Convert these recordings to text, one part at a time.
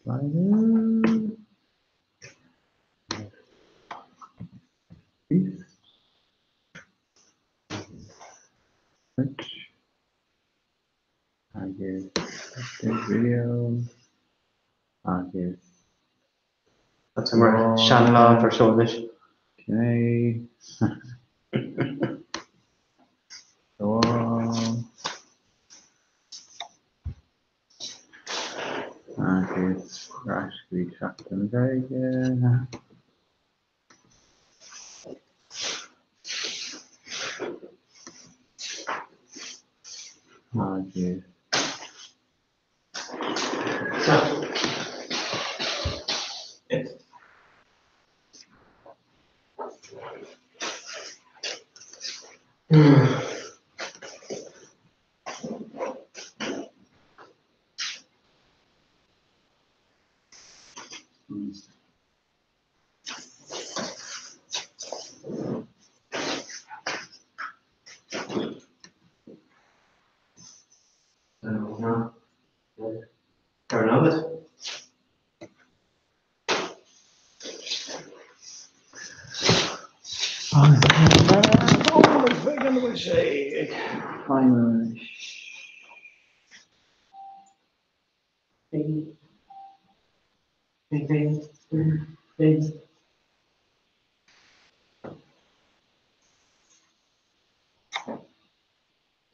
Slider. Peace. Search. Agus update video. Agus. Tá tú mar seanlámh ar seo anois. Okay. Go on. Agus ar ais go dtí Seachtain na Gaeilge. Agus.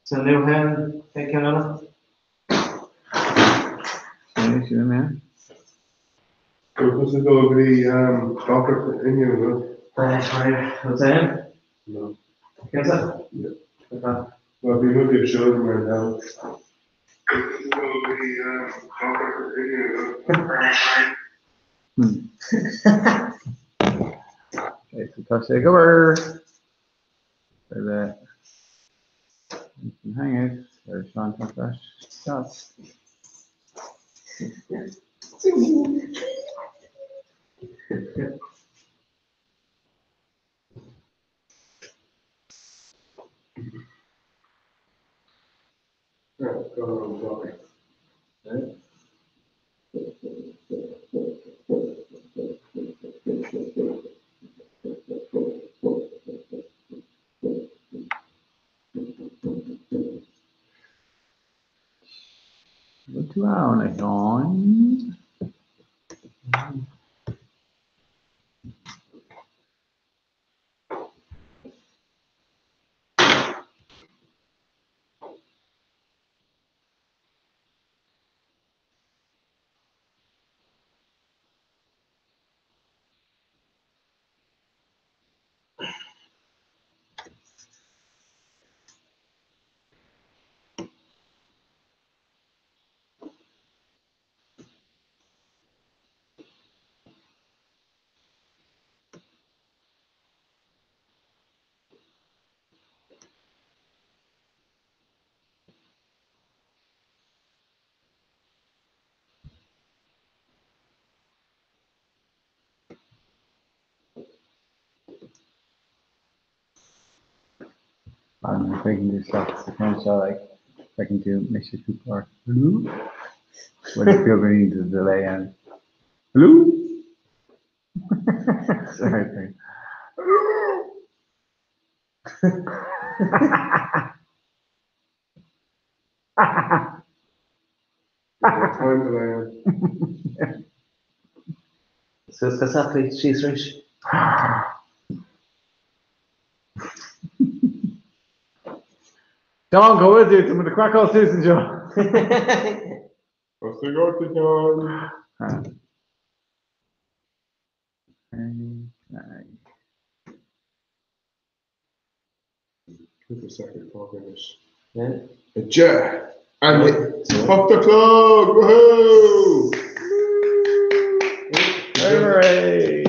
Sa Luath ceann eile? Sin mé. Tusa dul go dtí Clochar inniu, no? What's that? No. Cinnte? Yeah. Well, bhí muid ag siúl mar an Okay, so tá sé ag obair. Le Hangouts ar Seán Tá Stop. Bhfuil tú ann, a Sheáin? I'm breaking do stuff sa ceann seo like feiceann tú mise cúpla uair hello when you feel we need to delay and hello sorry sorry hello Time delay ann. Suas go sacraí, síos arís. Seán, go bhfuil tú? Tá muid ag craiceáil suas anseo. Tosaigh ort, a Sheáin. Cúpla soicind fágtha anois. 10, 9, 8 a chlog! Woohoo! Hooray!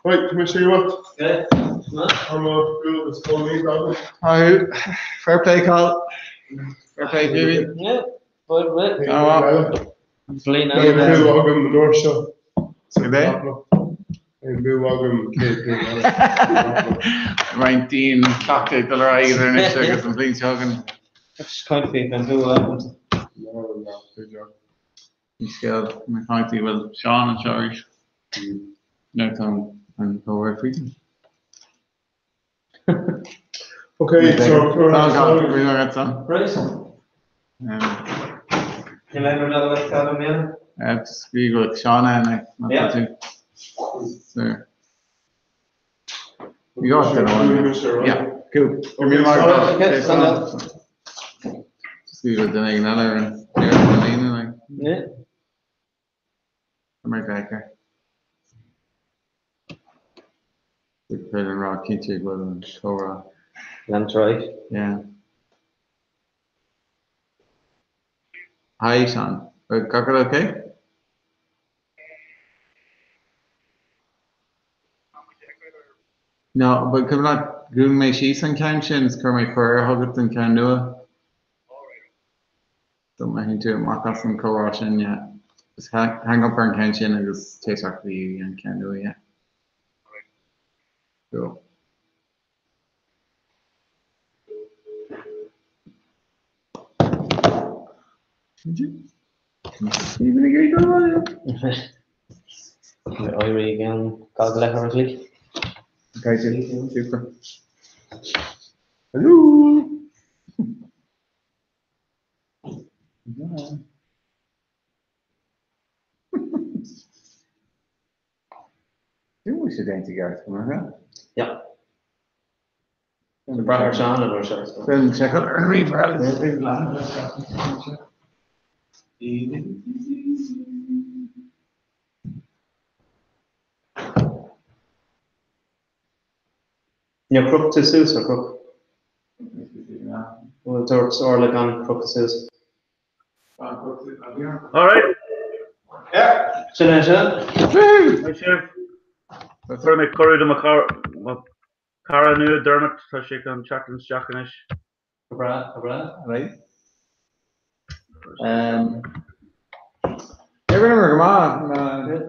Right, tá mise ag imeacht. Tá mo shúil is cónaí agam. Fair play, Cathal. Fair play, Hughie. Yeah, bye bye. Ah, Bliain Beidh eile. clú agam an uair seo. Cibé? Beidh an bua agam chéad bliain eile. Roinnt dínn cleachtadh ag dul ar aghaidh idir anois agus an bhliain seo chugainn. Caint faoi an bua agamsa. No, no, good job. Ní scéal na cainte bhfuil Seán anseo arís. Nó tá an comhrá faoi. Okay, so Right. Níl aon rud eile le feiceáil i mbliana? Bhí go Seán ann Yeah. So. You got it. Yeah, cool. Okay, Just go duine éigin eile ar an ar an líne, like. Yeah. Tá mé feicthe. Féidir an rá cinnte go bhfuil an comhrá. Lean right. Yeah. Hi, Sean. Gach rud okay? No, but cuimhin leat dhún mé síos an ceann sin is chuir mé cuireadh chugat don ceann nua. So má théann tú amach as an comhrá sin, yeah. Just hang up ar an ceann sin agus téigh isteach go dtí an ceann nua, yeah. Cool. Éirí ag an gach leathuair an chloig. Okay, super. Hello. Dú sé déanta ceart go mar Yeah. Brath ar Seán an uair seo. Sin check ar an ríomhaire. Níor chroch tú suas ar chroch? Bhfuil dúirt Orla gan crochadh suas. All right. Yeah. Sin é sin. Hi, sibh. Chuir mé cuireadh do mo chara nua Dermot, tá sé chun teacht isteach anois. Go breá, go breá. Right. Um, Rinneamar go maith.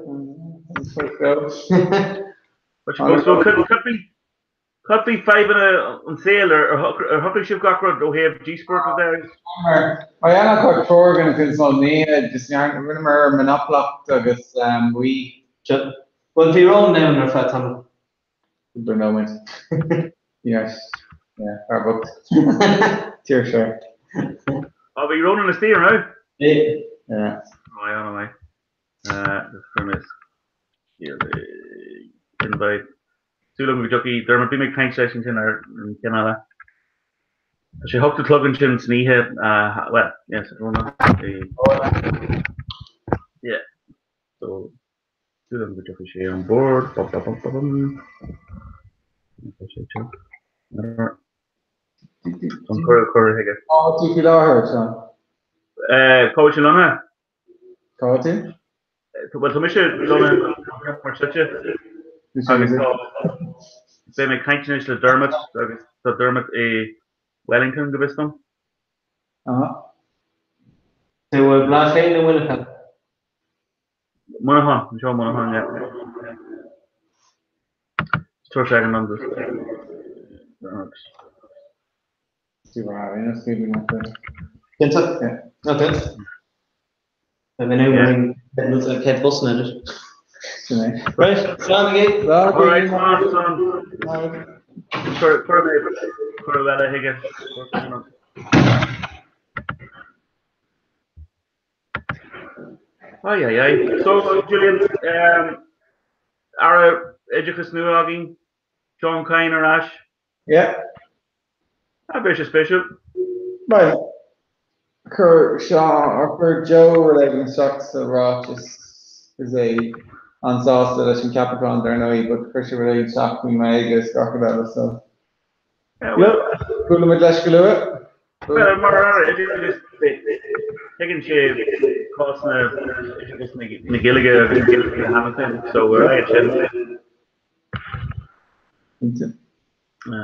So cad faoi fadhbanna an tsaoil ar shocraigh sibh gach rud ó thaobh díospóireachta de? Mar dhéanamh chuir treoir gan chuid is mó nithe, just rinneamar monoplacht agus Wii. Bhuel, bhí Ronan ann ar feadh tamaill. Cúpla nóiméad. Yes. Yeah, fear bocht. Tír seo. Á, bhí Ronan istigh, an raibh? Bhí. Yeah. Á, yeah, an Invite. Súil agam go dtiocfaidh Dermot. Bhí mé ag caint leis ansin ar an cheann eile. Tá sé 8 a chlog ansin san oíche, bhuel, yes, I don't know. Yeah. So, súil agam go dtiocfaidh sé on board. Bum, bum, bum, bum, bum. Tá sé seo. An cuireadh chuige. Cá bhfuil tú faoi láthair, Seán? Cá bhfuil sé lonnaithe? Cá bhfuil tú? Bhuel, tá mise lonnaithe mar suite agus tá beidh mé ag caint anois le Dermot agus tá Dermot i Wellington go bhfios dom. Aha. Tú i mBaile Átha Cliath nó Muineachán? Muineachán, anseo i Muineachán, yeah. Tabhair second dom just. Dermot. Super happy, that's good enough. Cinnte? Okay. Beidh mé ann céad bus anois. Sin é. Right, slán agaibh. All right, slán, slán. Cuir cuir mé cuireadh eile chuige. Ai, ai, ai. So, Julian, Aire Oideachais nua againn, Seán Kyne ar ais. Yeah. Ah, beidh sé spéisiúil. Right. Chuir Seán, or chuir Joe rud éigin isteach sa ráiteas is é an-sásta leis an ceapachán dar ndóigh, but chuir sé rud éigin isteach faoin nGaeilge is gach rud eile, so. Yeah, well, Buailfidh muid leis go luath. Well, mar Aire Oideachais, tuigeann sé cás na oideachas na Gaeilge agus na Gaeilge cheana féin, so ar aghaidh sin. Cinnte. Ar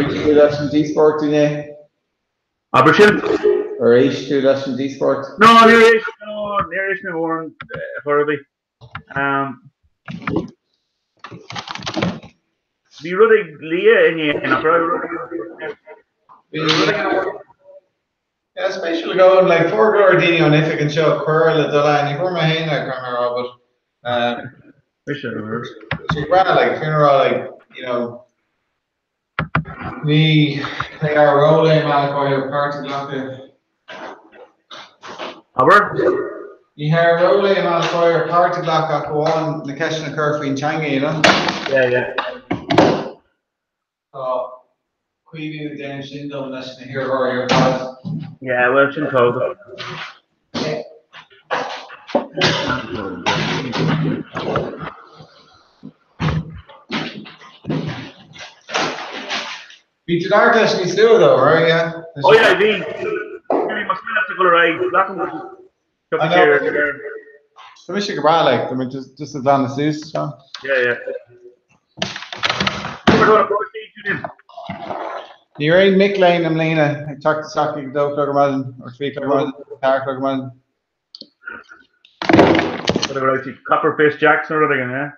éist tú leis an díospóireacht inné? Abair sin. Ar éist tú leis an díospóireacht? No, níor éist, no, níor éist mé mórán chor ar bith. Bhí rud ag Lia inné, nach raibh? Yeah, spéisiúil go like fuair go leor daoine ón oifig anseo cuireadh le dul ann, ní fuair mé féin é, caithfidh mé a rá, but um, sé breá like fiú rá like you know ní ní ár ról é mar go páirt a ghlacadh. Abair? Ní hé ár ról é mar go páirt a ghlacadh ach amháin na ceisteanna a chur faoin teanga, you know? Yeah, yeah. Tá Caoimhín ag déanamh sin dom leis na hiarrthóirí ar fad. Yeah, well, sin tábhachtach. Bhí tú ag leis níos luaithe though, right? Yeah. Oh yeah, bhí. Bhí más maith leat a dhul ar aghaidh, glacaim go I know. Tá mise go breá like, tá mé just just ag glanadh suas, Seán. Yeah, yeah. Cúpla dónal páistí, Julian. Ní raibh aon mic léinn i mbliana ag teacht isteach ag 2 a chlog ar maidin, or 3 a chlog ar maidin, 4 a chlog ar maidin. Rud a raibh siad Copper Face Jacks nó rud éigin, yeah?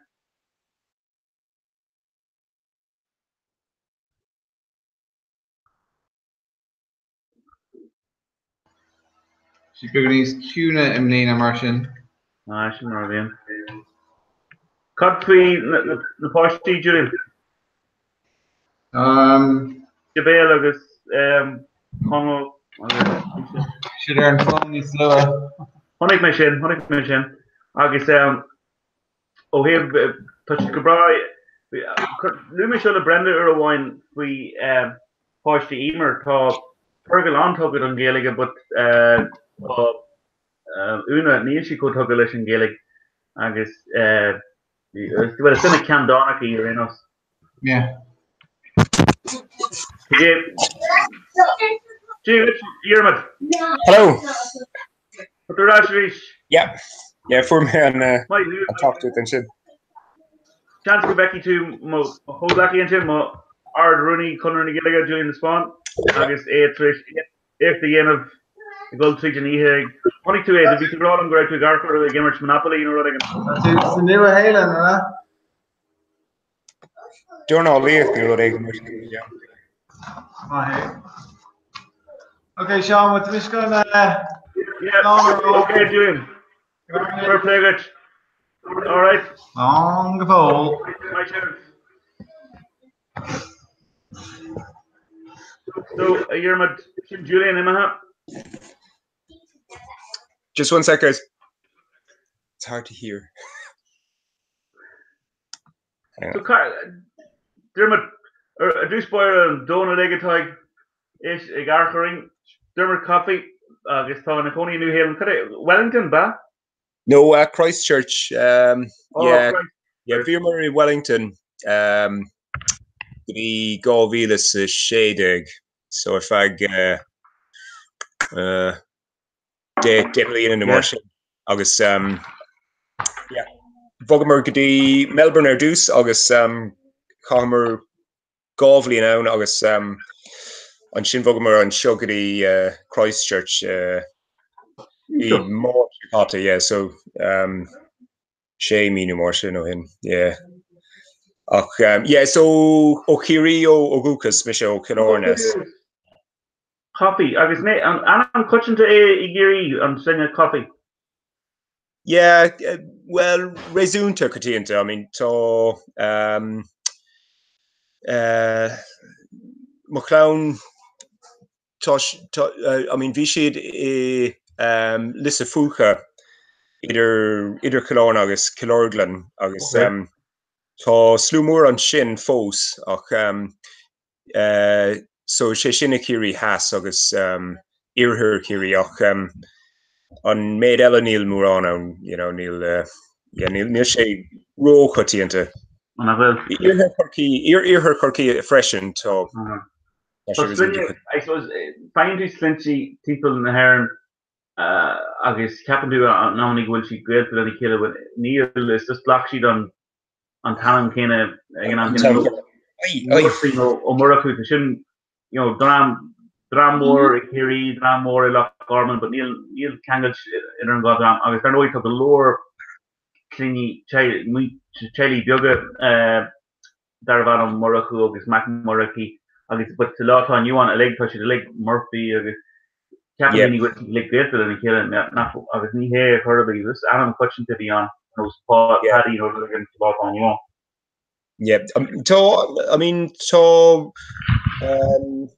Sé beagán níos ciúine i mbliana mar sin. Ah, sin mar a bhíonn. Cad faoi na páistí, Julian? Um, Sibéal agus um, Conall agus... Siad ar an bhfón níos luaithe. Chonaic mé sin, chonaic mé sin. Agus um, Ó thaobh, tá siad go breá, luaigh mé seo le Brenda uair amháin faoi páistí Emer, tá Fergal an-tugtha don Ghaeilge but tá Úna, níl sí chomh tugtha leis an Ghaeilge agus bhuel is duine ceanndánach í ar aon nós. Yeah. Dia duit, Diarmuid. Hello. Tá tú ar ais arís. Yeah. Yeah, fuair mé an an teacht uait ansin. Seans go bhfeicfidh tú mo chomhghleacaí ansin, mo Ard-Rúnaí Chonradh na Gaeilge, Julian de Spáinn, agus é tar éis éacht a dhéanamh ag dul tríd an oíche. Chonaic tú é, bhí tú ag rá liom go raibh tú ag amharc orthu ag imirt Monopoly nó rud éigin. Sa Nua-Shéalainn, an ea? Dornálaíocht nó rud éigin mar sin, yeah. Maith é. Ok, Seán, bhfuil tú anois chun Yeah, ok, Julian. Fair play duit. All right. Slán go fóill. Maith sibh. So, a Dhiarmaid, sin Julian imithe. Just one sec, guys. It's hard to hear. So, Diarmuid, ar dtús báire an domhan uilig atá ag éis ag amharc orainn, Diarmuid Coffey agus tá ina chónaí i Nua-Shéalainn, cad é, Wellington, b'ea? No, uh, Christchurch. Um, oh, yeah, Christchurch. yeah, bhíomar i Wellington um, go dtí 2016, so ar feadh uh, uh, 10 mbliana nó mar sin agus um, yeah, bhogamar go dtí Melbourne ar dtús agus um, chaitheamar 2 bhliain ann agus um, ansin bhogamar anseo go dtí uh, Christchurch uh, i Márta seo caite, yeah, so um, sé mí nó mar sin ó shin, yeah. Ach um, yeah, so ó Chiarraí ó, ó dhúchas, mise ó Chill Airne. Coffey, agus an ainm coitianta é i gCiarraí, an sloinne Coffey? Yeah, bhuel, réasúnta coitianta. I mean, tá um, uh, mo chlann, tá, tá, uh, I mean, bhí siad i um, Lios a' Phúca idir, idir Cill Airne agus Cill Orglan agus okay. um, tá slua mór ansin fós ach um, So sé sin i Ciarraí Theas agus Iarthar Chiarraí ach an méid eile níl mórán ann, you know, níl, yeah, níl, níl sé róchoitianta. An bhfuil? Iarthar Chorcaí, Iarthar Chorcaí freisin, tá, tá sé réasúnta. I suppose, faigheann tú sloinnte timpeall na hÉireann agus ceapann tú in amannaí go bhfuil siad gaolta lena chéile, but níl, is just ghlac siad an an t-ainm céanna ag an am céanna. Murphy nó Ó Murchú, tá sin, you know, dream, dream mór i Ciarraí, dream mór i Loch Garman, but níl, níl ceangal idir an dhá dream agus dar ndóigh tá go leor clainní, teaghlaigh beaga darbh ainm Murchú agus Mac Murchaidh agus but sa lá atá inniu ann uilig tá siad uilig Murphy agus ceapann daoine go bhfuil siad uilig gaolta lena chéile nach agus ní hé ar chor ar bith just ainm coitianta a bhí ann ar nós Paddy nó rud éigin sa lá atá inniu ann. Yeah, tá, I mean, tá um,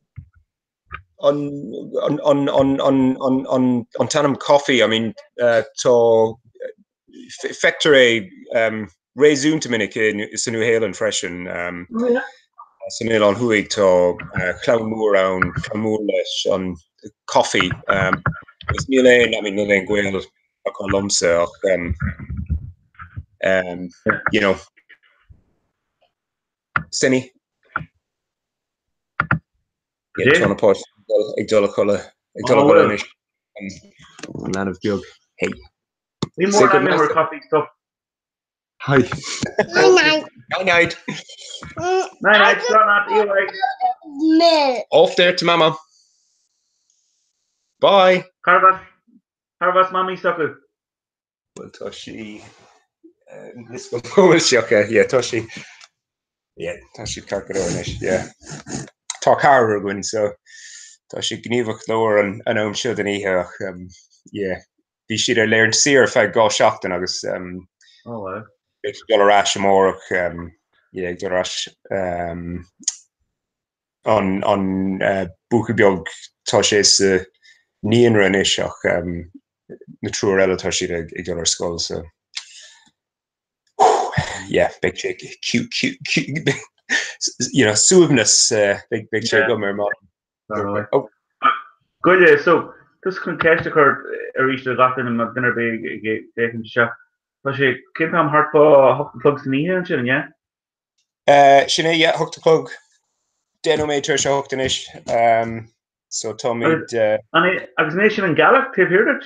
an, an, an, an, an, an, an, an t-ainm Coffey, I mean, uh, tá feictear é um, réasúnta minic sa Nua-Shéalainn freisin. Um, oh, yeah. San Oileán Thuaidh tá uh, clann mór ann, clann mór leis an Coffey. Um, agus níl aon, I mean, níl aon gaol acu liomsa ach um, um, you know, Sinny. Yeah, tá na páistí ag dul a chodladh ag dul a chodladh anois. An leanbh beag. Hey. Ní mór an mar coffee stuff. Hi. Night night. Night night. Night night. Off there to mama. Bye. Cá raibh mamaí s'acu? Bhuel tá sí níos go bhfuil sí ach yeah tá sí yeah tá siad ceart go leor anois yeah. Tá ceathrar againn so tá siad gníomhach go leor an an am seo den oíche ach um, yeah bhí siad ar laethanta saoire ar feadh 2 seachtain agus um, Oh wow. beidh siad dul ar ais amárach um, yeah ag dul ar ais um, an an buachaill beag tá sé sa naíonra anois ach na triúr eile tá siad ag dul ar scoil so yeah beidh sé you know suaimhneas beidh sé agam ar maidin. Oh. Goile, so just chun ceist a chur arís ar gach duine duine ar bith ag féachaint isteach. Tá sé cén t-am thart fá 8 a chlog san oíche ansin, an ea? Sin é, yeah, 8 a chlog. 10 nóiméad tar éis a 8 anois. So táimid. Agus an é sin an gealach taobh thiar duit?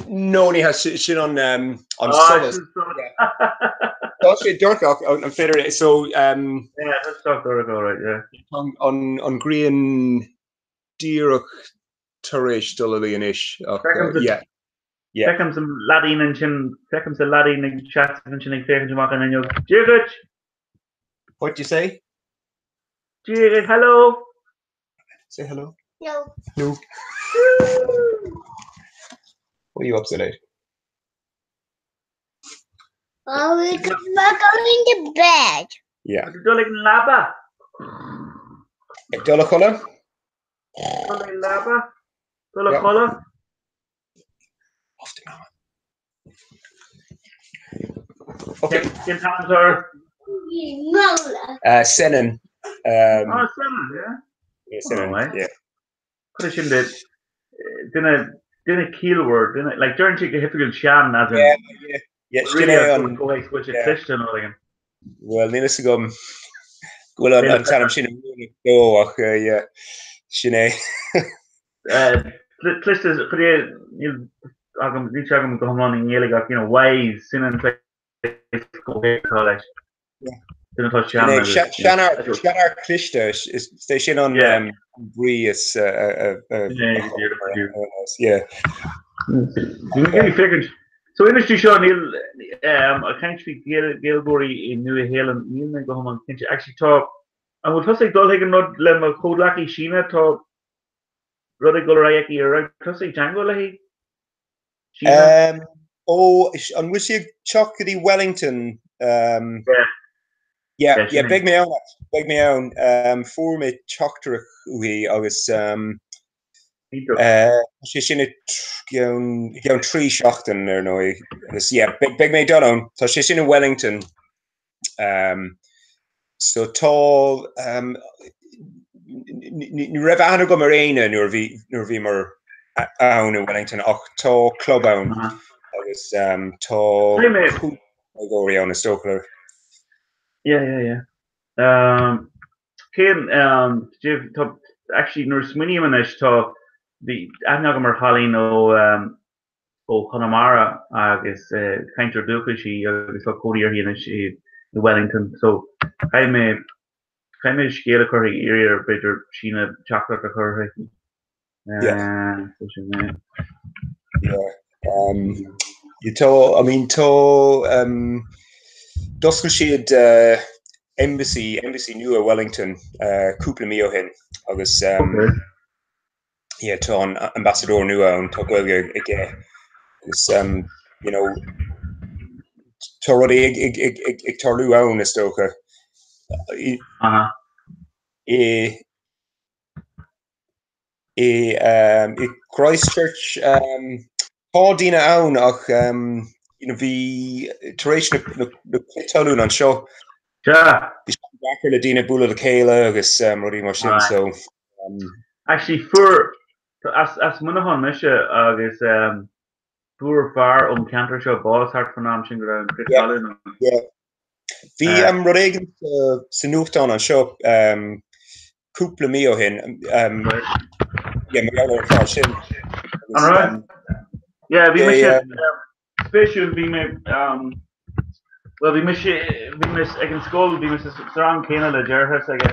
No, ní hea, sin an solas. Tá sé dorcha ach an féidir é, so. Yeah, tá sé dorcha, alright, yeah. An ghrian díreach tar éis dul a luí anois ach yeah. Yeah. Feicim an leaidín ansin, feicim an leaidín ag seasamh ansin ag féachaint amach an fhuinneog. Dia dhuit! What do you say? Dia dhuit, hello! Say hello. No. No. What are you up so late? Oh, we're going to bed. Yeah. Ag dul ag an leaba. Ag dul a chodladh? Dul ag leaba. Dul a chodladh. Off to mama. Okay. Cén t-ainm atá air? Senan. Oh, Senan, yeah. Yeah, Senan, yeah. Cuid sin de duine duine ciallmhar, duine like deireann siad go hoifigiúil sean as in Yeah, yeah. Yeah, sin é an go bhfuil sé cliste nó like. Bhuel, níl fhios agam go bhfuil an t-ainm sin dó ach yeah, sin é. Cliste, cuid é níl agam níl sé agam go hiomlán i nGaeilge ach you know, wise, sin an go atá leis. Duine atá sean agus Seanfhear cliste, is é sin an brí is yeah. Féachaint. So inis tú seo níl ag caint faoi Gaeilgeoirí i Nua Shéalainn, níl mé go hiomlán cinnte. Actually tá, an bhfuil tusa ag dul chuig an rud le mo chomhghleacaí Síne, tá rud ag dul ar aghaidh aici, ar raibh tusa ag teagmháil léi? Síne? Ó, an bhfuil sí ag teacht go dtí Wellington? Yeah. Yeah, yeah, beidh mé ann, beidh mé ann. Fuair mé teachtaireacht uaithi agus tá sé sin i gceann 3 seachtain ar ndóigh. Agus yeah, beidh mé ag dul ann. Tá sé sin i Wellington. So tá, ní raibh aithne agam ar éinne nuair a bhí, nuair a bhíomar ann i Wellington ach tá club ann agus tá cúpla Gaeilgeoirí ann is dócha. Yeah, yeah, yeah. Um, cén, um, tá, actually nuair a smaoiním anois tá, bhí aithne agam ar chailín ó, um, ó Chonamara agus cainteoir dúchais í agus tá cónaí uirthi anois i Wellington so caithfidh mé caithfidh mé scéal a chur chuici iarraidh ar b'fhéidir Síne teachtaireacht a chur chuici. Yeah. So sin é. Yeah. Um, tá, I mean, tá, um, d'oscail siad embassy, embassy nua i Wellington cúpla mí ó shin agus um, okay. yeah, tá an ambassador nua ann, tá Gaeilge aige agus um, you know, tá rudaí ag, ag, ag, ag, ag tarlú ann is dócha. Uh -huh. I, I um, i Christchurch um, tá daoine ann ach um, you know, bhí tar éis na, na, na crith talún anseo Yeah. bhí sé deacair le daoine bualadh le chéile agus um, rudaí mar sin so um, Actually fuair as, as Muineachán mise agus um, fuair fear ón ceantar seo bás thart fan am sin go raibh an crith talún ann. Yeah. Bhí um, rud éigin sa nuachtán anseo um, cúpla mí ó shin. Um, yeah, mar gheall ar an fear sin. An raibh? Yeah, bhí mise spéisiúil, bhí mé um, well, bhí mise bhí mé ag an scoil, bhí mé sa rang céanna le deartháir s'aige.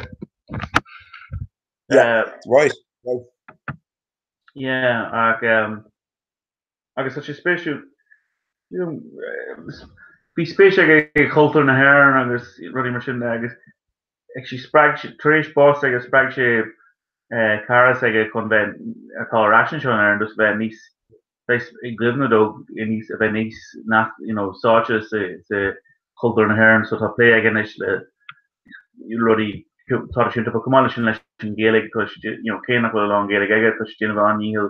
Yeah, right. right. Yeah, ach um, Agus tá sé spéisiúil, bhí spéis aige i gcultúr na hÉireann agus rudaí mar sin de agus actually spreag sé, tar éis bás s'aige, spreag sé cara s'aige chun bheith, atá ar ais anseo in Éirinn, just bheith níos, bheith i gcuimhne dó, níos, a bheith níos, nach, you know, sáite sa, sa chultúr na hÉireann so tá plé aige anois le rudaí traidisiúnta, chomh maith leis sin leis an Ghaeilge, tá sé, you know, cé nach bhfuil a lán Gaeilge aige, tá sé ag déanamh an-dhícheall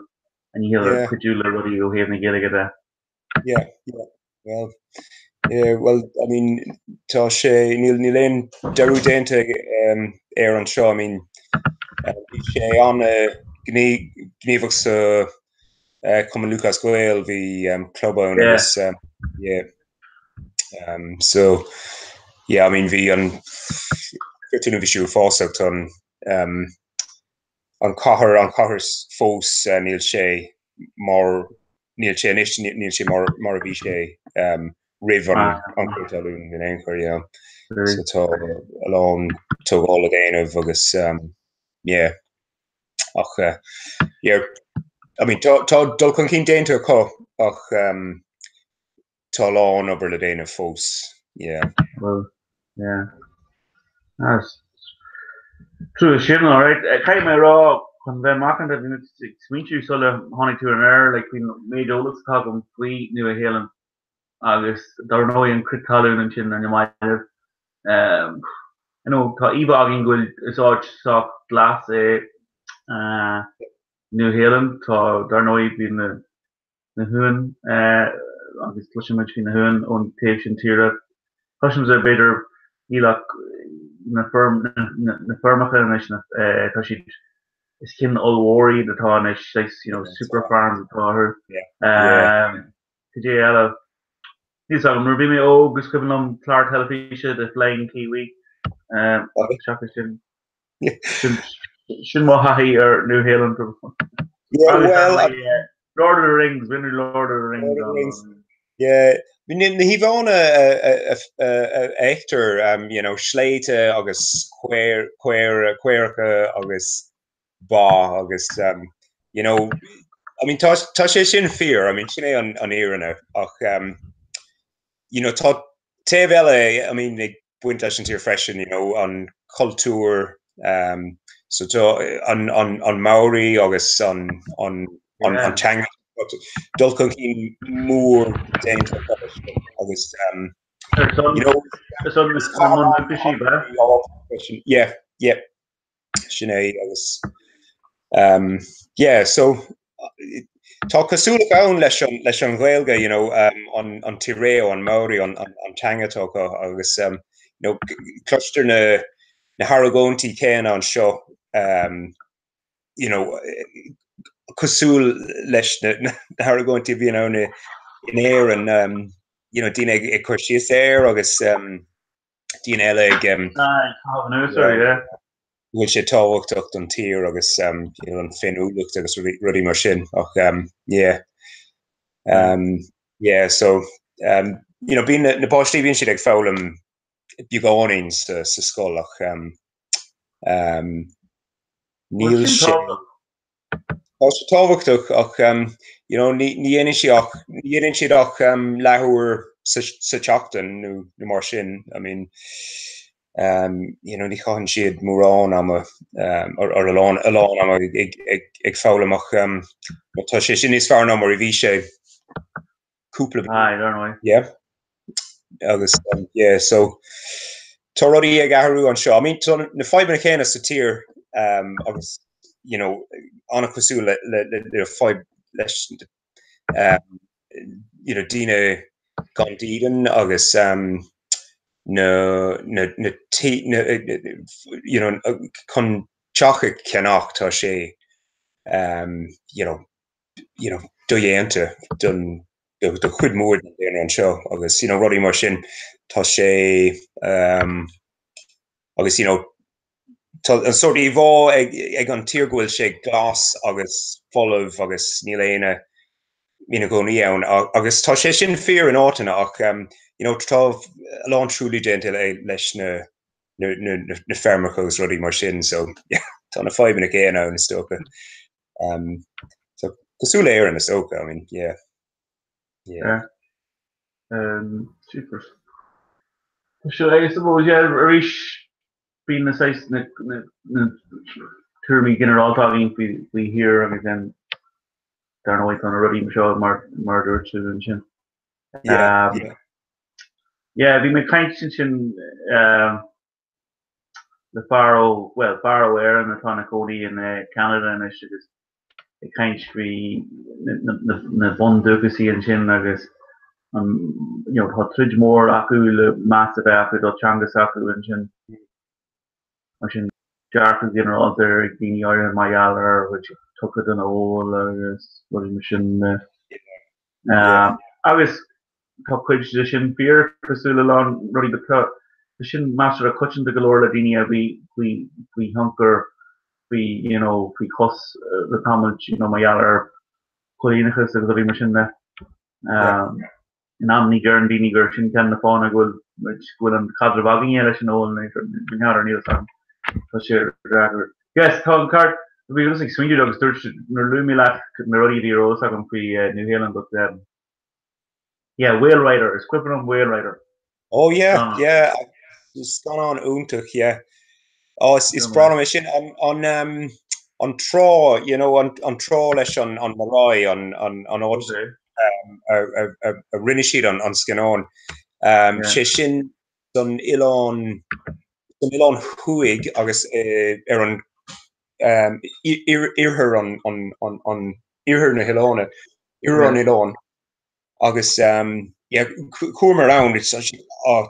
a ndícheall ar cuidiú le rudaí ó thaobh na Gaeilge de. Yeah, yeah, well, yeah, well, I mean, tá sé, níl, níl aon deireadh déanta um, air anseo, I mean, uh, bhí sé an-ghníomhach sa uh, Cumann Lúthchleas Gael, bhí um, club ann yeah. agus, um, yeah, um, so, yeah, I mean, bhí an, bhí sé uafásach, tá an, um, an chathair, an chathair fós, níl sé mar, níl sé anois, níl sé mar, mar a bhí sé roimh an, an crith talún in aon chor, yeah. So tá a lán tógáil le déanamh agus, yeah. Ach, yeah, I mean, tá, tá dul chun cinn déanta acu ach tá a lán obair le déanamh fós, yeah. Well, yeah. That's true sin, all right. Caithfidh mé a rá, chun bheith macánta, bhí mé ag smaointiú sula tháinig tú ar an aer, like, faoin méid eolas atá agam faoi Nua-Shéalainn agus dar ndóigh an crith talún ansin ar na mallaibh. Um, you know, tá íomhá againn go bhfuil is áit sách glas é uh, Nua-Shéalainn, tá dar ndóigh bíonn na na huain agus cloiseann muid faoi na huain ón taobh sin tíre. Cloisimse b'fhéidir níl ach na feirmeacha anois tá siad is cinn ollmhór iad atá anois saghas you know super farms atá orthu. Cad é eile? Níl a fhios agam, nuair a bhí mé óg is cuimhin liom clár teilifíse The Flying Kiwi seachas sin. Sin mo thaithí ar Nua Shéalainn. Yeah, well, Lord of the Rings, bhí Lord of the Rings. Yeah, na híomhánna a fheictear, you know, sléibhte agus caoracha agus ba agus, you know, I mean, tá sé sin fíor, I mean, sin é an fhírinne ach, you know, tá taobh eile, I mean, ag baint leis an tír freisin, you know, an cultúr, um, so tá an, an, an Maori agus an, an, an, an teanga, dul chun cinn mór déanta agus, um, you know, yeah, yeah. Sin é agus um, yeah, so tá cosúlacht ann leis an, leis an Ghaeilge, you know, um, an, an te reo, an Maori, an, an, an teanga atá acu agus um, you know, cloistear na, na hargóintí céanna anseo um, you know, cosúil leis na, na hargóintí a bhíonn ann in Éirinn, um, you know, daoine ag, ag cur síos air agus um, daoine eile ag go bhfuil sé tábhachtach don tír agus you know, an féiniúlacht agus rudaí mar sin ach um, yeah. Um, yeah, so um, you know, bíonn na, na páistí bíonn siad ag foghlaim beagáinín sa, sa scoil ach um, um, níl sé. Tá sé tábhachtach ach you know ní ní dhéanann sí ach ní dhéanann siad ach leathuair sa sa tseachtain nó nó mar sin. I mean you know ní chaitheann siad mórán ama or or a lán a lán ama ag ag ag ag foghlaim ach tá sé sin níos fearr ná mar a bhí sé cúpla Aye, dar ndóigh. Yeah. Agus um, yeah, so tá rudaí ag athrú anseo. I mean, tá na fadhbanna céanna sa tír um, agus you know, an-chosúil le, le, le, le fadhb leis um, you know, daoine gan dídean agus um, na, na, na, tí, na, you know, chun teach a cheannach tá sé um, you know, you know, dodhéanta don do chuid mór den daonra anseo agus you know, rudaí mar sin tá sé um, agus you know, tá an sórt íomhá ag, ag an tír go bhfuil sé glas agus folamh agus níl éinne ina gcónaí ann agus tá sé sin fíor in áiteanna ach um, you know, tá a lán truailliú déanta leis na na, na, na feirmeacha agus rudaí mar sin so yeah, tá na fadhbanna céanna ann is dócha. Um, so cosúil le Éirinn is dócha, I mean, yeah. Yeah. Um, super. So I suppose, yeah, arís bíonn na saghas na, na, na tuairimí ginearálta againn faoi, faoi thír agus then dar ndóigh tá na rudaí seo mar, mar a dúirt tú ansin. Yeah, um, yeah. Yeah, bhí mé ag caint ansin um, le fear ó, bhuel, fear ó Éirinn atá ina chónaí in Ceanada anois agus ag caint faoi na bundúchasaigh ansin agus an, you know, tá troid mhór acu le meas a bheith acu do teanga s'acu ansin. Mar sin, dearcadh ginearálta ag daoine áirithe mar gheall ar a bhfuil siad tugtha don ól agus rudaí mar sin. Agus tá cuid de sin fíor, cosúil le a lán rudaí, but tá sin measartha coitianta go leor le daoine a bhí faoi faoi thionchar, faoi you know faoi chos le tamall, you know mar gheall ar choilíneachas agus rudaí mar sin de. In amannaí deireann daoine gur sin ceann de na fáthanna go bhfuil muid, go bhfuil an caidreamh againne leis an ól, n'fheadar, níl a fhios agam. Tá sé deacair. Yes, tá an ceart. Bhí mise ag smaointiú agus dúirt nuair a luaigh mé leat na rudaí a bhí ar eolas agam faoi New Zealand but um, yeah, Whale Rider, is cuimhin liom Whale Rider. Oh yeah, yeah, scannán iontach, yeah. Oh, is, is breá liom é sin an, an, um, an trá, you know, an, an trá leis an, an marae, an, an, an áit okay. um, a, a, a, a rinne siad an, an scannán. Um, yeah. Sé sin san oileán san oileán thuaidh agus ar an iarthar an iarthar na hoileána, iarthar an oileáin agus chuamar ann,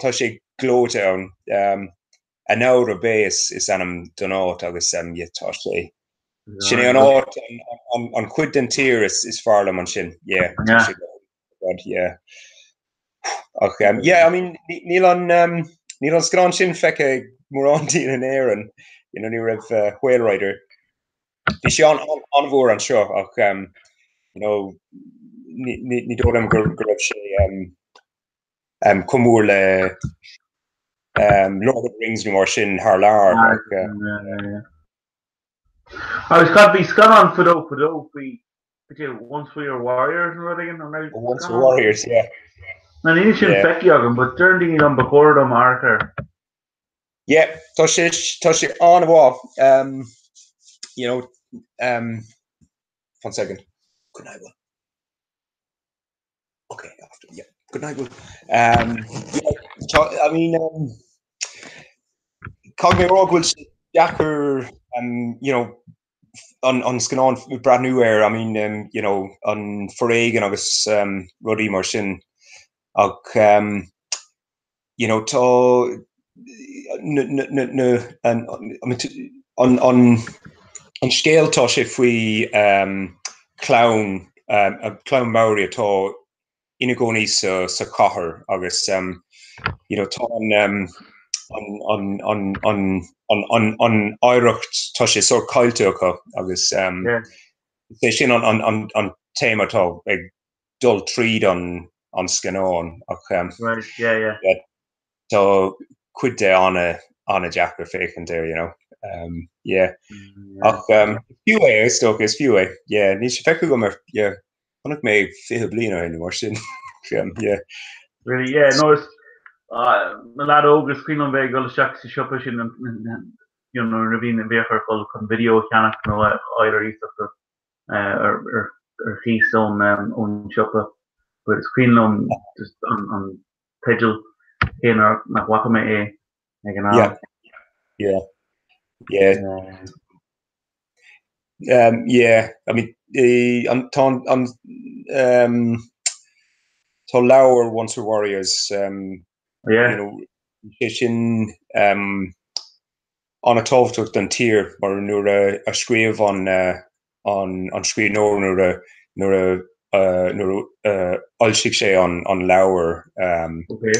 tá sé gleoite ann. Anaura Bay is ainm don áit agus tá sé, sin é an áit, an chuid den tír is fearr liom ansin, yeah, tá sé God, yeah. Ach, um, yeah, I mean, níl an, um, níl an scannán sin feicthe ag mórán daoine in Éirinn, you know, ní raibh uh, Whale Rider. Bhí sé an, an, an-mhór anseo ach, um, you know, ní, ní, ní dóigh liom go, go raibh sé um, um, chomh mór le um, Lord of the Rings nó mar sin thar lear. Ah, Ach, uh, yeah, yeah, yeah. Agus cad bhí scannán fadó fadó faoi Cad é Once We Were Warriors nó rud éigin? An raibh Once We Were Warriors, yeah. Now níl sin Yeah. feicthe agam, but deireann daoine liom ba chóir dom amharc air. Yeah, tá sé, tá sé an-mhaith. Um, you know, um, one second. Good night, Will. Okay, after, yeah. Good night, Will. Um, yeah, tá, I mean, um, caithfidh mé a rá go bhfuil sé deacair, um, you know, an, an scannán breathnú air, I mean, um, you know, an foréigean agus um, rudaí mar sin. Ach, um, you know, tá na, na, na, na, an, I mean, an, an, an scéal tá sé faoi um, clann, um, clann Maori atá ina gcónaí sa, sa chathair agus um, you know, tá an, um, an, an, an, an, an, an, an oidhreacht tá sé sórt caillte acu agus um, Yeah. é sin an, an, an, an téama atá ag dul tríd an, an scannán ach um, Right, yeah, yeah. tá cuid de an, an-deacair féachaint air, you know. Yeah. Ach fiú é, is dócha, is fiú é. Yeah, níl sé feicthe agam ar, yeah, chonaic mé 20 bliain ó shin nó mar sin. Yeah. Really, yeah, no, is mo leaid óg is cuimhin liom bheith ag dul isteach sa siopa sin you know, nuair a bhíonn bheadh ort dul chun video a cheannach nó a fháil ar iasacht ar ar chíos ón ón siopa. But is cuimhin liom just an an teideal cé nach bhfaca mé é ag an am. Yeah. Yeah. Yeah. Yeah, I mean, an tá an tá leabhar Once Were Warriors Yeah. you know, sé sin an-tábhachtach don tír mar nuair a scríobh an an scríbhneoir nuair a nuair a nuair a fhoilsigh sé an an leabhar Okay.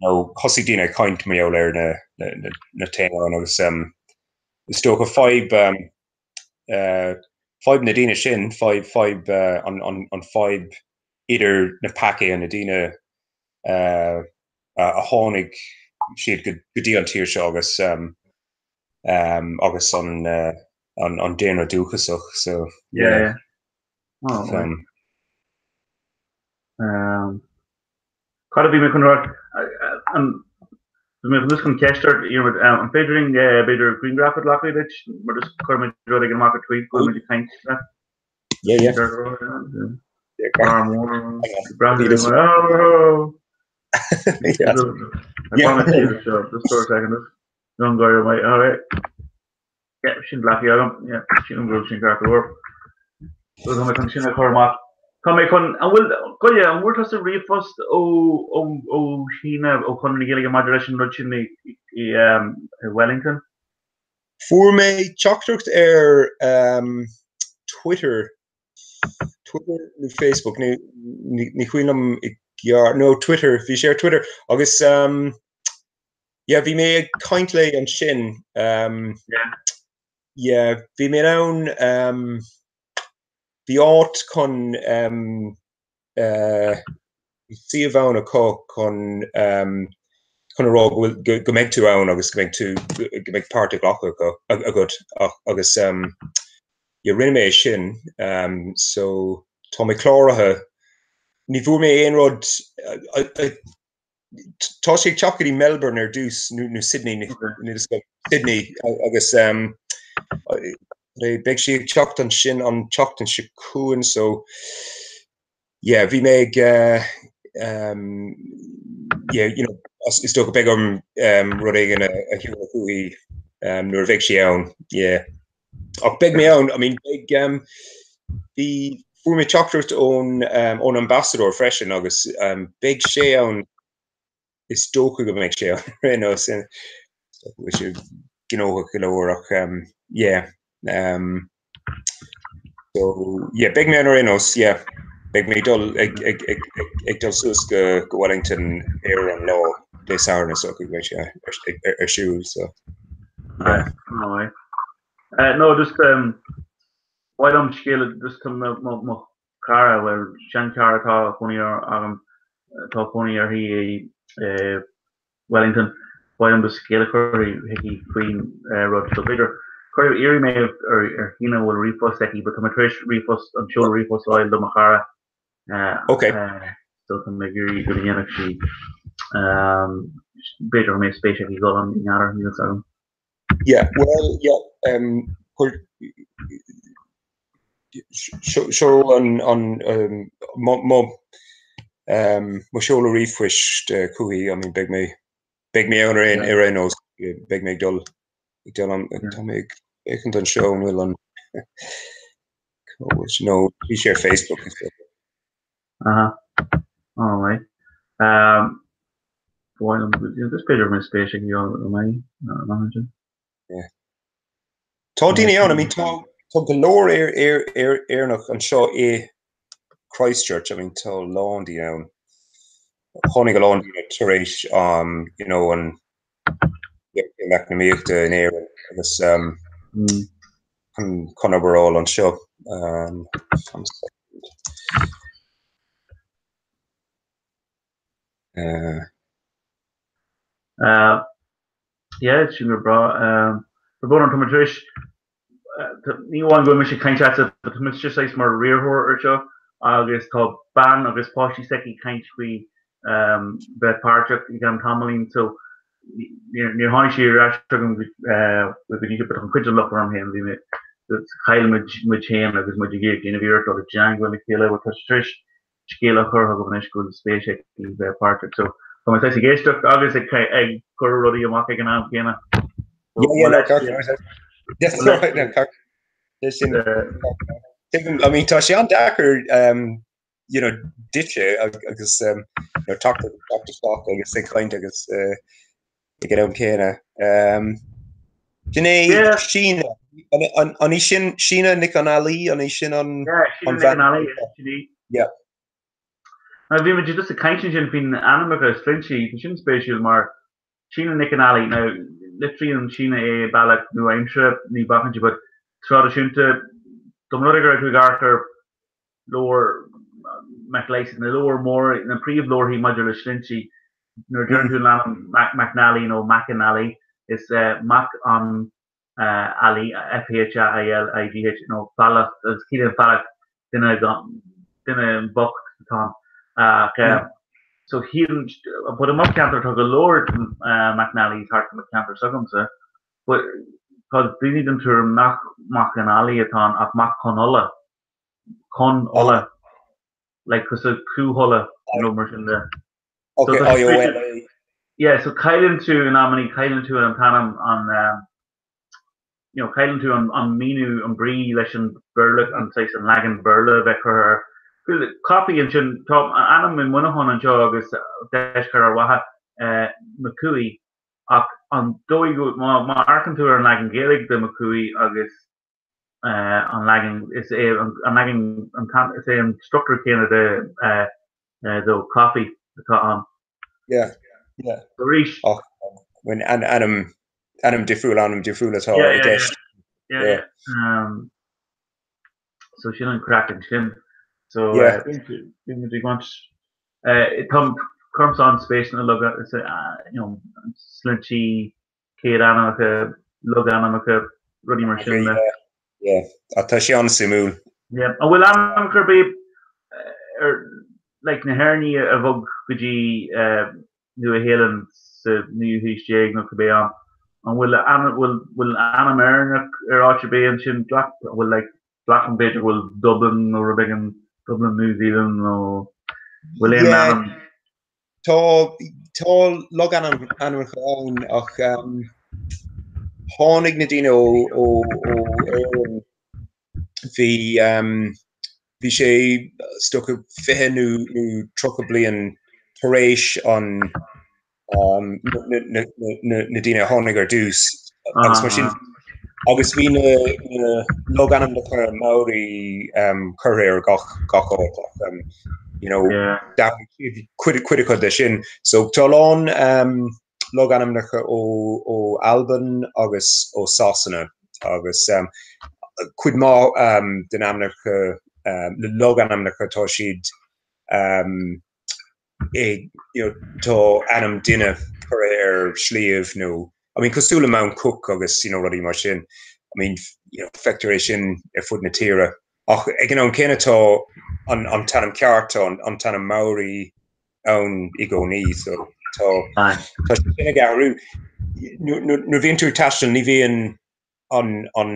nó thosaigh daoine ag caint mar gheall ar na na na téanáin agus is dócha fadhb fadhb na daoine sin fadhb fadhb an an an fadhb idir na Pākehā na daoine a tháinig siad go dtí an tír seo agus agus an an daonra dúchasach so yeah. Yeah. Oh, right. Cad a bhí mé chun rá? Bhí mé just chun ceist ort, Diarmuid, an féidir linn b'fhéidir grianghraf a ghlacadh duit mar just cuirfidh muid rud éigin amach ar tweet go bhfuil muid ag caint leat. Yeah, yeah. Sin glactha agam, sin go bhfuil sin ceart go leor. So tá mé chun sin a chur amach. Tá mé chun, an bhfuil, goile, an bhfuair tusa ríomhphost ó ó ó Shíne, ó Chonradh na Gaeilge maidir leis an rud sin i i i Wellington? Fuair mé teachtaireacht ar Twitter, Twitter nó Facebook, ní ní cuimhin liom i gceart, no Twitter, bhí sé ar Twitter agus yeah bhí mé ag caint léi ansin Yeah. yeah bhí mé in ann bhí áit chun bhí suíomh ann acu chun chun a rá go bhfuil go mbeidh tú ann agus go mbeidh tú go mbeidh páirt a ghlacadh acu agat ach agus yeah rinne mé é sin so tá mé cláraithe ní bhfuair mé aon rud tá sé ag teacht go dtí Melbourne ar dtús nó Sydney Sydney agus beidh sí ag teacht ansin an tseachtain seo chugainn so yeah bhí mé ag yeah you know is dócha beidh orm rud éigin a sheoladh chuici nuair a bheidh sí ann yeah. Ach beidh mé ann, I mean beidh bhí fuair mé teachtaireacht ón ón ambassador freisin agus beidh sé ann is dócha go mbeidh sé ann ar aon nós bhfuil sé gnóthach go leor ach yeah so yeah beidh mé ann ar aon nós yeah beidh mé ag dul ag ag ag ag dul suas go go Wellington ar an lá Dé Sathairn is dócha go mbeidh sé ar ar siúl so yeah. Aye. No just ba mhaith liom scéal just tá mo mo mo chara bhuel seanchara atá cónaí agam atá cónaí uirthi i Wellington ba mhaith liom just scéal a chur chuici faoin rud so b'fhéidir cuir iarrfaidh mé ar ar Shíne an bhfuil ríomhphost aici but tá mé tar éis ríomhphost an seoladh ríomhphost a fháil do mo chara Ok. so tá mé ag iarraidh go ndéanfadh sí b'fhéidir go mbeidh spéis aici dul ann n'fheadar níl fhios agam. Yeah, well, yeah, chuir, seol an, an, mo, mo, mo sheoladh ríomhphoist chuici, I mean, beidh mé, beidh mé ann ar aon, ar aon nós, beidh mé ag dul, ag dul an, tá mé ag féachaint anseo an bhfuil an, cá bhfuil sé, no, bhí sé ar Facebook is dócha. Aha, alright. Ba mhaith liom, is b'fhéidir go mbeidh spéis aici i mbeidh, sin. Yeah. Tá daoine ann, I mean, tá, tá go leor Éireannach anseo i Christchurch, I mean, tá a lán daoine ann. Tháinig a lán daoine tar éis, um, you know, an ghéarchéim eacnamaíochta in Éirinn agus um, chun, chun obair a fháil anseo. Um, Yeah, sin go breá. Tá brón orm, tá mé tar éis, ní amháin go bhfuil mise ag caint leatsa, but tá mise saghas mar riarthóir ar seo agus tá bean agus páistí s'aici ag caint faoi bheith páirteach i gceann tamaillín so níor tháinig sí ar ais chugam go dtí seo but tá an cuid den locht orm féin, bhí mé, chaill muid muid féin agus muid ag iarraidh déanamh iarracht dul i dteangmháil le chéile but tá sé tar éis scéala a chur chugam anois go bhfuil spéis aici bheith páirteach. So tá mé saghas ag éisteacht agus ag ag cur rudaí amach ag an am céanna. So, yeah, yeah, no, That's all right, no, sin I mean tá sé an-deacair um, you know, duitse agus um, you know, teacht isteach agus ag caint agus uh, ag an am céanna. Um, Sin é Síne, an í sin Síne Nic an Ailí, an í sin an an bhean? Yeah. Now bhí muid just ag caint ansin faoin ainmneacha sloinnte, tá sin spéisiúil mar Síne Nic an Ailí, now litríonn Síne é bealach nua-aimseartha, ní bacann sé but traidisiúnta, dá mba rud é go raibh tú ag amharc ar leabhar Mac Lysa, na leabhair móra, na príomhleabharthaí maidir le sloinnte, nuair a deireann tú an ainm McNally nó McAnally, is mac an fhailí, F-H-A-I-L-I-G-H, nó failleach, agus ciallaíonn failleach duine gan, duine bocht atá ann. Ach, so shíl, but i mo cheantar tá go leor McNallys thart i mo cheantar s'agamsa, but tá daoine den tuairim nach mac an fhailí atá ann ach mac Con Uladh. Con Uladh. Like cosúil Cú Uladh nó mar sin de. Okay, oh, you're well. Yeah, so cailleann tú in amannaí, cailleann tú an t-ainm an um, you know, cailleann tú an, an míniú, an brí leis an Béarla, an saghas an leagan Béarla a bheith curtha air. Coffey ansin, tá ainm i Muineachán anseo agus deisceart Ard Mhacha, uh, McCooey, ach an dóigh go, má, má amharcann tú ar an leagan Gaeilge de McCooey agus an leagan, is é an leagan, is é an struchtúr céanna de do Coffey atá ann. Yeah, yeah. Arís. Ach when an ainm, ainm difriúil, ainm difriúil atá i gceist. Yeah, yeah. Um, so sin an craic ansin. So bhí muid ag baint, tá cuirimse an-spéis sna loga, you know, sloinntí, céadainmneacha, logainmneacha, rudaí mar sin de. Yeah, tá sé an-suimiúil. Yeah. An bhfuil ainmneacha ar bith ar like na hÉireannaigh a bhog go dtí Nua Shéalainn sa naoú haois déag nó cibé am, an bhfuil ainm, bhfuil, bhfuil ainm Éireannach ar áit ar bith ansin? Glac, an bhfuil like, glacaim b'fhéidir go bhfuil Dublin nó rud éigin, Dublin New Zealand nó bhfuil aon ainm? Tá tá logainmneacha ann ach tháinig na daoine ó ó ó Éirinn bhí bhí sé is dócha 20 nó nó 30 bliain tar éis an na na daoine a tháinig ar dtús agus mar sin agus bhí na na logainmneacha Maori curtha ar gach gach áit ach you know cuid cuid acu de sin. So tá a lán logainmneacha ó ó Albain agus ó Sasana agus cuid mhaith den ainmneacha na logainmneacha tá siad you know, tá ainm duine curtha ar shliabh nó, I mean, cosúil le Mount Cook agus, you know, rudaí mar sin. I mean, you know, feictear é sin ar fud na tíre. Ach ag an am céanna tá an, an t-ainm ceart, tá an, an t-ainm Maori ann i gcónaí, so tá, tá sé sin ag athrú. Nuair a bhíonn tú ag taisteal ní bhíonn an, an,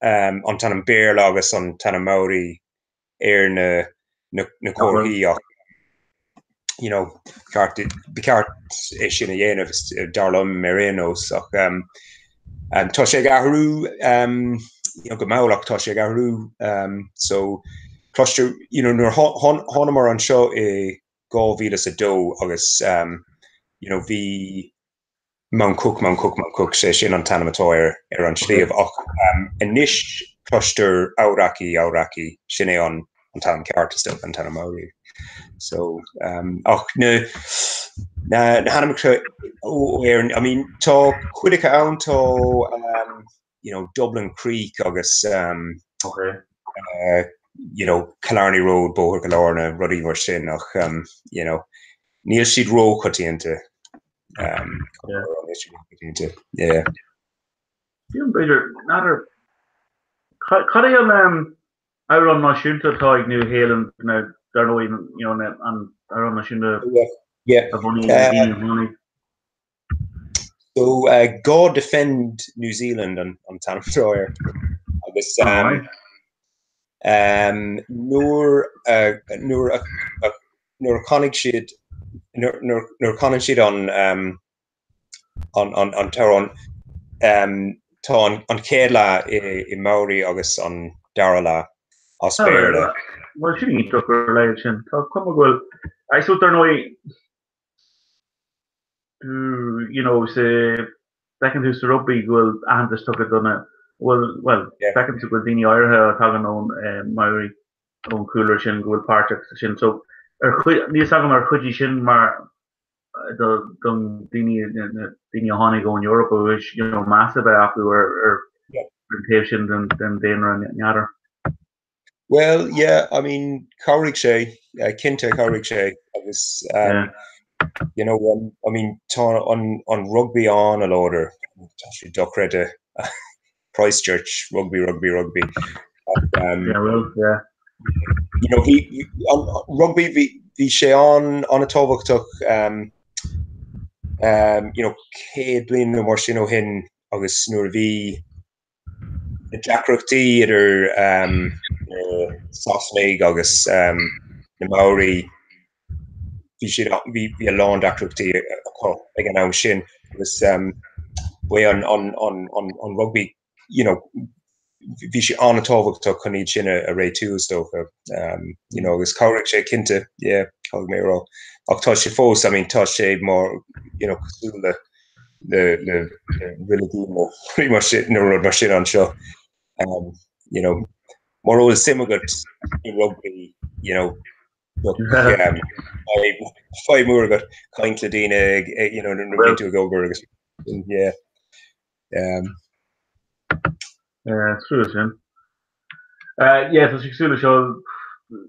um, an t-ainm Béarla agus an t-ainm Maori ar na na comharthaí ach you know ceart ba cheart é sin a dhéanamh dar liom ar aon nós ach um, um, tá sé ag athrú um, you know, go mall ach tá sé ag athrú um, so cloistear you know, nuair thánamar anseo i 2002 agus um, you know, bhí Mount Cook, Mount Cook, Mount Cook, sé sin an t-ainm atá ar ar an sliabh ach anois cloistear Aoraki, Aoraki, sin é an an t-ainm ceart is dócha, an t-ainm Maori. So ach na na na hainmneacha ó Éirinn, I mean tá cuid acu ann, tá you know Dublin Creek agus Okay. you know Killarney Road, Bóthar Chill Airne, rudaí mar sin ach you know níl siad róchoitianta. Yeah. Sílim b'fhéidir, n'fheadar, cad é an amhrán náisiúnta atá ag Nua Shéalainn nó dar ndóigh you know an amhrán náisiúnta a bhunaigh na daoine a tháinig. So God Defend New Zealand an t-ainm atá air agus nuair nuair a nuair a chonaic siad nuair a chanann siad an an t-amhrán tá an chéad leath i Maori agus an dara leath as Béarla. Bhuel sin iontach ar a laghad sin. Tá cuma go bhfuil I suppose dar ndóigh you know sa feiceann tú sa rugbaí go bhfuil aitheantas tugtha do na bhfuil bhuel feiceann tú go bhfuil daoine áirithe a tagann ón Maori ón chúlra sin go bhfuil páirteach sa sin. So ar níl a fhios agam ar chuidigh sin mar do don daoine na daoine a tháinig ón Eoraip ó dheas you know meas a bheith acu ar ar an taobh sin den den daonra n'fheadar. Well yeah I mean chabhraigh sé cinnte chabhraigh sé agus um, you know um, I mean tá an an rugby an-láidir tá sé dochreidte Christchurch rugby rugby rugby Ach, um, yeah, well, yeah. You know, bhí an rugby bhí bhí sé an an-tábhachtach um, um, you know, 100 bliain nó mar sin ó shin agus nuair a bhí na deacrachtaí idir um, na Sasanaigh agus um, na Maori bhí siad bhí bhí a lán deacrachtaí acu ag an am sin agus um, ba é an an an an an rugby you know, bhí sé an-tábhachtach chun iad sin a réitiú is dócha. Um, you know, agus chabhraigh sé cinnte, yeah, caithfidh mé a rá. Ach tá sé fós, I mean, tá sé mar, you know, cosúil le le le le reiligiún nó rudaí mar sin nó rud mar sin anseo. Um, you know, mura bhfuil suim agat i rugby, you know, fadhb mhór agat caint le daoine ag, you know, nuair a bhíonn tú ag obair agus yeah. Um, Trua sin. Yeah, tá sé cosúil le seo,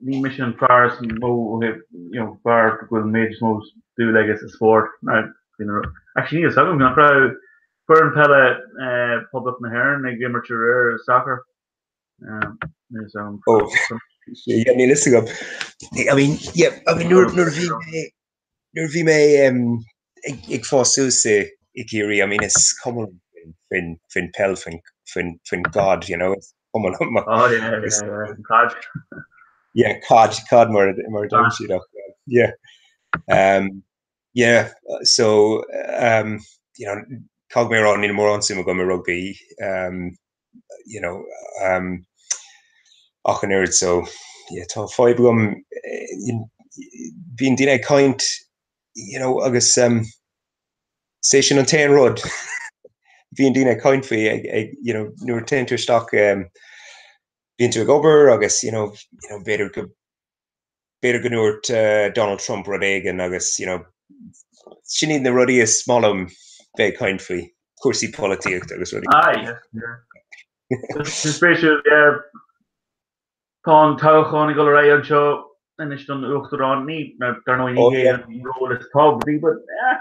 ní mise an fear is mó you know, fear go bhfuil an méid is mó dúil aige sa spórt. Actually, níl a fhios agam, nach raibh foireann peile Poblacht na hÉireann ag imirt aréir sacar? Níl a fhios agam. Oh, yeah, níl a fhios agam. I mean, yeah, I mean, nuair a bhí mé Nuair a bhí mé ag fás suas i gCiarraí, I mean, is cuma liom faoin, faoin peil, faoin, faoin, faoin gcaid, you know, is cuma liom. Oh, yeah, yeah, yeah, caid. Yeah, caid, caid mar, mar a deireann siad ach, yeah. Um, yeah, so, um, you know, caithfidh mé a rá, níl mórán suim agam i rugbaí, um, you know, um, ach an oiread so, yeah, tá fadhb agam, bíonn daoine ag caint, you know, agus um, is é sin an t-aon rud bíonn daoine ag caint faoi ag, ag, you know, nuair a téann tú isteach um, bíonn tú ag obair agus, you know, you know, b'fhéidir go b'fhéidir go ndúirt Donald Trump rud éigin agus, you know, sin iad na rudaí is maith liom bheith ag caint faoi, cúrsaí polaitíochta agus rudaí. Ah, yeah, yeah. Is spéisiúil, yeah. Tá an toghchán ag dul ar aghaidh anseo anois don Uachtarán. Ní, dar ndóigh, ní hé an ról is tábhachtaí, but eh,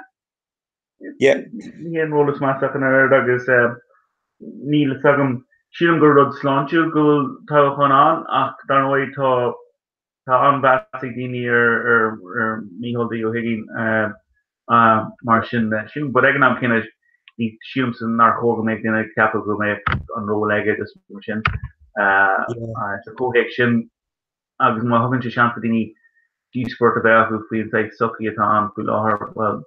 Yeah. Ní hé an ról is measa ach an oiread agus níl fhios agam, sílim gur rud sláintiúil go bhfuil toghchán ann ach dar ndóigh tá tá an-mheas ag daoine ar ar ar Mícheál D Ó hUiginn mar sin sílim but ag an am céanna ní sílimse nár chóir go mbeadh duine ag ceapadh go mbeadh an ról aige agus mar sin sa chomhthéacs sin agus má thugann sé seans do dhaoine díospóireacht a bheith acu faoin saghas sochaí atá ann faoi láthair, bhuel,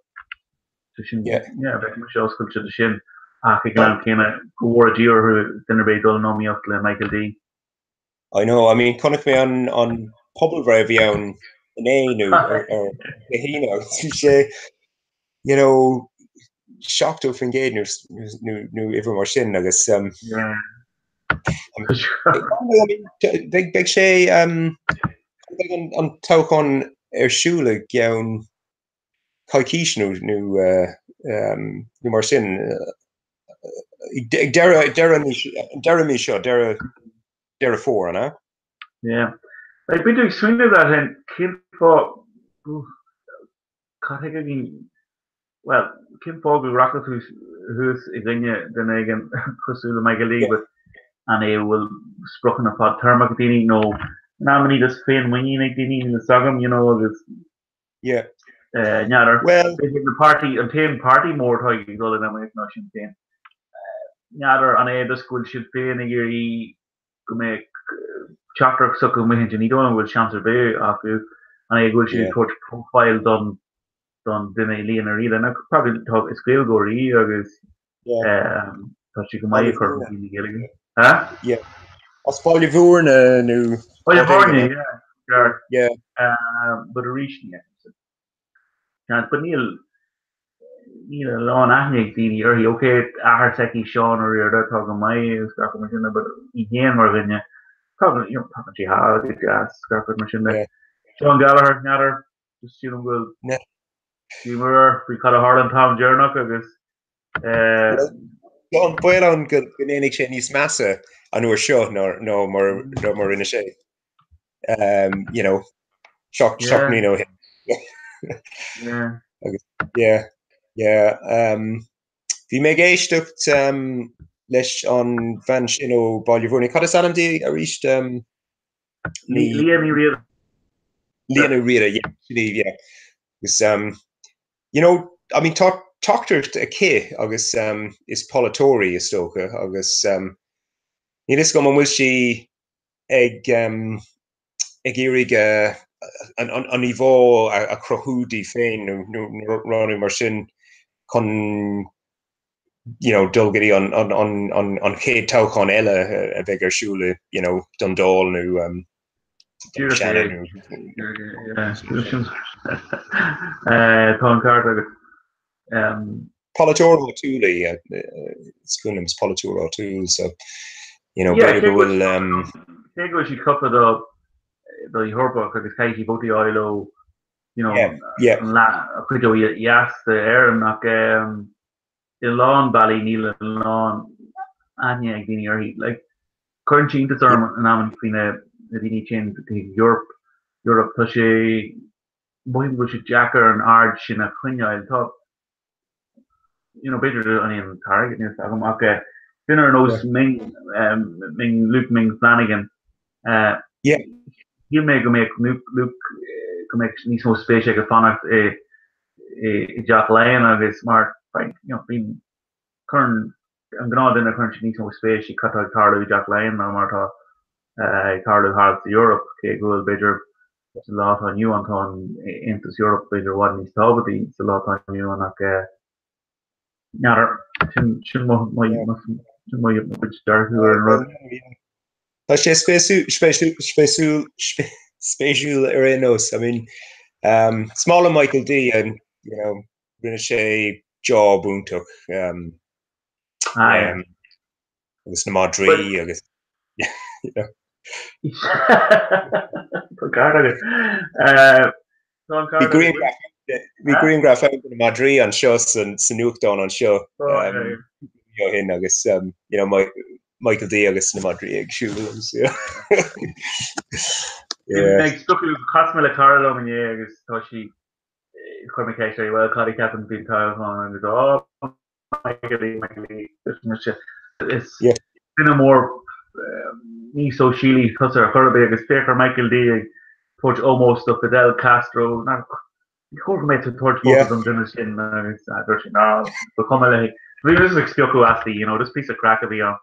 tá sin, yeah, bheadh mise oscailte do sin ach ag an am céanna, go bhfóire Dia orthu duine ar bith ag dul in iomaíocht le Michael D. I know, I mean, chonaic mé an, an pobalbhreith a bhí ann inné nó ar, ar Dé hAoine agus bhí sé, you know, 70% nó, nó, nó uimhir mar sin agus um, Yeah. Beidh, beidh sé, um, beidh an, an toghchán ar siúl i gceann coicís nó, nó, uh, um, nó mar sin, uh, ag deireadh, deireadh mí, deireadh mí seo, deireadh, Deireadh Fómhair, an ea? Yeah. Like, bíonn tú ag smaoineamh air féin, cén fáth, cad chuige, bhuel, cén fáth go rachadh tú thuas i gcoinne duine éigin cosúil le Michael D but an é bhfuil spriocanna fadtéarmacha ag daoine nó in amannaí just féinmhuinín ag daoine níl fhios agam you know agus Yeah. N'fheadar. Well. B'fhéidir na páirtí, an t-aon páirtí mór atá ag dul in iomaíocht ná Sinn Féin. N'fheadar an é just go bhfuil siad féin ag iarraidh go mbeadh teachtaireacht s'acu amuigh ansin, ní dóigh liom go bhfuil seans ar bith acu, an é go bhfuil siad ag tabhairt profile don don duine Liadh Ní Riada. Now probably tá, is Gaeilgeoir í agus tá sí go maith ag cur chun cinn na Gaeilge. Ha? Yeah. As Baile Bhúirne nó Baile Bhúirne, yeah. Sure. Yeah. But arís ní fheicimse. Seans, but níl níl a lán aithne ag daoine uirthi. Ok, athair s'aici Seán Ó Riada atá go maith agus gach rud mar sin de, but í féin mar dhuine, tá, you know, tagann sí thall go deas, gach rud mar sin de. Seán Gallagher, n'fheadar, just sílim go bhfuil díomá air faoi cad a tharla an t-am deireanach agus eh, Tá an baol ann go ndéanfaidh sé níos measa an uair seo ná ná mar ná mar rinne sé. Um, you know, seacht yeah. mbliana ó shin. yeah. Agus, yeah, yeah, um, bhí mé ag éisteacht um, leis an bhean sin ó Baile Bhúirne. Cad is ainm di arís? Um, Liadh Ní Riada. Liadh Ní Riada, yeah, sin í, yeah. Agus, um, you know, I mean, tá teachtaireacht aici agus um, is polaiteoir í is dócha agus um, níl fhios agam an bhfuil sí ag ag iarraidh an íomhá a chruthú di féin nó rud mar sin chun you know dul go dtí an an an an chéad toghchán eile a bheidh ar siúl you know don Dáil nó um, don Seanad nó Tá an ceart agat. Polaiteoir áitiúil í, is cuimhin liom, is polaiteoir áitiúil, so, you know, b'fhéidir go bhfuil. Cé go bhfuil sí ceaptha do do Eorpach agus caithfidh sí vótaí a fháil ó, you know, an leath chuid ó dheas d'Éirinn ach i lán bealaí níl a lán aithne ag daoine uirthi. Like, cuireann sé iontas orm in amanna faoi na daoine a théann chuig Europe, Europe, tá sé mothaím go bhfuil sé deacair an aird sin a choinneáil. Tá, you know, b'fhéidir an é an t-airgead, níl a fhios agam, ach eh, duine ar nós Ming, um, Ming, Luke Ming Flanagan, eh, Yeah. shíl mé go mbeadh Luke, Luke, eh, go mbeadh níos mó spéise aige fanacht i, i, i dTeach Laighean agus mar, you know, bíonn, cuireann an gnáthdhuine cuireann siad níos mó spéis i cad tá ag tarlú i dTeach Laighean ná mar atá ag tarlú thall sa Eoraip, cé go bhfuil b'fhéidir sa lá atá inniu ann tá an Aontas Eorpach b'fhéidir i bhfad níos tábhachtaí sa lá atá inniu ann ach n'fheadar, sin mo chuid dearcadh ar an rud. Tá sé spéisiúil spéisiúil ar aon nós. I mean, um, is maith liom Michael D and, you know, rinne sé job iontach um, Ah, um, agus na madraí agus Tá ceart agat. Eh, Tá an Bhí ceart agat. grianghraf bhí grianghraf ann de na madraí anseo san sa nuachtán anseo Oh, um, ó shin agus um, you know, Mi- Michael D agus na madraí ag siúl agus yeah. Yeah. Ag stopadh chas mé le cara liom inné agus tá sí Chuir mé ceist uirthi, bhuel, cad a cheapann faoin toghchán agus á, Michael D, Michael D, is mise. Is duine mór ní sóisialaí tusa ar chor ar bith agus féach ar Michael D ag tabhairt ómós do Fidel Castro. Ní chóir go mbeadh tú ag tabhairt vóta don duine sin agus dúirt sí, ná, ba chuma léi. Bhí mise ag spiocadh aisti, you know, just píosa craic a bhí ann.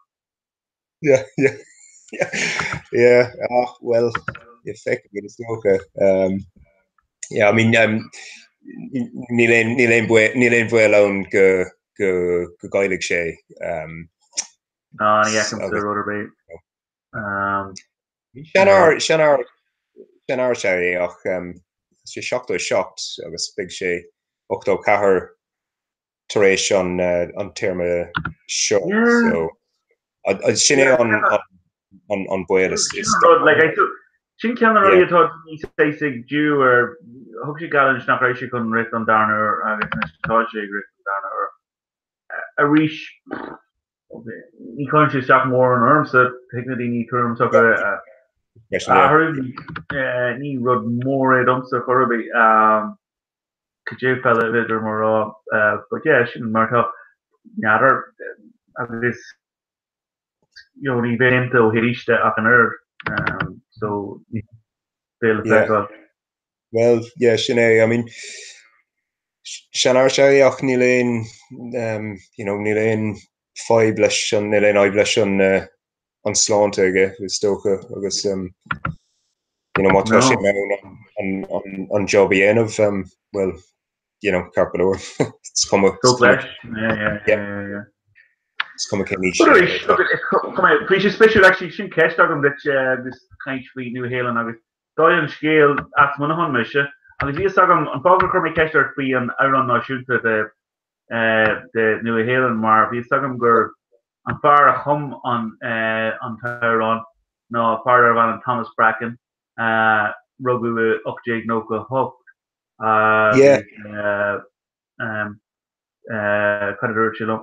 Yeah, yeah, yeah, yeah, ah, well, feicfimid is dócha. Um, yeah, I mean, um, níl aon níl aon baol níl aon bhaol ann go go go gcaillfidh sé. Um, Ná, ní fheicimse rud ar bith. Um, Seanfhear seanfhear seanfhear is ea é ach um, sé 77 agus beidh sé 84 tar éis an an téarma seo so sin é an an baol is is Sin ceann de na rudaí atá níos saghas ag due ar thug sé geallúint nach raibh sé chun rith don darna huair agus anois tá sé ag rith don darna huair. Arís ní chuireann sé isteach mórán ormsa, thig le daoine tuairim s'acu a athrú, ní rud mór é domsa chor ar bith. Cad é fela b'fhéidir mar rá, but yeah, sin mar atá. N'fheadar agus you know ní bheidh déanta ó thaobh aois de ach an oiread so ní bheidh le feiceáil. Well, yeah, sin é. I mean, seanfhear is ea é ach níl aon, you know, níl aon fadhb leis an, níl aon fhadhb leis an, an sláinte aige, is dócha, agus, you know, má tá sé in ann an, an, an job a dhéanamh, well, you know, ceart go leor. Is cuma. Dóigh leis. Yeah, yeah, yeah, yeah. Is cuma cén aois. But arís, look, is cuma, bhí sé spéisiúil actually, sin ceist agam duit agus caint faoi Nua Shéalainn agus dála an scéil as Muineachán mise agus bhí fhios agam, an fáth gur chuir mé ceist ort faoi an amhrán náisiúnta de de Nua Shéalainn mar bhí fhios agam gur an fear a chum an an t-amhrán ná fear darbh ainm Thomas Bracken, rugadh i 1898 agus cad a dúirt sé liom?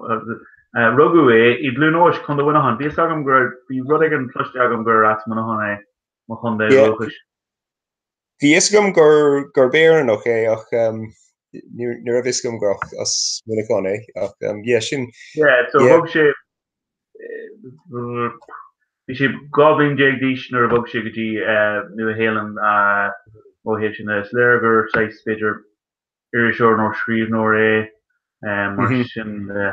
Rugadh é i gCluain Eois, Contae Mhuineacháin. Bhí fhios agam go raibh, bhí rud éigin cloiste agam gur as Muineachán é, mo chontae dúchais. Bhí fhios agam gur gurb Éireannach é ach ní raibh fhios agam gur as Muineachán é ach yeah sin. Yeah, so bhog sé Bhí sé 12 bliain d'aois nuair a bhog sé go dtí Nua Shéalainn ó thaobh sin de. Is léir gur saghas, b'fhéidir, iriseoir nó scríbhneoir é mar sin de.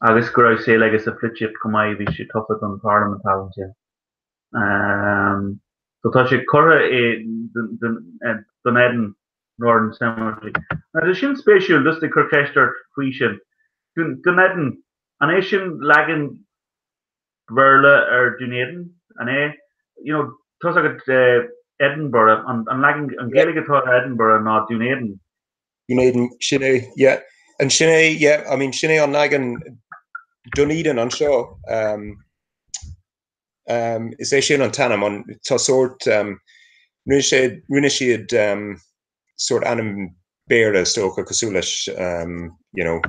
Agus go raibh saol aige sa pholaitíocht chomh maith, bhí sé tofa don pharlaimint thall ansin. So tá sé curtha i Dunedin Northern Cemetery. Now tá sin spéisiúil, just ag cur ceist ort faoi sin. Dunedin, An é sin leagan Béarla ar Dún Éideann? An é? You know, tá's agat Edinburgh, an leagan, an Ghaeilge atá ar Edinburgh ná Dún Éideann. Dún Éideann, sin é, yeah. An sin é, yeah, I mean, sin é an leagan Dunedin anseo. Um, um, is é sin an t-ainm, an, tá sórt, um, rinne sé, rinne siad um, sórt ainm Béarla is dócha cosúil leis you know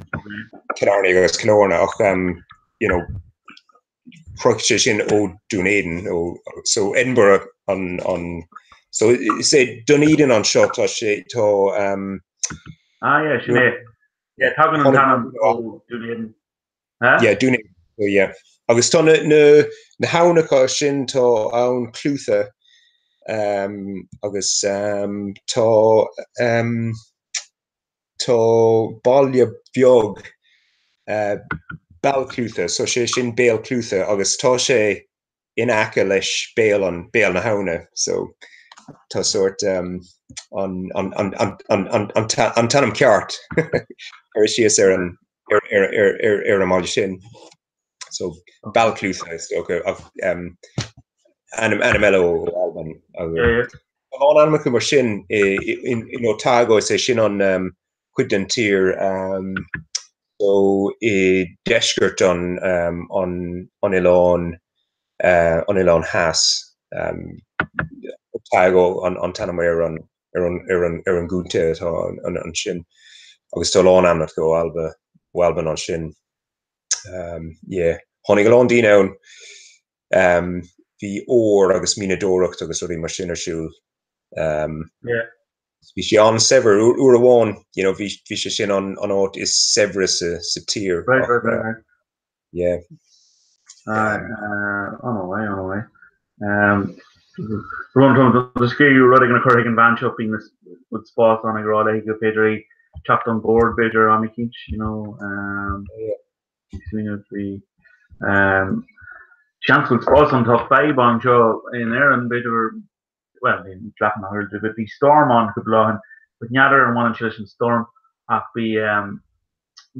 Killarney agus Kilorna ach you know chruthaigh sé sin ó Dún Éideann ó so Edinburgh an an so is é Dunedin anseo tá sé tá um, Ah yeah, sin é. Yeah, tagann an t-ainm ó Dún Éideann. Huh? Yeah, Dún Éideann. Oh, yeah. Agus tá na, na, na haibhneacha sin tá abhainn Clutha um, agus um, tá um, tá baile beag uh, Balclutha, so sé sin Béal Clutha agus tá sé in aice leis béal an béal na habhna so tá sórt um, an, an, an, an, an, an, an, an t-ainm ceart curtha síos ar an ar, ar, ar, ar, ar an mbaile sin. So Balclutha is dócha ach um, ainm ainm eile ó Albain. Tá a lán ainmneacha mar sin in, in Otago is é sin an um, cuid den tír um, so i deisceart an, um, an, an oileáin uh, an oileáin theas um, Otago an, an t-ainm ar an, ar an, ar an, ar an gcontae atá ansin agus tá a lán ainmneacha ó Alba ó Albain ansin. Um, yeah. Tháinig a lán daoine ann um, bhí ór agus mianadóireacht agus rudaí mar sin ar siúl. Um, yeah. Bhí sé an-saibhir uair amháin, you know, bhí bhí sé sin an an áit is saibhre sa sa tír. Right, right, right, right. Yeah. An-mhaith, an-mhaith. Run scríobh rud éigin a chur chuig an bhean seo faoi bhfuil spás ann ag rá léi go féidir í teacht on bord b'fhéidir am eicínt, you know. Um, smaoineamh faoi um, seans go bhfuil spás ann tá fadhb anseo in Éirinn b'fhéidir bhuel, ní ghlacann ach oiread, but bhí storm ann cúpla lá ó shin, but n'fheadar an mbaineann sé leis an storm ach bhí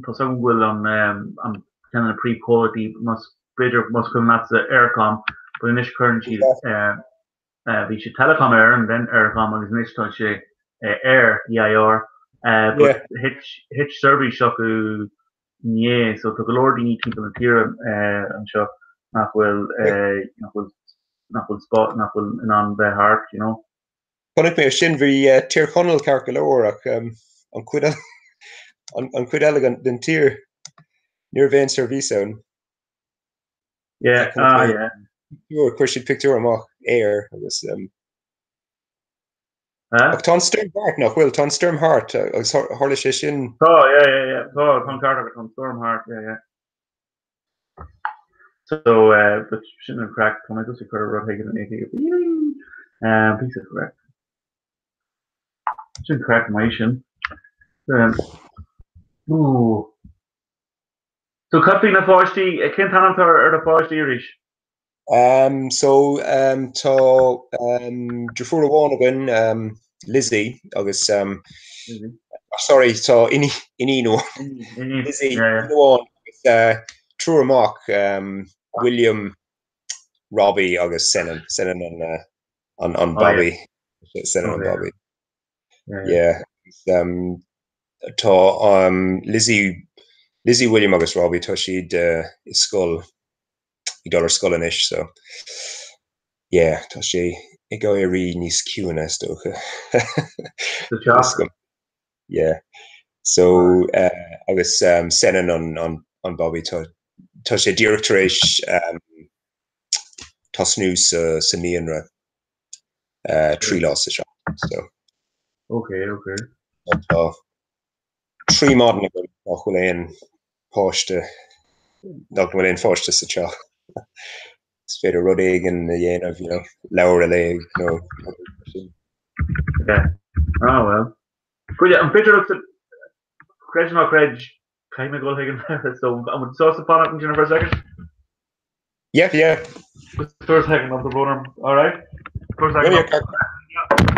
tá 's agam go bhfuil an an ceann de na príomhchomhlachtaí más b'fhéidir más cuimhin leatsa Eircom but anois cuireann siad bhí sé Telecom Éireann then Eircom agus anois tá sé Eir, EIR, but thit thit seirbhís acu inné so tá go leor daoine timpeall na tíre anseo nach bhfuil nach bhfuil nach bhfuil spá nach bhfuil in ann bheith thart you know. Chonaic mé sin bhí Tír Chonaill ceart go leor ach an chuid eile an chuid eile den tír ní raibh aon seirbhís ann. Yeah, ah yeah. Chuir siad pictiúr amach air agus Ach tá an stoirm thart, nach bhfuil? Tá an stoirm thart agus tharla sé sin. Tá, yeah, yeah, yeah. Tá, tá an ceart agat, tá an stoirm thart, yeah, yeah. So uh, but sin an craic tá mé just ag cur rud éigin in um, píosa craic. Sin craic maith sin. Um, ooh. So cad faoi na páistí, cén t-ainm atá ar na páistí arís? Um, so um, tá um, deirfiúr amháin againn, um, Lizzie, agus um, mm-hmm. sorry, tá iníon amháin. Lizzie amháin agus uh, triúr mac, um, William, Robbie agus Senan, Senan an, uh, an, an oh, Bobby. Yeah. Senan an Bobby. Yeah. Um, tá um, Lizzie, Lizzie, William agus Robbie tá siad uh, i scoil ag dul ar scoil anois so yeah tá sé ag éirí níos ciúine is dócha. Sa teach? Yeah. So uh, agus um, Senan an, an, an Bobby tá, tá sé díreach tar éis um, tosnú sa, sa naíonra uh, 3 lá sa seachtain so. Okay, okay. Tá 3 maidin agam nach bhfuil aon páiste, nach bhfuil aon pháiste sa teach. Is féidir rud éigin a dhéanamh, you know, leabhar a léamh nó rud mar sin. Yeah. Ah well. Goide, an féidir leat, creid nó ná creid, caithfidh mé dul chuig an leithreas, so an bhfuil tú sásta fanacht ansin for a second? Yeah, yeah. Just for a second, tá brón orm. All right? For a second. Yeah, yeah.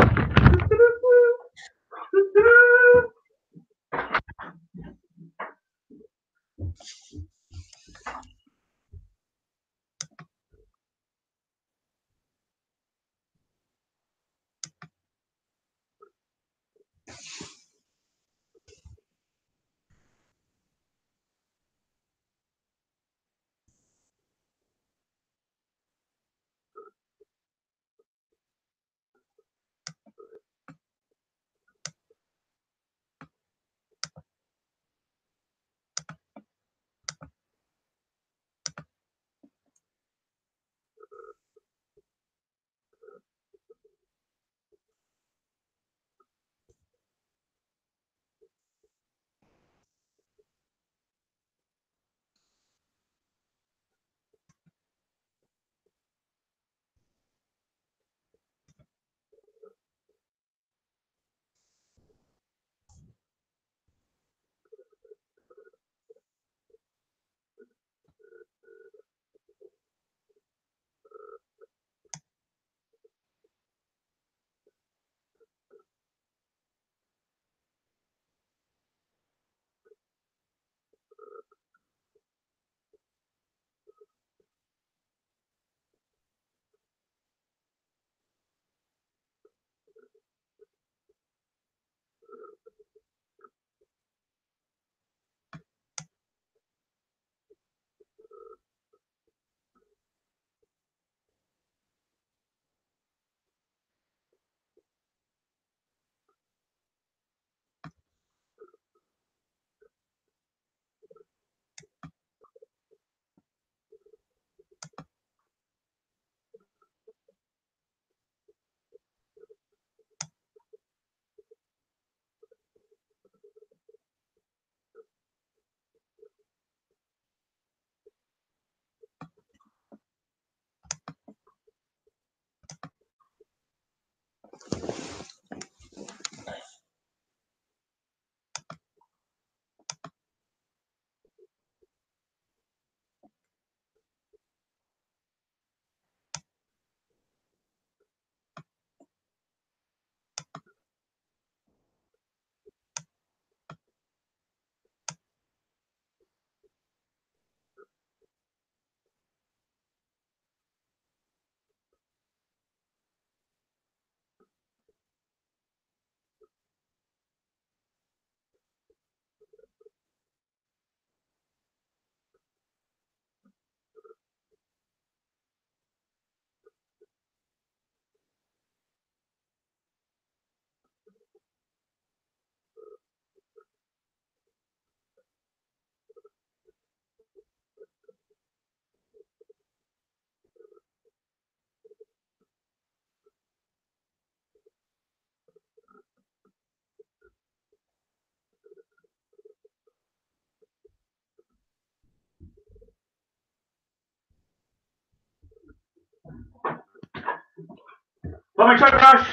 Tá mé seo ar ais!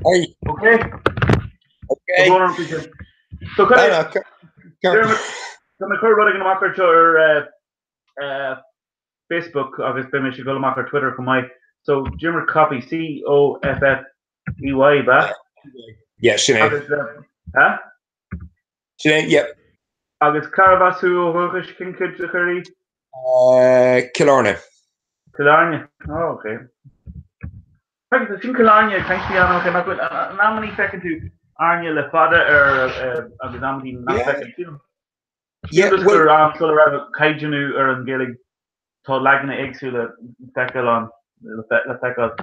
Hey. Ok. Ok. So Tá mé ag cur rud éigin amach ar seo ar Facebook agus beidh mé ag dul amach ar Twitter chomh maith. So Diarmuid Coffey, C-O-F-F-E-Y, ba? Yeah, sin é. Agus, huh? Sin é, yeah. Agus cárb as thú ó dhúchas, cén chuid de Chiarraí? Cill Airne. Cill Airne, oh ok. Feicfidh tú, sin Cill Airne, caint faoi ainm, ok, nach bhfuil, in amannaí feiceann tú Airne le fada ar agus amannaí nach bhfeiceann tú. Yeah, Sílim well, gur am sula raibh caighdeánú ar an Ghaeilge tá leaganacha éagsúla feiceáil ann le feiceáil.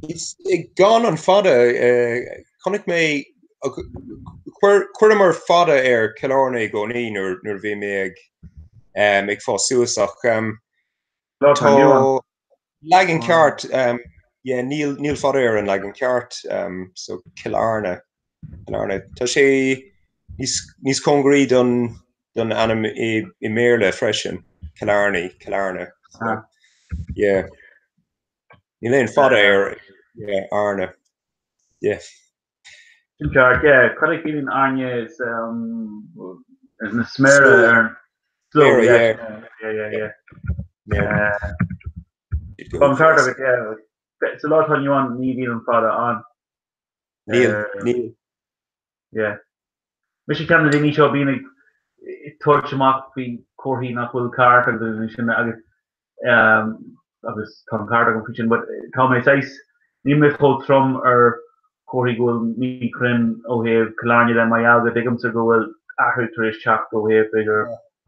Is gan an fada, chonaic mé, chuireamar fada ar Cill Airne i gcónaí nuair a bhí mé ag ag fás suas ach Lá tá inniu ann. leagan ceart, yeah, níl níl fada ar an leagan ceart, so Cill Airne, Cill Airne. Tá sé níos níos cóngaraí don don ainm i i mBéarla freisin, Killarney, Cill Airne. So, yeah. Níl aon fada ar yeah, Airne. Yeah. Sin ceart, yeah. Cad é ciallaíonn Airne is is na sméara ar an Slow, slow, yeah. Yeah, yeah, yeah. Yeah. Tá an ceart agat, yeah. Sa lá atá inniu ann ní bhíonn an fada ann. Níl, níl. Yeah. Mise ceann de na daoine seo a bhíonn ag tabhairt amach faoi comharthaí nach bhfuil ceart agus rudaí sin agus agus tá an ceart agam faoi sin but tá mé saghas, níl mé chomh trom ar chomharthaí go bhfuil míchruinn ó thaobh Cill Airne de mar gheall go dtuigimse go bhfuil athrú tar éis teacht ó thaobh b'fhéidir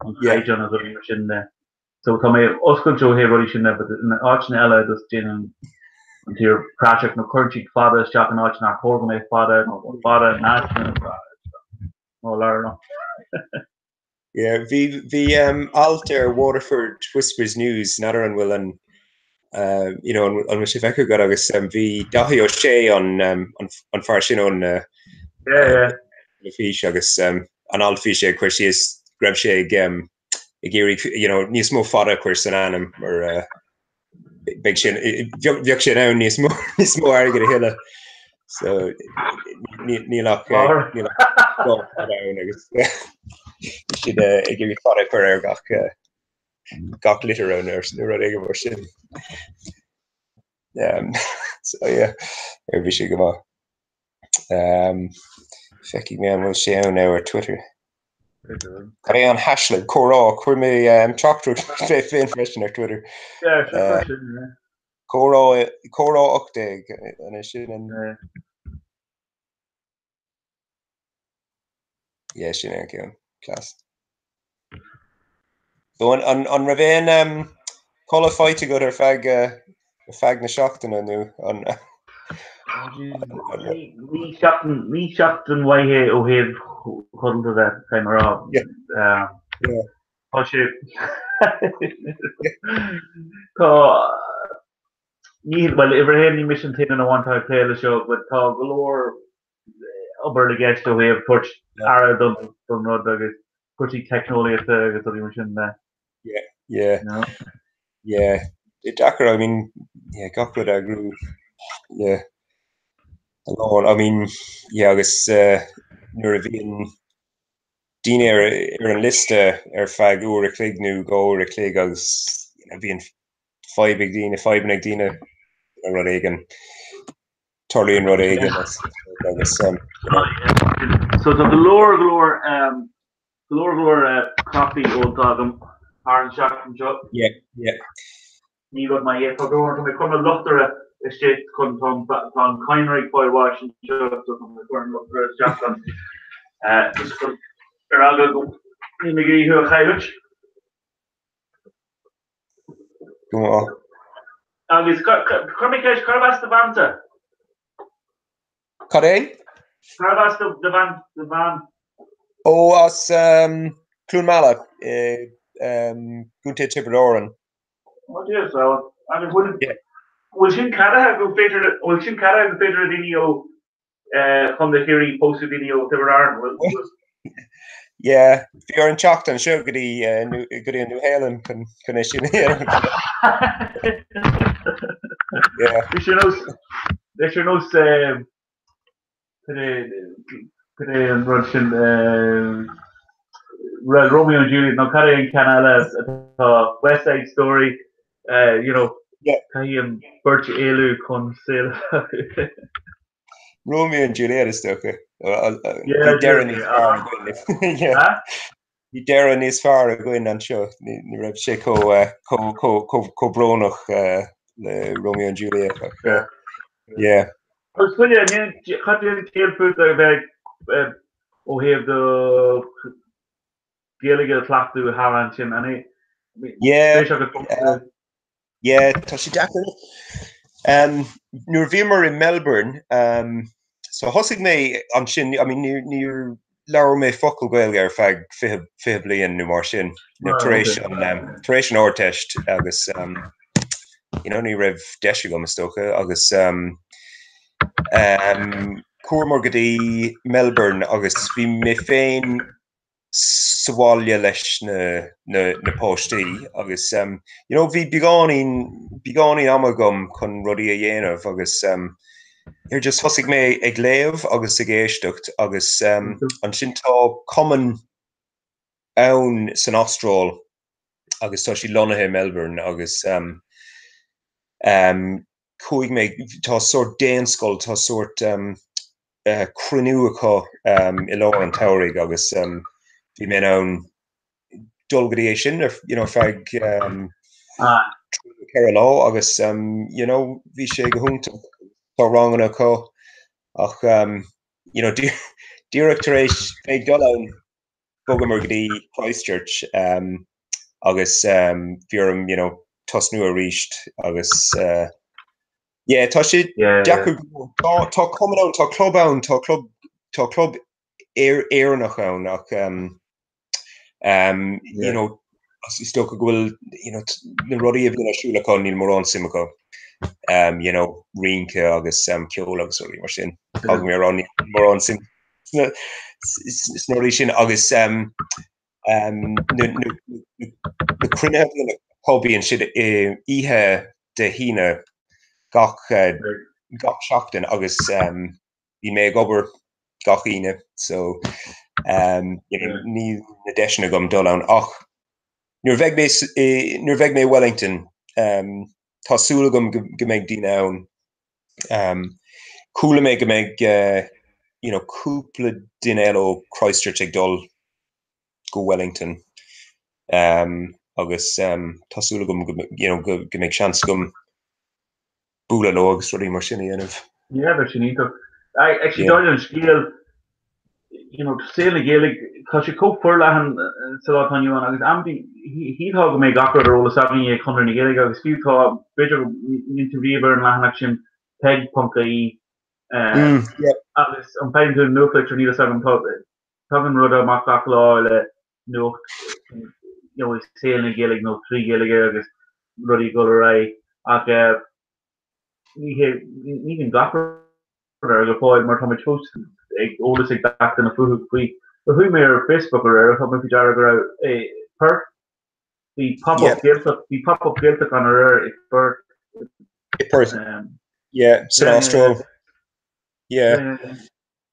an chaighdeáin agus rudaí mar sin de. So tá mé oscailte ó thaobh rudaí sin de but in áiteanna eile just déanann an tír praiseach nó cuireann siad fada isteach in áit nár chóir go mbeadh fada nó fada in áiteanna nó lár nó. Yeah, bhí bhí um, alt ar Waterford Whispers News, n'fheadar an bhfuil an uh, you know, an an bhfuil sé feicthe agat agus um, bhí Daithí Ó Sé an, um, an, an fear sin ón uh, Yeah, yeah. teilifís agus um, an alt bhí sé ag cur síos go raibh sé ag um, ag iarraidh you know, níos mó fada a chur san ainm mar uh, beidh sé bheadh sé in ann níos mó níos mó airgid a thuilleadh. So níl ach níl ach dhá fada ann agus siad ag iarraidh fada a chur ar gach gach litir ann nó rud éigin mar sin. Um, so yeah, ar bhí sé go maith. Um, feicfidh mé an bhfuil sé ann now ar Twitter. Cad é an haischlib? Comhrá, chuir mé um, teachtaireacht fé féin freisin ar Twitter. Yeah, sure, uh, sin, yeah. Comhrá, comhrá 18 an é sin an... Yeah. Yeah, sin é an ceann. Class. So an, an, an raibh aon um, codladh faighte agat ar feadh, uh, ar feadh na seachtaine nó an... Ní seachtain, ní seachtain mhaith é ó thaobh chodlata de, caithfidh mé a rá. Yeah. Uh, Yeah. Tá sé Tá ní bhuel uimhir a haon ní mise an t-aon duine amháin atá ag plé le seo, but tá go leor obair i gceist ó thaobh tabhairt aire don don rud agus cúrsaí teicneolaíochta agus rudaí mar sin de. Yeah, yeah. You know? Yeah. Deacair, I mean, yeah, gach rud a eagrú. Yeah. Alone, I mean, yeah, agus uh, nuair a bhíonn daoine ar, ar an liosta ar feadh uair a chloig nó dhá uair a chloig agus you know, bhíonn fadhb ag daoine, fadhbanna ag daoine, rud éigin. Tarlaíonn rud éigin agus um, So tá go leor go leor um, go leor go leor uh, caife ólta agam thar an seachtain seo. Yeah, yeah. Ní rud maith é. Tá go leor tá mé ag cur mo luchtaire istigh chun tá an tá an cadhnra ag fáil bháis anseo so tá mé ag cur an luchtaire isteach chun uh, just chun ar eagla go níl mé ag iarraidh thú a chailliúint. Go maith. Agus chuir mé ceist, cárb as do bheansa? Cad é? Cárb as do bhean, do bhean? Ó, as Cluain Meala i gContae Tiobraid Árann. Ó, Dia so. Agus bhfuil, bhfuil sin ceadaithe go féidir, bhfuil sin ceadaithe go féidir le daoine ó Chontae Chiarraí pósadh daoine ó Thiobraid Árann? Bhfuil? Yeah, bhí orainn teacht anseo go dtí go dtí an Nua-Shéalainn chun chun é sin a dhéanamh. Yeah. Bhí sé nós bhí sé nós cad é cad é an rud sin Romeo and Juliet nó cad é an ceann eile atá West Side Story you know caithfidh an bheirt éalú chun saol Romeo and Juliet is dócha. Bhí deireadh níos fearr againn. Bhí deireadh níos fearr againn anseo. Ní raibh sé chomh brónach le Romeo and Juliet. Yeah. Agus faoi cad é an scéal fút a bheith ó thaobh do Ghaeilge a chleachtadh thall ansin, an é? Yeah. Yeah, tá sé deacair. Um, nuair a bhíomar i Melbourne, um, so thosaigh mé ansin, I mean, níor, níor labhair mé focal Gaeilge ar feadh 20, 20 bliain nó mar sin, nó tar éis an, um, tar éis an Ardteist agus, um, you know, ní raibh deis agam is dócha agus um, um, chuamar go dtí Melbourne agus bhí mé féin sa bhaile leis na na páistí agus you know bhí beagáinín beagáinín ama agam chun rudaí a dhéanamh agus here just thosaigh mé ag léamh agus ag éisteacht agus ansin tá cumann ann san Astráil agus tá siad lonnaithe i Melbourne agus chuaigh mé, tá sórt daonscoil, tá sórt cruinniú acu i lár an tsamhraidh agus bhí mé in ann dul go dtí é sin ar you know feadh trí nó ceithre lá agus you know bhí sé go hiontach. Tá ranganna acu ach you know díreach tar éis bheith ag dul ann bhogamar go dtí Christchurch agus bhí orm you know tosnú arís agus yeah tá sé deacair go leor. Tá cumann ann, tá club ann, tá club tá club Éireannach ann ach you know is dócha go bhfuil you know na rudaí a bhíonn ar siúl acu níl mórán suim acu you know rince agus ceol agus rudaí mar sin. Caithfidh mé a rá níl mórán suim sna rudaí sin agus na cruinnithe a bhíonn acu bíonn siad oíche Dé hAoine gach gach seachtain agus bhí mé ag obair gach Aoine so níl na deiseanna agam dul ann ach nuair a bheidh mé nuair a bheidh mé i Wellington tá súil agam go mbeidh daoine ann. Chuala mé go mbeidh you know cúpla duine eile ó Christchurch ag dul go Wellington agus tá súil agam go you know go mbeidh seans agam bualadh leo agus rudaí mar sin a dhéanamh. Yeah, bheadh sin iontach. Actually, dála an scéil, you know, saol na Gaeilge, tá sé chomh forleathan sa lá atá inniu ann agus amantaí shílfeá go mbeadh gach rud ar eolas againne ag Conradh na Gaeilge agus fiú tá, b'fhéidir go mbíonn tú riamh ar an leathanach sin peig.ie agus an bhfaigheann tú an nuachtlitir, níl a fhios agam, tá, tagann rud amach gach lá le nuacht you know, i saol na Gaeilge nó trí Ghaeilge agus rudaí ag dul ar aghaidh ach ní hé, ní bhíonn gach rud ar go fóill mar tá muid fós ag eolas ag gach duine fúthu faoi. Chuaigh mé ar Facebook aréir, thug mé faoi deara go raibh i Perth, bhí pop-up Gaeltacht, bhí pop-up Gaeltacht ann aréir i Perth. I Perth, yeah, san Astráil. Yeah.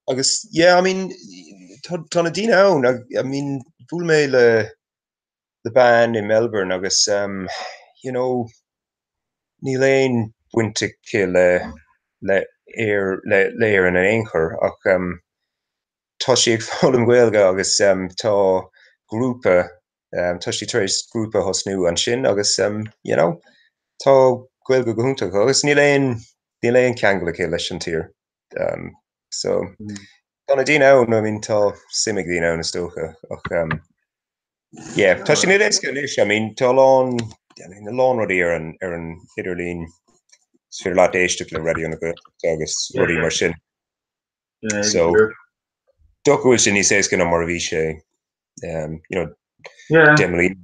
Agus, yeah, I mean, tá tá na daoine ann, I mean, bhuail mé le le bean i Melbourne agus um, you know, níl aon bhaint aici le le Éir le le Éirinn in aon chor ach um, tá sí ag foghlaim Gaeilge agus um, tá grúpa um, tá sí tar éis grúpa a thosnú ansin agus um, you know, tá Gaeilge go hiontach agus níl aon níl aon cheangal aici leis an tír. Um, so tá na daoine ann, I mean, tá suim ag daoine ann is dócha ach um, yeah, tá sé níos éasca anois, I mean, tá a lán I mean, a lán rudaí ar an ar an idirlíon is féidir leat éisteacht le Raidió na Gaeltachta agus rudaí mar sin. So dócha go bhfuil sé níos éasca ná mar a bhí sé um, you know, 10 mbliana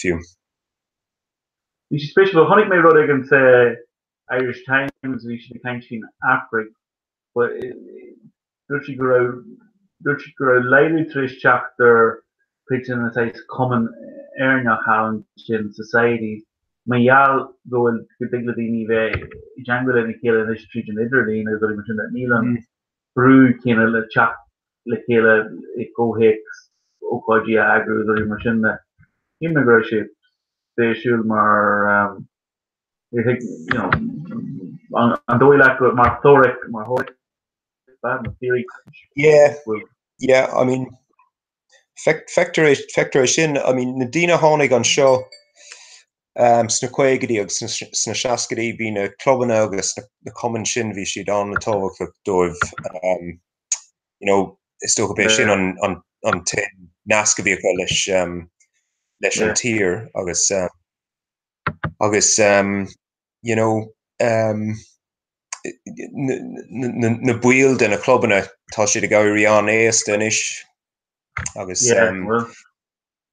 fiú. Bhí sé spéisiúil, chonaic mé rud éigin sa Irish Times, bhí siad ag caint faoin Afraic, but dúirt siad go raibh Dúirt siad go raibh laghdú tar éis teacht ar chuid de na saghas cumainn Éireannach thall ansin, societies, mar gheall go bhfuil, go dtig le daoine bheith i dteangmháil lena chéile anois tríd an idirlíon agus rudaí mar sin de. Níl an brú céanna le teacht le chéile i gcomhthéacs ócáidí a eagrú agus rudaí mar sin de. Shíl mé go raibh sé spéisiúil mar you know, an dóigh leat go mar theoiric, mar theoiric, Yeah, yeah, I mean, feictear é, feictear é sin, I mean, na daoine a tháinig anseo um, sna caogaidí agus sna, sna seascaidí, bhí na clubanna agus na, na cumainn sin, bhí siad an-tábhachtach dóibh. Um, you know, is dócha b'é sin an, an, an t-aon nasc a bhí acu leis, um, leis an tír agus, um, agus um, you know, um, na baill de na clubanna, tá siad ag éirí an-aosta anois agus yeah, um, well.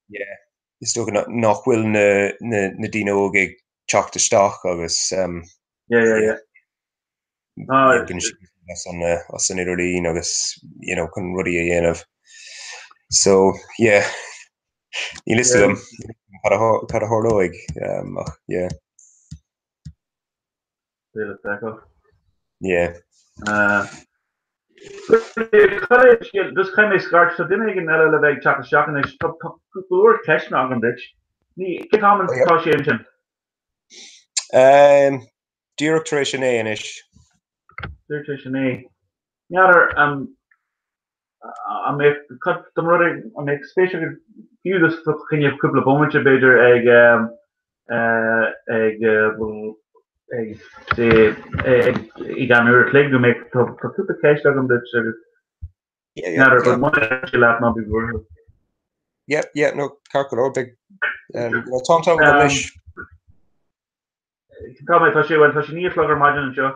yeah, is dócha nach bhfuil na, na, na daoine óga ag teacht isteach agus um, yeah, yeah, yeah. Ah, as an, uh, as an idirlíon agus you know, chun rudaí a dhéanamh. So yeah, níl fhios agam cad a tharlóidh um, ach yeah. Beidh le feiceáil. Yeah. Just caithfidh mé scairt, tá duine éigin eile le bheith ag teacht isteach anois. Tá go leor ceisteanna agam duit. Ní, cén t-am atá sé ansin? Um, díreach tar éis a naoi anois. Díreach tar éis a naoi. N'fheadar, um, An mbeadh, dá mba rud é, an mbeadh spéis agat fiú just fá choinne cúpla bomaite b'fhéidir ag ag ag say ag i gceann uair a chloig go mbeadh tá cúpla ceist agam duit agus n'fheadar but muna sé leat ná bí buartha. Yeah, yeah, no, ceart go leor, beidh, tá an t-am agam anois. Tá mé, tá sé, bhuel, tá sé 9 a chlog ar maidin anseo,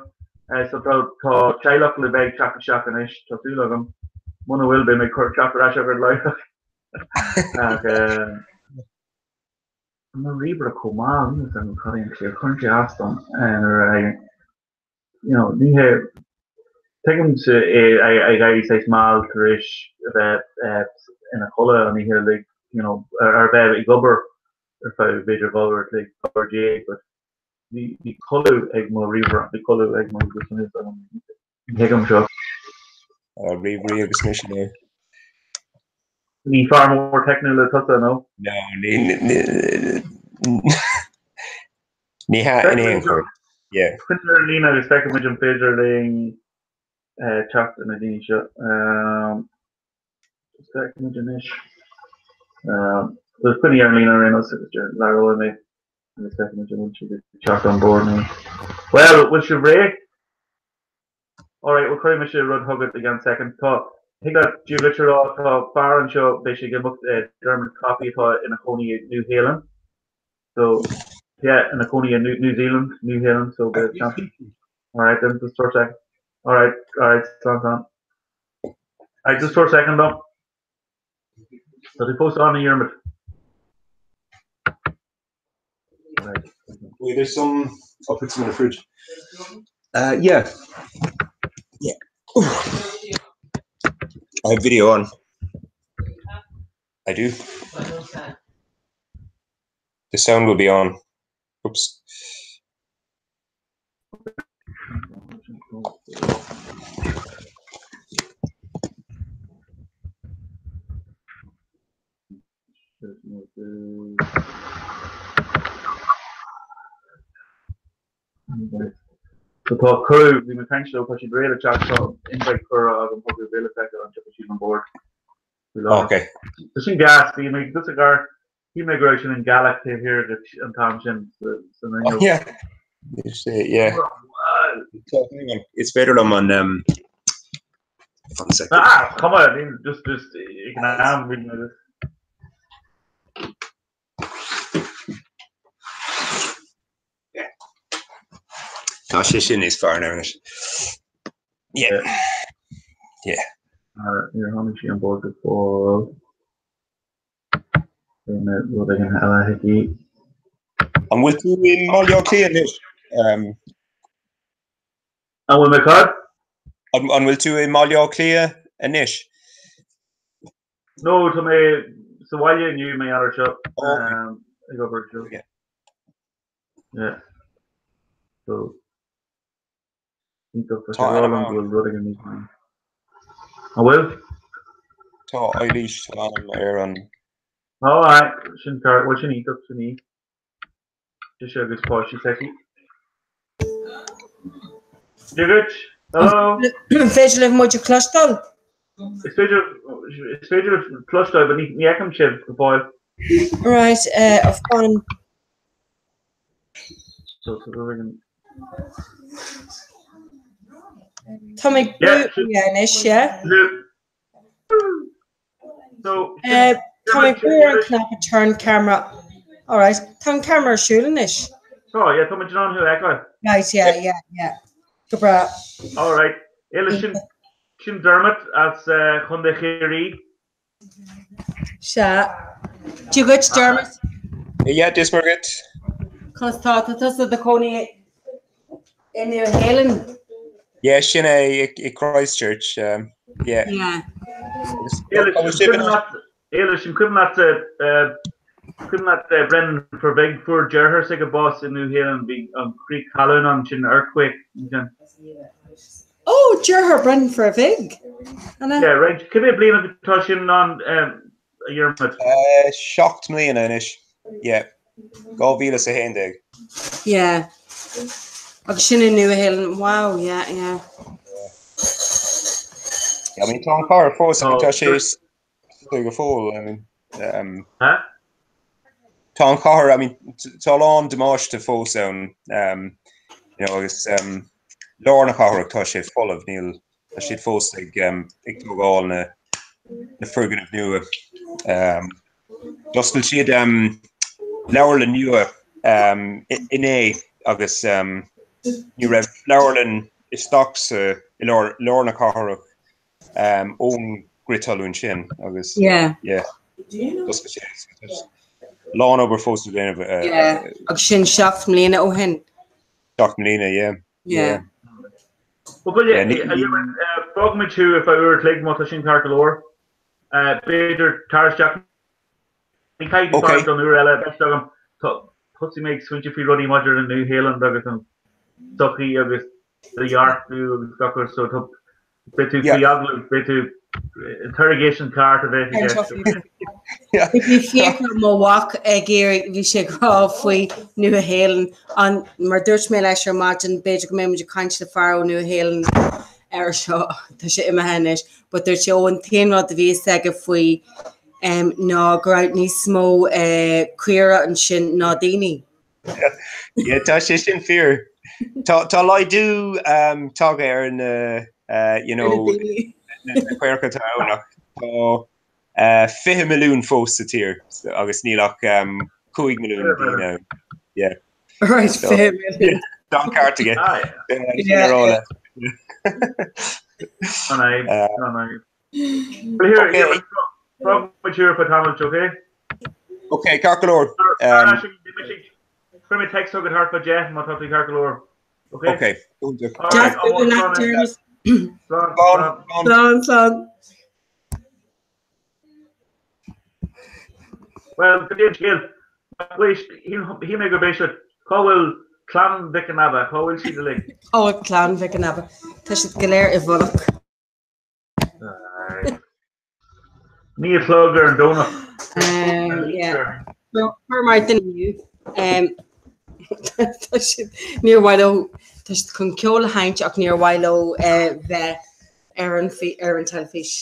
so tá, tá teaghlach le bheith ag teacht isteach anois, tá súil agam. Muna bhfuil, beidh mé ag cur teacht ar ais agat láithreach. Ach, mo ríomhaire chomh maith, níl a fhios agam cad é an scéal, cuireann sé as dom nuair a, you know, ní hé, tuigimse é ag éirí saghas mall tar éis a bheith ina chodladh an oíche uilig, you know, ar a bheith ag obair ar feadh b'fhéidir 12 uair a chloig, 12 uair, but bhí bhí codladh ag mo ríomhaire, bhí codladh ag mo ríomhaire, ní thuigim seo. Ríomhairí agus mise nó. Ní fear mór teicniúil tusa, nó? No, ní ní hea in aon chor. Yeah. Coinnigh ar an líne agus feicfidh muid an féidir linn teacht ar na daoine seo. Feicfidh muid anois. Coinnigh ar an líne ar aon nós agus labhróidh mé agus feicfidh muid an bhfuil siad ag teacht on board nó. Well, bhfuil sibh réidh? Alright, well cuirfidh mise rud chugat i gceann soicind. Tá, thig leat Dia dhuit a rá, tá fear anseo, beidh sé ag imeacht, Dermot Coffey atá ina chónaí i New Zealand. So, yeah, ina chónaí i New Zealand, New Zealand, so beidh seans. Alright then, just for a second. Alright, alright, slán, slán. Alright, just for a second though. Tá tú fós ann a Dhiarmaid. Wait, there's some. I'll put some in the fridge. Uh, yeah. Yeah. I have video on. I do. The sound will be on. Oops. So tá cuireadh, bhí mé ag caint leo, tá siad réidh le teacht, tá invite curtha agam chucu, beidh le feiceáil an dtiocfaidh siad on board faoi láthair. Ok. Tá sin gas, bhí mé just ag amharc, shíl mé go raibh sin an gealach taobh thiar duit an t-am sin san fhuinneog. Oh yeah, yeah. Is féidir liom an um, One second. Ah, come on, I mean, just, just, ag an am, bhí mé just. Tá sé sin níos fearr anois. Yeah. Yeah. Níor tháinig sí on board go fóill. Rud éigin eile aici. An bhfuil tú i mBaile Átha Cliath anois? An bhfuil mé cad? An bhfuil tú i mBaile Átha Cliath anois? No, tá mé sa bhaile inniu mar gheall air seo. Ag obair seo. Yeah. So iontach, tá sé rá liom go bhfuil rud éigin níos mó. An bhfuil? Tá Eilís san ainm ar an. Ó, aye, sin ceart, bhuel sin iontach, sin í. Sise agus páistí s'aici. Dia dhuit! Hello! An féidir libh muid a chloisteáil? Is féidir, is féidir cloisteáil, but ní fheicim sibh go fóill. Right, uh, fine. So, so go bhfuil Tá mé yeah, anois, yeah. So, Tá mé ag brú ar an cnaipe turn camera. Alright, tá an ceamara ar siúl anois. Tá, yeah, tá muid in ann thú a fheiceáil. Right, yeah, yeah, yeah. Go breá. Alright. Éilis, sin, sin Dermot as Chontae Chiarraí. Sea. Dia dhuit, Dermot. Yeah, Dia is Muire dhuit. Conas tá? Tá tusa i do chónaí i Nua-Shéalainn? Yeah, sin é i Christchurch. Yeah. Yeah. Éilis, an cuimhin leat cuimhin leat Brendan Fear Bhig, fuair deartháir s'aige bás i Nua-Shéalainn, bhí an crith talún ann, sin earthquake ansin. Ó, deartháir Brendan Fear Bhig. Yeah, right. Cé mhéad bliain atá sin ann, a Dhiarmaid? 7 mbliana anois. Yeah. 2011. Yeah. Agus sin i Nua-Shéalainn. Wow, yeah, yeah. Yeah, I mean, tá an chathair fós, I mean, tá sé go fóill, I mean, um, Huh? Tá an chathair, I mean, tá a lán damáiste fós ann, um, you know, agus um, lár na cathrach tá sé folamh, níl, tá siad fós ag, um, ag tógáil na, na foirgnimh nua. Um, D'oscail siad leabharlann nua inné agus ní raibh leabharlann isteach sa i lár na cathrach ón gcrith talún sin agus yeah d'oscail siad lán obair fós le déanamh. Yeah agus sin 7 mbliana ó shin. 7 mbliana yeah. Yeah. Bhuel, fágfaimid thú ar feadh uair a chloig má tá sin ceart go leor. B'fhéidir tar isteach, ní caithfidh tú fanacht don uair eile, beidh agam. Thosaigh mé ag smaointiú faoi rudaí maidir le Nua-Shéalainn agus an tsochaí agus do dhearcadh agus gach rud so tá, beidh tú faoi agallamh, beidh tú, interrogation ceart a bheidh i gceist. Bhí Fiachra mo mhac ag iarraidh, bhí sé ag rá faoi Nua-Shéalainn, an, mar dúirt mé leis ar maidin, b'fhéidir go mbeidh muid ag caint le fear ó Nua-Shéalainn air seo, tá sé imithe anois, but dúirt sé, ó, an t-aon rud a bhí fhios aige faoi ná go raibh níos mó caora ansin ná daoine. Yeah, tá sé sin fíor. Tá tá laghdú um, tagtha ar na uh, you know, na caoracha atá ann ach tá uh, 20 milliún fós sa tír agus níl ach um, 5 milliún daoine ann. Yeah. Right, so, 20 milliún. Tá an ceart aige. Okay? Ok, ceart go leor. Chuir mé text chugat thart fá 10 má tá tú ceart go leor. Ok. Ok. Slán, slán. Bhuel, go dtí an scéal. Shíl mé gurb é seo. Cá bhfuil clann Mhic an Aba? Cá bhfuil siad uilig? Cá bhfuil clann Mhic an Aba? Tá siad go léir i bhfolach. 9 a chlog ar an Domhnach. Chuir mar duine inniu. Tá siad, níor mhaith leo, tá siad chun ceol a sheinnt ach níor mhaith leo bheith ar an ar an teilifís.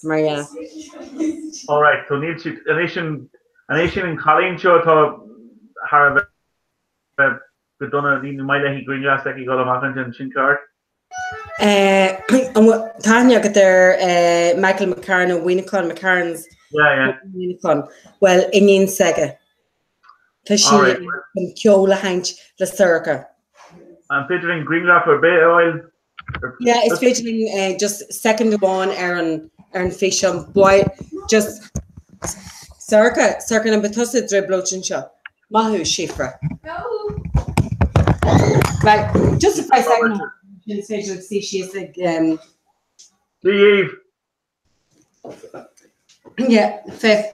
Mar dhea. Alright, so níl siad, an é sin, an é sin an cailín seo atá thar a bheith go dona, ní maith léi grianghraf s'aici dhul amach ansin, sin ceart? Tá aithne agat ar Michael McCarron ó Mhuineachán, McCarrons Yeah, yeah. Mhuineachán. Bhuel, iníon s'aige. Tá sí chun ceol a sheinnt le Sorcha. An féidir linn grianghraf ar bith a fháil? Yeah, is féidir linn just second amháin ar an ar an físeán. Boy, just Sorcha, Sorcha an mbeidh tusa i dtrioblóid anseo. Maith thú, Síofra. Right, just a five second. Sin féidir suí síos ag Dia dhaoibh. Yeah, féach,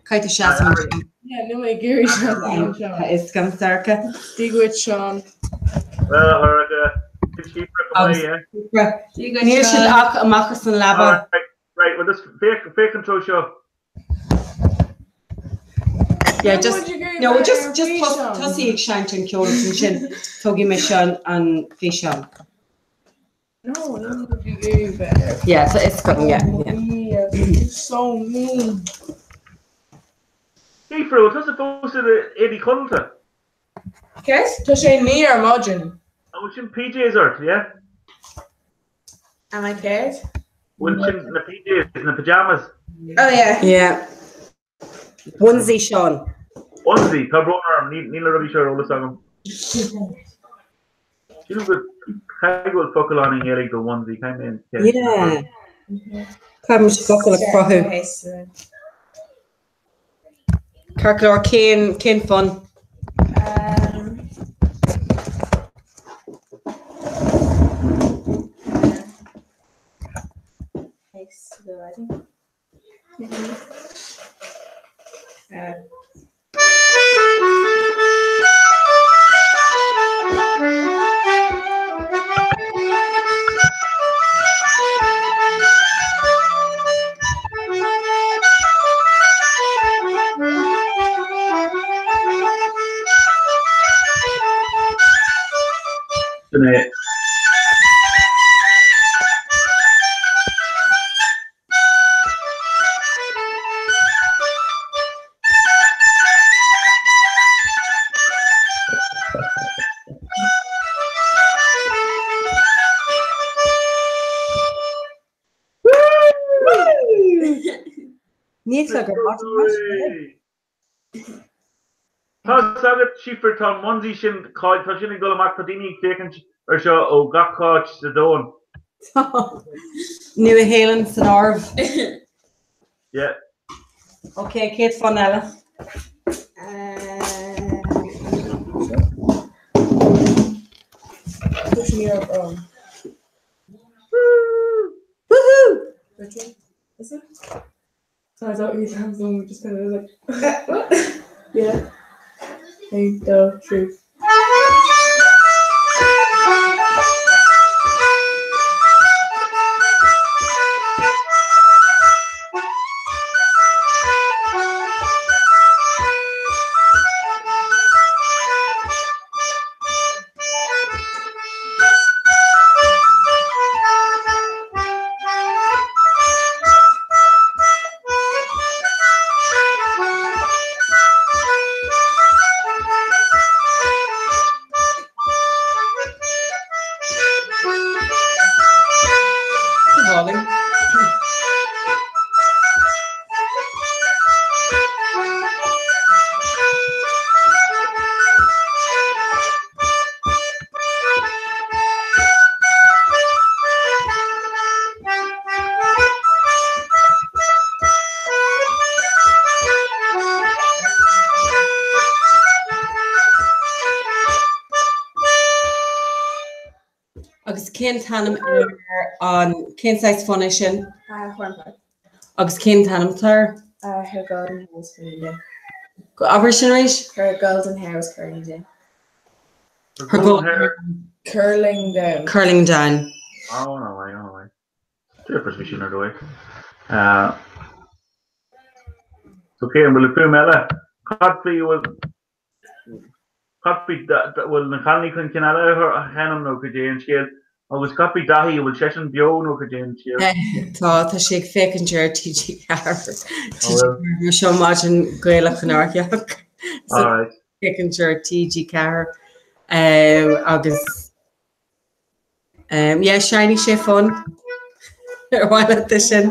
caithfidh tú seasamh ansin. Yeah, níl mé ag iarraidh seasamh anseo. Tá fhios agam, Sorcha. Dia dhuit, Seán. Well, a Shorcha, sin Síofra go maith, yeah? Síofra. Dia dhuit, Níl siad Seán. ach amach as an leaba. Alright, right, well just féach, féach an treo seo. Yeah, just, no, just, just tosaigh ag seinnt an ceol agus ansin tógfaidh mise an, an físeán. No, no, you better. Yeah, so it's coming, yeah, yeah. You're so mean. Síofra, bhfuil tusa fós i d'éadaí codlata? Cés? Tá sé 9 ar maidin. An bhfuil sin PJs ort, yeah? Am I céard? Bhfuil sin na PJs, na pyjamas? Oh yeah. Yeah. Onesie, Seán. Onesie, tá brón orm, níl na rudaí seo ar eolas agam. Sílim go caithfidh go bhfuil focal ann i nGaeilge do onesie, caithfidh mé an ceist. Yeah. Caithfidh muid focal a chruthú. Ceart go leor, cén, cén fonn? Taste the wedding. Sin é. Níl fhios agam. Tá fhios agat, Síofra, tá an onesie sin, tá sin ag dul amach, tá daoine ag féachaint ar seo ó gach áit sa domhan. Tá. Nua Shéalainn san áireamh. Yeah. Ok, chéad fonn eile. Pushing me up wrong. Woohoo! Which one? Is it? So I thought you had someone just kind of like, what? Yeah. Ain't the truth. Agus cén t-ainm ar an, cén saghas fonn é sin? Hornpipe. Agus cén t-ainm atá air? Her golden hair was curling down. Abair sin arís? Her golden hair was curling down. Her golden hair. Curling down. Curling down. Oh, no way, no way. Deirfear bhí sin ar dóigh. So cé an bhfuil fuaim eile? Cad faoi bhfuil cad faoi bhfuil na cailíní chun cinn eile a sheinm nó cad é an scéal? Agus cad faoi Daithí, an bhfuil seisean beo nó cad é an scéal? Tá, tá sé ag féachaint ar TG4. TG4 seo maidin Gaelach an Ártheach. Alright. Féachaint ar TG4 agus Yeah, seinnfidh sé fonn ar mhaith leat é sin.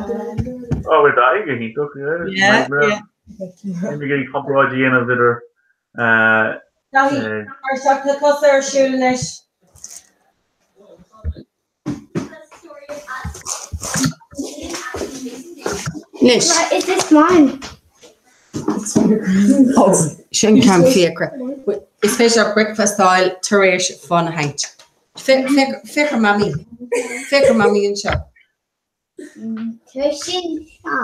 Oh, bhí Daithí go hiontach, yeah. Yeah, yeah. Níl mé ag iarraidh comparáid a dhéanamh idir Daithí, tar isteach, tá tusa ar siúl anois. Anois. Is this mine? Oh, sin ceann Fiachra. Is féidir leat bricfeasta a fháil tar éis fonn a sheinnt. Féach ar Mamaí. Féach ar Mamaí anseo. Tá sin seo.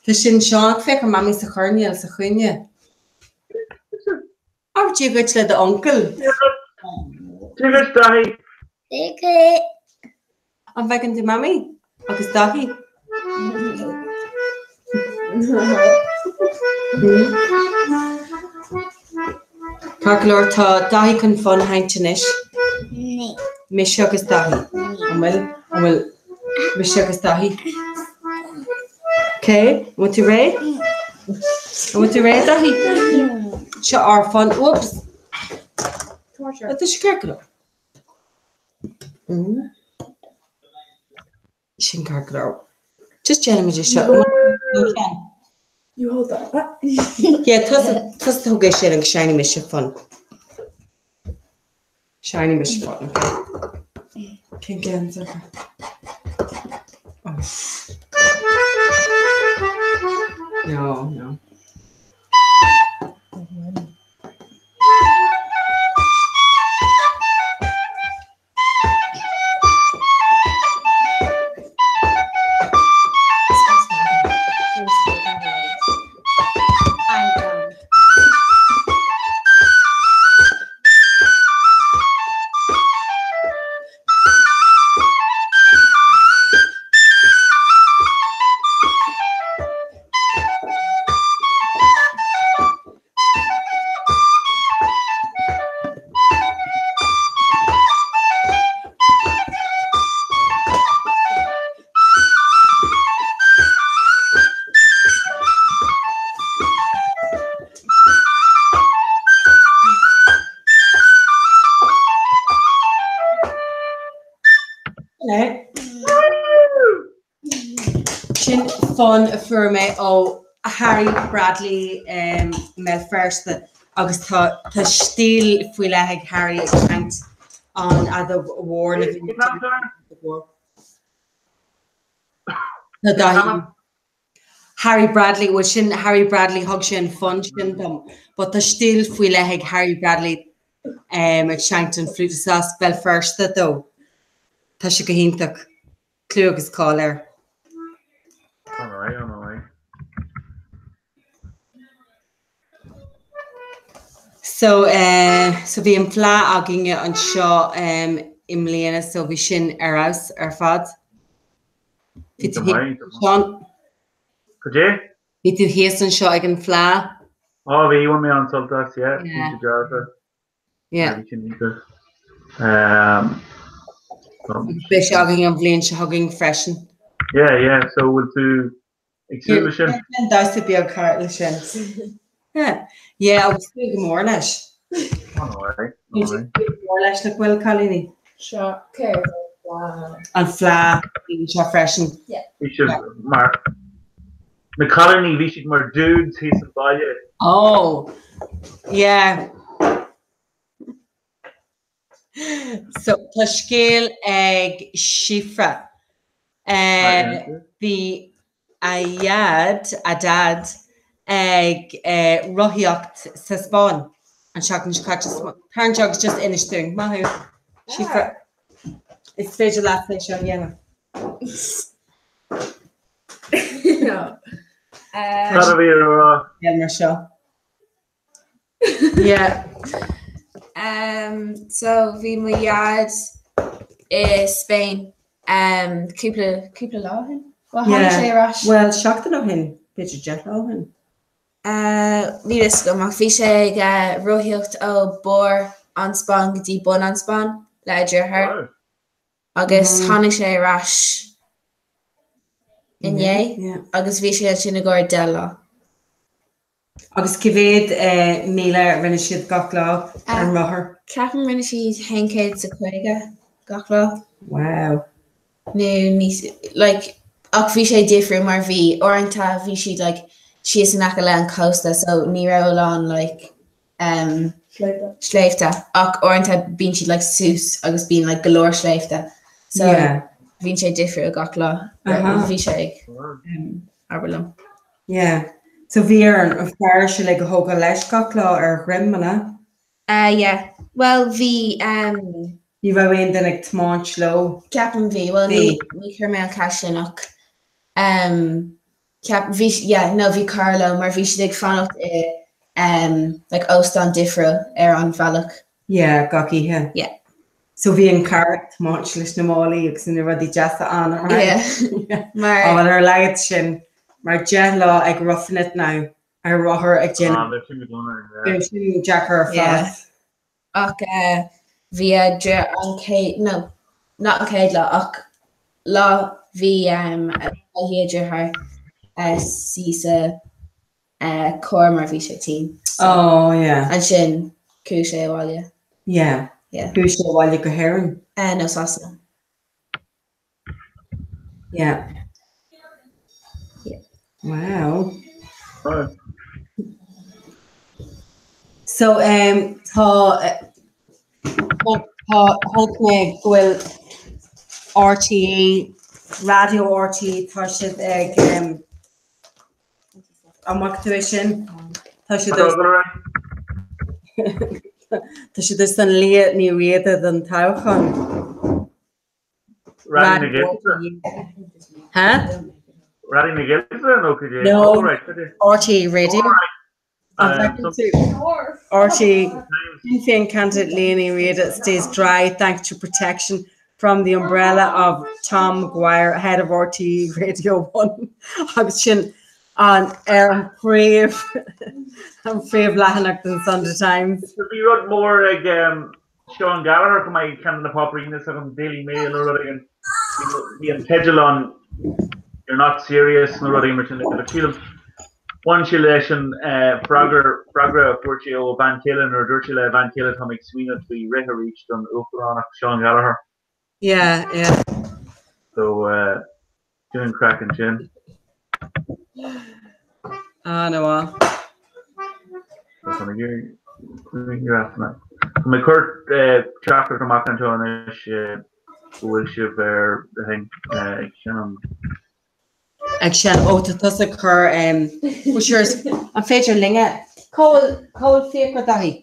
Tá sin Seán, féach ar Mamaí sa choirnéal sa chúinne. Abair Dia dhuit le d'uncail. Dia dhuit, Daithí. Dia dhuit. An bhfeiceann tú Mamaí agus Daithí? Ceart go leor, tá Daithí chun fonn a sheinnt anois. Mise agus Daithí. An bhfuil? An bhfuil? Mise agus Daithí. Ok, an bhfuil tú réidh? An bhfuil tú réidh, Daithí? Seo ár bhfonn. Whoops! Tá sé ceart go leor. Sin ceart go leor. Just déanaimid é seo. You hold that. Yeah, tusa tusa tóg é sin agus seinnfidh mise fonn. Seinnfidh mise fonn, okay. Cén ceann is Oh. No, no. Sin fonn a fuair mé ó Harry Bradley i mBéal Feirste agus tá tá stíl faoi leith ag Harry ag seinnt an fheadóg mhór na Daithí. Harry Bradley, bhuel sin Harry Bradley thug sé an fonn sin dom, but tá stíl faoi leith ag Harry Bradley um, ag seinnt an fliúit is as Béal Feirste dó. Tá sé go hiontach. Clú agus cáil air. Alright, alright. So, eh, so bhí an Fleadh againne anseo um, i mbliana, so bhí sin ar fheabhas ar fad. Bhí tú Seán? Cad é? Bhí tú thíos anseo ag an Fleadh? Á bhí, bhain mé an-sult as, yeah, cinnte dearfa. Yeah. Bhí sin iontach. Um, Beidh sé againn an bhliain seo chugainn freisin. Yeah, yeah, so bhfuil tú ag súil leis sin? An damhsa beag thart leis sin. Yeah, yeah, agus súil go mór leis. Alright, alright. Súil go mór leis nach bhfuil cailíní. Seo céard Fleadh. An Fleadh bhí seo freisin. Yeah. Bhí sibh mar na cailíní bhí siad mar dudes thíos sa bhaile. Oh, yeah. So tá scéal ag Síofra. Bhí a dhaid, a dad, ag rothaíocht sa Spáinn an seachtain seo caite. Tar anseo agus just inis dúinn. Maith thú, Síofra. Is féidir leat é seo a dhéanamh. Cad a bhí á rá? Mar seo. Yeah. Um, so bhí mo dhaid i Spain um, cúpla, cúpla lá ó shin. Well, tháinig sé ar ais. Well, seachtain ó shin, b'fhéidir 10 lá ó shin. Uh, níl a fhios agam ach bhí sé ag uh, rothaíocht ó barr an Spáinn go dtí bun an Spáinn le a dheartháir. Wow. Agus tháinig sé ar ais inné Yeah. agus bhí sé ansin i gcomhair 10 lá. Agus cé mhéad míle a rinne siad gach lá ar an rothar? Ceapaim rinne siad 150 gach lá. Wow. Nó níos, like, ach bhí sé difriúil mar bhí uaireanta bhí siad like síos in aice le an cósta so ní raibh a lán like um, sléibhte ach uaireanta bíonn siad like suas agus bíonn like go leor sléibhte so Yeah. bíonn sé difriúil gach lá. Uh-huh. Bhí sé ag um, abair liom. Yeah. So bhí ar an fear sin like a thógáil leis gach lá ar a dhroim, an ea? Uh, yeah. Well, bhí um, Ní raibh aon duine ag tiomáint leo. Ceapaim bhí, well ní ní chuir mé an cheist sin ach um, Ceap, bhí, yeah, no, bhí cara leo mar bhí siad ag fanacht i um, like óstán difriúil ar an bhealach. Yeah, gach oíche. Yeah. So bhí an carr ag tiomáint leis na málaí agus na rudaí deasa ann, right? Yeah. Mar. Á, bhuel ar a laghad sin, mar 10 lá ag roughing it now ar rothar ag déanamh. Ah, bheadh sin go dona, yeah. Bheadh sin deacair ar fad. Yeah. Ach eh, bhí a dri- an chéad, no, not an chéad lá, ach lá bhí um, a deartháir eh, suí sa eh, carr mar bhí sé tinn. So, Oh, yeah. Ansin chuaigh sé abhaile. Yeah. Yeah. Chuaigh sé abhaile go hÉirinn. Eh, no, Sasana. Yeah. Yeah. Wow. Right. So um, tá eh, tá chonaic mé go bhfuil RTÉ, Raidió RTÉ, tá siad ag um, an bhfaca tú é sin? Tá siad Tá go raibh. Tá siad ar son Liadh Ní Riada don toghchán. Raidió na Gaeltachta? Huh? Raidió na Gaeltachta nó cad é? No, Oh, right, cad é? RTÉ Radio. All right. An bhfeiceann tú? RTÉ Sinn Féin candidate Liadh Ní Riada stays dry thanks to protection from the umbrella of Tom McGuire, head of RTÉ Radio 1. Agus sin an ar an phríomh an phríomh leathanach den Sunday Times. Bhí rud mór ag um, Seán Gallagher chomh maith ag ceann de na páipéirí níl a fhios agam Daily Mail nó rud éigin. Bhí an teideal ann You're not serious nó rud éigin mar sin but sílim bhain sé leis an freagra freagra a fuair sé ó a bhean chéile nuair a dúirt sé le a bhean chéile tá mé ag smaoineamh faoi rith arís don uachtaránacht Seán Gallagher. Yeah, yeah. So sin an craic ansin. An-mhaith. Tá mé ag cur teachtaireacht amach anseo anois go bhfuil sibh ar the thing ag seinm. Ag seinm, ó tá tusa ag cur well sure an féidir linne cá bhfuil cá bhfuil Fiachra Daithí?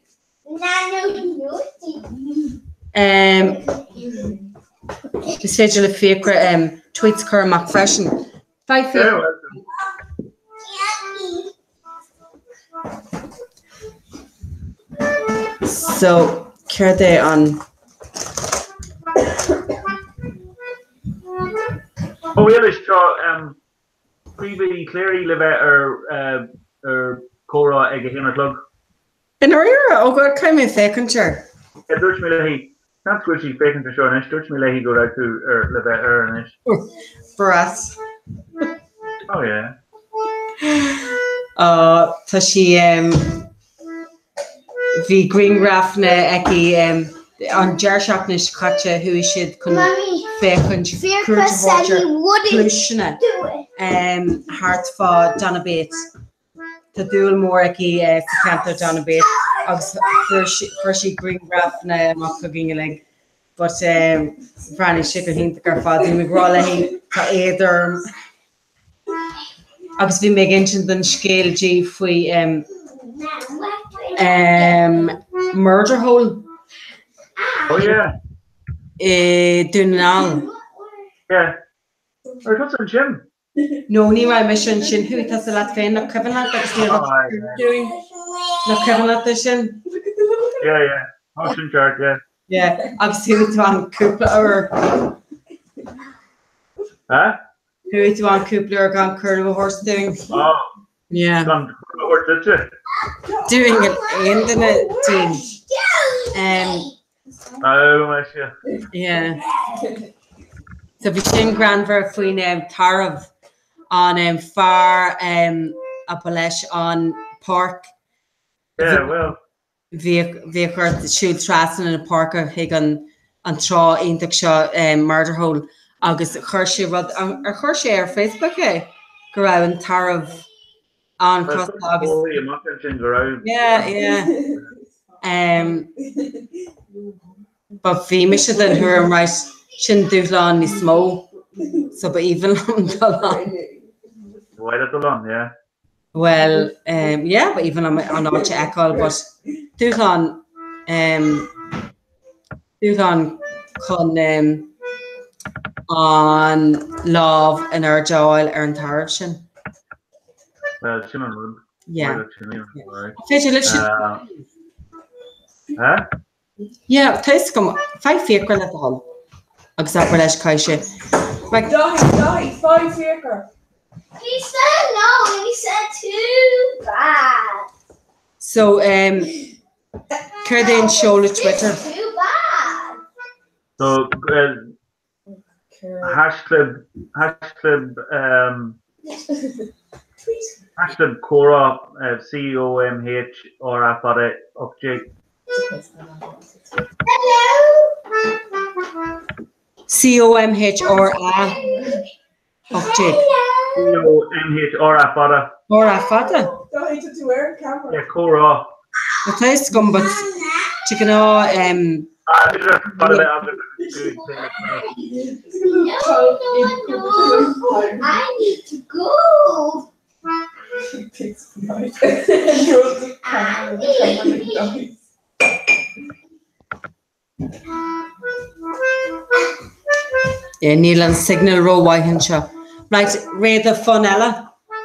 Is féidir le Fiachra tweets a chur amach freisin. Bye Fiachra. So, céard é an. Ó Éilis, tá Caoimhe Uí Chléirigh le bheith ar ar Comhrá ag a haon a chlog. I ndáiríre? Oh God, caithfidh mé féachaint air. Yeah, dúirt mé léi, seans go bhfuil sí ag féachaint ar seo anois, dúirt mé léi go raibh tú ar, le bheith air anois. Brat. Oh yeah. Oh, tá sí, em, bhí grianghrafanna aici, em, an deireadh seachtaine seo caite chuaigh siad chun féachaint, cuairt a thabhairt ar pluaiseanna, em, thart fá Donabate. Tá dúil mhór aici sa cheantar Donabate agus chuir sí grianghrafanna amach chugainn uilig. But bhreathnaigh sé go hiontach ar fad. Bhí mé ag rá léi tá éad orm. Agus bhí mé ag insint den scéal di faoi Murder Hole. Oh yeah. I Dún na nGall. Yeah. Ar tusa ansin? No, ní raibh mise ansin. Chuaigh tusa leat féin, nach cuimhin leat agus ní raibh dúinn. Nach cuimhin leat é sin? Yeah, yeah. Tá sin ceart, yeah. Yeah, agus chuaigh tú ann cúpla uair. Huh? Chuaigh tú ann cúpla uair gan cuireadh a thabhairt dúinn. Oh. Yeah. Gan cuireadh a thabhairt duitse. Dúinn aon duine dínn. Um, Yeah. So bhí sin greannmhar faoin tarbh, an fear a ba leis an páirc. Yeah, well. Bhíodh ort siúl trasna na páirce chuig an trá iontach seo, Murder Hole, agus chuir sé rud, ar chuir sé ar Facebook é, go raibh an tarbh an crosta agus. Amach ansin go raibh. Yeah, yeah. Um, but bhí mise den thuairim right, sin dúshlán níos mó, so ba aoibhinn liom dul ann. Bhuel, dul ann, yeah. Well, um, yeah, ba aoibhinn liom an áit a fheiceáil, but dúshlán, um, dúshlán chun um, an lámh in airde a fháil ar an tarbh sin. Well, sin an rud. Yeah. Féidir leis sin. Huh? Yeah, tá fhios agam. Faigh Fiachra le do thoil. Agus abair leis caithfidh sé. Right. Dáithí, Dáithí, faigh Fiachra. He said no, he said too bad. So, um, céard é an seoladh Twitter? Too bad. So, uh, haischlib, haischlib, um, haischlib comhrá, uh, C-O-M-H R A fada 18. Hello. C-O-M-H-R A 18. C-O-M-H R A fada. R A fada? Dáithí, tá tú ar an camera. Yeah, comhrá. Tá fhios agam, but de ghnáth, um, Ah, b'fhéidir fada bheith agat. No, no, no. I need to go. Yeah, níl an signal rómhaith anseo. Right, réada fun eile?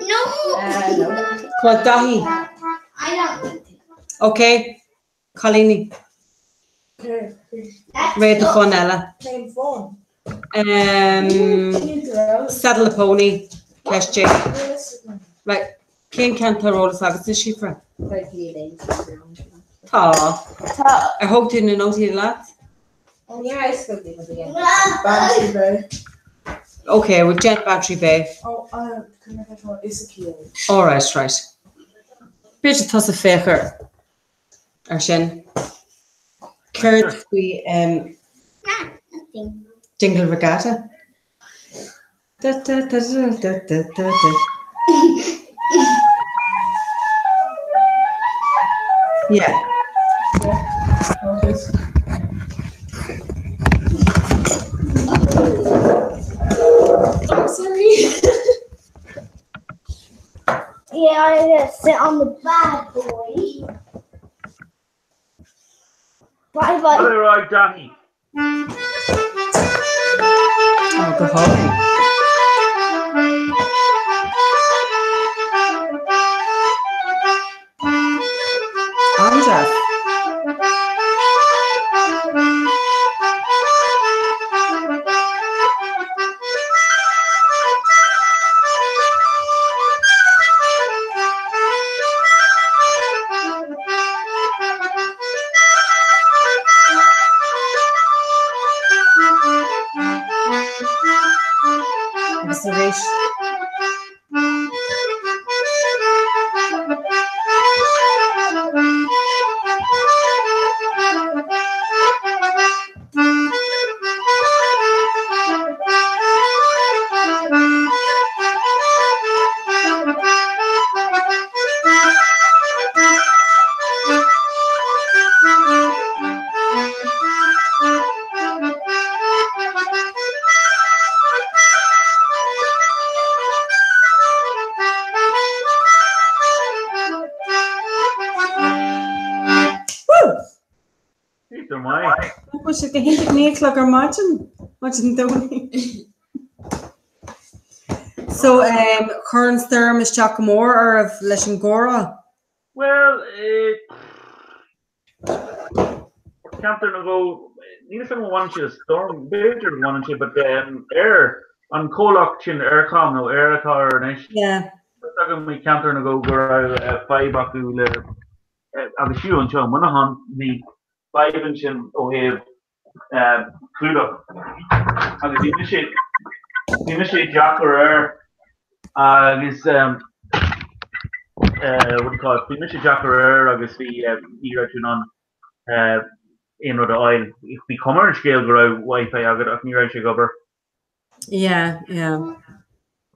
No. Come on, Dáithí. I don't need to. Ok, cailíní. Réada fun eile. Cén fun? Um, saddle a pony, ceist déag. Right, cén ceann atá ar eolas agatsa, Síofra? Tá. Tá. Ar thóg tú na nótaí leat? Yeah, I spoke to him again. Bantry Bay. Ok, we've Jet Bantry Bay. Oh, can I get one? Is All right, right. B'fhéidir tusa féach ar ar sin. Céard faoi um, Dingle Regatta? Da, da, da, da, da, da, da, da. Yeah. Oh, sorry. Yeah, I'm gonna sit on the bad boy. Bye bye. All right, Dáithí. Oh, go hálainn. An-deas. Agus arís. Woo! Peter maith. Nach bhfuil sé go hiontach 9 a chlog ar maidin, maidin Domhnaigh. So, um, chuir an stoirm isteach go mór oraibh leis an gcomhrá? Bhuel, eh, ceantar nó dhó, níl a fhios agam an bhaineann sé le storm, b'fhéidir go mbaineann sé, but um, Eir, an comhlacht sin Eircom nó Eir atá air anois, Yeah. tá a fhios agam i ceantar nó dhó go raibh eh, fadhb acu le agus fiú anseo i Muineachán, bhí fadhb ansin ó thaobh clúdach agus bhí mise, bhí mise i dteach aréir agus what do you call it, bhí mise i dteach aréir agus bhí, ní raibh tú in ann aon rud a fháil. Bhí cuma ar an scéal go raibh Wi-Fi agat ach ní raibh sé ag obair. Yeah, yeah.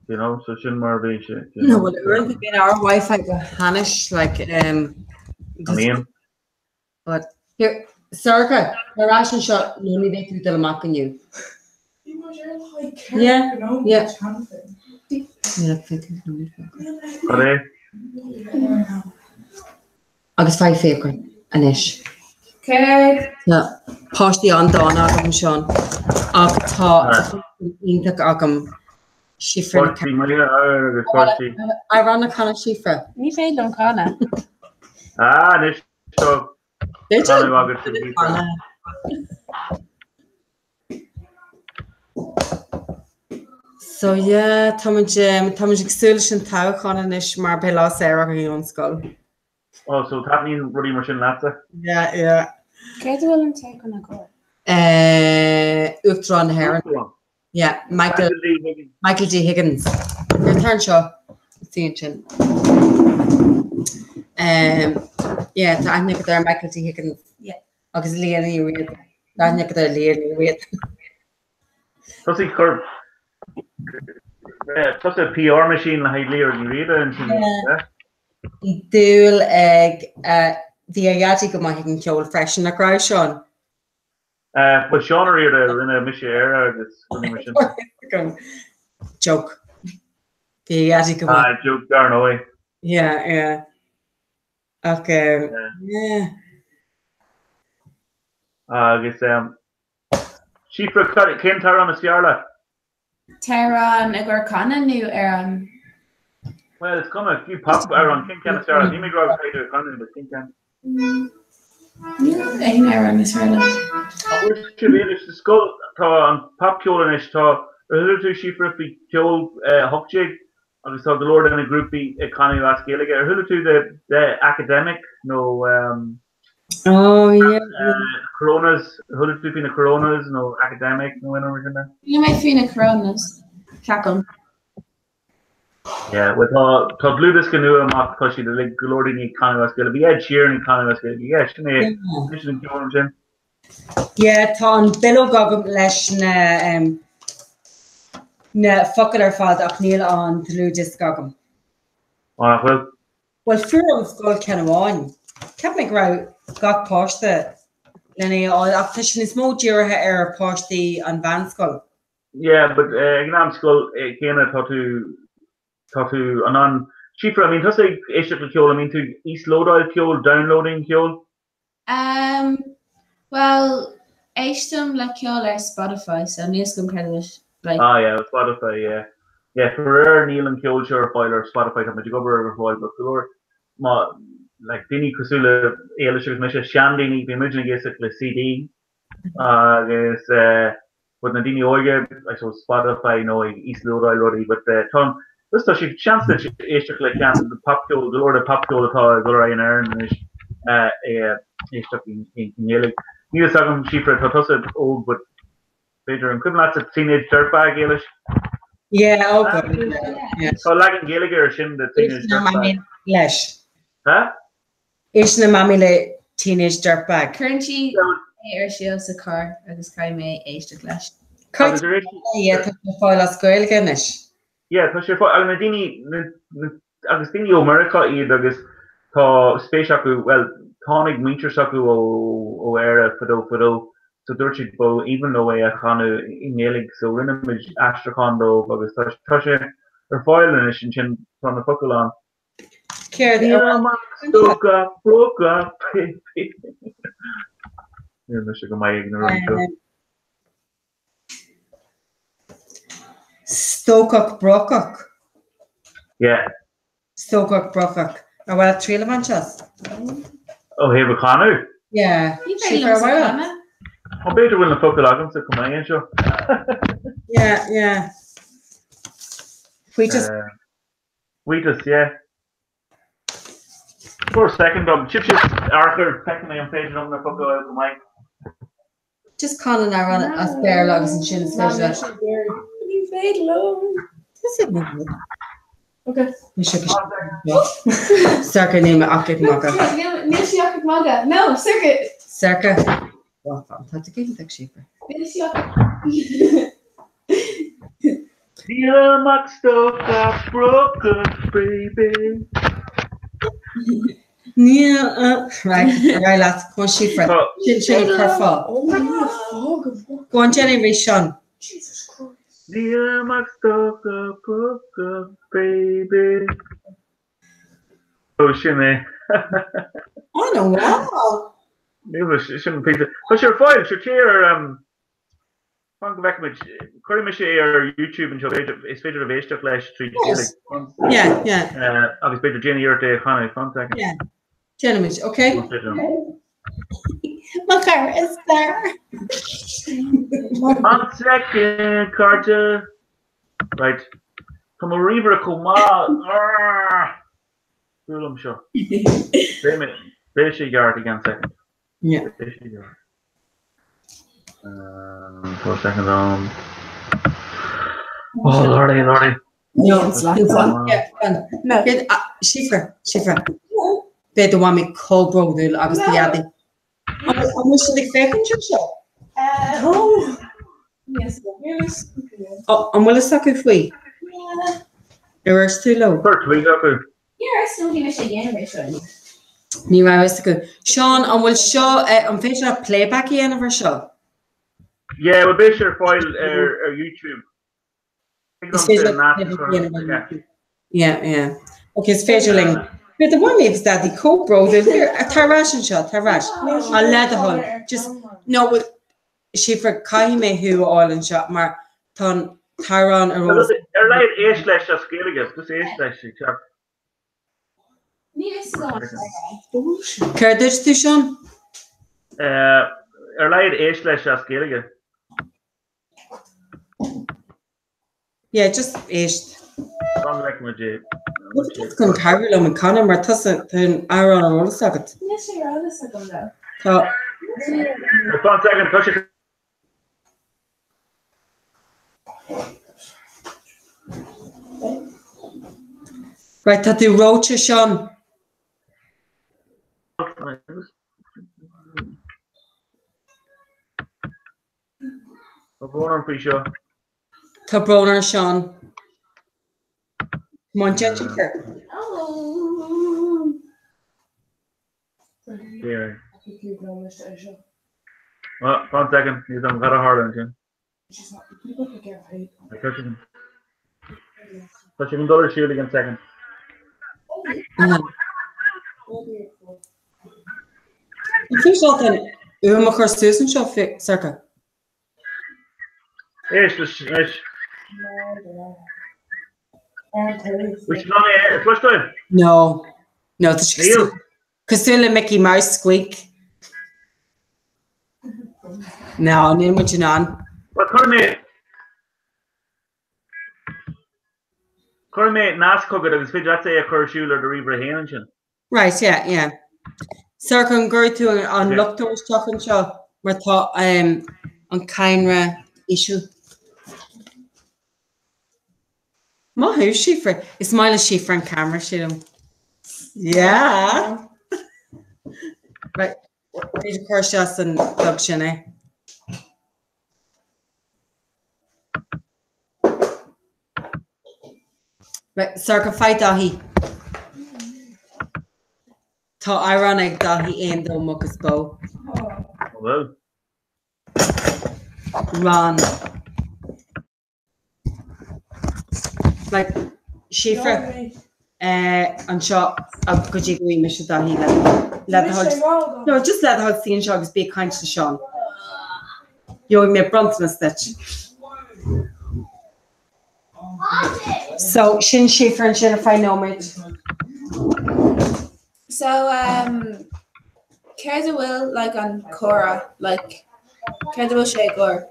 You know, so sin mar a bhí sé. you No, know. well, uaireanta bíonn our Wi-Fi go hainnis, like, um, I mean, but here, Sorcha, ar ais anseo, nó ní bheidh tú ag dul amach inniu. Bhí muid ar le haghaidh Yeah, ceithre nóiméad yeah. cheana féin. Ní raibh fiche nóiméad fágtha. cad é? Agus faigh Fiachra anois. Céard? Tá páistí an-dána agam, Seán, ach tá iontach agam. Síofra na Páistí maithe agus páistí. Amhrán le canadh Síofra. Ní féidir liom canadh. Ah, anois tá canadh agat Síofra. So yeah, táimid táimid ag súil leis an toghchán anois mar beidh lá saor againn ón scoil. Oh, so taitníonn rudaí mar sin leatsa? Yeah, yeah. Céard a bhfuil an toghchán i gcomhair? Eh, Uachtarán na hÉireann. Uachtarán. Yeah, Michael, Michael D. Higgins. Michael D. Higgins. Ar tar anseo, sí ansin. Um, yeah, tá aithne agat ar Michael D. Higgins. Yeah. Agus Liadh Ní Riada. Tá aithne agat ar Liadh Ní Riada. Tusa ag cur tusa PR machine le haghaidh Liadh Ní Riada ansin. Yeah. Bhí dúil ag, bhí a dhaidí go maith ag an cheol freisin, nach raibh, Seán? Bhuel, Seán Ó Riada a rinne Mise Éire agus rudaí mar sin. Joke. Bhí a dhaidí go maith. Ah, joke dar ndóigh. Yeah, yeah. Ach, yeah. Agus Síofra, cén t-amhrán is fearr leat? T-amhrán i gcomhair canadh nó ar an. Bhuel, is cuma, fiú pop amhrán, cén ceann is fearr leat? Níl mé ag rá gur féidir a chanadh, but cén ceann? Níl aon amhrán is fearr liom. An bhfuil sibh anois sa scoil, tá an popcheol anois, tá, ar chuala tú Síofra faoi Ceol 18 agus tá go leor de na grúpaí ag canadh as Gaeilge. Ar chuala tú de The Academic nó Oh yeah. Coronas, chuala tú faoi na Coronas nó Academic nó aon rud mar sin de? Chuala mé faoi na Coronas, ceapaim. Yeah, well tá tá dlúthdhiosca nua amach, tá siad uilig, go leor daoine ag canadh as Gaeilge. Bhí Ed Sheeran ag canadh as Gaeilge. Yeah, sin é, sin an ceol ansin. Yeah, tá an bileog agam leis na um, na focail ar fad ach níl an dlúthdhiosca agam. Ó, nach bhfuil? Bhuel, fuair an scoil ceann amháin. Cheap mé go raibh gach páiste lena é a fháil ach tá sé níos mó dírithe ar pháistí an mheánscoil. Yeah, but ag an am scoil céanna tá tú, tá tú in ann, Síofra, an mbíonn tusa ag éisteacht le ceol, an mbíonn tú ag íoslódáil ceoil, downloading ceol? Um, bhuel, éistim le ceol ar Spotify, so níl 's agam céard leis, like. Ah yeah, Spotify, yeah. Yeah, faraor níl an ceol seo ar fáil ar Spotify, tá muid ag obair ar fáil, but go leor, má, like, daoine cosúil le Éilis agus mise, seandaoine, bíonn muid ag éisteacht le CD agus eh, But na daoine óige, I suppose Spotify nó ag íoslódáil rudaí, but tá an, just tá sé seans duit éisteacht le ceann de popcheol, go leor de popcheol atá ag dul ar aghaidh in Éirinn anois, éisteacht i nGaeilge. Níl fhios agam, Síofra, tá tusa óg, but b'fhéidir, an cuimhin leatsa Teenage Dirtbag, Éilis? Yeah, oh God, yeah. Tá leagan Gaeilge ar sin de Teenage Dirtbag. Leis. Huh? Éisteann Mamaí le Teenage Dirtbag. Cuireann sí é ar siúl sa charr agus caithfidh mé éisteacht leis. Agus ar éist Yeah, tá sé ar fáil as Gaeilge anois. Yeah, tá sé ar fáil agus na daoine, na, agus daoine ó Meiriceá iad agus tá spéis acu, bhuel, tháinig muintir s'acu ó, ó Éire fadó fadó so dúirt siad ba aoibhinn leo é a chanadh i nGaeilge so rinne muid aistriúchán dóibh agus tá, tá sé ar fáil anois ansin, tá na focail ann. Céard Níl amach stócach brocach baby. Níl mise go maith ag na rudaí seo. Stócach brocach. Yeah. Stócach brocach. Ar mhaith leat triail a bhaint as? Ó thaobh a chanadh? Yeah. Ní féidir liomsa canadh. Ó b'fhéidir go bhfuil na focail agamsa chomh maith anseo. Yeah, yeah. Faoi just Wheatus, yeah. For a second dom, sibhse archar, feicfidh mé an féidir liom na focail a fháil go maith. Just can an amhrán as Béarla agus ansin is féidir leis. Ní féidir liom. Okay. Sorcha níl mé ach ag magadh. Níl sí ach ag magadh. No, Sorcha! Sorcha. Tá tú cinnte, Síofra. Níl sí ach Níl amach stócach brocach baby. Níl right, right leat, go on Síofra. Sin sin an curfá. Go on déan é arís Seán. Jesus Christ. Níl amach stócach brocach baby. Ó sin é. Oh no wow. Níl sin an píosa. Tá sé ar fáil, sé ar um, Fan go bhfeicfimid. Cuirfidh mise é ar YouTube anseo, b'fhéidir, is féidir libh éisteacht leis tríd Yes. Gaeilge. Yeah, yeah. Agus b'fhéidir déan iarracht é a chanadh. Fan second. Yeah. Déanfaimid, okay? Más féidir liom. Mo chara is fearr. Fan second, cairde. Right. Tá mo ríomhaire chomh mall. Arrgh! Fuath liom seo. Beidh mé, beidh sé i gceart i gceann second. Yeah. Beidh sé i gceart. Tá second ann. Oh, Lordy, Lordy. No, no. Síofra, Síofra. Beidh do mhamaí chomh bródúil agus do dhaidí. An bhfuil siad ag féachaint ar seo? An bhfuil fhios acu faoi? Ar dhúirt tú leo? Chuir tweet acu. Ní raibh fhios acu. Seán, an bhfuil seo, an féidir leat playback a dhéanamh ar seo? Yeah, bhuel beidh sé ar fáil ar YouTube. Is féidir leat playback a dhéanamh ar YouTube. Yeah, yeah. Ok, is féidir linn. Beidh do mhamaí agus daidí chomh bródúil. Here, tar ar ais anseo, tar ar ais. Ah, le do thoil. Just, no, well, Síofra, caithfidh mé thú a fháil anseo mar tá an t-amhrán ar eolas. Ar a laghad éist leis as Gaeilge, just éist leis, ceart. Céard dúirt tú, Seán? Ar a laghad éist leis as Gaeilge. Yeah, just éist. Fan go bhfeicfidh muid é. Chun cabhrú liom ag canadh mar tusa tá an amhrán ar eolas agat. Níl sé ar eolas agam though. Tá. Fan second, tá sé Right, tá tú reoite, Seán. Tá brón orm faoi seo. Tá brón ar Seán. Come on, Jessica. Fan second, níl an gara tharla ansin. Tá sé chun dul ar siúl i gceann second. An féidir leat an fhuaim a chur suas anseo, Sorcha? Éist leis anois. Bhfuil siad ann é a chloisteáil? No. No, tá sé Níl. cosúil le Mickey Mouse squeak. No, níl muid in ann. Bhuel, cuirfidh mé Cuirfidh mé nasc chugat agus is féidir leatsa é a chur ar siúl ar do ríomhaire féin ansin. Right, yeah, yeah. Sorcha, an gcuirfidh tú an luchtóir isteach anseo mar tá an cadhnra íseal. Maith thú, Síofra. Is maith le Síofra an ceamara, sílim. Yeah! Right, b'fhéidir cuir isteach san plug sin é. Right, Sorcha, faigh Daithí. Tá amhrán ag Daithí Aon Dó Muc is Bó. Bhfuil? Ron. Right, Síofra, anseo go dtí go bhfaighidh mise Daithí le le do thoil. No, just le do thoil suigh anseo agus bí ag caint le Seán. Gheobhaidh mé bronntanas duit. So, sin Síofra ansin ar feadh nóiméid. So, um, céard a bhfuil like an comhrá like céard a bhfuil sé ag gáire?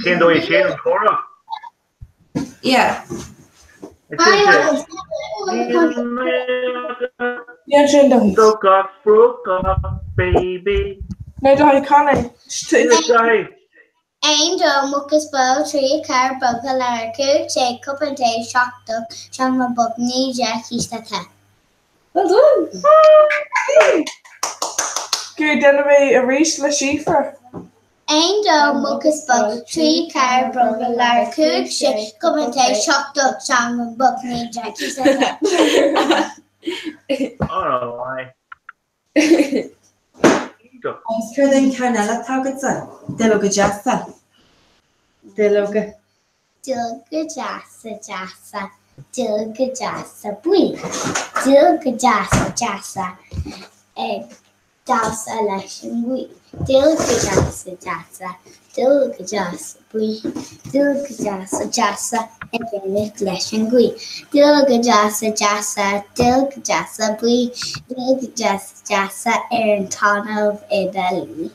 Cén dóigh a dtéann an comhrá? Yeah. Níl sin do. Broke off, broke off, baby. Nó do can é. 1 2 Muc is bó 3 4 Bróga Leabhar 5 6 Cupán tae 7 Dog Seomra bog 9 10 Císte te. Well done! Go déanfaidh mé arís le Síofra. 1 2 Muc is bó 3 4 Bróga Leabhar 5 6 Cupán tae 7 Dog Seomra bog 9 10 Císte te. Alright. Agus céard é an ceann eile atá agatsa? Duilleoga deasa. Duilleoga. Duilleoga deasa deasa, duilleoga deasa buí, duilleoga deasa deasa ag. Damhsa leis an ngaoth. Dul go deas deasa, dul go deas buí, dul go deas deasa ag imeacht leis an ngaoth. Dul go deas deasa, dul go deas buí, dul go deas deasa ar an talamh i do luí.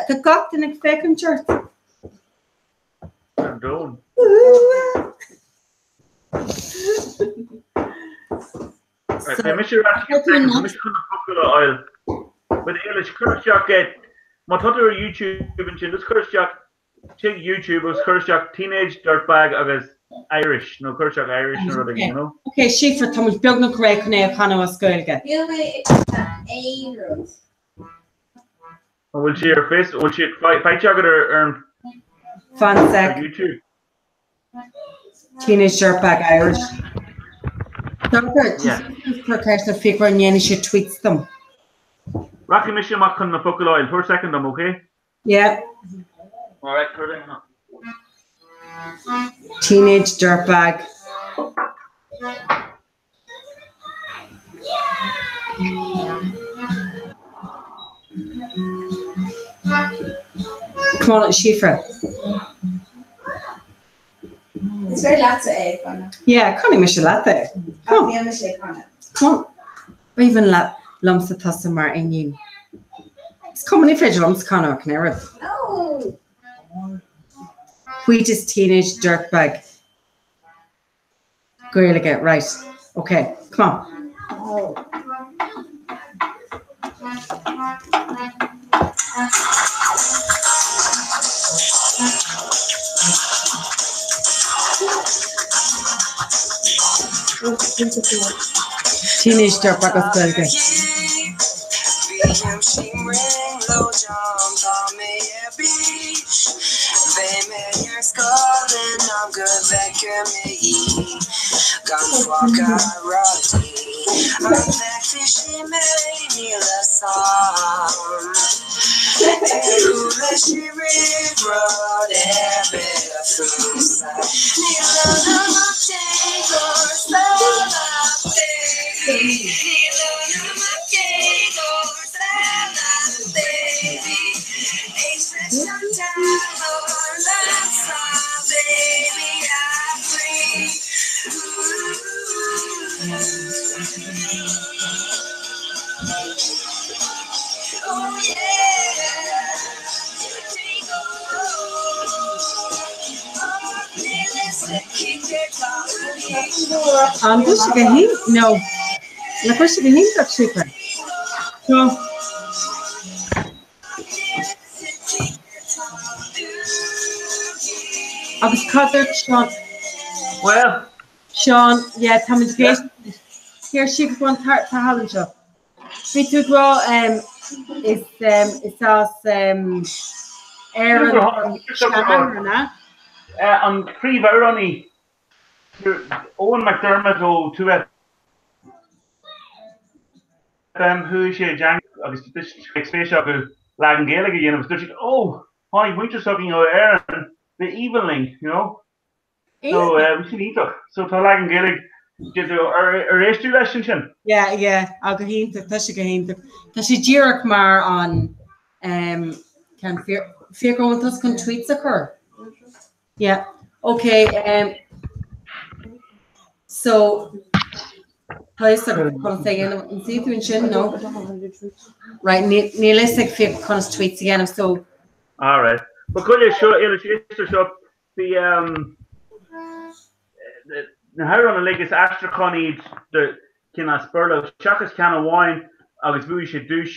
Tá gach duine ag féachaint ort. Ar domhan. Beidh mise ar ais tá mise chun na focail a fháil. But Éilis, cuir isteach é, má tá tú ar YouTube ansin, just cuir isteach, téigh YouTube agus cuir isteach Teenage Dirtbag agus Irish, nó cuir isteach Irish nó rud éigin, you know? Ok, Síofra, tá muid beagnach réidh chun é a chanadh as Gaeilge. Níl mé ag aon rud. An bhfuil sé ar Facebook, an bhfuil sé faighte agat ar ar an Fan sec. YouTube? Teenage Dirtbag Irish. Sorcha, cuir ceist ar Fiachra an ndéanfaidh sé tweets dom. Rachaidh mise amach chun na focail a fháil, tabhair soicind dom, ok? Yeah. Alright, cuir é. Teenage Dirtbag. Come on, Síofra. Is féidir leatsa é a chanadh. Yeah, canfaidh mise leat é. Ach níl mise ag canadh. Come on. B'aoibhinn liomsa tusa mar iníon. Is cuma ní féidir liomsa canadh ach an oiread. No! Tweet teenage dirtbag. Gaeilge, right, ok, come on. Teenage Dirtbag as Gaeilge. An bhfuil sé go hiontach? No. Nach bhfuil sé go hiontach, Síofra? No. Agus cad dúirt Seán? Well. Seán, yeah, táimid ag éisteacht. Here, Síofra, go on, tar thall anseo. Bhí tú ag rá is is as Éirinn an seanathair, an ea? An príomhamhránaí, Eoghan McDermott ó 2FM, chuaigh sé i dteanga agus bhí spéis acu leagan Gaeilge a dhéanamh agus dúirt siad, oh, tháinig muintir s'againn ó Éirinn, b'aoibhinn linn, you know. So bhí sin iontach. So tá leagan Gaeilge déanta ar éist tú leis ansin? Yeah, yeah, ah go hiontach, tá sé go hiontach. Tá sé díreach mar an um, ceann Fiachra an bhfuil tusa chun tweets a chur? Yeah, okay, um, so tá fhios agat conas é a dhéanamh, an suí tú ansin, no? Right, níl fhios ag Fiachra conas tweets a dhéanamh, so. All right. Ba chuile seo, seo Bhí na hamhráin uilig, is aistriúcháin iad de chinn as Béarla, seachas ceann amháin agus bhuaigh sé duais,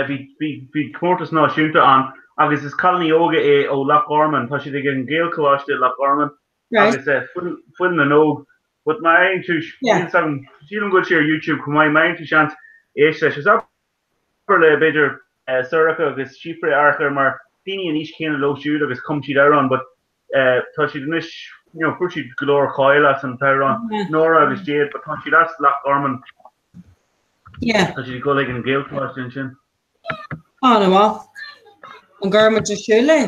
bhí comórtas náisiúnta ann agus is cailíní óga é ó Loch Garman, tá siad ag an Ghaelcholáiste i Loch Garman agus Fuil na nÓg. But má fhaigheann tú, sílim go bhfuil sé ar YouTube chomh maith, má fhaigheann tú seans éist leis. Is abair le b'fhéidir Sorcha agus Síofra amharc air mar daoine an aois chéanna leo siúd agus chum siad amhrán but tá siad anois you know fuair siad go leor cáil as an t-amhrán Nóra agus Jade but tá siad as Loch Garman. Yeah. Tá siad ag dul ag an Ghaelcholáiste ansin. An-mhaith. An gcuirfidh muid ar siúl é?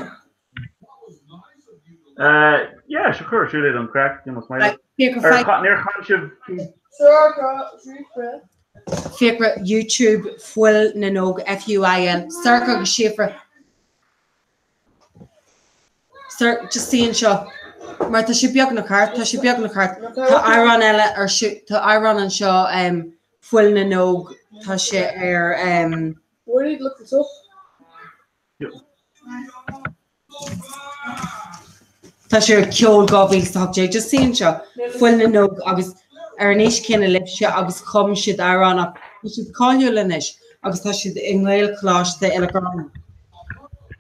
Yeah, sure cuir ar siúl é don chraic, you know, smiley. Fiachra Ar chan sibh Sorcha, Fiachra YouTube Fuil na nÓg F-U-I-L Sorcha agus Síofra Sir, just suigh anseo mar tá sé beagnach thart, tá sé beagnach thart. Tá amhrán eile ar siúl, tá amhrán anseo um, Fuil na nÓg, tá sé ar um, Where did you look this up? Tá sé ar Ceol 2018, just suigh anseo, Fuil na nÓg agus ar an aois chéanna libhse agus chum siad amhrán ach tá siad cáiliúil anois agus tá siad i nGaelcholáiste Oileán.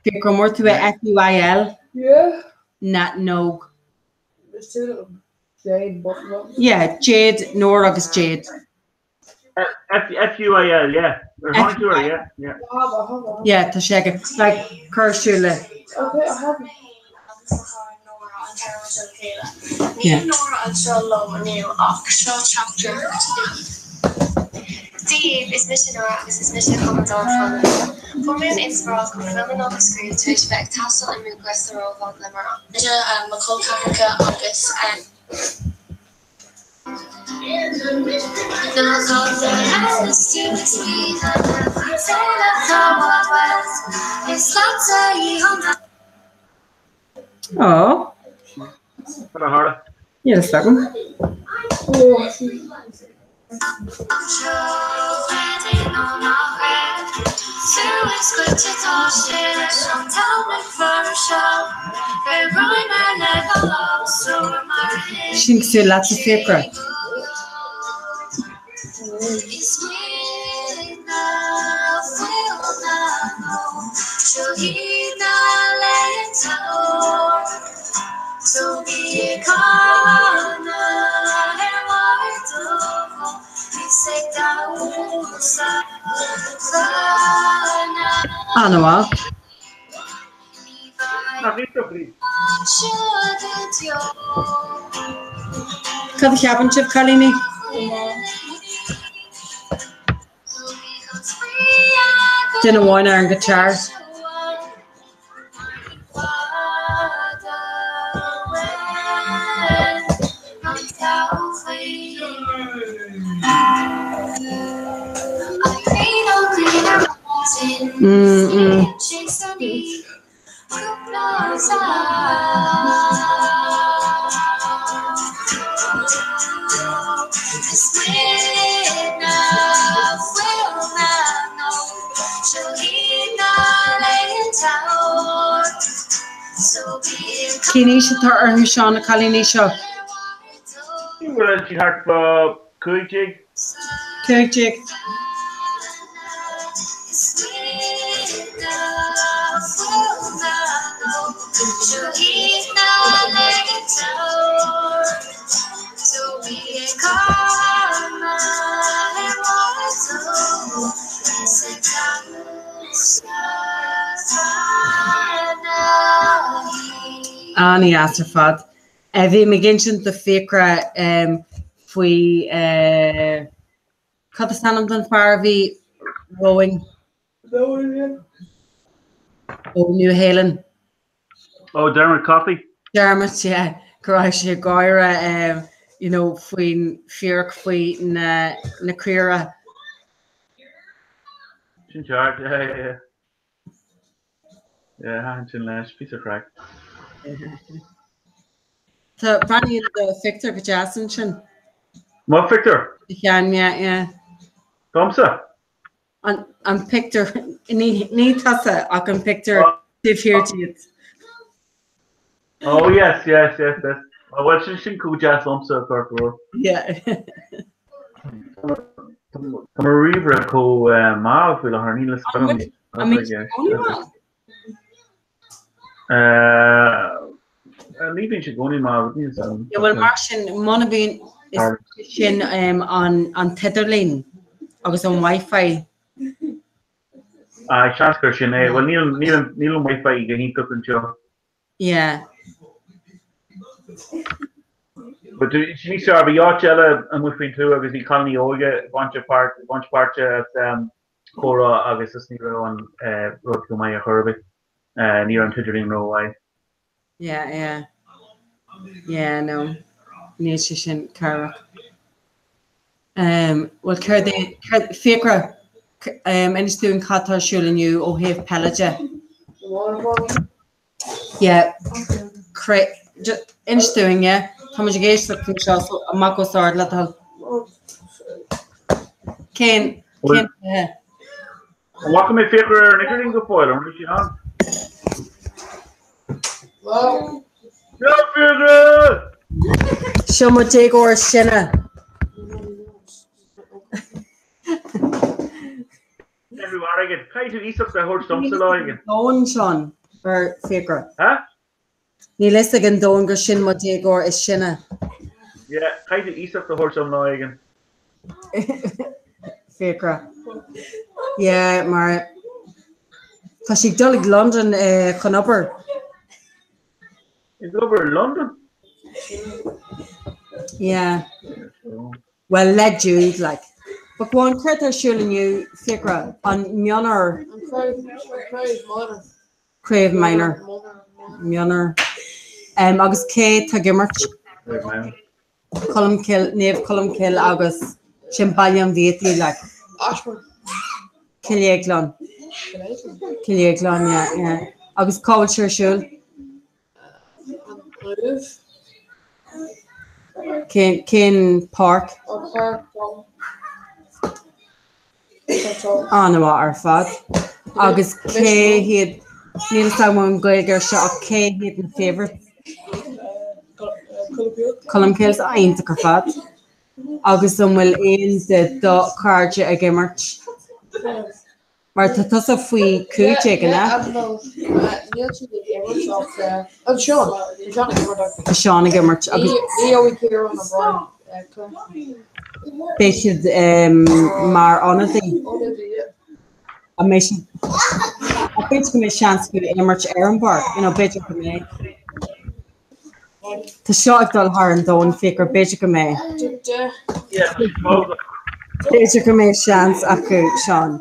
Fiachra, an bhfuair tú é F-U-I-L Yeah. na nÓg. There's two of them. Jade, both of them. Yeah, Jade, Nóra agus Jade. F-U-I-L, yeah. Ar tháinig tú air, yeah, yeah. I have, I have, I have. Yeah, tá sé aige. Like, cuir ar siúl é. Okay, I have. Yeah. Níl Nóra anseo liom inniu ach seo teachtaireacht uaithi. Dia daoibh, is mise Nóra agus is mise a chum an dán Fuil na nÓg. Fuair mé an inspioráid chun Fuil na nÓg a scríobh tar éis a bheith ag taisteal i mBucarest sa Rómháin le mo mo chol ceathracha agus Ó. Cad a tharla? Níl a fhios agam. Sin cosúil leatsa Fiachra. An-mhaith. Nach iontach í? Cad a cheapann sibh, cailíní? Duine amháin ar an guitar. Mm, mm. Cén aois atá orthu seo, na cailíní seo? Bhfuil siad thart fá 15? 15. An-deas ar fad. Bhí mé ag insint do Fiachra faoi, cad is ainm don fear a bhí romhainn? Ó Nua Shéalainn. Oh, Dermot Coffey? Dermot, yeah. Go raibh sé ag gáire, you know, faoin fíric faoi na na caora. Sin ceart, yeah, yeah, yeah. Yeah, thaitin sin leis, píosa craic. Tá breathnaíonn do phictiúr go deas ansin. Mo phictiúr? Do cheann, yeah, yeah. Domsa? An pictiúr, ní tusa ach an pictiúr taobh thiar díot. Oh yes, yes, yes, yes. Oh, well, sin sin chomh deas liomsa, ceart go leor. Yeah. Tá mo ríomhaire chomh mall faoi láthair, níl a fhios agam. An mbíonn sé i gcónaí mall? Ní bhíonn sé i gcónaí mall, níl a fhios agam. Yeah, well, mar sin, muna bhíonn, is sin an t-idirlíon agus an Wi-Fi. Ah, seans gur sin é. Well, níl níl an Wi-Fi go hiontach anseo. Yeah. But sin níos fearr, bhí áit eile amuigh faoin tuath agus bhí cailíní óga ag baint páirt ag baint páirte as comhrá agus is ní raibh an rud go maith ar chor ar bith. Ní raibh an t-idirlíon rómhaith. Yeah, yeah. Yeah, no. Níl sé sin cabhrach. Um, bhuel céard é, céard, Fiachra, um, inis dúinn cad tá ar siúl inniu ó thaobh peile de. Yeah, cre, inis dúinn, yeah. Tá muid ag éisteacht anseo, so amach os ard le do thoil. Cén, cén cluiche? An bhfaca mé Fiachra ar an idirlíon go fóill, an raibh sí ann? Seo Fiachra! Seo mo déagóir is sine. Ceathrú airgid. Caithfidh tú iasacht a thabhairt domsa lá éigin. Domhan, Seán, ar Fiachra. Ha? Níl fhios ag an domhan gur sin mo déagóir is sine. Yeah, caithfidh tú iasacht a thabhairt dom lá éigin. Fiachra. Yeah, mar tá sí ag dul ag London eh, chun obair. Ag obair i London? Yeah. Well, le Jude, like. But go on, céard tá ar siúl inniu, Fiachra? An mionúr. An craobh, an craobh minor. Craobh Minor. Mionúr. Agus cé tá ag imirt? Colmcille, Naomh Colmcille agus sin Baile an Bhiataigh, like. Ashburn. Cill Dhéagláin. Cill Dhéagláin, yeah, yeah. Agus cá bhfuil sé ar siúl? An Uaimh. Cén, cén páirc? An Páirc Donn. An-mhaith ar fad. Agus cé hiad, níl fhios agam an Ghaeilge air seo ach cé hiad na favourites? Colmcille, ah iontach ar fad. Agus an bhfuil aon de do chairde ag imirt? Mar tá tusa faoi 15, an ea? Tá Seán ag imirt agus beidh siad mar ionadaí. An mbeidh siad Ach b'fhéidir go mbeidh seans acu imirt ar an bpáirc, you know, b'fhéidir go mbeidh. Tá seo ag dul thar an domhan, Fiachra, b'fhéidir go mbeidh. B'fhéidir go mbeidh seans acu, Seán,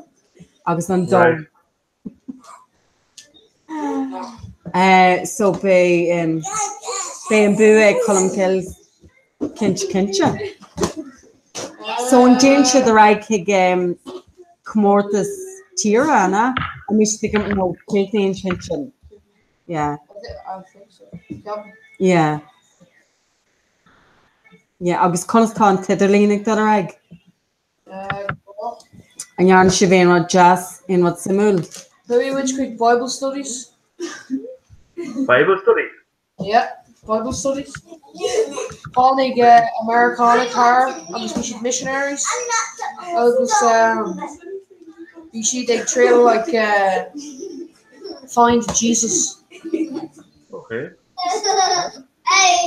agus an domhan. So beidh beidh an bua ag Colmcille cinnte cinnte. So an dtéann siad ar aghaidh chuig comórtas tíre, an ea? An mbeidh siad ag nó críochnaíonn siad sin? Yeah. Yeah. Yeah, agus conas tá an t-idirlíon ag dul ar aghaidh? An ndearna sibh aon rud deas, aon rud suimiúil? Chuaigh muid chuig Bible studies. Bible studies? Yeah, Bible studies. Tháinig Meiriceánaigh thar agus bhí siad missionaries agus bhí siad ag triail like find Jesus. Okay.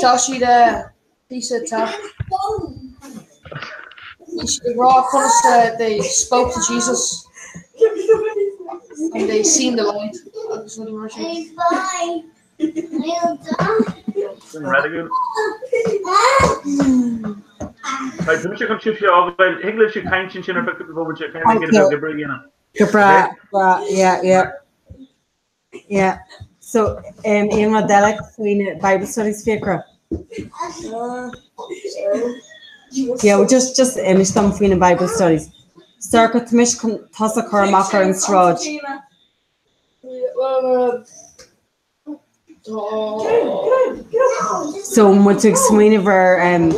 Tá siad píosa te. Bhí siad ag rá conas they spoke to Jesus and they seen the light agus rudaí mar sin. Sin reiligiún. Tá mise chun sibhse a fhágáil. Thig libh sibh caint ansin ar feadh cúpla bomaite, caithfidh mé giota beag oibre a dhéanamh. Go breá, breá, yeah, yeah. Yeah. So, um, aon rud eile faoi na Bible studies Fiachra? Yeah, well, just, just inis dom faoi na Bible studies. Sorcha, tá mise chun tusa a chur amach ar an sráid. So, an bhfuil tú ag smaoineamh ar um,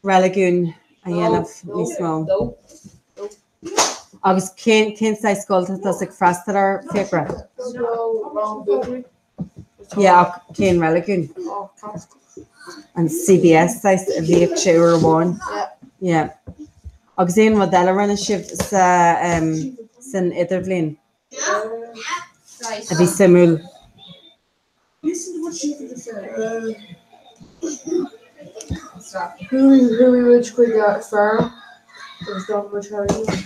reiligiún a dhéanamh níos mó? Agus cén cén saghas scoil tá tusa ag freastal air, Fiachra? Yeah, ach cén reiligiún? An CBS saghas a bhíodh sé uair amháin. Yeah. Agus aon rud eile a rinne sibh sa um, san idirbhliain? A bhí suimiúil. Chuaigh muid chuig feirm agus d'fhan muid thar oíche.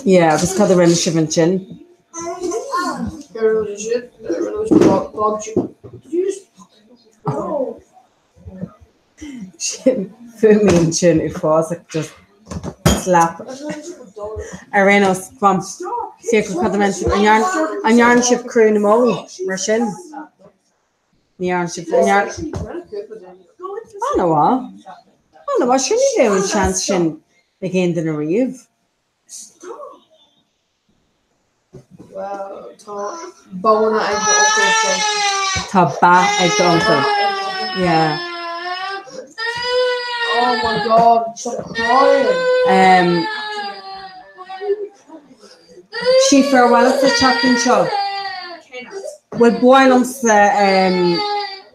Yeah, agus cad a rinne sibh ansin? Rinne muid ansin, rinne muid barbecue. Sin fuaimíonn sin uafásach just slap. Ar aon nós, go on, Fiachra cad a rinne sibh? An ndearna sibh crú na mbó mar sin? Ní dhearna sibh, ní dhearna. An-mhaith. An-mhaith, sin ní bheadh an seans sin ag aon duine riamh. Bhuel, tá bóna ag m'uncail so. Tá ba ag d'uncail. Yeah. Oh my God, stop crying. Um, Síofra, ar mhaith leat teacht anseo? Bhuel, ba mhaith liomsa um,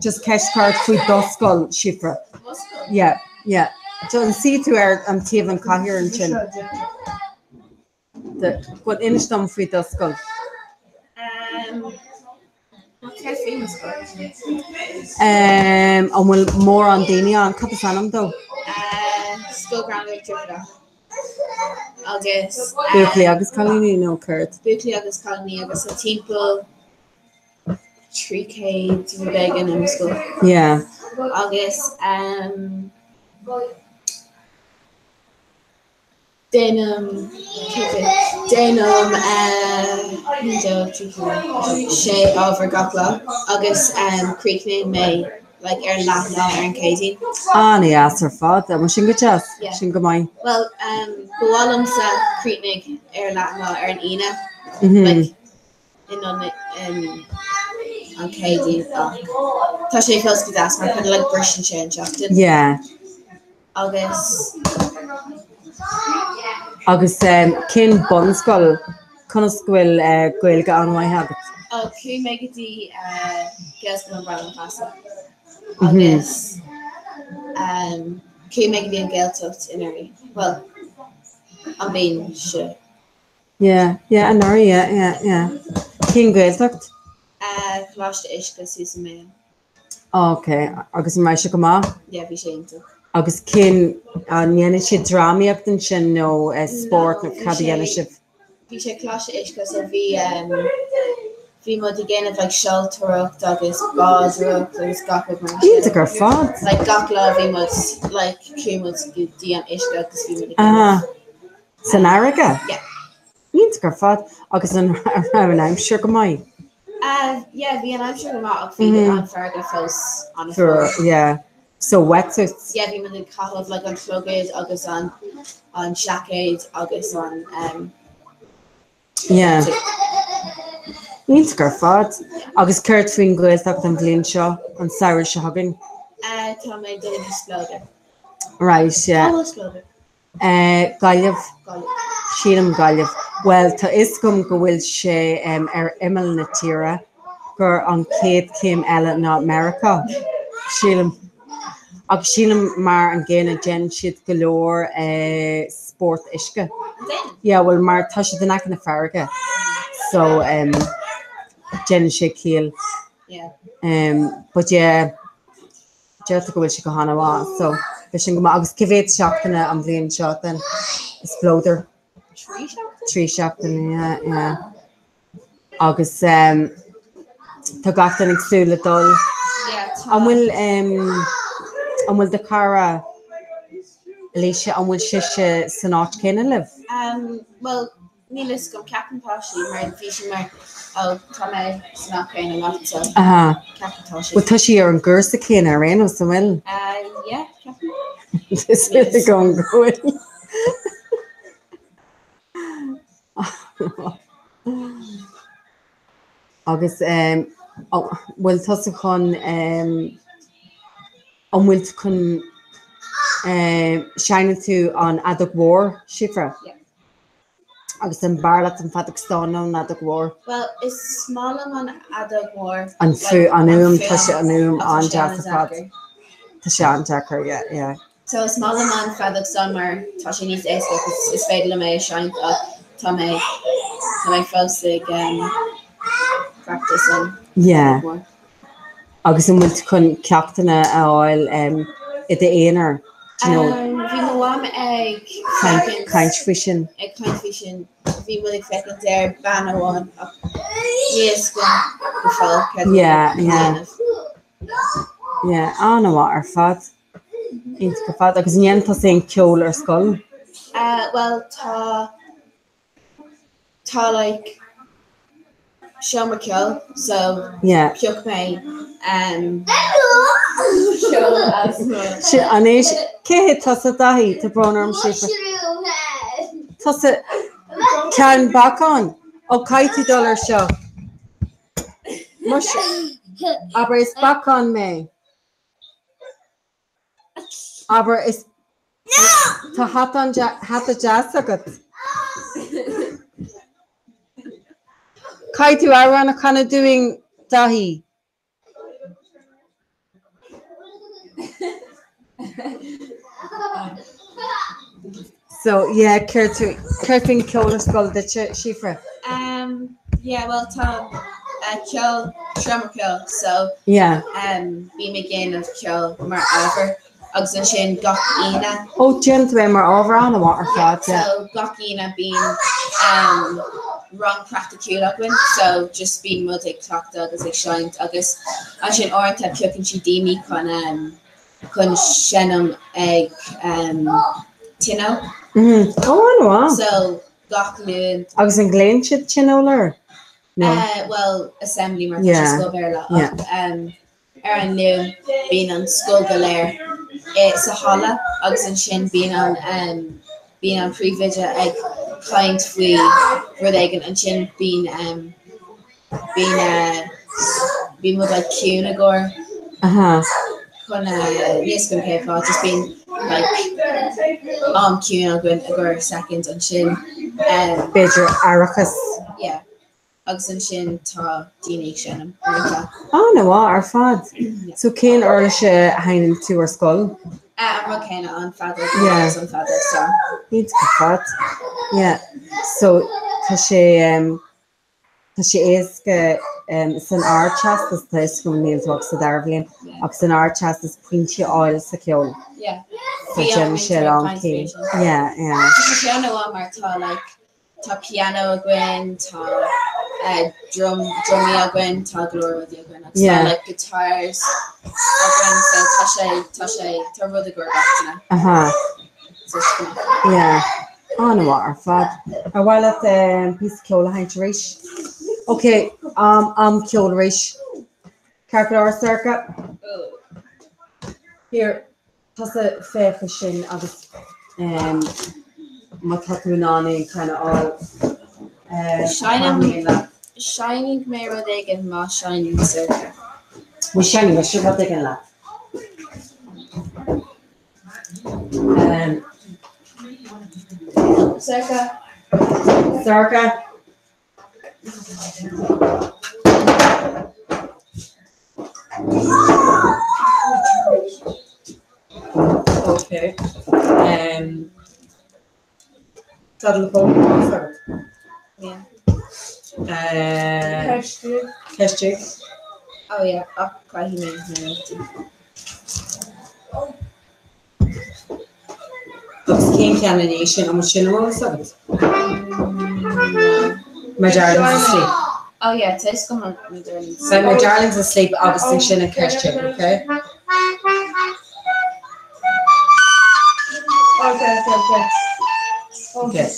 just ceist a chur ort faoi do scoil, Síofra. Yeah, yeah. An suífidh tú ar an taobh an chathaoir ansin? Bhuel, inis dom faoi do scoil. Céard faoi mo scoil? An bhfuil mórán daoine ann? Cad is ainm dó? Scoil Ghreanmhar Droichead Átha. Agus. Buachaillí agus cailíní nó céard? Buachaillí agus cailíní agus tá timpeall 300 rud éigin i mo scoil. Yeah. Agus Déanaim déanaim 1, 2, 3, 4, 6 ábhar gach lá agus críochnaíonn mé like ar leath lá ar an Céadaoin. An-deas ar fad. An bhfuil sin go deas? Yeah. Sin go maith. Bhuel ba mhaith liomsa críochnaigh ar leath lá ar an Aoine Mhm. like in an an Céadaoin ach tá sé fós go deas mar kind of like briseann sé an tseachtain. Yeah. Agus. Agus cén bunscoil, conas go bhfuil Gaeilge an-mhaith agat? Ó, chuaigh mé go dtí Gaelscoil an Bhradáin Ghlasa agus chuaigh mé go dtí an Ghaeltacht anuraidh, bhuel, an bhliain seo. Yeah, yeah, anuraidh, yeah, yeah, yeah. Cén Ghaeltacht? Coláiste Uisce suas i Maigh Eo. Ok, agus an raibh sé go maith? Yeah, bhí sé iontach. Agus cén, an ndéanann siad drámaíocht ansin nó spórt nó cad a dhéanann sibh? Bhí sé Coláiste Uisce so bhí bhí muid ag déanamh like seoltóireacht agus bádóireacht agus gach rud mar sin. Iontach ar fad! Like gach lá bhí muid like chuaigh muid go dtí an uisce agus bhí muid ag déanamh. San fharraige? Yeah. Iontach ar fad. Agus an raibh an aimsir go maith? Yeah, bhí an aimsir go maith ach bhí an farraige fós an-fhuar. Yeah. So wetsuits? Yeah, bhí muid ag caitheamh like an clogad agus an an seaicéad agus an um Yeah. Iontach ar fad. Agus céard faoin Ghaeltacht an bhliain seo, an samhradh seo chugainn? Tá mé ag dul go Spleodar. Right, yeah. Cá bhfuil Spleodar? Gaillimh. Sílim Gaillimh. Bhuel, tá fhios agam go bhfuil sé ar imeall na tíre, gur an chéad chéim eile ná Meiriceá, sílim. Agus sílim mar an gcéanna déanann siad go leor spórt uisce. Yeah, bhuel mar tá siad in aice na farraige so déanann sé ciall. But yeah. Deirtear go bhfuil sé go han-mhaith so beidh sin go maith. Agus cé mhéad seachtaine an bhliain seo den Spleodar? 3 seachtaine, yeah, yeah. Agus um, tá gach duine ag súil le dul. Yeah, tá. An bhfuil um, an bhfuil do chara Alicia, an bhfuil sise san áit chéanna libh? Um, well, Níl fhios agam, ceapaim tá sí mar bhí sí mar oh tá mé san áit chéanna leat so Aha. ceapaim tá sí. Bhuel tá sí ar an gcúrsa céanna ar aon nós, an bhfuil? Uh, yeah, ceapaim. Is agam go bhfuil. Agus um, oh, bhfuil tusa chun um, an bhfuil tú chun um, seinneann tú an fheadóg mhór, Síofra? Yeah. Agus an b'fhearr leat an feadóg stáin nó an fheadóg mhór? Bhuel, is maith liom an fheadóg mhór. An fu-, an fhuaim, tá sé, an fhuaim an-deas ar fad. Tá sé an-deacair, yeah, yeah. So is maith liom an feadóg stáin mar tá sé níos éasca agus is féidir liom é a seinnt ach tá mé, tá mé fós ag practice an Yeah. fheadóg mhór. Agus an bhfuil tú chun ceachtanna a fháil i d'aonar, do you know? Bhí mo mham ag féachaint. Caint faoi sin. Ag caint faoi sin. Bhí muid ag féachaint ar bean amháin ach níl fhios agam go fóill céard a dhéanamh. Yeah, an-mhaith ar fad. Iontach ar fad. Agus an ndéanann tusa aon ceol ar scoil? Bhuel, tá Tá like seomra ceoil so Yeah. phioc mé um, ceol as mo Sin anois, cé hé tusa Daithí? Tá brón orm Síofra. Tusa ceann bacáin? Ó caithfidh tú dul ar seo. Muise, abair is bacán mé. Abair is Tá hata deas agat. Caithfidh tú amhrán a chanadh dúinn, Daithí. So, yeah, céard tú, céard faoin ceol ar scoil duitse, Síofra? Um, yeah, well tá uh, ceol, seomra ceoil, so Yeah. um, bím ag déanamh ceol mar ábhar agus ansin gach Aoine. Ó, déanann tú é mar ábhar an-mhaith ar fad, yeah. So gach Aoine bíonn um, rang praiticiúil againn, so just bíonn muid ag cleachtadh agus ag seinnt agus ansin uaireanta piocann siad daoine chun um, chun seinm ag um, tionól. Mm-hmm. Ó, an-mhaith. So gach Luan. Agus an nglaonn siad tionól air? No. Uh, well, assembly mar tá sé Yeah, scoil Bhéarla yeah. ach um, ar an Luan bíonn an scoil go léir i sa halla agus ansin bíonn an um, bíonn an príomhoide ag caint faoi rud éigin ansin bíonn um, bíonn uh, bíonn muid like ciúin i gcomhair Aha. chun uh, níl a fhios agam cén fáth just bíonn like am ciúin againn i gcomhair second ansin um, B'fhéidir aireachas. yeah. Agus ansin tá daoine ag seinm uaireanta. An-mhaith ar fad. So cén uirlis a sheinneann tú ar scoil? An rud céanna, an feadóg Yeah. agus an feadóg so. Iontach ar fad. Yeah. So tá sé um, tá sé éasca um, san Ardteastas tá a fhios agam níl tú ach sa dara bhliain ach san Ardteastas pointí a fháil sa cheol. Yeah. So déanann sé a lán céim. Yeah, yeah. Tá sé an-mhaith mar tá like Tá pianó againn, tá drum, drumaí againn, tá go leor rudaí againn agus tá like guitars againn so tá sé, tá sé, tá rud i gcomhair gach duine. Aha. So it's go maith. Yeah. An-mhaith ar fad. Ar mhaith leat píosa ceoil a sheinnt arís? Ok, am, am ceoil arís. Ceart go leor, Sorcha? Here. Tusa féach air sin agus má tá tú in ann aon cheann a fháil, cabhraigh leat. Seinnfidh mé rud éigin má sheinneann Sorcha. Bhuel, seinnfidh mise rud éigin leat. Sorcha. Sorcha. Ok. Um, Tá do phone agat? Yeah. Uh, Ceistigh. Oh yeah, ach caithfidh mé na nótaí. Agus cén ceann ina dhiaidh sin, an bhfuil sin ar eolas agat? My darling's asleep. Oh yeah, tá a fhios agam My darling's So my darling's asleep agus ansin an ceistigh, okay? Okay, okay, okay. Okay.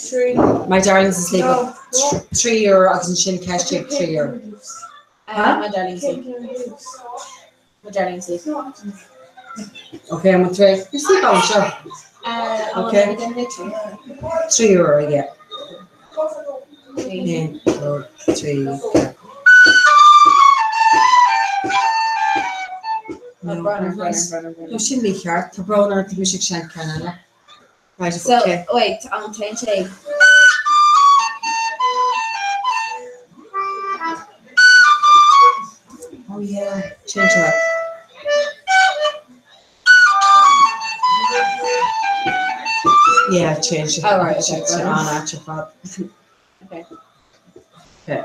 My darling's asleep. €3 agus ansin ceistigh €3. My darling's asleep. My darling's asleep. Ok, an bhfuil tú réidh? You're sleep on seo. Ok. €3 aige. 1, 2, 3, 4. No, sin mícheart. Tá brón orm, tá mise ag seinnt ceann eile. Right, So, okay. wait, an téann sé. Oh yeah, change that. Yeah, change it. Oh, right, okay, Change it right. on at your fad. Okay. Okay.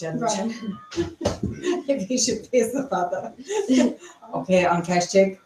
agus déanfaidh sin. Bhí sé píosa fada. Ok, an ceist ag?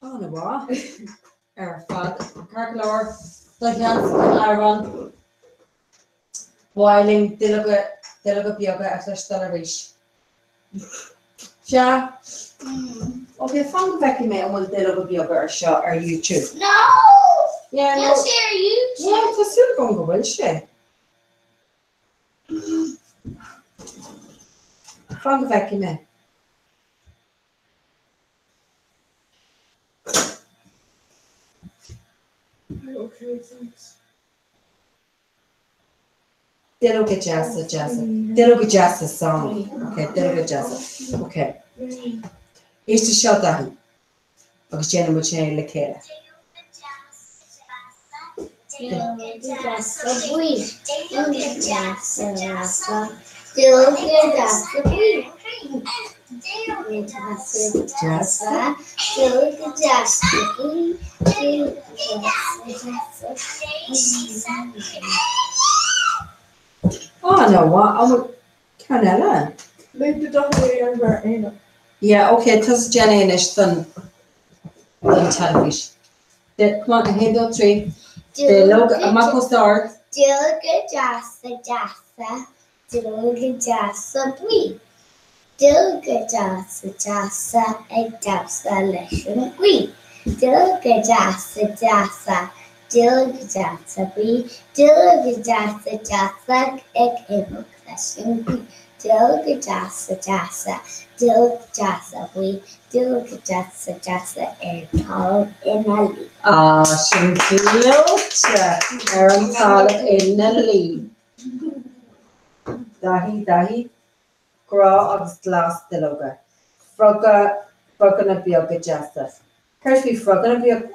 An-mhaith ar fad. Ceart go leor, do sheans an amhrán. Ba mhaith linn duilleoga, duilleoga beaga a chloisteáil arís. Sea. Ok, fan go bhfeicfidh mé an bhfuil duilleoga beaga ar seo ar YouTube. No! Yeah, Níl no. sé ar YouTube. Well, tá súil agam go bhfuil sé. Fan go bhfeicfidh mé. Okay, thanks. Duilleoga deasa, deasa. Duilleoga deasa song. Ok, duilleoga deasa. Ok. Éist leis seo, Daithí. Agus déanfaidh muid é le chéile. Duilleoga deasa buí, duilleoga deasa deasa, duilleoga deasa buí. Duilleoga deasa deasa, duilleoga deasa buí, duilleoga deasa deasa. An-mhaith, an bhfuil ceann eile? Lig do Dhaithí é a dhéanamh mar aonar. Yeah, ok, tusa déan é anois don don teilifís. Come on, 1, 2, 3. Duilleoga, amach os ard. Duilleoga deasa deasa, duilleoga deasa buí. Duilleoga deasa deasa ag damhsa leis an ghaoth. Duilleoga deasa deasa, duilleoga deasa buí, duilleoga deasa deasa ag imeacht leis an ghaoth. Duilleoga deasa deasa, duilleoga deasa buí, duilleoga deasa deasa ar an talamh ina luí. Ah, sin gleoite ar an talamh ina luí. Daithí, Daithí, grá agus glas duilleoga. Froga, froganna beaga deasa. Céard faoi froganna beaga?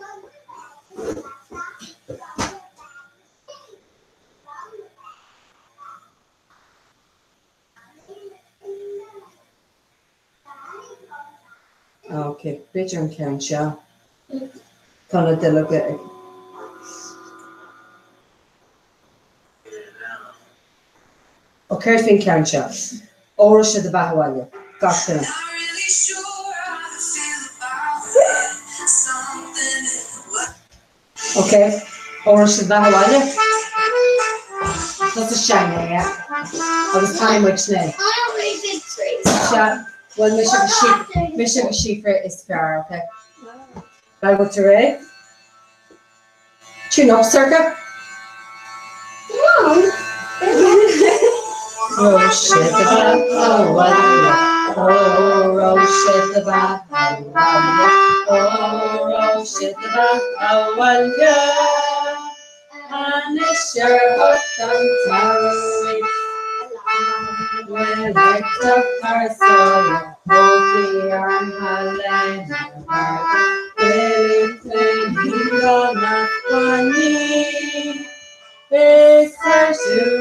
Ok, b'fhéidir an ceann seo. Tá na duilleoga ag. Ó, céard faoin ceann seo? Óró sé do bheatha abhaile, gach duine. Ok, óró sé do bheatha abhaile. Tusa seinn é, yeah. Agus canfaidh muidne é. Sea, bhuel mise agus Síofra, mise agus Síofra is fearr, ok? An bhfuil tú réidh? Tune up, Sorcha. Óró sé do bheatha abhaile, óró sé do bheatha abhaile, óró sé do bheatha abhaile. Anois ar thort an tsamhraidh, bhfuil ag teacht thar sáile, cótaí armtha lena ngarda, buillí claimhí gan acmhainní. Is ar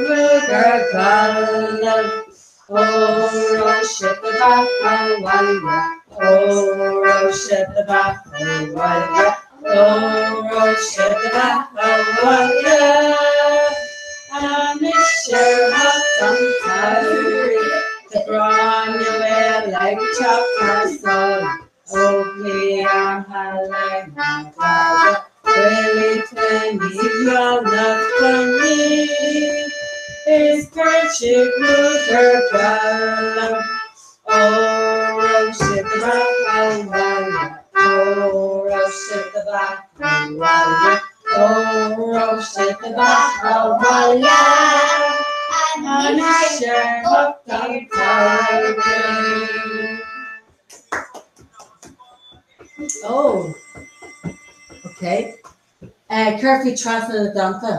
ruathar Gaillimh, óró sé do bheatha abhaile, óró sé do bheatha abhaile. Ó raibh sé do bheatha abhaile Anois ar theacht an tsamhraidh Tá Gráinne Mhaol ag teacht thar sáile Ó bí armtha le na dada Buillí toinní gheal na toinní Is cuir sí ruaig ar bhealach Ó raibh sé do bheatha abhaile Ó raibh sé do bheatha abhaile Ó raibh sé do bheatha abhaile Anois ar theacht an tsamhraidh. Oh. Ok. Céard faoi Trasna na dTonnta?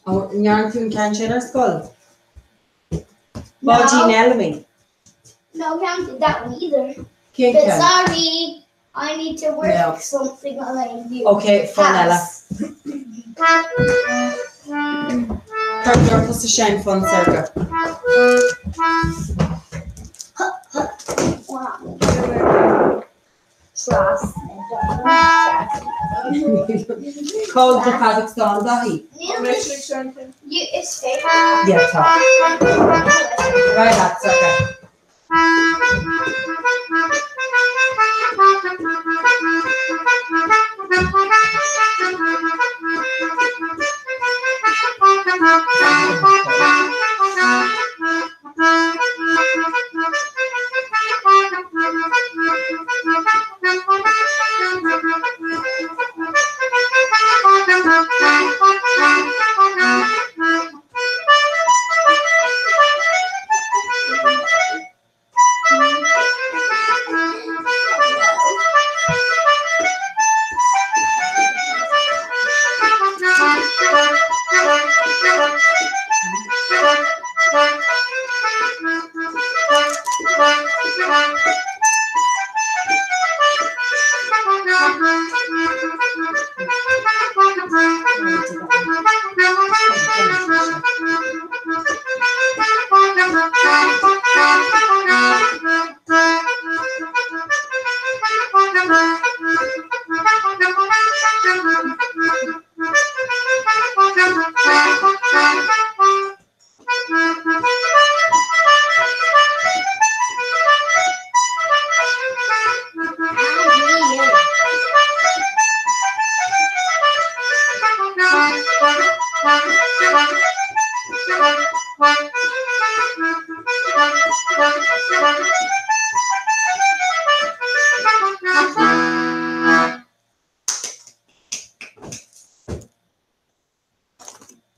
An ndearna tú an ceann sin ar scoil? Báidín Fheilimí. No, can't do that one either. Cén But ceann? sorry, I need to work No. something while I do. Ok, fonn eile. Cuir dorcha sa seinn fonn sorcha. Cá bhfuil do fheadóg stáin, Daithí? Yeah, tá. Right leat, Sorcha.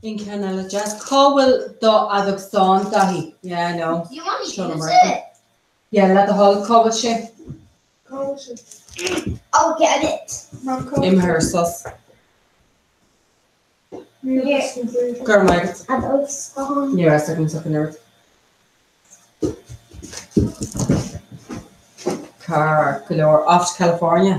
Aon cheann eile deas. Cá bhfuil do fheadóg stáin, Daithí? Yeah, I know. Do you want to Sean use Murphy. it? Yeah, le do thoil, cá bhfuil sé? I'll get it. Imithe ar sos. Go raibh maith agat. Fheadóg stáin. Ní raibh a fhios agam sa an oiread. Ceart go leor. Off to California.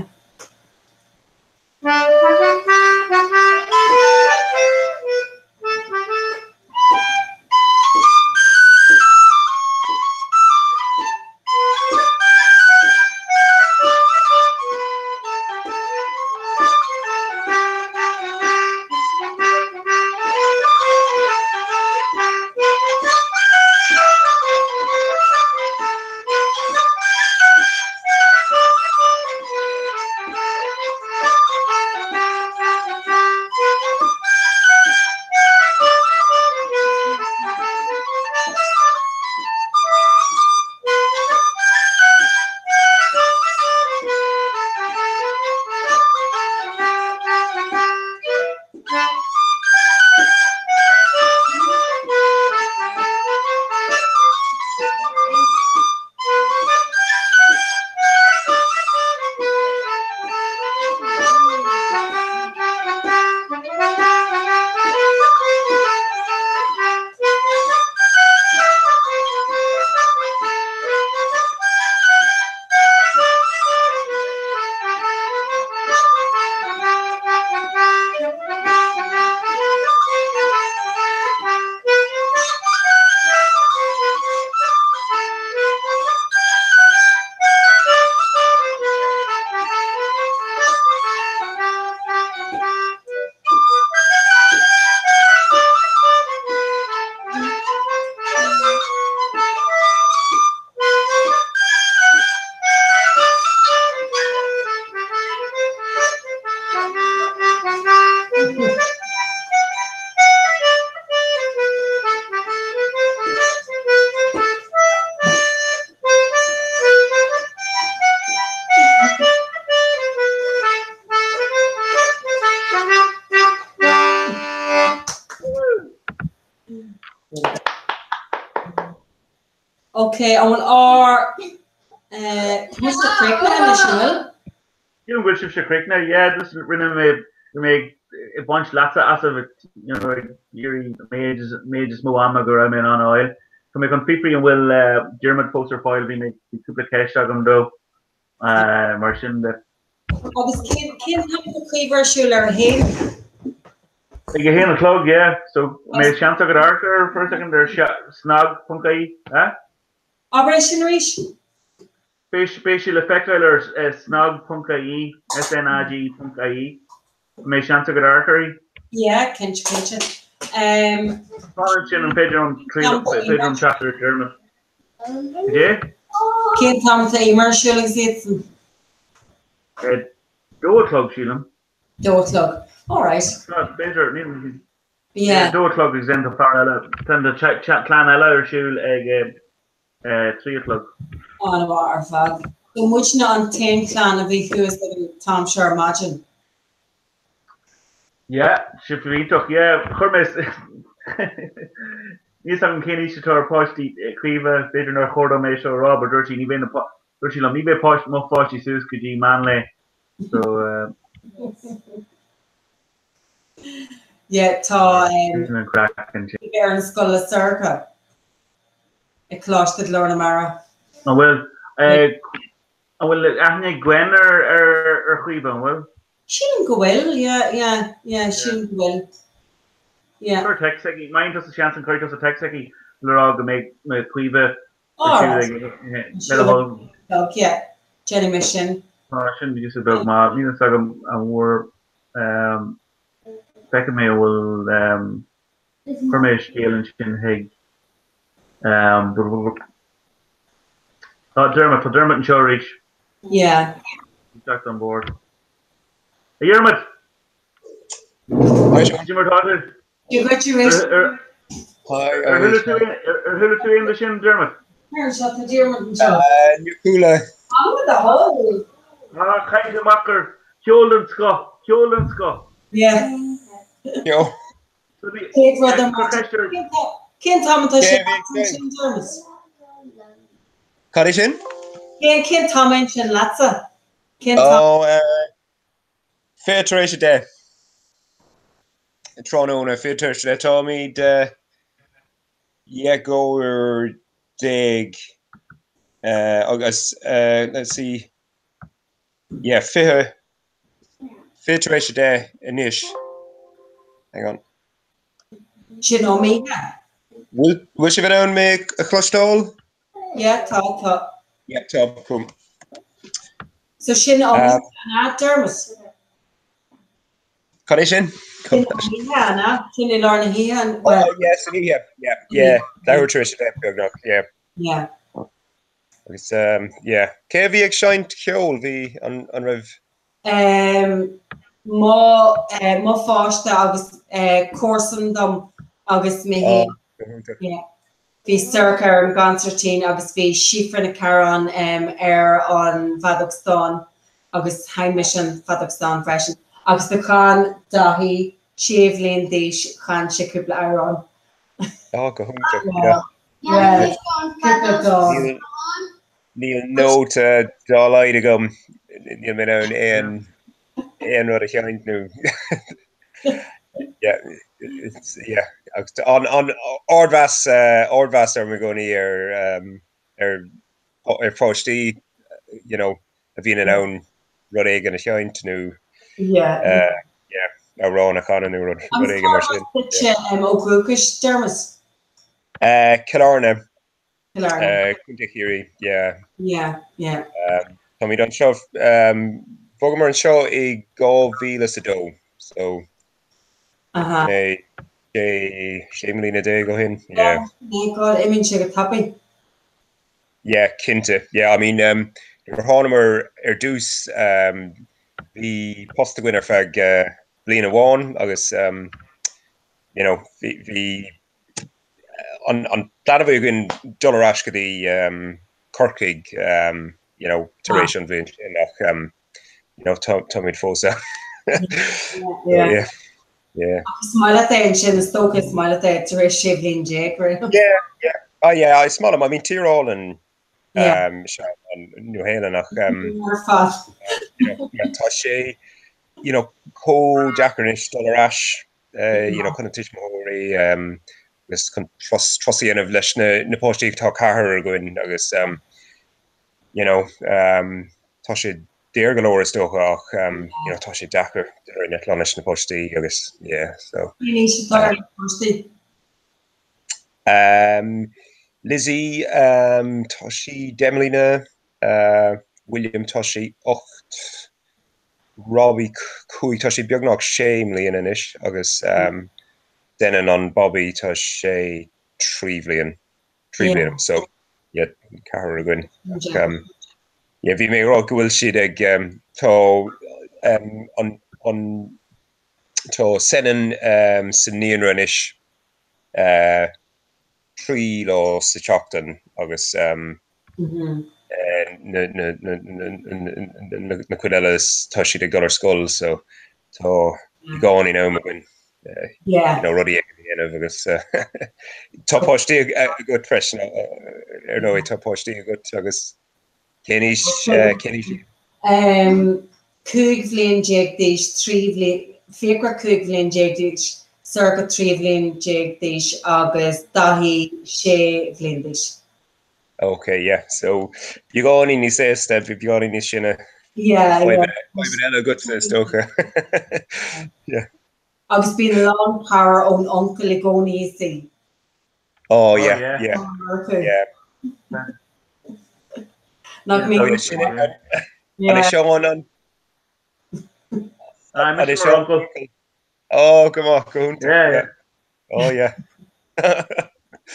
Ok, an bhfuil ár Tá mise críochnaithe anois, an bhfuil? Sílim go bhfuil sibhse críochnaithe, yeah, just rinne mé, bhí mé ag baint leasa as a you know, ag iarraidh an méid is, méid is mó ama go raibh mé in ann a fháil. Tá mé chun fiafraí an bhfuil Diarmuid fós ar fáil, bhí mé, bhí cúpla ceist agam dó, mar sin de. Agus cén, cén t-am atá Caoimhe ar siúl ar a haon? Ag a haon a chlog, yeah, so an mbeidh seans agat amharc air for a second ar snag.ie, eh? Abair é sin arís. Beidh sé le feiceáil ar snag.ie, S-N-A-G.ie. An mbeidh seans agat amharc uirthi? Yeah, cinnte, cinnte. Fan ansin, an féidir liom féidir liom teacht ar Dermot? Cad é? Cén t-am atá Eimear ar siúl agus iadsan? 2 a chlog, sílim. 2 a chlog. Alright. B'fhéidir, níl. Yeah. 2 a chlog agus then tá fear eile, tá clann eile ar siúl ag 3 a chlog. An-mhaith ar fad. So muidne an t-aon chlann a bhí thuas ag an t-am seo ar maidin. Yeah, sibh iontach. Yeah, chuir mé Níl a fhios agam cén aois atá ar pháistí Chaoimhe, b'fhéidir nár chóir dom é seo a rá, but dúirt sí ní bheidh na dúirt sí liom ní bheidh páistí mo pháistí suas go dtí meán lae. So uh, Yeah, tá um, an craic ansin. ar an scoil le Sorcha ag Coláiste Ghlór na Mara. An bhfuil an bhfuil aithne ag Gwen ar ar ar Chaoimhe, an bhfuil? Sílim go bhfuil, yeah, yeah, yeah, sílim go bhfuil. Yeah. Chuir text aici, má fhaigheann tusa seans an cuirfidh tusa text aici le rá go mbeidh mbeidh Caoimhe ar siúl ag le do thoil. Beag, yeah. Déanfaidh mé sin. Tá sin giota beag maith. Níl a fhios agam an bhfuair feicfidh mé an bhfuil chuir mé scéal ansin chuig Tá Dermot, tá Dermot anseo arís. Yeah. Teacht on board. A Dhearmait! Cad é mar tá tú? Dia dhuit arís. Ar chuala tú ar chuala tú aon de sin, Dermot? Ar seo tá Diarmuid anseo. Níor chuala. Am do thoil. Ah, caint amach ar cheol den scoth, ceol den scoth. Yeah. Ceol. Céad rud ar maidin. Cén t-am atá sé ansin, Dermot? Cad é sin? Cén cén t-am é ansin leatsa? Cén t-am? Ó, 10:20 tar éis Tráthnóna, 10:20 tar éis 10. Táimid 19 uair agus let's see, yeah, 20 tar éis 10 anois. Hang on. Sin am oíche. Bhfuil sibh in ann mé a chloisteáil? Yeah, tá, tá. Yeah, tá, cool. So sin am oíche an ea, Dermot? Cad é sin? Sin am oíche an ea? Sin i lár na hoíche an, well. Oh, yeah, san oíche, yeah, yeah. Leathuair tar éis a 10 beagnach, yeah. Yeah. Agus, yeah. Cé a bhí ag seinnt ceoil? Bhí, an, an raibh? Um, mo, eh, mo pháiste agus eh, comharsan dom agus mé Oh, féin. go hiontach. Yeah. Bhí Sorcha ar an gconsairtín agus bhí Síofra Nic Cearáin um, ar an bhfeadóg stáin agus sheinn mise an fheadóg stáin freisin. Agus do chan Daithí, sé bhliain d'aois, chan sé cúpla amhrán. Oh, go hiontach, yeah. Yeah, cúpla dán. Níl nóta dá laghad agam, níl mé in ann aon aon rud a sheinnt nó yeah, it's, yeah. Agus an an ardmheas ardmheas orm i gcónaí ar ar ar pháistí you know, a bhíonn in ann rud éigin a sheinnt nó Yeah. yeah, amhrán a chanadh nó rud rud éigin mar sin. Agus cá as duitse ó dhúchas, Dermot? Cill Airne. Cill Airne. Contae Chiarraí, yeah. Yeah, yeah. Táimid anseo, bhogamar anseo i 2002, so Aha. sé, sé mbliana déag ó shin, yeah. Yeah, God, imíonn sé go tapaidh. Yeah, cinnte, yeah, I mean, nuair a thánamar ar dtús, bhí post againn ar feadh bliain amháin agus, you know, bhí, an plean a bhí againn dul ar ais go dtí Corcaigh you know tar éis an bhliain sin ach you know táimid fós ann. Yeah. Yeah. Ach is maith leat é ansin, is dócha is maith leat é tar éis 16 bhliain, right? Yeah, yeah. Ah yeah, is maith liom, I mean tír álainn is ea an Nua-Shéalainn ach Ar fad. tá sé you know chomh deacair anois dul ar ais you know chun na tuismitheoirí agus chun turas a dhéanamh leis na páistí, tá ceathrar againn agus you know tá sé daor go leor is dócha ach you know tá sé deacair ar an eitleán leis na páistí agus yeah so. Cén aois atá ar na páistí? Lizzie tá sí 10 mbliana, William tá sé 8, Robbie 5, tá sé beagnach 6 mbliana anois agus Denon an babaí tá sé 3 bhliain, 3 bliana so yeah ceathrar againn. Yeah bhí mé ag rá go bhfuil siad ag tá an an tá Senan sa naíonra anois 3 lá sa tseachtain agus na cuid eile tá siad ag dul ar scoil so tá beagáinín am againn you know rudaí a dhéanamh agus tá páistí agat freisin ar ndóigh tá páistí agat agus cén aois cén aois 15 bhliain d'aois, 3 bhliain, Fiachra 15 bhliain d'aois, Sorcha 13 bhliain d'aois agus Daithí 6 bhliain d'aois. Ok, yeah, so beagáinín níos aosta, beagáinín níos sine. Yeah, yeah. Fadhb eile agatsa is dócha. Yeah. Agus bíonn a lán cabhair ón uncail i gcónaí you see. Oh yeah, yeah. Yeah. Nach oh, yeah, sin é. An é Seán an? An é Seán? Oh, go maith, go hiontach. Yeah, yeah. Oh yeah.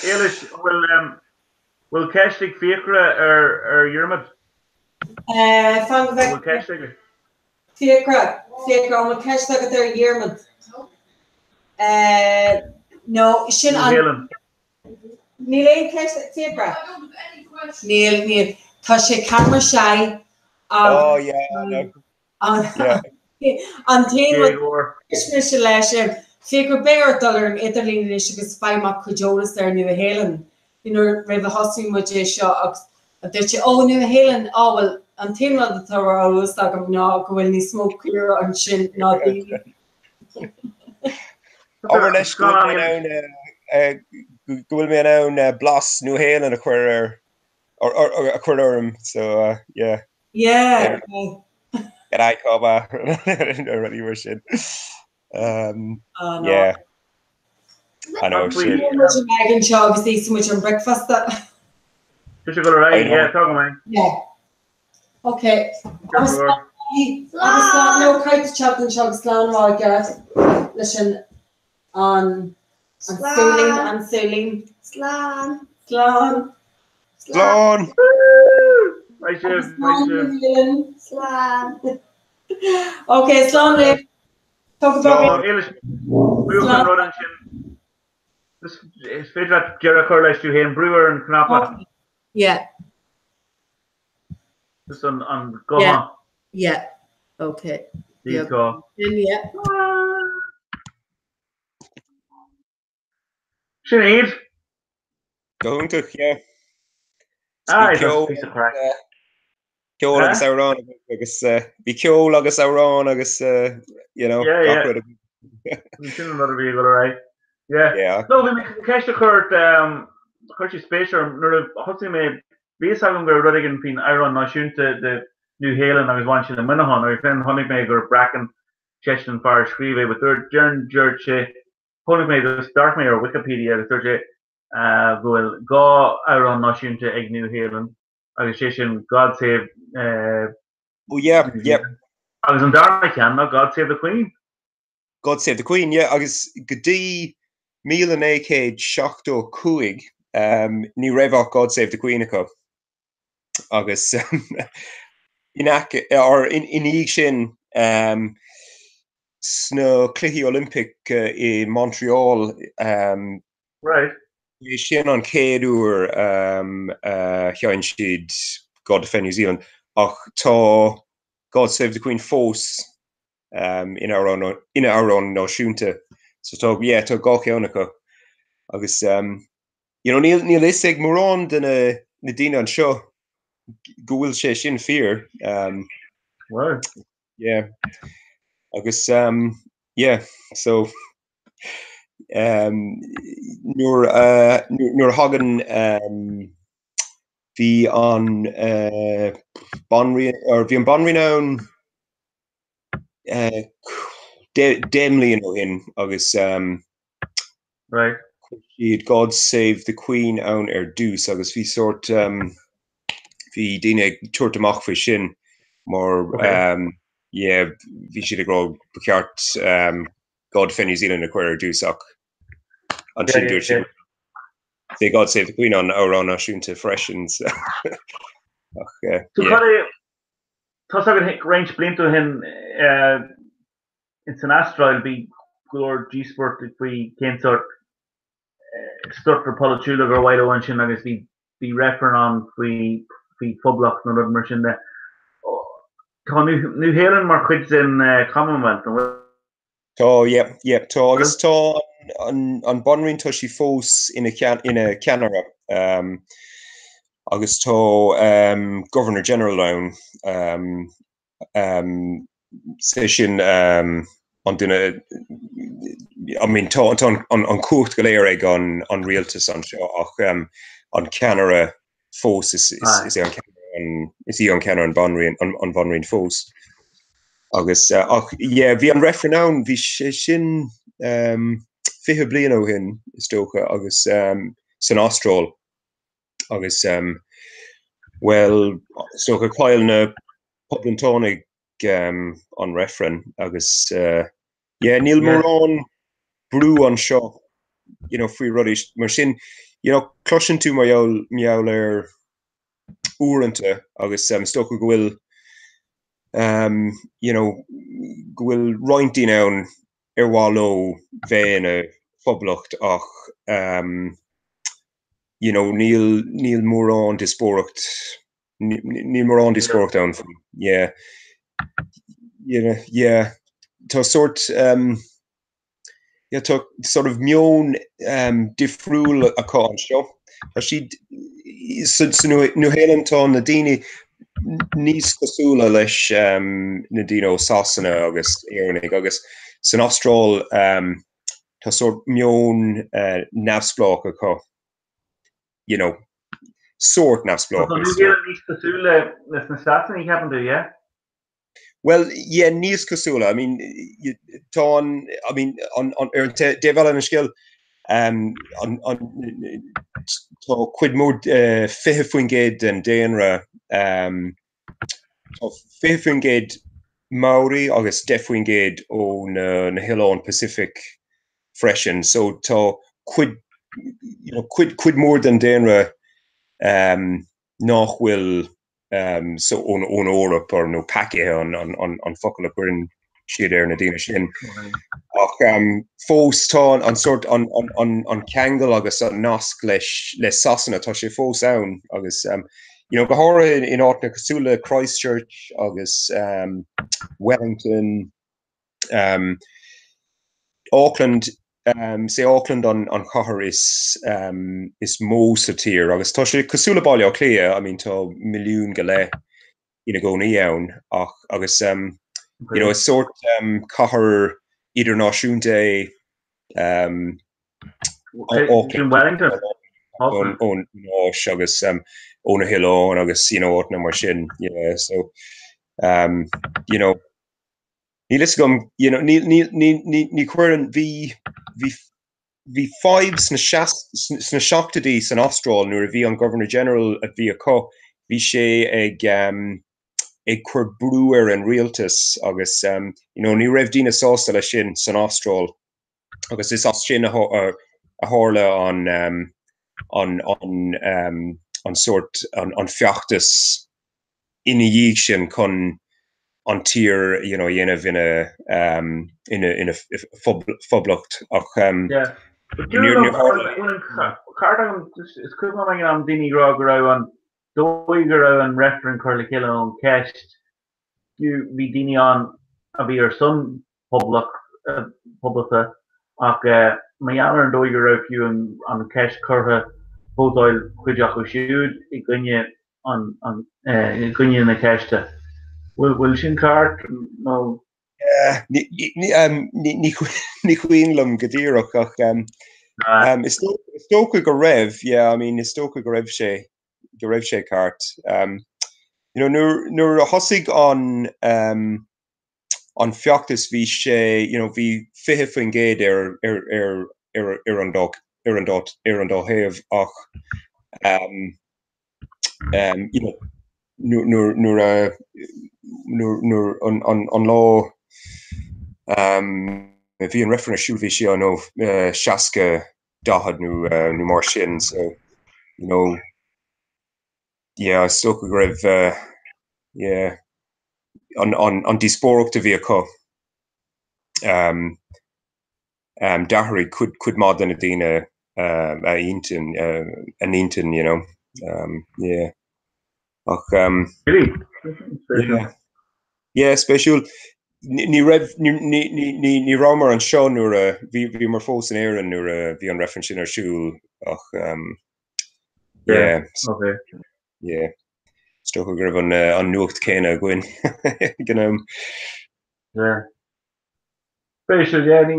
Éilis, bhfuil ceist ag Fiachra ar ar Dhiarmaid? Fan go bhfuil ceist aige? Fiachra, Fiachra, an bhfuil ceist agat ar Dhiarmaid? No, sin an. Níl aon ceist ag Fiachra? Níl, níl. Tá sé camera shy. Oh yeah, I know. An t-aon rud a dúirt mise leis, Fiachra, beidh ort dul ar an idirlíon anois agus faigh amach cuid eolas ar Nua-Shéalainn, you know, roimh a thosaigh muid é seo agus dúirt sé, oh Nua-Shéalainn, oh well, an t-aon rud atá ar eolas agam ná go bhfuil níos mó caora ansin ná daoine. Abair leis go bhfuil mé in ann go bhfuil mé in ann blas Nua-Shéalainn a chur ar a chur orm, so yeah. Yeah. G'day cobba nó rudaí mar sin. Um, Oh, no. yeah. I know, sure. Bíonn muid an ag anseo agus íosfaidh muid an bricfeasta. Tá sé go ar aghaidh, yeah, tá go maith. Yeah. Okay. Agus agus slán no caithfidh tú teacht anseo agus slán a rá i gceart leis an An súilín, an súilín. Slán. Slán. Slán. Slán. Slán. Ok, slán libh. Tá go bog. Slán. Rud ansin. Is féidir leat deireadh a chur leis tú féin, brú ar an chnaipe. Yeah. Just an an guthán. Yeah. Ok. Yeah. Yeah. Sin iad. Go hiontach, yeah. Ah, Bhí ceol, piece of craic. ceol agus amhrán agus bhí ceol agus amhrán agus you know, Yeah, gach yeah. rud. Sin an rud a bhí ag dul ar aghaidh. Yeah. Yeah. No, bhí mé chun ceist a chur ort, um, chuir sé spéis orm nuair a thosaigh mé, bhí fhios agam go raibh rud éigin faoin amhrán náisiúnta de Nua-Shéalainn agus bhain sé le Muineachán agus then chonaic mé gur Bracken seisean an fear a scríobh é but dúirt, deireann, dúirt sé, chonaic mé agus d'amharc mé ar Wikipedia agus dúirt sé go bhfuil dhá amhrán náisiúnta ag Nua-Shéalainn agus sé sin God Save Oh yeah, yeah. Agus an darna ceann ná God Save the Queen. God Save the Queen, yeah, agus go dtí 1975 ní raibh ach God Save the Queen acu. Agus in aice, or ina dhiaidh sin, sna Cluichí Oilimpeach i Montreal, Right. é sin an chéad uair a sheinn siad God Defend New Zealand, ach tá God Save the Queen fós ina amhrán náisiúnta. So tá, yeah, tá dhá cheann acu. Agus. You know, níl níl fhios ag mórán de na na daoine anseo go bhfuil sé sin fíor. Um, wow. Yeah. Agus um, yeah, so um, nuair uh, nuair a thagann um, bhí an uh, banríon or bhí an banríon ann uh, 10 mbliana ó shin agus um, right. chuir siad God Save the Queen ann ar dtús agus bhí sórt um, bhí daoine ag tabhairt amach faoi sin mar okay. um, yeah, bhí siad ag rá ba cheart um, God Defend New Zealand a chur ar dtús ach ansin dúirt siad Say God Save the Queen an amhrán náisiúnta freisin. So. ach, uh, so yeah. cad é Tá a fhios agat roinnt blianta ó shin uh, Ins an Astráil bhí go leor díospóireachta faoi cén sórt struchtúr polaitiúil gur mhaith leo ansin agus bhí bhí reifreann ann faoi faoi phoblacht nó rud mar sin de. Tá Nua-Shéalainn mar chuid den Commonwealth, an bhfuil? Tá, yeah, yeah, tá agus tá an an banríon tá sí fós ina ina ceannaire um, agus tá um, Governor General ann um, sé sin an duine, I mean tá an chumhacht go léir ag an rialtas anseo ach an ceannaire fós is é an is í an ceannaire an bhanríon an bhanríon fós. Agus ach yeah bhí an reifreann ann bhí sé sin 20 bliain ó shin is dócha agus san Astráil. Agus, bhuel, is dócha chaill na Poblachtánaigh an reifreann agus, yeah, níl mórán brú anseo, you know, faoi rudaí mar sin. You know, cloiseann tú mar gheall, mar gheall air uaireanta agus is dócha go bhfuil, you know, go bhfuil roinnt daoine ann ar mhaith leo bheith ina phoblacht ach, you know, níl, níl mórán díospóireacht, níl mórán díospóireacht ann faoi, yeah. You know, yeah. Tá sórt, um, yeah, tá sort of meon um, difriúil acu anseo. Tá siad, sa, sa Nua-Shéalainn tá na daoine níos cosúla leis um, na daoine ó Sasana agus Éireannaigh agus san Astráil um, tá sórt meon neamhspleách acu, you know, sórt neamhspleách. Tá Nua-Shéalainn níos cosúla leis na Sasanaigh, ceapann tú, yeah? Well, yeah, níos cosúla. I mean, tá an, I mean, an, an, ar an taobh eile den scéal, um, an, an, tá cuid mhór, uh, 20% den daonra, um, tá 20% Maori agus 10% ó na hoileáin Pacific freisin, so tá cuid, you know, cuid, cuid mhór den daonra um, nach bhfuil um, so ón, ón Eoraip or nó Pākehā an, an, an, an focal a chuireann siad ar na daoine sin. Ach um, fós tá an, an sórt an, an, an, an ceangal agus an nasc leis, le Sasana, tá sé fós ann agus um, you know, go háirithe in áiteanna cosúil le Christchurch agus um, Wellington, um, Auckland, um, is é Auckland an, an chathair is, um, is mó sa tír agus tá sé cosúil le Baile Átha Cliath, I mean, tá milliún go leith ina gcónaí ann ach agus um, you know, is sórt um, cathair idirnáisiúnta é um, Wellington ón Áis agus um, ó na hoileáin agus you know, áiteanna mar sin yeah, so um, you know, níl fhios agam you know, ní, ní, ní, ní, ní chuireann bhí bhí Bhí fadhb sna sna seachtóidí san Astráil nuair a bhí an Governor General a bhí acu, bhí sé ag ag cur brú ar an rialtas agus you know ní raibh daoine sásta leis sin san Astráil agus is as sin a a tharla an an an an sórt an an feachtas ina dhiaidh sin chun an tír you know, a dhéanamh ina, um, ina, ina phoblacht ach um, Yeah. Níor ceart agam is cuimhin liom ag an am daoine ag rá go raibh an dóigh go raibh an reifreann curtha le chéile nó an ceist bhí daoine ann a bhí ar son poblacht poblachta ach mar gheall ar an dóigh go raibh fiú an cheist curtha. Vótáil cuid acu siúd i gcoinne an, an, i gcoinne na ceiste. Bhfuil, bhfuil sin ceart nó? Ní cuimhin liom go díreach ach is dócha go raibh, yeah, I mean is dócha go raibh sé, go raibh sé ceart. You know, nuair a thosaigh an an feachtas bhí sé, you know, bhí 20% ar ar ar ar ar an dá ar an dá ar an dá thaobh ach um, you know, nuair nuair a nuair nuair an an an lá um, bhí an reifreann ar siúl bhí sé you know, 60 40 nó uh, nó mar sin so you know, yeah, is dócha go raibh uh, yeah, an, an, an díospóireacht a bhí acu um, um, d'athraigh cuid, cuid maith de na daoine um, a intinn, uh, a n-intinn, you know. Um, yeah. Ach, um, Really? yeah. Yeah, spéisiúil. Ní, ní raibh, ní, ní, ní, ní, ní rabhamar anseo nuair a, bhí, bhíomar fós in Éirinn nuair a bhí an reifreann sin ar siúl ach, um, Yeah, yeah, okay. yeah. Is dócha go raibh an, uh, an nuacht céanna againn ag an am. Yeah. Spéisiúil, yeah, ní,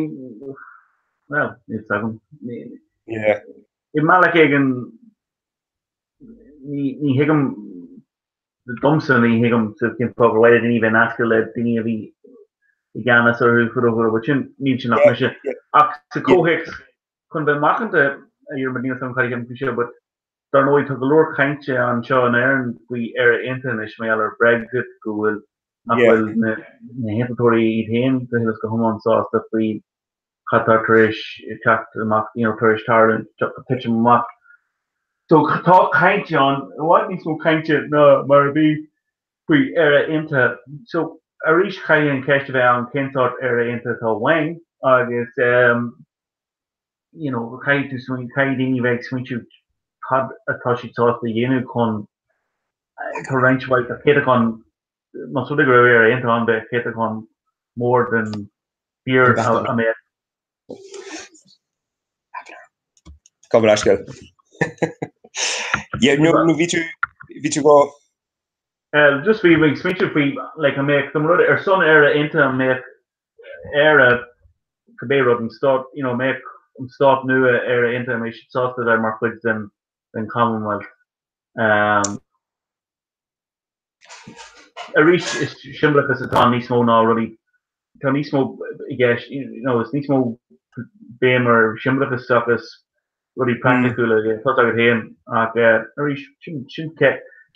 well, níl fhios agam. Ní, Yeah. i mbealach éigin, ní, ní thuigim, domsa ní thuigim sa cén fáth gur mhaith le daoine bheith nasctha le daoine a bhí i gceannas orthu fadó fadó, but sin, níl sin ach Yeah, mise. yeah, Ach sa yeah. chomhthéacs, chun bheith macánta, a Dhiarmuid, níl fhios agam cad a cheapann tú faoi seo, but Dar ndóigh, tá go leor cainte anseo in Éirinn faoi Éire Aontaithe anois mar gheall ar Brexit, go bhfuil, nach bhfuil na hAontachtóirí iad féin go huile is go hiomlán sásta faoi cad tá tar éis teacht amach, you know, tar éis tarlú, titim amach. So tá caint ann, i bhfad níos mó cainte ná mar a bhí faoi Éire Aontaithe. So arís caithfidh an cheist a bheith ann cén sórt Éire Aontaithe atá uainn agus you know, caithfidh tú smaoin-, caithfidh daoine bheith ag smaointiú cad atá siad sásta a dhéanamh chun, tá roinnt mhaith, tá céatachán, más rud é go raibh Éire Aontaithe ann, beidh céatachán mór den tír a mbeadh. Gabh mo leithscéal. Yeah, no, no, bhí tú, bhí tú go. Just bhí mé ag smaointiú faoi, like, an mbeadh, dá mba rud, ar son Éire Aontaithe, an mbeadh Éire, cibé rud, an stát, you know, mbeadh an stát nua Éire Aontaithe, an mbeidh siad sásta bheith mar chuid den, den Commonwealth. Um, arís, is siombalachas atá níos mó ná rudaí, tá níos mó i gceist, you know, is níos mó béim ar siombalachas seachas rudaí praiticiúla, tá a fhios agat féin, ach eh, arís, sin, sin,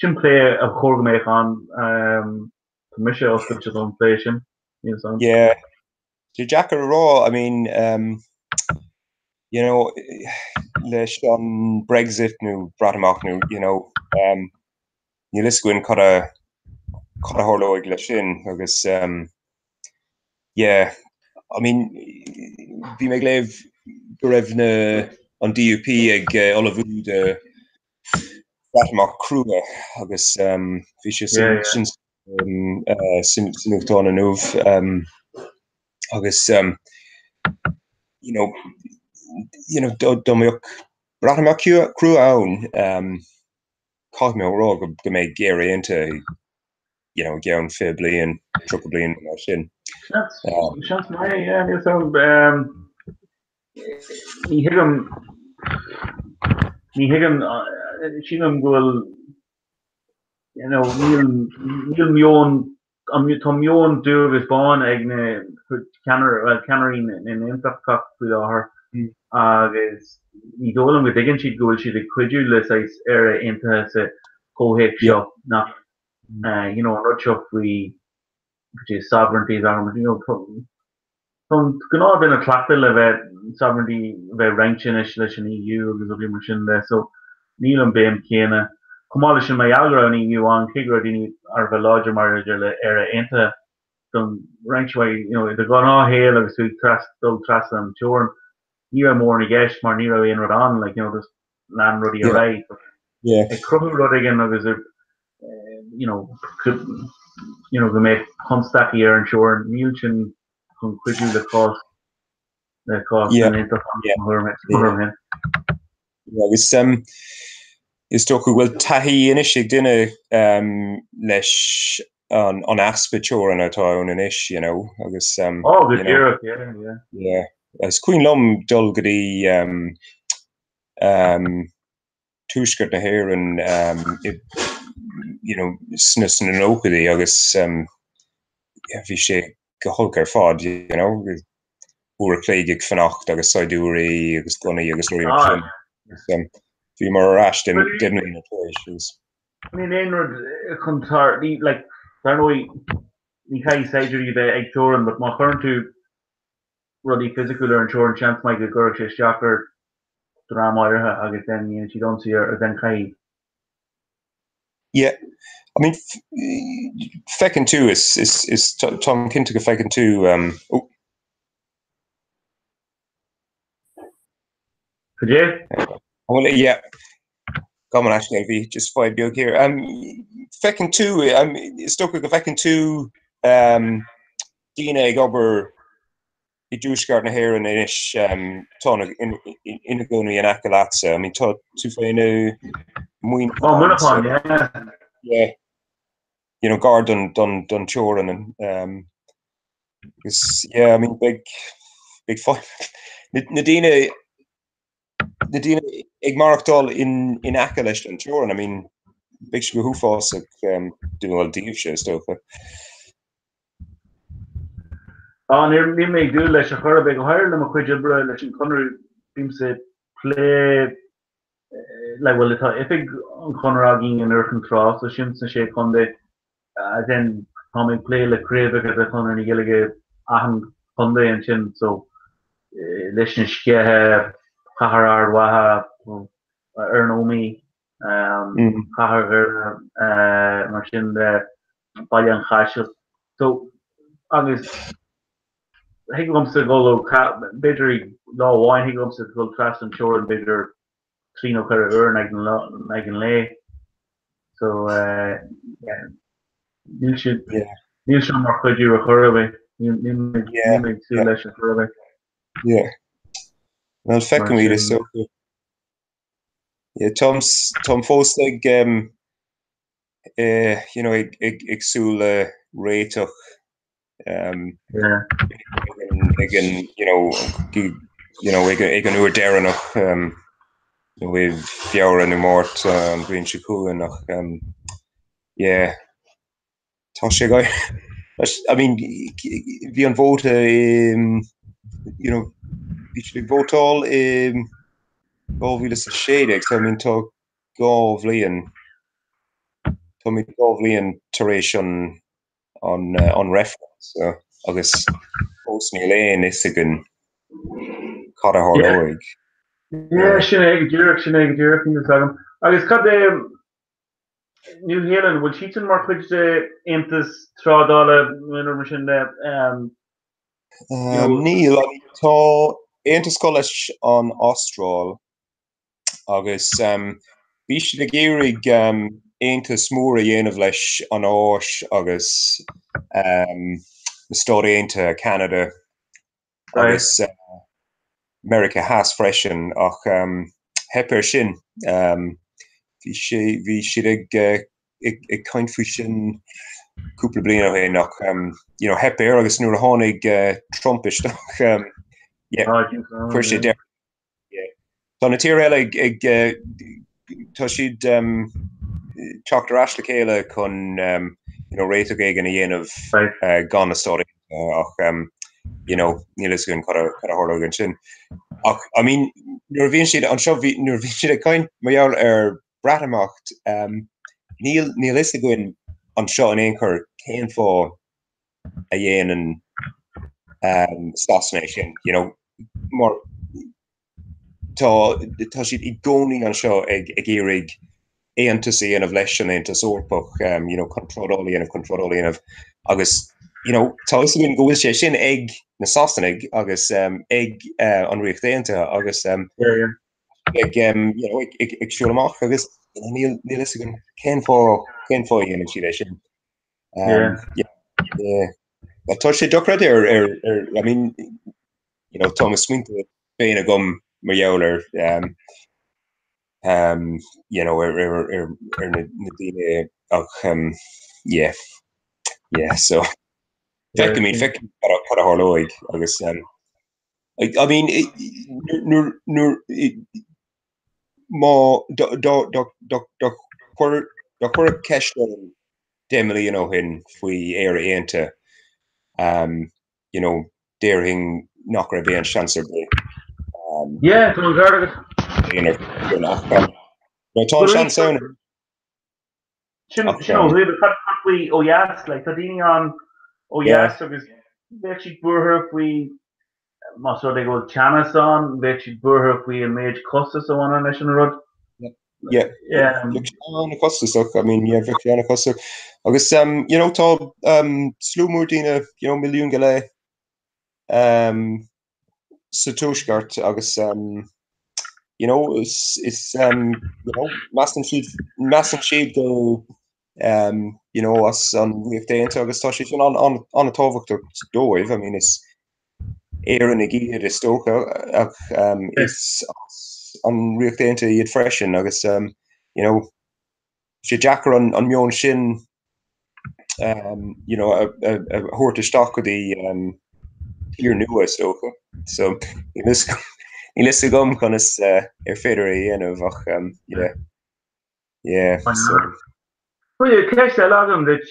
sin plé a chóir go mbeadh ann, um, Tá mise oscailte don phlé sin, níl 'fhios a'm. Yeah. Tá sé deacair a rá, I mean, um, you know, leis an Brexit nó Breatimeacht nó, you know, um, níl fhios againn cad a cad a tharlóidh leis sin agus um, yeah, I mean, bhí mé ag léamh go raibh na an DUP ag eh, ullmhú do Breatimeacht crua agus bhí sé sin sa nuachtán inniu agus you know you know dá mbeadh Breatimeacht crua ann caithfidh mé a rá go mbeidh Éire Aontaithe you know i gceann 20 bliain, 30 bliain mar sin. Seans maith, yeah, níl 'fhios a'm. Ní thuigim, ní thuigim, sílim go bhfuil, you know, níl, níl meon, tá meon dubh agus bán ag na ceannair, bhuel, ceannairí na nAontachtach faoi láthair agus ní dóigh liom go dtuigeann siad go bhfuil siad ag cuidiú le saghas Éire Aontaithe sa chomhthéacs seo nach, you know, an rud seo faoi sovereignty, you know, Tá an gnáthduine cleachta le bheith sovereignty a bheith roinnte anois leis an EU agus rudaí mar sin de so níl an béim chéanna. Chomh maith leis sin mar gheall go raibh an EU ann cé go raibh daoine thar a bheith láidir maidir le Éire Aontaithe don roinnt mhaith you know i do ghnáthshaol agus tú ag tras dul trasna an teorainn ní raibh mórán i gceist mar ní raibh aon rud ann like you know just lean rudaí ar aghaidh. Ag cruthú rud éigin agus ag you know you know go mbeadh constaicí ar an teorainn níl sin chun cuidiú le cás le cás na nAontachtach mo thuairim féin. Agus um, is dócha go bhfuil taithí anois ag duine um, leis an, an easpa teorann atá ann anois, you know, agus um, Oh, go you know, díreach, yeah, yeah. yeah. Is cuimhin liom dul go dtí um, um, tuaisceart na hÉireann um, i, you know, sna, sna nóchaidí agus um, yeah, bhí sé go holc ar fad, you know, uair a chloig ag fanacht agus saighdiúirí agus gunnaí agus rudaí mar sin. Agus, um, bhíomar ar ais deich mbliana tar éis agus. Níl aon rud chun tar, ní, like, dar ndóigh, ní chaithfidh saighdiúirí a bheith ag teorainn, but má chuireann tú rudaí fisiciúil ar an teorainn, seans maith go gcuirfeadh sé isteach ar dream áirithe agus then dhéanfaidh siad ionsaí air agus then caithfidh Yeah, I mean, feiceann tú, is, is, is, táim cinnte go bhfeiceann tú, um, oh. Cad é? Well, yeah. Gabh mo leithscéal, bhí just fadhb beag here. Um, feiceann tú, um, is dócha go bhfeiceann tú um, daoine ag obair i dtuaisceart na hÉireann anois, tá ina gcónaí in aice leatsa. I mean, tá tú féin i Muineachán. Oh, Muineachán, yeah. Yeah. You know, gar don, don, don teorainn. Um, agus, yeah, I mean, beidh, beidh fadhb. Na, na daoine, na daoine ag maireachtáil in, in aice leis an teorainn, I mean, beidh sé go huafásach um, bhuel daoibhse, is dócha. Á, níl mé ag dúil leis ar chor ar bith, go háirithe le mo chuid oibre leis an Chonradh, bímse ag plé le, bhuel, tá oifig an Chonartha againn in Iúr Chinn Trá, so sin sna Sé Chontae, then táim ag plé le craobhacha de Chonradh na Gaeilge achan chontae ansin, so Lios na Sceiche, Cathair Ard Mhacha, ar an Ómaigh, Cathair Dhoire, mar sin de, Baile an Chaisil. So, agus thig liomsa dul ó, b'fhéidir lá amháin, thig liomsa dul trasna an teorainn b'fhéidir trí nó ceithre uair in aghaidh an lae. So, yeah, níl sé, níl seo mar chuidiú ar chor ar bith. Níl mé ag súil leis ar chor ar bith. Yeah. Well, feicfimid is dócha. Yeah, táim, táim fós ag, um, eh, you know, ag, ag, ag súil le réiteach um, yeah. ag an, you know, you know, ag, ag an uair deireanach um, you know, i Feabhra nó Márta an bhliain seo chugainn ach um, yeah, Tá sé ag I mean, bhí an vóta i, you know, bhí siad ag vótáil i 2016, so I mean tá 2 bhliain, táimid 2 bhliain tar éis an, an, an reifreann, so, agus fós níl aon fhios againn cad a tharlóidh. Yeah, sin é go díreach, sin é go díreach, níl fhios agam. Agus cad é, Nua-Shéalainn, bhfuil siadsan mar chuid de aontas trádála nó mar sin de? Níl, tá aontas acu leis an Astráil agus bhí siad ag iarraidh aontas mór a dhéanamh leis an Áis agus na Stáit Aontaithe, Ceanada agus Meiriceá Theas freisin ach theip air sin. Bhí sé, bhí siad ag ag caint faoi sin cúpla bliain ó shin ach you know theip air agus nuair a tháinig Trump isteach yeah chuir sé deireadh Tá na tíortha eile ag, tá siad teacht ar ais le chéile chun you know réiteach éigin a dhéanamh gan na Stáit Aontaithe ach you know níl fhios againn cad a tharlóidh ansin. Ach I mean nuair a bhíonn siad anseo bhí nuair a bhíonn siad ag caint mar gheall ar Breatimeacht níl níl fhios againn anseo in aon chor cén fáth a dhéanann Sasana é sin, you know, mar tá tá siad i gcónaí anseo ag ag iarraidh aontas a dhéanamh leis an Aontas Eorpach, um, you know, chun trádáil a dhéanamh, chun trádáil a dhéanamh agus you know, tá fhios againn go bhfuil sé sin ag na Sasanaigh agus um, ag uh, an Ríocht Aontaithe agus um, yeah, yeah. ag, um, you know, ag, ag, ag siúl amach agus you know, níl níl fhios againn cén fáth cén fáth a dhéanann siad é sin. Tá sé dochreidte ar ar ar I mean you know tá mo smaointe féin agam mar gheall air. Um, you know, ar, ar, ar, ar na, na daoine ach um, yeah, yeah, so feicfimid, feicfimid cad a cad a tharlóidh agus um, I, I mean, nuair, nuair, má dá, dá, dá, dá, dá chuir, dá cuireadh ceist orm 10 mbliana ó shin faoi Éire Aontaithe, um, you know, déarfainn nach raibh aon seans ar bith. Um, yeah, tá an ceart agat. Tá an seans ann. Sin sin ó thuaidh, cad faoi ó dheas, like, tá daoine ann ó dheas agus bheadh siad buartha faoi más rud é go bhfuil teannas ann, bheadh siad buartha faoi an méid costas a bhaineann leis an rud. Yeah. Yeah. Bheadh sé an-chostasach, I mean, yeah, bheadh sé an-chostasach. Agus, um, you know, tá um, slua mór daoine, you know, milliún go leith um, sa tuaisceart agus, um, you know, is, is um, you know, measann siad, measann siad go, um, you know, as an Ríocht Aontaithe agus tá sé sin an-tábhachtach dóibh, I mean, is Éireannaigh iad is dócha ach is as an Ríocht Aontaithe iad freisin agus you know tá sé deacair an meon sin you know a thabhairt isteach go dtí tír nua is dócha. So níl fhios agam conas ar féidir é a dhéanamh ach yeah. Yeah, so. Bhuel, ceist eile agam duit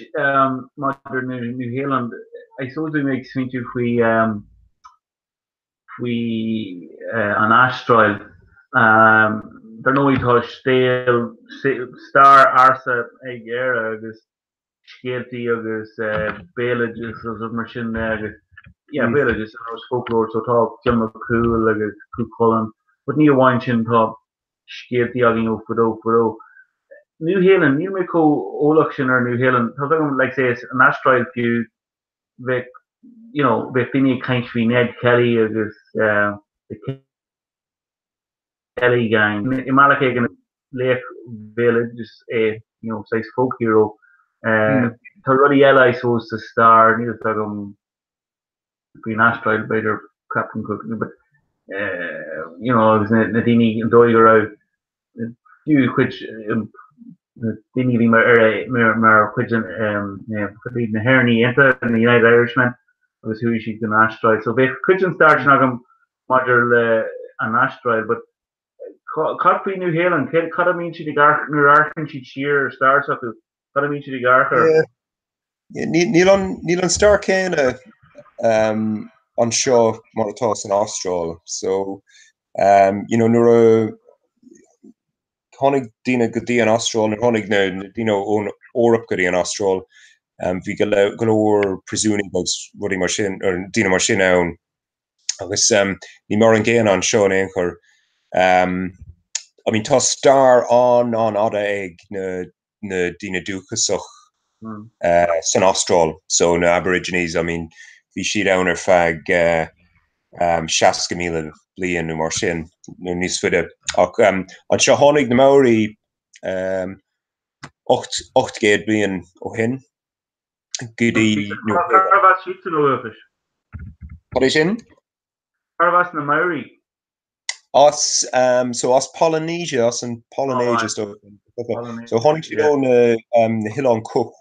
maidir le Nua-Shéalainn. I suppose bhí mé ag smaointiú faoi faoi an Astráil. Dar ndóigh tá scéal, stair ársa ag Éire agus scéaltaí agus béaloideas agus mar sin de agus yeah béaloideas agus folklore so tá Fionn Mac Cumhaill agus Cú Chulainn but ní amháin sin tá scéaltaí againn ó fadó fadó. Nua-Shéalainn, níl mé chomh eolach sin ar Nua-Shéalainn, tá agam like say an Astráil fiú bheadh you know bheadh daoine ag caint faoi Ned Kelly agus the Kelly Gang. I mbealach éigin laoch bhéaloidis é, you know, saghas folk hero. Tá rudaí eile I suppose sa stair, níl fhios agam faoin Astráil b'fhéidir Captain Cook but you know agus na daoine an dóigh go raibh fiú cuid na daoine a bhí mar ar mar chuid den na hÉireannaigh Aontaithe, na United Irishmen agus chuaigh siad go an Astráil. So bheadh cuid den stair sin agam maidir le an Astráil but cad faoi Nua Shéalainn? Cad a mbíonn siad ag amharc nuair a amharcann siad siar ar stair s'acu? Cad a mbíonn siad ag amharc air? Níl an níl an stair céanna um, anseo mar atá san Astráil. So um, you know, nuair a tháinig daoine go dtí an Astráil, nuair a tháinig na daoine ón Eoraip go dtí an Astráil, bhí go leor príosúnaigh agus rudaí mar sin, daoine mar sin ann. Agus ní mar an gcéanna anseo in aon chor. I mean tá stair an-an-fhada ag na na daoine dúchasach san Astráil, so na Aborigines, I mean bhí siad ann ar feadh 60,000 bliain nó mar sin, nó níos faide. Ach anseo tháinig na Maori 800 bliain ó shin go dtí Carbh as siadsan ó dhúchas? Cad é sin? Carbh as na Maori? As, so as Polynesia, as an Polynesia is dócha. So tháinig siad ó na na hOileáin Cook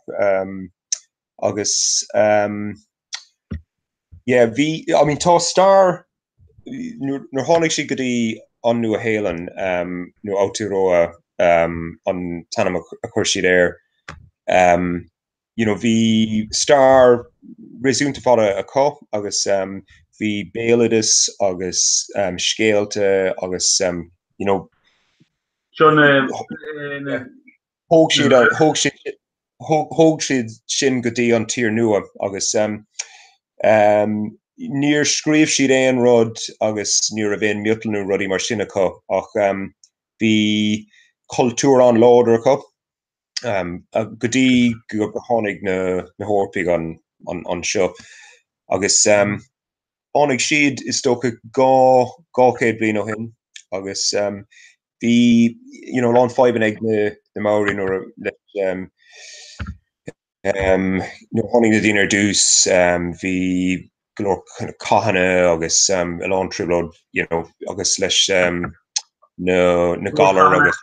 agus yeah bhí, I mean tá stair, nuair tháinig siad go dtí an Nua-Shéalainn nó Aotearoa an t-ainm a chuir siad air, you know bhí stair réasúnta fada acu agus bhí béaloideas agus scéalta agus you know Seo na thóg siad thóg siad thóg siad sin go dtí an tír nua agus níor scríobh siad aon rud agus ní raibh aon miotal nó rudaí mar sin acu ach bhí cultúr an-láidir acu. go dtí go tháinig na hEorpaigh anseo agus tháinig siad is dócha 200 bliain ó shin agus bhí you know a lán fadhbanna ag na Maori nuair nuair a tháinig na daoine ar dtús bhí go leor cathanna agus a lán trioblóid you know agus leis. Na na galair agus.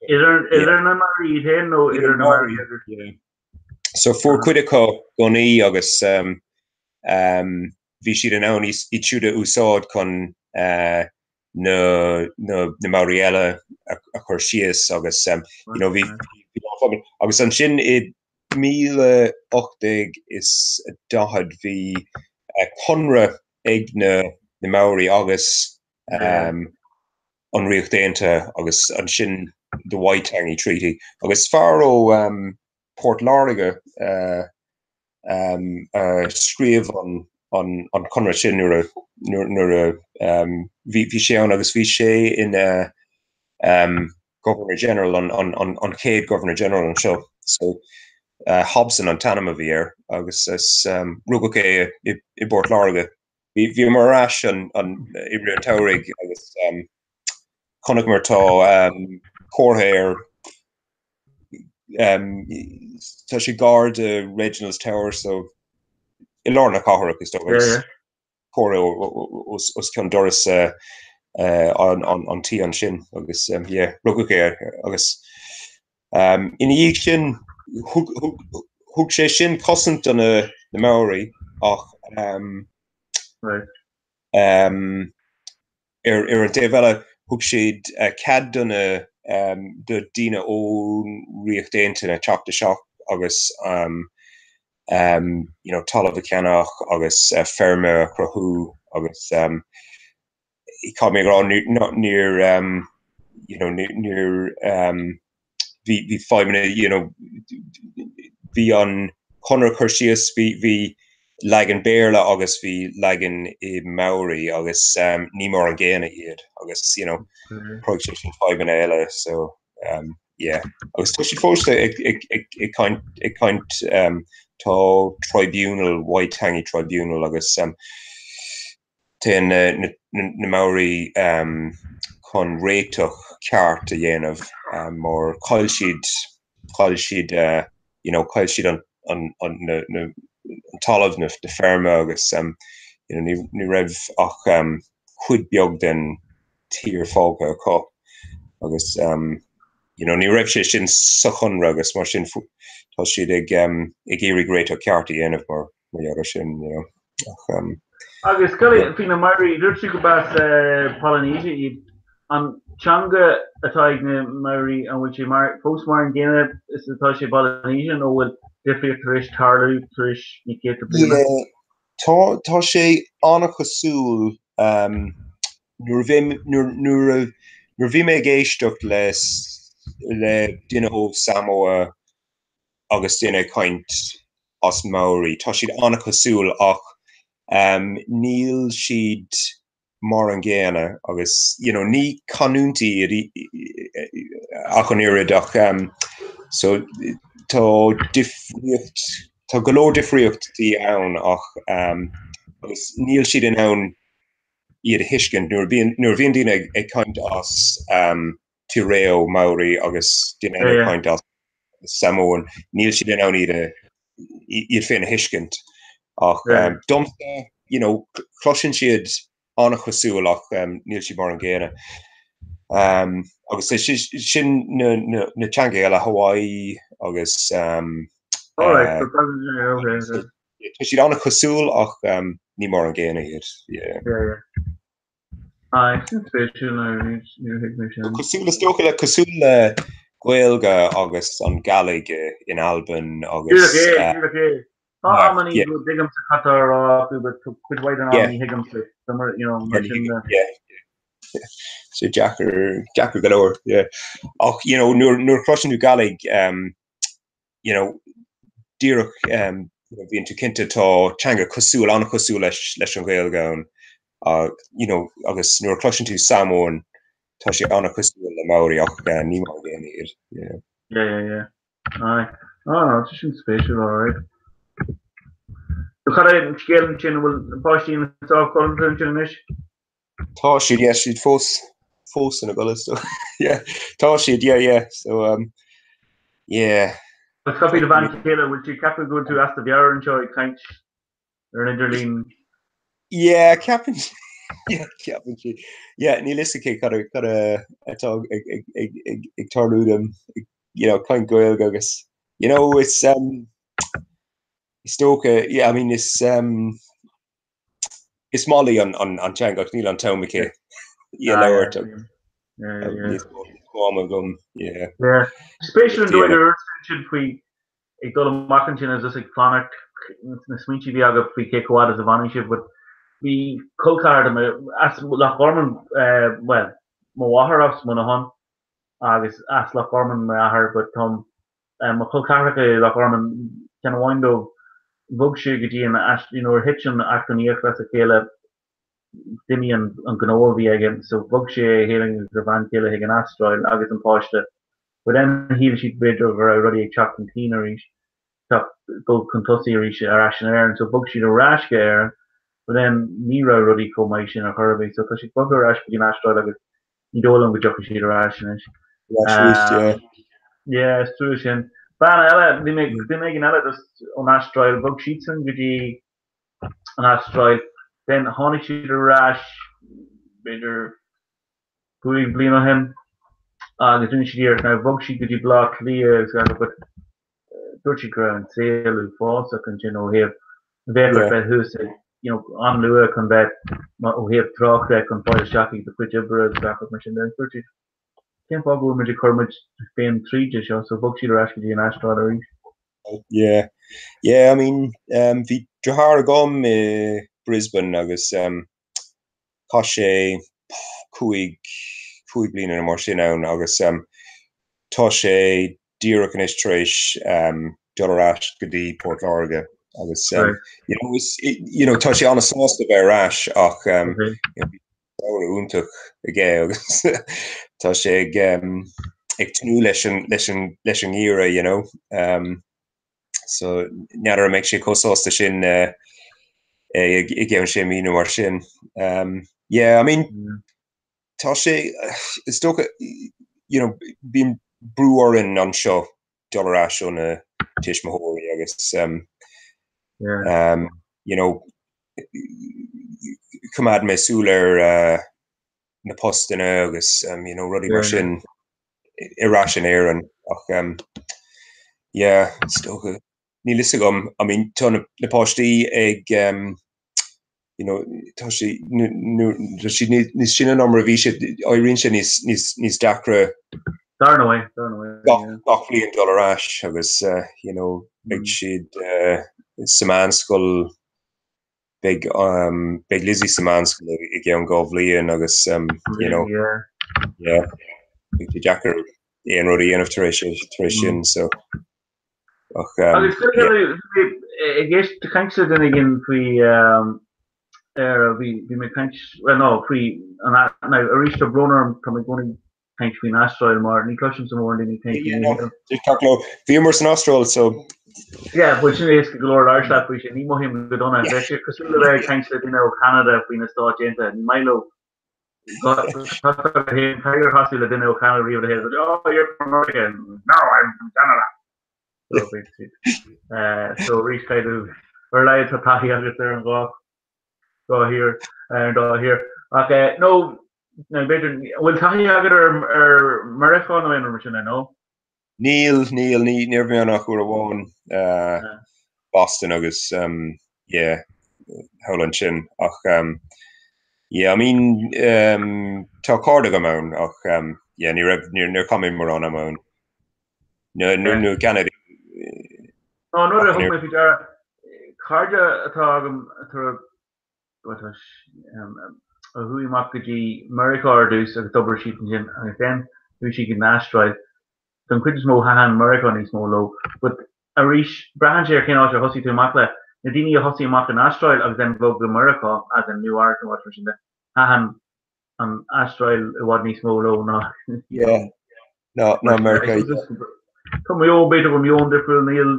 Idir na Maori iad féin nó idir na Maori agus. So fuair cuid acu gunnaí agus bhí siad in ann iad siúd a úsáid chun na na Maori eile a chur síos agus you know bhí agus ansin i 1840 bhí conradh ag na na Maori agus an Ríocht Aontaithe agus ansin the Waitangi Treaty agus fear ó Port Láirge a scríobh an conradh sin nuair a bhí sé ann agus bhí sé ina Governor General, an chéad Governor General anseo. So Hobson an t-ainm a bhí air agus rugadh é i bPort Láirge. Bhíomar ar ais i rith an tsamhraidh agus chonaiceamar tá comhartha ar tá sé gar do Reginald's Tower so i lár na cathrach is dócha agus comhartha os cionn doras an tí ansin agus yeah rugadh é agus ina dhiaidh sin thug sé sin cosaint do na Maori ach ar an taobh eile thug siad cead do na do daoine ón Ríocht Aontaithe teacht isteach agus you know talamh a cheannach agus feirme a chruthú agus caithfidh mé a rá níor you know níor bhí bhí fadhbanna you know bhí an conradh cur síos bhí bhí leagan Béarla agus bhí leagan i Maori agus ní mar an gcéanna iad agus you know chruthaigh sé sin fadhbanna eile so yeah agus tá siad fós ag ag ag ag caint ag caint tá tribunal Waitangi Tribunal agus Téann na Maori chun réiteach ceart a dhéanamh mar chaill siad, chaill siad, you know, chaill siad an an talamh, na feirme agus you know ní raibh ach cuid beag den tír fágtha acu agus you know ní raibh sé sin sa chonradh agus mar sin tá siad ag ag iarraidh réiteach ceart a dhéanamh mar mar gheall air sin, you know. Ach, um, Agus cad é faoi na Maori, dúirt tú gurb as Polynesia iad. An teanga atá ag na Maori, an bhfuil sé mar, fós mar an gcéanna is atá sé i bPolynesia nó bhfuil difríocht tar éis tarlú tar éis na céadta bliana? Yeah, tá, tá sé an-chosúil um, nuair a bhí, nuair, nuair a, nuair a bhí mé ag éisteacht le, le duine ó Samoa agus duine ag caint as Maori. Tá siad an-chosúil ach níl siad mar an gcéanna agus you know ní canúintí iad ach an oiread ach so tá difríocht, tá go leor difríochtaí ann ach agus níl siad in ann iad a thuiscint nuair a bhíonn nuair a bhíonn daoine ag caint as Te Reo Maori agus duine eile ag caint as Samoan, níl siad in ann iad a iad féin a thuiscint. Ach domsa, you know, cloiseann siad an-chosúil ach níl siad mar an gcéanna. Agus sin na na teangacha eile, Hawaii agus tá siad an-chosúil ach ní mar an gcéanna iad. Yeah. Aye, sin spéisiúil níor thuig mé sin. Cosúil is dócha le cosúil le Gaeilge agus an Gàidhlig in Albain agus. Díreach é, díreach é. Tá amannaí go dtuigimse cad tá á rá acu but cuid mhaith den am ní thuigimse. So mar, you know, mar sin de. Yeah. So deacair, deacair go leor, yeah. Ach, you know, nuair, nuair a chloiseann tú Gàidhlig, um, you know, díreach um, bíonn tú cinnte tá teanga cosúil, an-chosúil leis, leis an Ghaeilge ann. Uh, you know, agus nuair a chloiseann tú Samoan, tá sé an-chosúil le Maori ach uh, ní mar an gcéanna iad. Yeah. Yeah, yeah, yeah. Aye. Ah, tá sin spéisiúil, all right. So cad é an scéal ansin, an bhfuil na páistí ina sámhchodlata ansin anois? Tá siad, yeah, siad fós, fós ina gcodladh, so, yeah, tá siad, yeah, yeah, so, um, yeah. Agus cad faoi do bhean chéile, bhfuil sí ag ceapadh go bhfuil tú as do mheabhair anseo ag caint ar an idirlíon? Yeah, ceapann sí. Yeah, ceapann sí. Yeah, níl fhios aici cad a cad a atá ag ag ag ag ag tarlú dom, you know, caint Gaeilge agus you know, it's um is dócha, yeah, I mean, is um is maith léi an an an teanga ach níl an t-am aici í a labhairt agus níos mó ama agam, yeah. Yeah. Spéisiúil an dóigh ar sin faoi ag dul amach ansin agus ag fanacht na smaointe a bhí agaibh faoi cé chomh fhada is a bhfanfaidh sibh but bhí col ceathar dom as Loch Garman bhuel mo mháthair as Muineachán agus as Loch Garman m'athair but tá mo chol ceathracha i Loch Garman ceann amháin dóibh bhog sé go dtí an nuair a thit an eacnamaíocht as a chéile d'imigh an gnó a bhí aige so bhog sé é féin agus a bhean chéile chuig an Astráil agus an páiste but then shíl siad b'fhéidir go raibh rudaí ag teacht chun cinn arís, teacht, dul chun tosaigh arís ar ais in Éirinn so bhog siad ar ais go Éirinn but then ní raibh rudaí chomh maith sin ar chor ar bith so tá siad bogtha ar ais go dtí an Astráil agus ní dóigh liom go dtiocfaidh siad ar ais anois. Ar ais arís, yeah. Yeah, is trua sin. Bean eile, duine éigin eile just ón Astráil, bhog siadsan go dtí an Astráil. Then tháinig siad ar ais b'fhéidir 5 bliana ó shin agus rinne siad iarracht now bhog siad go dtí Baile Átha Cliath agus gach rud but dúirt siad go raibh an saol uafásach ansin ó thaobh bheadh ort bheith thuas ag you know an-luath chun bheith ó thaobh tráchta chun fáil isteach ag do chuid oibre agus gach rud mar sin de. Dúirt siad cén fáth go bhfuil muid ag cur muid féin tríd seo so bhog siad ar ais go dtí an Astráil arís. Yeah, yeah, I mean, um, bhí deartháir agam i Brisbane agus um, chaith sé 5, 5 bliana nó mar sin ann agus um, tá sé díreach anois tar éis um, dul ar ais go dtí Port Láirge agus um, right. you know, is, you know, tá sé an-sásta bheith ar ais ach um, okay. you know, samhradh iontach aige agus tá sé ag um, ag tnúth leis an leis an leis an ngeimhreadh, you know. Um, so n'fheadar an mbeidh sé chomh sásta sin uh, i i gceann sé mí nó mar sin. Um, yeah, I mean, tá sé is dócha you know, bíonn brú orainn anseo dul ar ais ó na tuismitheoirí agus um, yeah. um, you know, coimeádann mé súil ar uh, na postanna agus um, you know, rudaí mar sin ar ais in Éirinn ach um, yeah, is dócha níl fhios agam I mean, tá na, na páistí ag um, you know, tá sé tá siad níos sine ná mar a bhí siad, éiríonn sé níos, níos, níos deacra Dar ndóigh, dar ndóigh, gach, gach bliain dul ar ais agus uh, you know, beidh siad uh, sa meánscoil, beidh, um, beidh Lizzie sa meánscoil i gceann 2 bhliain agus um, you know, Yeah. yeah, beidh sé deacair aon rud a dhéanamh tar éis, tar éis sin, so. Ach, Agus ag éist caint le duine éigin faoi ar bhí bhí mé ag caint well no faoi an now arís tá brón orm tá mé i gcónaí ag caint faoin Astráil mar ní chloisimse mórán daoine ag caint faoin Nua Shéalainn. Bhíomar san Astráil so Yeah, bhuel sin éasca go leor labhairt leat faoi sin, ní mothaím go dona. Bheadh sé cosúil le bheith ag caint le duine ó Cheanada faoi na Stáit Aontaithe, ní maith leo Caithfidh gur chas tú le duine ó Cheanada riamh i do shaol, oh, you're from America. No, I'm from Canada. So, so arís caithfidh tú ar a laghad tá taithí agat ar an dhá dhá thír ar an dá thír. Ach nó nó b'fhéidir bhfuil taithí agat ar ar Meiriceá nó aon rud mar sin nó? Níl, níl, ní ní raibh mé ann ach uair amháin, Boston agus um, yeah, thall ansin ach um, yeah, I mean um, tá cairde agam ann ach um, yeah, ní raibh níor níor chaith mé mórán ama ann. Nó nó nó Ceanada. Nó an rud a thug mé faoi deara, cairde atá agam atá a chuaigh amach go dtí Meiriceá ar dtús agus d'obair siad ansin agus then chuaigh siad go dtí an Astráil. Don chuid is mó thaitin Meiriceá níos mó leo. But arís, braitheann sé ar cén áit ar thosaigh tú amach le. Na daoine a thosaigh amach in Astráil agus then bhog go Meiriceá, as in Nua Eabhrac nó áit mar sin de, thaitin an Astráil i bhfad níos mó leo ná Yeah. Ná ná Meiriceá. Tá meon, b'fhéidir go bhfuil meon difriúil, níl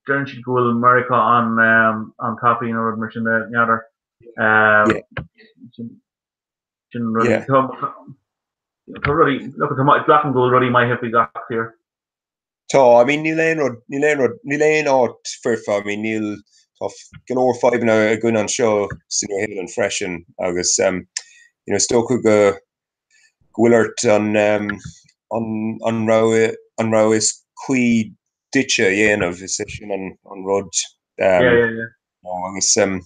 Deireann siad go bhfuil Meiriceá an-tapaidh nó rud mar sin de, n'fheadar. Sin rudaí. Tá rudaí, look, tá glacaim go bhfuil rudaí maithe faoi gach tír. Tá, I mean, níl aon rud, níl aon rud, níl aon áit foirfe, I mean, níl, tá go leor fadhbanna againn anseo sa Nua-Shéalainn freisin agus um, you know, is dócha go go bhfuil ort an um, an an rogha an rogha is cuí duitse a dhéanamh, is é sin an an rud um, Yeah, yeah, yeah. agus um,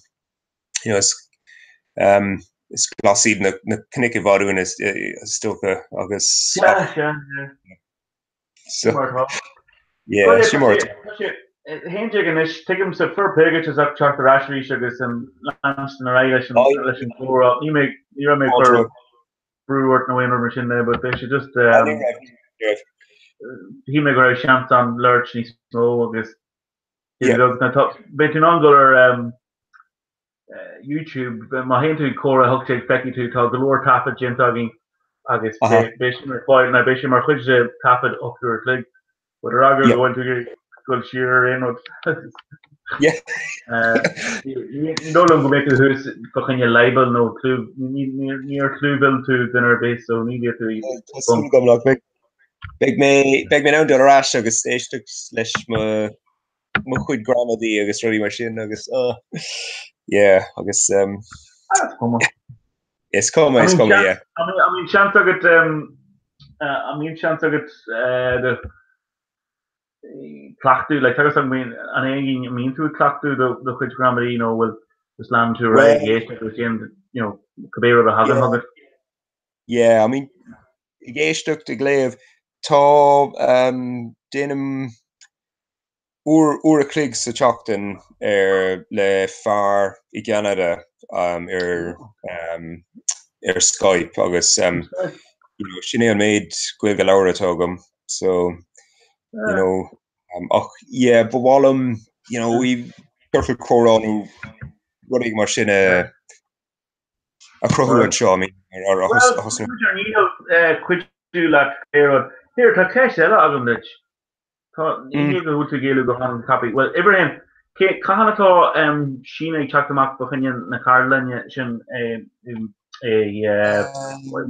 you know, is um, is glas iad na na cnoic i bhfad uainn is is dócha agus Yeah, yeah, yeah. So, Mar atá. yeah, Well, sin mar atá. Tá sé 11 anois, tuigimse fair play duit as ucht teacht ar ais arís agus an leanstan ar aghaidh leis an leis an gcomhrá. Ní mé ní raibh mé ag cur brú ort nó aon rud mar sin de, but beidh sé just um, Ní raibh, ní raibh. shíl mé go raibh seans ann labhairt níos mó agus Yeah. Now, tá beidh tú in ann dul ar um, YouTube, má théann tú Comhrá 18 feicfidh tú tá go leor taifead déanta againn agus beidh sé mar fáil nó beidh sé mar chuid de taifead 8 uair a chloig. But ar eagla go bhfuil tú ag dul siar ar aon rud. Ní dóigh liom go mbeidh tú thuas fá choinne libel nó clú níor chlúmhill tú duine ar bith so ní bheidh tú Tá súil agam nach mbeidh. Beidh mé beidh mé in ann dul ar ais agus éisteacht leis mo mo chuid gramadaí agus rudaí mar sin agus uh, yeah agus um, ah, is cuma. Is cuma, is cuma, yeah. An mbíonn seans agat um, uh, an mbíonn seans agat uh, do cleachtadh like, agus an mbíonn an aon mbíonn tú ag cleachtadh do do chuid gramadaí nó bhfuil just leanann tú ar aghaidh ag éisteacht agus déan you know, cibé rud a thagann chugat. Yeah, I mean, ag éisteacht, ag léamh, tá um, déanaim uair, uair a chloig sa tseachtain ar, le fear i gCeanada um, ar, um, ar Skype agus um, you know, sin é an méid Gaeilge labhartha atá agam. So, you know, um, ach yeah, ba mhaith liom, you know, ciorcal comhrá nó rudaí mar sin a, a chruthú anseo, I mean, ar a Well, thosnú. Cuid ar ndícheall cuidiú leat pé rud. Here, tá ceist eile agam duit. Tá, ní hé go bhfuil tú ag éalú go han-tapaidh. Bhuel, uimhir a haon, cé, cathain atá síneadh ag teacht amach fá choinne na ceardlainne sin i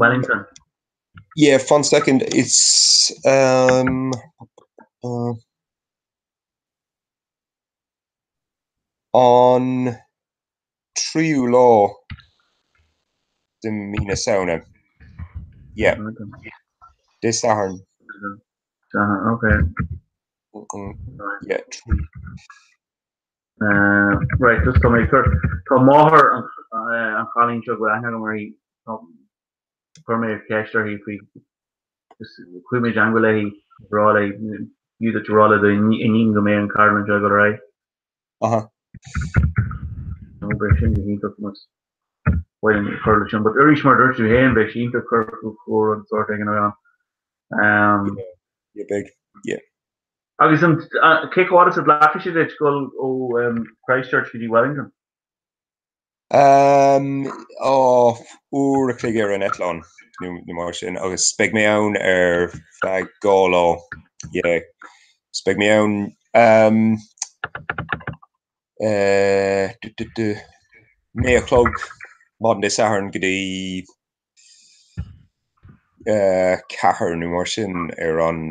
Wellington? Yeah, fan soicind, it's um, uh, an tríú lá de mí na Samhna. Yeah. Dé Sathairn. Sathairn, ok. Yeah. Uh, right, just tá mé cur tá máthair an, uh, an chailín seo go aithne agam uirthi chuir mé ceist uirthi faoi chuaigh mé i dteagmháil léi rá léi b'fhiú duit a rá le d'iníon go mbeidh an ceardlann seo ag dul ar aghaidh. Aha. Nó beidh sin go hiontach más maith linn cur leis sin. But arís mar a dúirt tú féin, beidh sé iontach ciorcal comhrá den sórt éigin a bheith ann. Um, Yeah, beidh. Yeah. Agus an cé chomh fada is a ghlacfaidh sé duit dul ó um, Christchurch go dtí Wellington? Um, ó, uair a chloig ar an eitleán nó nó mar sin agus beidh mé ann ar feadh dhá lá. Yeah. So beidh mé ann um, eh, du, du, du, 9 a chlog maidin Dé Sathairn go dtí eh, 4 nó mar sin ar an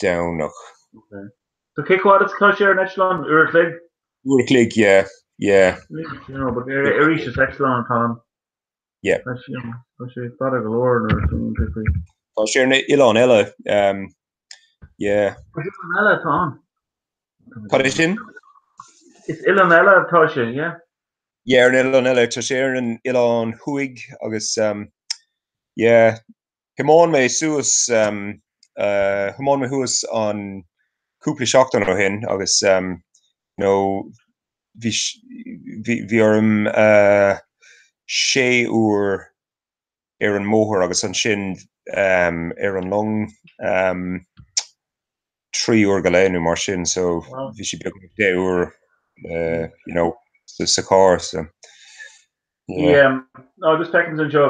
Domhnach. Okay. So cé chomh fada is atá sé ar an eitleán? Uair a chloig? Uair a chloig, yeah, yeah. You know, but arís is eitleán atá ann. Yeah. Tá sé, tá sé fada go leor nuair a smaoiníonn tú faoi. Tá sé ar an oileán eile, um, yeah. Is oileán eile atá ann. Cad é sin? Is oileán eile atá sé, yeah. Yeah, ar an oileán eile, tá sé ar an oileán thuaidh agus, um, yeah, Thiomáin mé suas, thiomáin mé thuas an cúpla seachtain ó shin agus you know bhí bhí orm sé uair ar an mbóthar agus ansin ar an long 3 uair go leith nó mar sin so bhí sé beagnach 10 uair you know sa charr so yeah. No, just feicim anseo,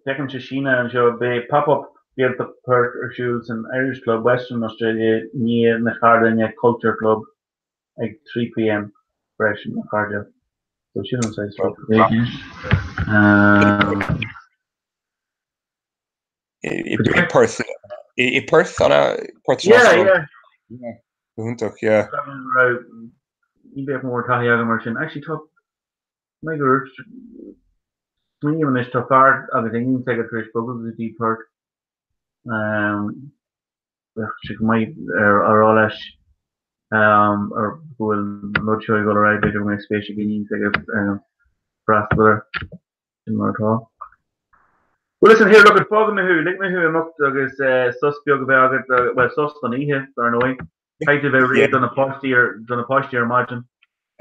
feicim sa síneadh anseo, beidh pop-up Gaeltacht Perth ar siúl san Irish Club, Western Australia, i ndiaidh na ceardlainne Culture Club ag 3 pm freisin, a chairde. So sin an saghas rud. I Perth, i Perth, an ea? Perth Yeah, yeah. Yeah, go hiontach, yeah. Ní bheadh mórán taithí agam ar sin. Actually tá mé gur smaoiním anois tá fear agus iníon s'aige tar éis bogadh go dtí Perth. Bheadh sé go maith a rá leis ar go bhfuil an rud seo ag dul ar aghaidh, b'fhéidir go mbeadh spéis ag iníon s'aige freastal air. Sin mar atá. Well listen here, look, fágfaidh mé thú, ligfidh mé thú imeacht agus sos beag a bheith agat, bhuel sos don oíche, dar ndóigh. Caithfidh tú bheith réidh do na páistí ar, do na páistí ar maidin.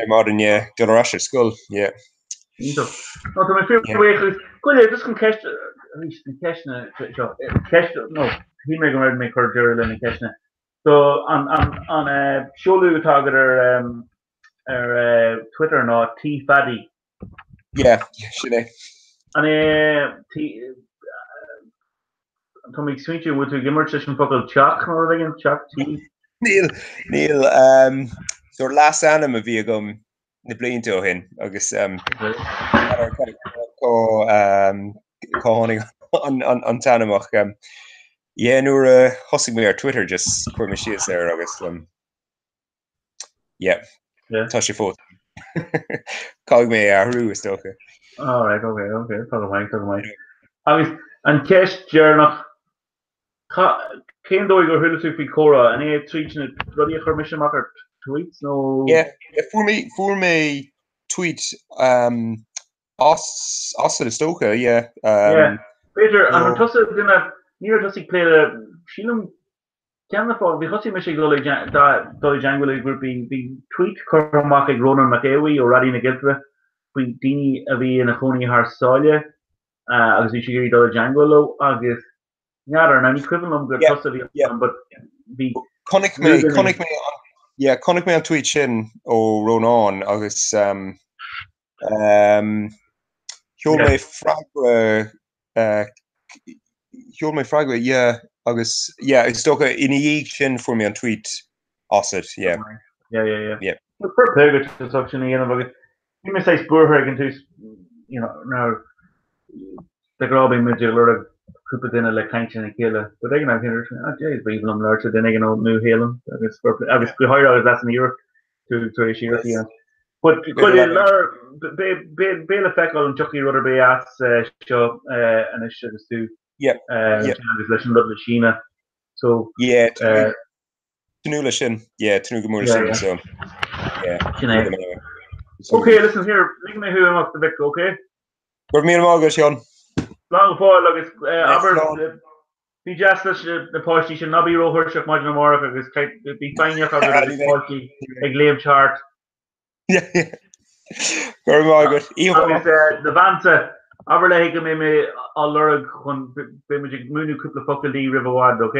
Ar maidin, yeah. Dul ar ais ar scoil, yeah. Iontach. No, tá mé fíorbhuíoch agus go léir, just chun ceist, arís, na ceisteanna seo, ceist, no, shíl mé go raibh mé ag cur deireadh le na ceisteanna. So, an, an, an seoladh atá agat ar, ar Twitter ná T Phaddy. Yeah, sin é. An é T, tá mé ag smaointiú, bhfuil tú ag imirt leis an focal teach nó rud éigin, teach, tí? Níl, níl. Sórt leasainm a bhí agam na blianta ó shin agus cá tháinig an t-ainm ach yeah, nuair a thosaigh mé ar Twitter just chuir mé síos air agus Yeah. Yeah. Tá sé fós. Caithfidh mé é a athrú is dócha. All right, okay, okay, tá go maith, tá go maith. Agus an cheist dheireanach, cén dóigh gur chuala tú faoi Comhrá? An é tríd na rudaí a chuir mise amach ar tweets nó? Yeah, fuair mé, fuair mé tweet um, as, asat is dócha, yeah. Um, yeah. B'fhéidir, an raibh tusa duine, ní raibh tusa ag plé le, sílim Ceann de na fáthanna, bhí thosaigh mise ag dul i dul i dteangmháil le grúpaí, bhí tweet curtha amach ag Rónán Mac Aodha Bhuí ó Raidió na Gaeltachta faoi daoine a bhí ina chónaí thar sáile agus bhí sé ag iarraidh dul i dteangmháil leo agus n'fheadar, now ní cuimhin liom gur tusa a bhí ann but bhí Chonaic mé, chonaic mé, yeah, chonaic mé an tweet sin ó Rónán agus um, um, sheol mé freagra Sheol mé freagra, yeah, agus, yeah, is dócha ina dhiaidh sin fuair mé an tweet asat, yeah. Yeah, yeah, yeah. Yeah. Fair play duit as ucht sin a dhéanamh agus bhí mé saghas buartha ag an tús, you know, now de ghnáth bíonn muid ag lorg cúpla duine le caint lena chéile, but ag an am céanna dúirt mé, ah, jeez, b'aoibhinn liom labhairt le duine éigin ó Nua-Shéalainn agus fair play, agus go háirithe agus leat san iarracht, tú tar éis iarracht a dhéanamh. But beidh le feiceáil an dtiocfaidh rud ar bith as seo anois agus tú agus leis an rud le síneadh. So yeah, tnúth leis sin. Yeah, tnúth go mór leis sin. So yeah. Sin é. Okay, listen here, ligfidh mé thú imeacht a mhic, okay? Go raibh míle maith agat, Seán. Slán go fóill agus abair bí deas leis na páistí sin, ná bí róthuirseach maidin amárach agus bí foighneach agus páistí ag léimt thart. Go raibh maith agat. Agus do bheansa, abair léi go mbeidh mé á lorg chun, beidh muid ag múineadh cúpla focal di roimh i bhfad, ok?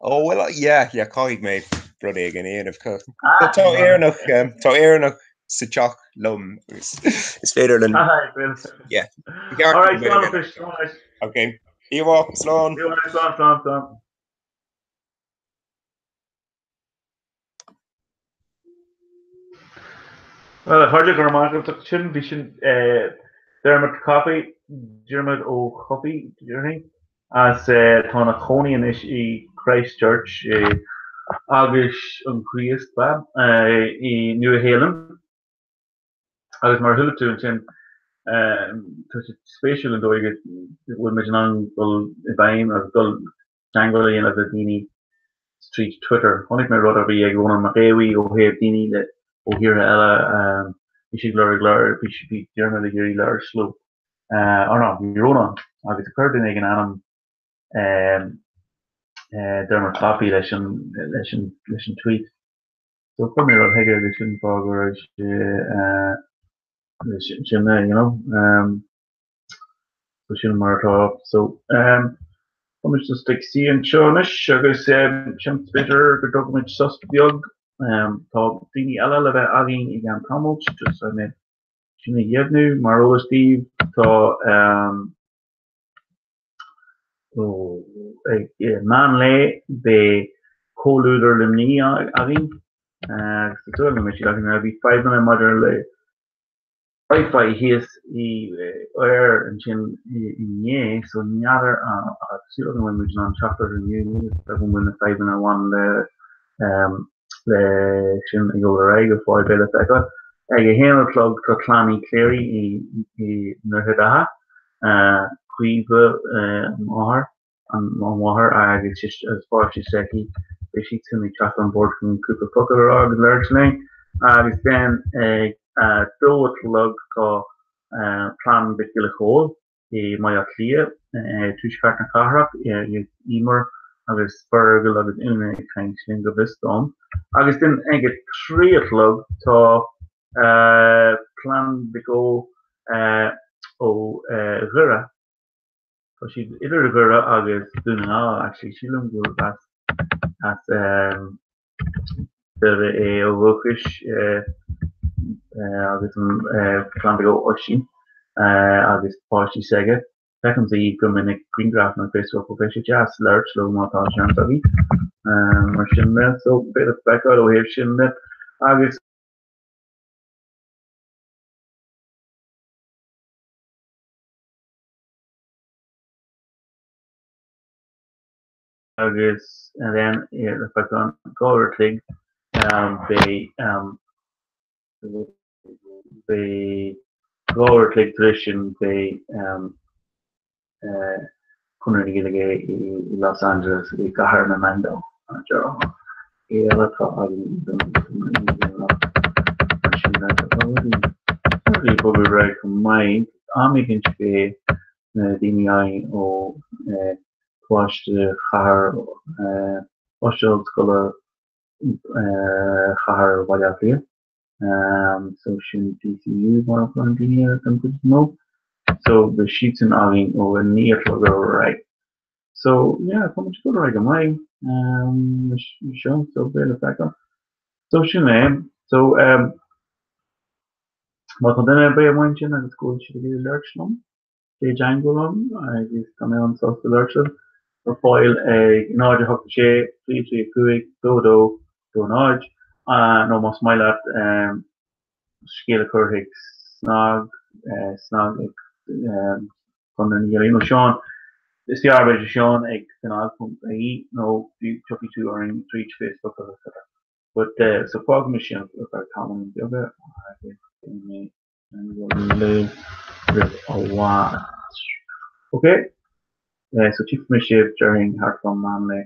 Oh well, yeah, yeah, caithfidh mé rud éigin a dhéanamh. Tá Éireannach, tá Éireannach sa teach liom agus is féidir linn. Yeah. All right, slán. Ok. Íomhá, slán. Slán, slán, slán. Bhuel, a chairde, go raibh maith agaibh as ucht sin. Bhí sin Dermot Coffey, Diarmuid Ó Cofaigh, déarfainn, as tá ina chónaí anois i Christchurch, Eaglais an Chríost, ba ea, i Nua-Shéalainn. Agus mar a chuala tú ansin, tá sé spéisiúil an dóigh go bhfuil muid in ann dul i bhfeidhm agus dul teagmháil a dhéanamh le daoine tríd Twitter. Chonaic mé rud a bhí ag Rónán Mac Aodha Bhuí ó thaobh daoine le ó thíortha eile, bhí sé ag lorg labhairt, bhí bhí Diarmuid ag iarraidh labhairt leo, or no, bhí Rónán agus chuir duine éigin ainm Dermot Coffey leis an leis an leis an tweet. So chuir mé rud chuige agus sin fáth go raibh sé sin é, you know. So sin mar atá. So tá muid just ag suí anseo anois agus seans b'fhéidir go dtógfaidh muid sos beag. Tá daoine eile le bheith againn i gceann tamaill, just chun é sin a dheimhniú. Mar eolas daoibh, tá ag meán lae beidh Comhluadar Luimnigh againn agus tá súil agam go mbeidh siad againn. Bhí fadhbanna maidir le Wi-Fi thíos i Eir ansin inné, so n'fheadar ach súil agam go bhfuil muid in ann teacht orthu inniu, níl a fhios agam an bhfuil na fadhbanna a bhain le. Le sin ag dul ar aghaidh ar fáil beidh le feiceáil. Ag a haon a chlog tá Clann Uí Chléirigh i nDroichead Átha, Caoimhe an mháthair, an mháthair agus páistí s'aici, beidh siadsan ag teacht on bord chun cúpla focal a rá agus labhairt linn. Agus then ag a dó a chlog tá Clann Mhic Giolla Chóill i mBaile Átha Cliath, tuaisceart na cathrach, Emer agus Fergal agus Úna ag caint linn go bhfios dom. Agus then ag a 3 a chlog tá Clann Mhic Ó ó Dhoire, tá siad idir Dhoire agus Dún na nGall actually, sílim go bhfuil as Doire é ó dhúchas agus an Clann Mhic Ó Oisín agus páistí s'aige. Feicimse iad go minic grianghrafanna ar Facebook beidh sé deas labhairt leo má tá seans agaibh. Mar sin de, so beidh le feiceáil ó thaobh sin de. Agus. Agus then ar feadh an 2 uair a chloig beidh beidh 2 uair a chloig tar éis sin beidh Conradh na Gaeilge i Los Angeles i gCathair na nAingeal a déarfá. Eile atá againn don mar sin de tá rudaí rudaí ag bogadh ar aghaidh chomh maith. Am éigin beidh na daoine againn ó Choláiste Chathair Choláiste Ollscoile Chathair Bhaile Átha Cliath. So sin DCU mar a chuireann daoine air den chuid is mó. So beidh siadsan againn ó 9 a chlog ar aghaidh. So yeah, tá muid ag dul ar aghaidh go maith seo, so beidh le feiceáil. So sin é. So um, má tá duine ar bith amuigh ansin agus go bhfuil siad ag iarraidh labhairt liom, Téigh i dteagmháil liom agus tá mé an-sásta labhairt libh. Ar fáil ag 0 8 6 3 3 5 2 2 2 0 nó más maith leat scéal a chur chuig SnaG, SnaG ag Conradh na Gaeilge nó Seán, is fearr b'fhéidir Seán ag cnag.ie nó tiocfaidh tú orainn tríd Facebook agus Twitter. But so fágfaidh mé sin ar feadh tamaillín beaga agus beidh mé libh roimh i bhfad. Ok, so tchífidh mé sibh déarfainn thart fá meán lae.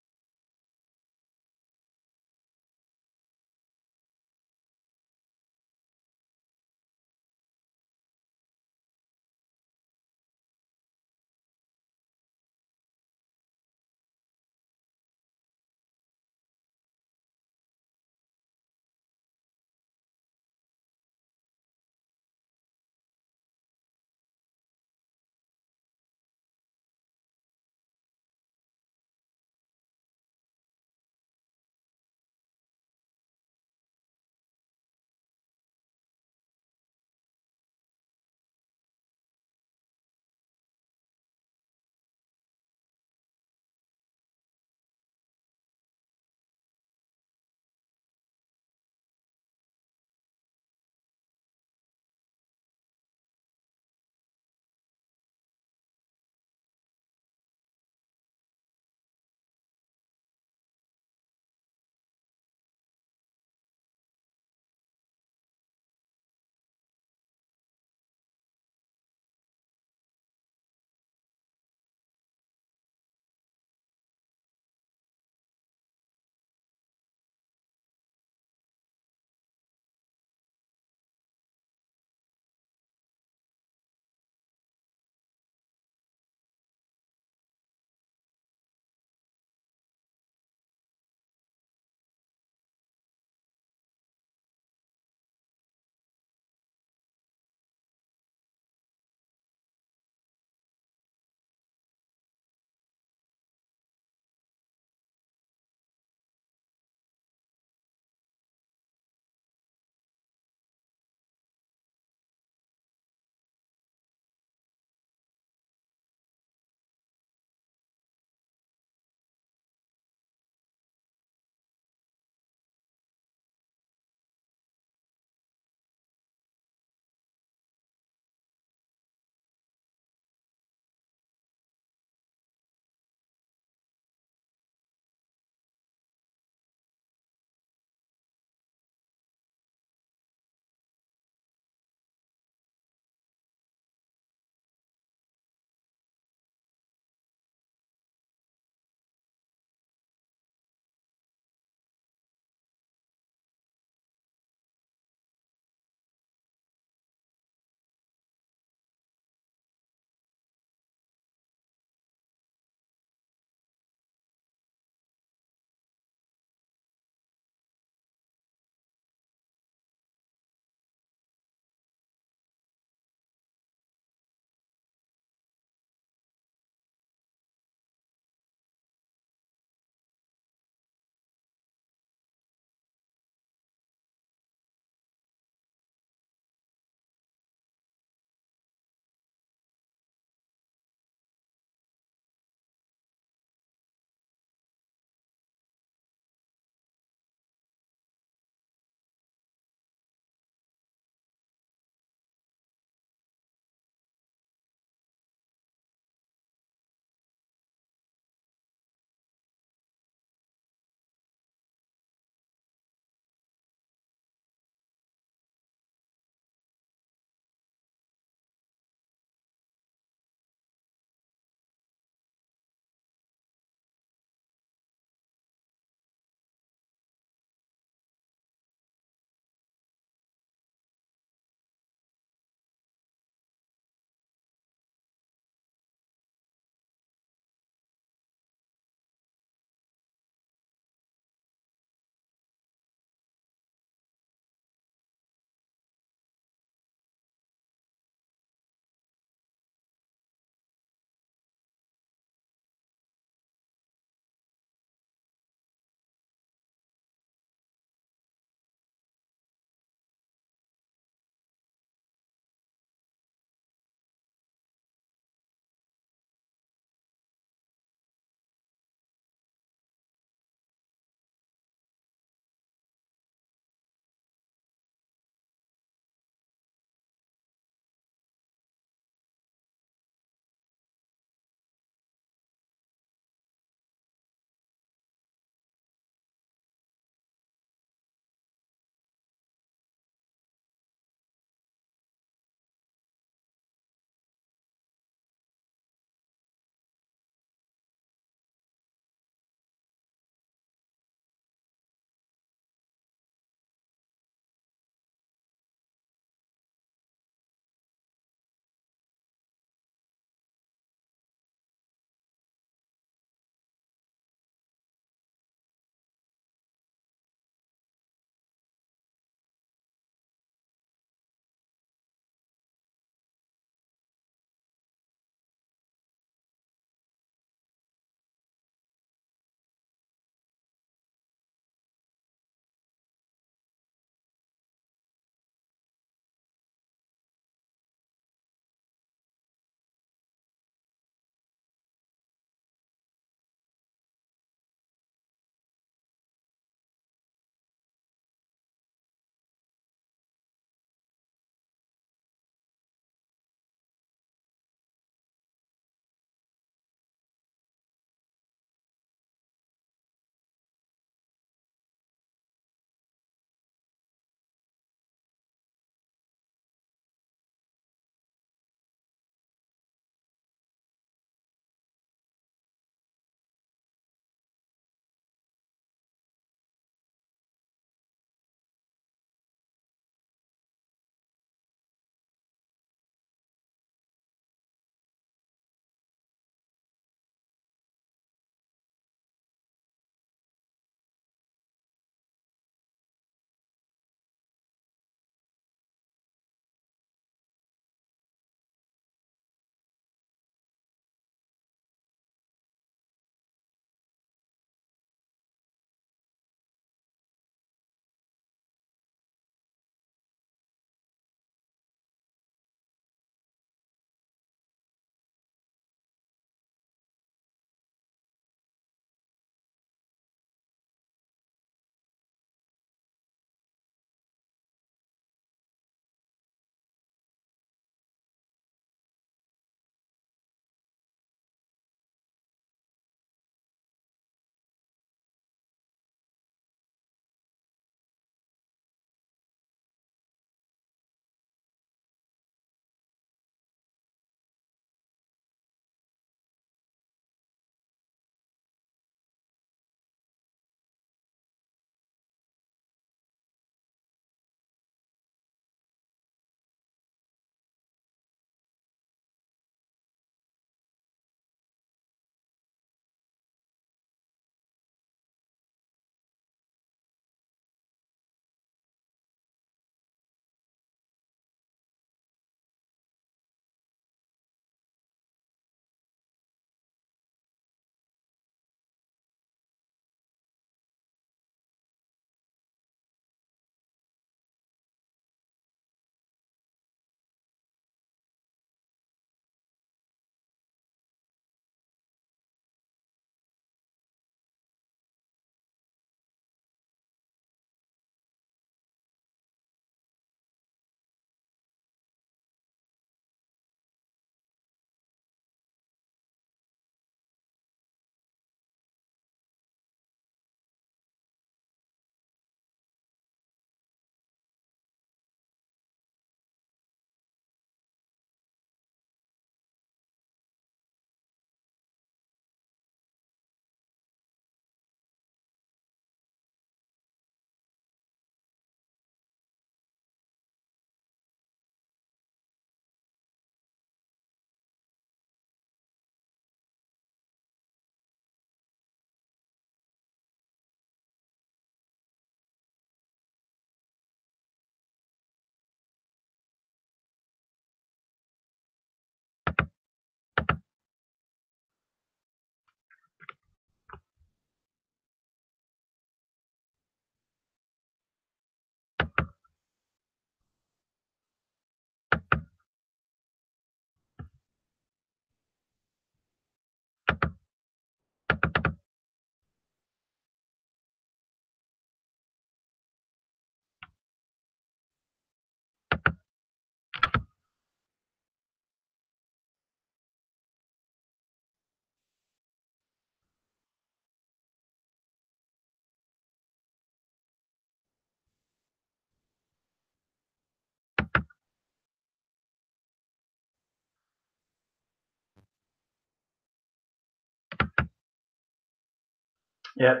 Yeah,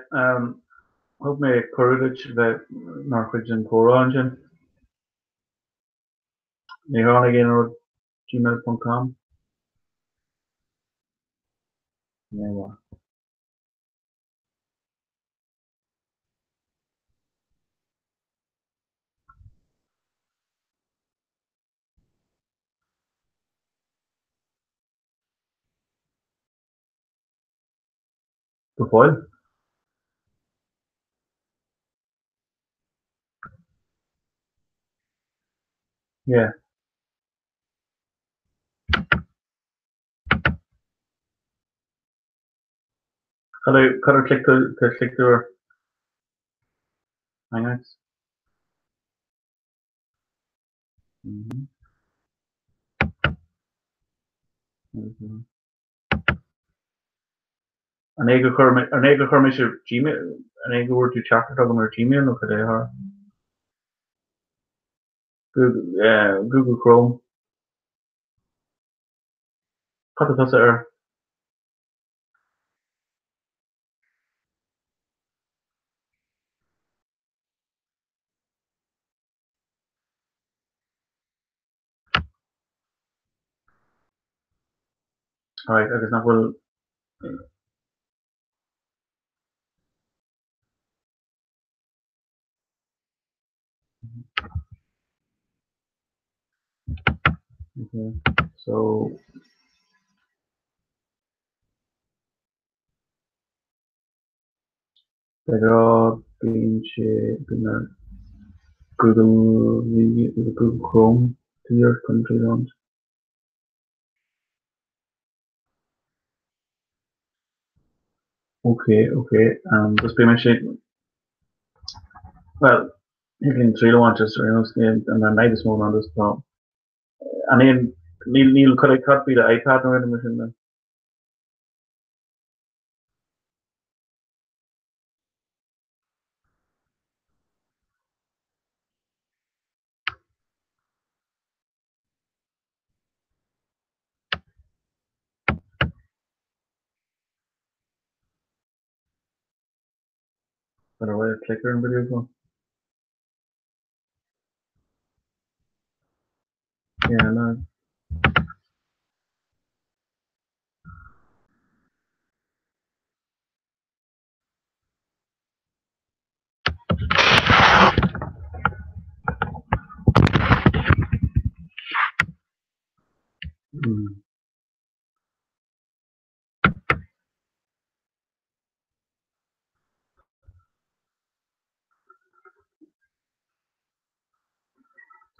thug mé cuireadh duit bheith mar chuid den chomhrá ansin. Ní tháinig aon rud gmail.com. Yeah, well. Go fóill. Yeah. Cad ar chlic tú ar chlic tú air? Hangouts? Mm -hmm. An é gur chuir an é gur chuir mise Gmail an é go bhfuair tú teachtaireacht agam ar Gmail nó cad é a Google, eh, Google Chrome. Cad tá tusa air? Alright, agus nach bhfuil Okay, so De ghnáth bíonn sé bíonn ar Google Google Chrome to your country don't. Ok, ok, um, just beidh mise well, thig linn triail a bhaint as ar aon nós, níl an an fhadhb is mó ná just tá an aon níl níl cad cad faoi do iPad nó aon rud mar sin then? Better way to clicker in video call. Yeah, no. Mm.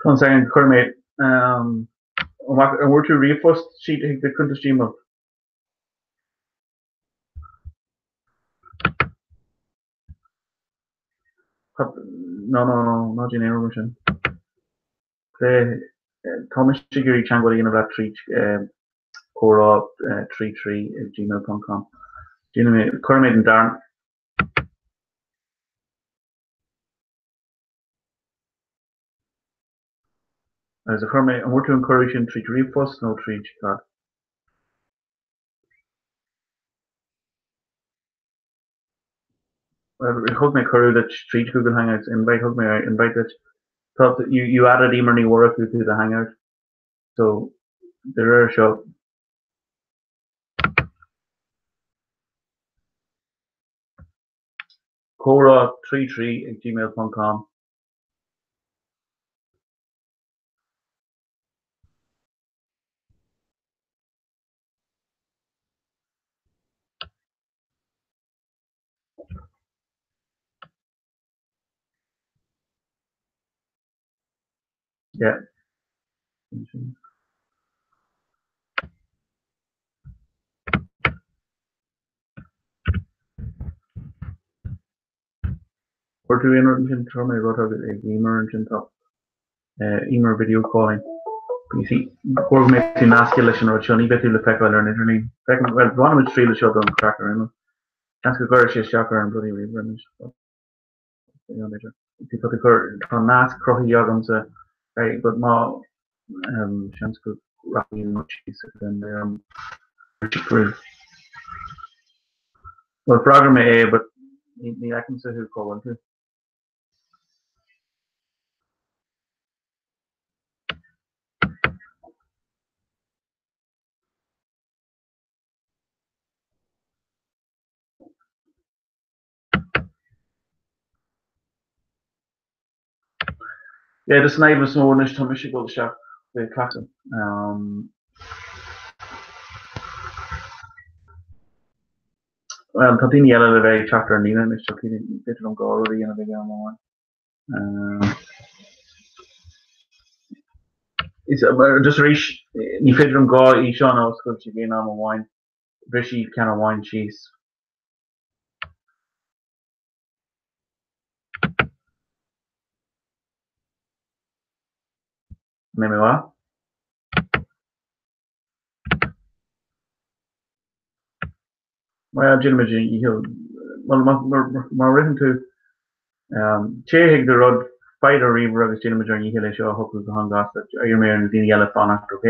One second, chuir mé um, an bhfuair tú ríomhphost chuig do chuntas Gmail? No, no, no, ná déan aon rud mar sin. Tá mise ag iarraidh teagmháil a dhéanamh leat tríd comhrá 3 3 ag gmail ponc com. Déanfaidh mé, cuirfidh mé den darna. Agus a chuir mé, an bhfuair tú an cuireadh sin tríd ríomhphost nó tríd cad? Thug mé cuireadh duit tríd Google Hangouts invite, thug mé invite duit. Tá, you, you added Emer Ní Mhurchú to the Hangout. So, de réir seo. Comhrá 3 3 ag gmail ponc com. Yeah. Fuair tú aon rud ansin? Chuir mé rud chugat ag Emer ansin tá Emer video calling. You see, ba chóir go mbeadh tú nasctha leis an rud seo, ní bheidh tú le feiceáil ar an idirlíon. Feicim, bhuel, bhainfimid triail as seo don chraic ar aon nós. Seans go gcuirfidh sé isteach ar an bloody ríomhaire anois. Tá tú cur, tá nasc cruthaithe agamsa, but má, seans go rachaidh an rud síos ar an Bhuel, freagair mé é, but. Ní fheicimse thú, cá bhfuil tú? Yeah, just an fhadhb is mó anois, tá mise ag dul isteach fé cleachtadh. Bhuel, tá daoine eile le bheith ag teacht ar an líne anois, so ní féidir liom dhá rud a dhéanamh ag am amháin. Is, just arís, ní féidir liom dhá fhíseán a oscailt ag aon am amháin, brisfidh ceann amháin síos. An mbeidh mé maith? Bhuel, déanfaimid a dhícheall. Bhuel, má ritheann tú, téigh chuig do rud, faigh do ríomhaire agus déanfaimid ár ndícheall é seo a shocrú go han-ghasta. Iarrfaidh mé ar na daoine eile fanacht, ok?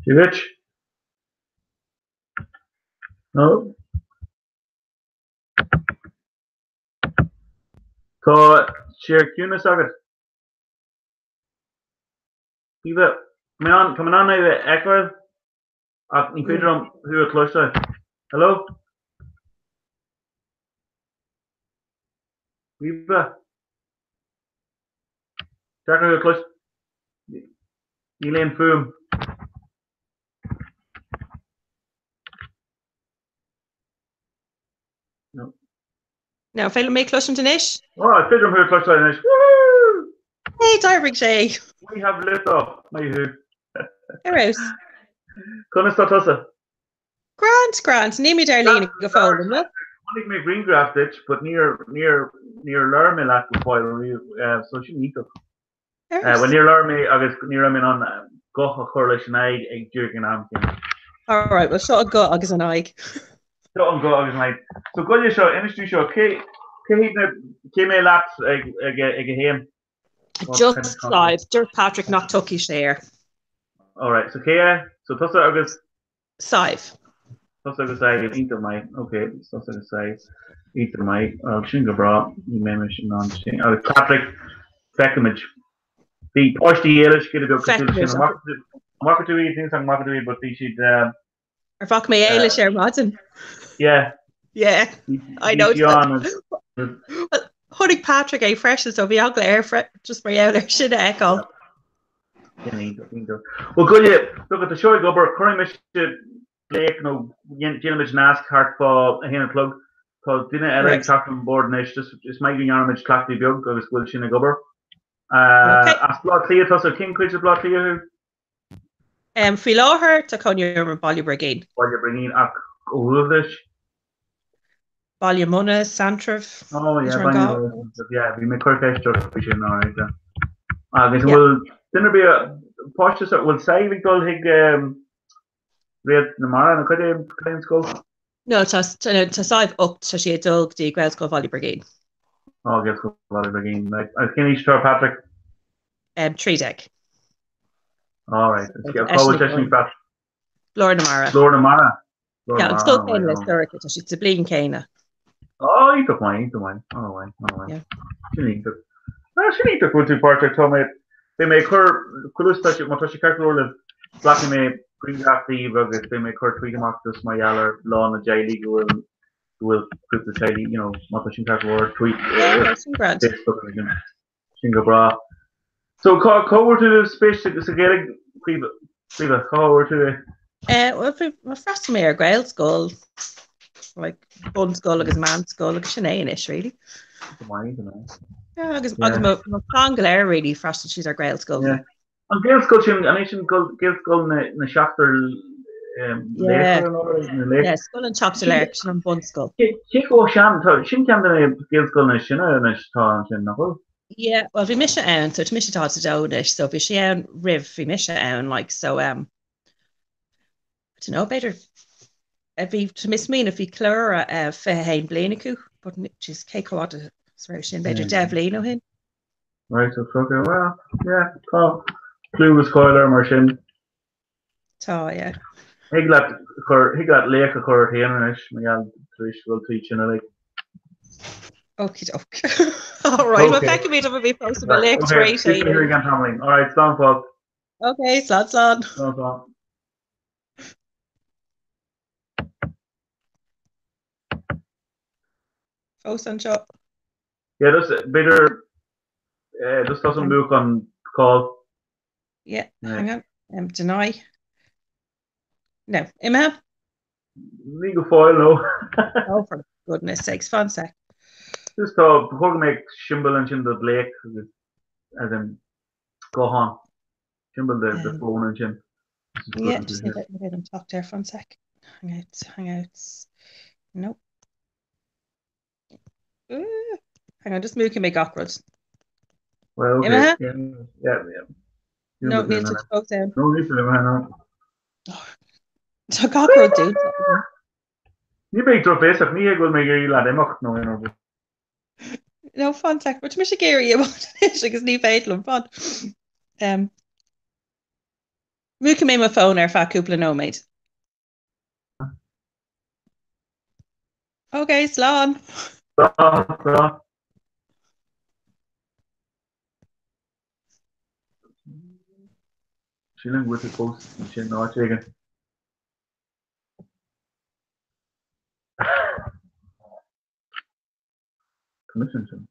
Dia duit. No. Tá sé ar ciúnas agat. Caoimhe, tá mé in ann thú a fheiceáil ach ní féidir liom thú a chloisteáil. Hello? Caoimhe? Deacair thú a chloisteáil. Níl aon fuaim. No. Now, féidir mé cloisint anois? Oh, is féidir liom thú a chloisteáil anois. Woohoo! Hey, d'oibrigh sé! We have lift off. Maith thú. Ar fheabhas. Conas tá tusa? Grand, grand. Nílimid ar líne go fóill, an bhfuil? Chonaic mé grianghraf duit, but níor, níor, níor labhair mé leat go fóill riamh, so sin iontach. Bhuel, níor labhair mé agus ní raibh mé in ann guth a chur leis an aghaidh ag díreach an am céanna. Alright, well seo an guth agus an aghaidh. Seo an guth agus an aghaidh. So goile seo, inis dom seo, cé, cé hiad na, cé mbeidh leat ag, ag, ag a haon? Just Sadhbh, dúirt Patrick nach dtiocfaidh sé air. Alright, so cé é? So tusa agus? Sadhbh. Tusa agus Sadhbh, iontach maith. Ok, tusa agus Sadhbh, iontach maith. Bhuel, sin go breá, ní mbeidh mise in ann sin. Agus Patrick, feicfimid. Bhí páistí Éilis giota beag cosúil leis sin. An bhfaca tú iad? Níl 's agam an bhfaca tú iad, but bhí siad... Ar bhfaca mé Éilis ar maidin? Yeah. Yeah, I know. Well, chonaic Patrick é freisin, so bhí eagla air just mar gheall air sin a fheiceáil. Bhuel, goile, look, tá seo ag obair, cuirfidh mise glaoch nó déanfaimid nasc thart fá a haon a chlog. Tá duine eile ag teacht on bord anois, just is maith go ndearna muid cleachtadh beag agus go bhfuil sin ag obair. As Baile Átha Cliath tusa, cén cuid de Bhaile Átha Cliath thú? Faoi láthair tá cónaí orm i Baile Brigín. Baile Brigín, ach ó dhúchas? Baile Munna, Seantrabh. Oh yeah, Baile Munna, yeah, bhí mé ag cur ceist ort faoi sin, alright, yeah. Agus an bhfuil duine ar bith, páiste, an bhfuil Sadhbh ag dul chuig Réalt na Mara, nó cad é an scoil? No, tá Sadhbh 8, tá sí ag dul go dtí Gaelscoil Bhaile Brigín. Oh, Gaelscoil Bhaile Brigín, right. Agus cén aois atá ar Patrick? 13. Alright, cá bhfuil seisean ag freastal? Glór na Mara. Glór na Mara. Yeah, an scoil céanna le Sorcha, tá siad sa bliain céanna. Ó, iontach maith, iontach maith, an-mhaith, an-mhaith. Yeah. Sin iontach. Ah, sin iontach go bhfuil tú páirteach, tá mé, beidh mé ag cur, cluas, tá sé, má tá sé ceart go leor libh, glacfaidh mé grianghraf díobh agus beidh mé ag cur tweet amach just mar gheall ar lá na dteaghlaigh go bhfuil, go bhfuil cúpla teaghlaigh, you know, má tá sin ceart go leor, tweet, Yeah, yeah, sin grand. Facebook agus sin. Sin go breá. So, cá, cá bhfuair tú spéis sa Ghaeilge, Caoimhe, cá bhfuair tú é? Eh, well, d'fhreastail mé ar Gaelscoil, like, bunscoil agus meánscoil agus sin é anois, really. Go maith, go maith. Yeah, agus agus mo mo chlann go léir really d'fhreastail siad ar Gaelscoil. Yeah. An Gaelscoil sin, an é sin Gaelscoil na na Seachtar Yeah. Yeah, Scoil an tSeachtar Laoch, sin an bunscoil. Cé chomh sean, tá sin ceann de na Gaelscoileanna is sine anois atá ansin, nach bhfuil? Yeah, well bhí mise ann, so tá mise 42 anois, so bhí sé ann roimh bhí mise ann, like, so um, I don't know, b'fhéidir eh, bhí tá mé ag smaoineamh bhí ceiliúradh eh, 21 bliain acu, but jeez, cé chomh fada is a raibh sin, b'fhéidir 10 bhliain ó shin. Right, so okay, well, yeah, tá clú agus cáil air mar sin. Tá, yeah. Thig leat chur, thig leat laoch a chur ort féin anois, mar gheall tar éis go bhfuil tú sin uilig. Okie doke. All right, well feicfimid an mbeidh mé fós i mo laoch tar éis é. Okay, again tamaillín. All right, slán fág. Okay, slán slán. Slán slán. Fós anseo. Yeah, just b'fhéidir eh, just tá an múch an call. Yeah, hang on. Um, deny. No, imithe? Ní go fóill, no. Oh, for goodness sakes, fan sec. Just tá, ba chóir go mbeadh siombail ansin do ghlaoch agus as in guthán. Siombail de de phone ansin. Yeah, just ní bheidh an teacht air fan sec. Hangouts, hangouts. No. Hang on, just múchfaidh mé gach rud. Well, okay. Imithe? Yeah, yeah, yeah. No, níl tú fós ann. No, níl tú imithe, no. Tá gach rud dúnta. Ní bheidh drochbhéasach, ní hé go bhfuil mé ag iarraidh leat imeacht nó aon rud. No, fan sec, tá mise ag iarraidh imeacht anois agus ní féidir liom, fan. Um, Múchfaidh mé mo fón ar feadh cúpla nóiméad. Ok, slán. Slán, slán. Sílim go bhfuil tú fós ansin áit éigin. Tá mise ansin.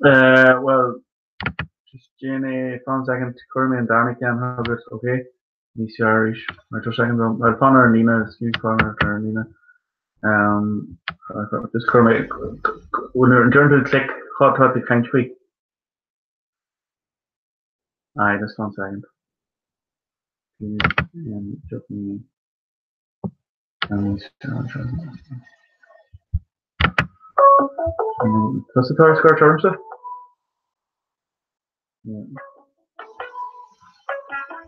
Uh, well, just déan é fan second, cuirfidh mé an darna ceann chugat, ok? Níos fearr arís. Right, just second dom. Well, fan ar an líne, is fiú fan ar an líne. Um, just cuirfidh mé, nuair a deireann tú click, cad tá tú ag caint faoi? Aye, just one second. Please, um, just me. Tusa atá ar scairt ormsa?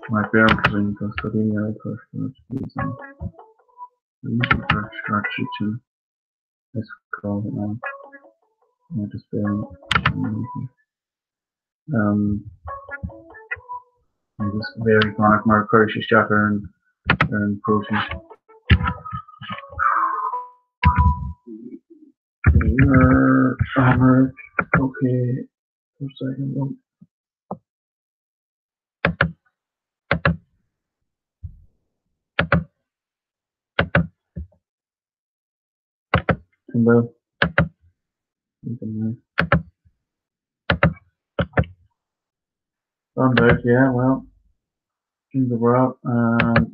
Right, bear with me, tá daoine eile atá ar scairt Daoine atá ar scairt siad sin. Let's call it now. Yeah, just bear with me. Um, Agus bheifear ag fanacht mar chuirfidh sé isteach ar an ar an próiseas. Okay, second one. Hello. Gan yeah, well, sin go breá. Um,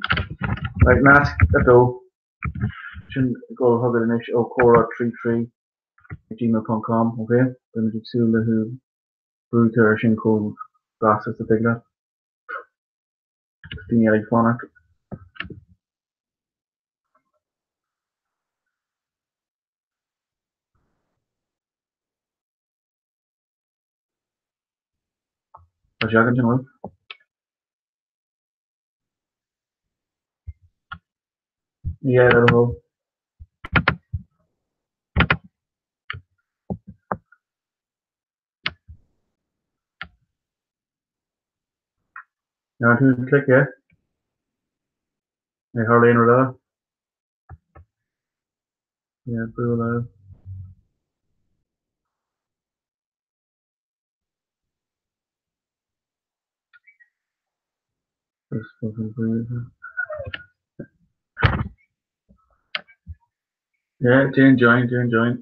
right, nasc a dó. Sin ag dul chugat anois ó comhrá 33 gmail.com, ok? Beimid ag súil le thú brú air sin chomh gasta is a thig leat. Daoine eile ag fanacht. Tá sé agat sin, Yeah, that'll hold. Now to click yeah. Ní tharlaíonn rud eile. Yeah, brú allow. Yeah, déan join, déan join.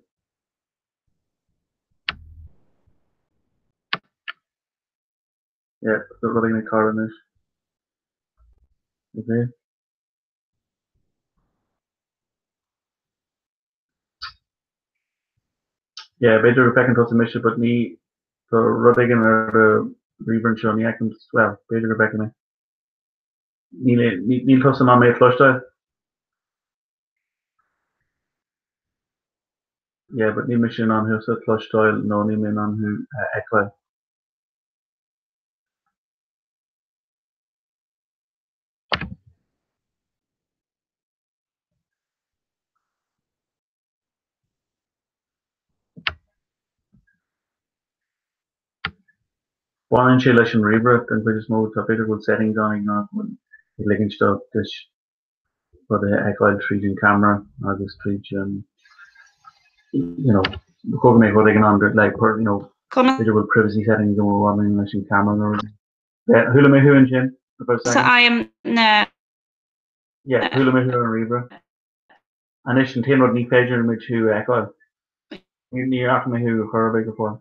Yeah, tá rud éigin ag tarlú anois. Okay. Yeah, b'fhéidir go bhfeiceann tusa mise, but ní tá rud éigin ar do ríomhaire anseo, ní fheicim, well, b'fhéidir go bhfeicim é. Níl, níl tusa in ann mé a chloisteáil? Yeah, but níl mise in ann thusa a chloisteáil nó níl mé in ann thú a fheiceáil. Baineann sé leis an ríomhaire den chuid is mó, tá b'fhéidir go bhfuil settings ann ag nach bhfuil ag ligint do duit rud a fheiceáil tríd an camera agus tríd an you know ba chóir go mbeadh rud éigin ann like you know b'fhéidir go bhfuil privacy settings nó a bhaineann leis an camera nó rud. Yeah, chuala mé thú ansin about So I am na Yeah, chuala mé thú ar an ríomhaire. Anois an t-aon rud ní féidir muid thú a fheiceáil. Ní fhaca mé thú chor ar bith go fóill.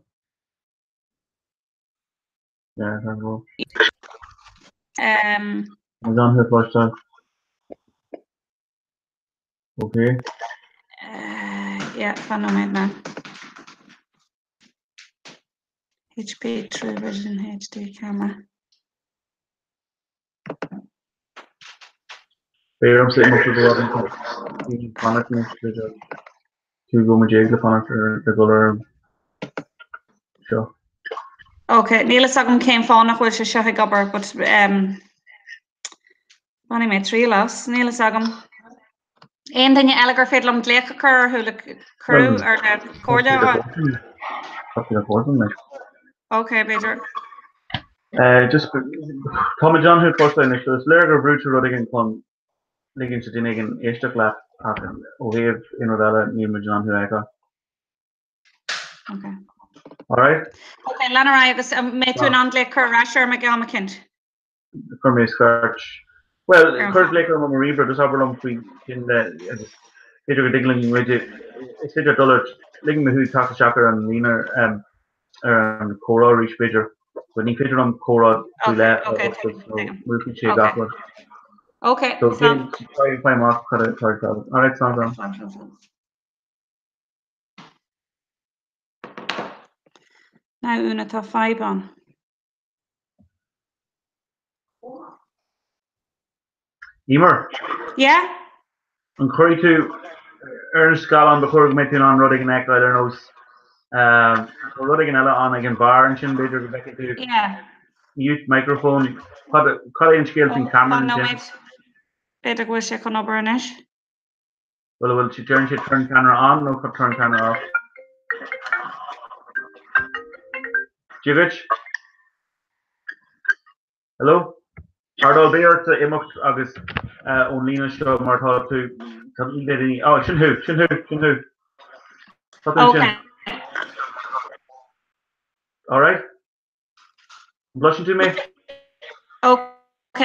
Yeah, tá go. Um. An gan thú cloisteáil. Okay. Uh, yeah, fan nóiméad now. HP True Vision HD camera. Beidh ormsa imeacht go bhfuil fanacht anois b'fhéidir 15 nóiméad le fanacht ar le dul ar seo. Ok, níl fhios agam cén fáth nach bhfuil sé seo ag obair, but um, bainfidh mé triail as, níl fhios agam. Aon duine eile gur féidir liom glaoch a chur orthu le cuireadh ar le comhairle a fháil? Tá siad ar fáil anois. Ok, b'fhéidir. Just tá muid in ann thú a chloisteáil anois, so is léir gur bhrúigh tú rud éigin chun ligint do duine éigin éisteacht leat ach ó thaobh aon rud eile níl muid in ann thú a fheiceáil. Ok. Alright? Ok, lean ar aghaidh agus an mbeidh tú in ann glaoch a chur ar ais orm ag am eicínt. Chuir mé scairt. Bhuel, cuir glaoch orm ar mo ríomhaire, just abair liom faoi sin le agus b'fhéidir go dtig linn muid is féidir dul ar ligfidh mé thú teacht isteach ar an líne ar an chomhrá arís b'fhéidir, but ní féidir liom comhrá faoi leith a oscailt nó múchfaidh sé gach rud. Ok, So slán. faigh faigh amach cad atá ag tarlú. Alright, slán slán. Slán, slán, slán. Now Úna, tá fadhb ann. Emer? Yeah? An gcuirfidh tú ar an scáileán ba chóir go mbeidh tú in ann rud éigin a fheiceáil ar nós tá rud éigin eile ann ag an bharr ansin b'fhéidir go bhfeicfidh tú Yeah. mute microphone cad cad é an scéal faoin camera Fan ansin? nóiméad. B'fhéidir go bhfuil sé chun obair anois. Bhuel an bhfuil sé deireann sé turn camera on nó turn camera off? Dia duit? Hello? Ardal, beidh ortsa imeacht agus ón líne seo mar tá tú, tá ní bheidh daoine, oh, sin thú, sin thú, sin thú. Tá tú ansin. All right? An gcloiseann tú mé? Ok,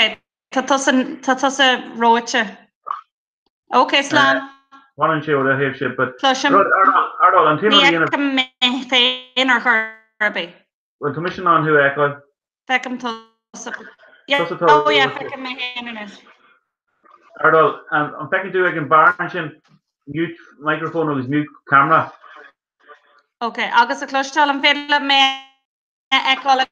tá tusa, tá tusa reoite. Ok, slán. Baineann sé ó do thaobhse, but Cloisim. Rud, Ardal, Ardal, an t-aon Ní rud a dhéanamh. fheicim mé féin ar chor ar bith. Bhuel, tá mise in ann thú a fheiceáil. Feicim tusa. Yeah, Tusa atá oh yeah, reoite. feicim mé féin anois. Ardal, an an bhfeiceann tú ag an barr ansin mute microphone agus mute camera? Ok, agus a chloisteáil, an féidir liom mé a fheiceáil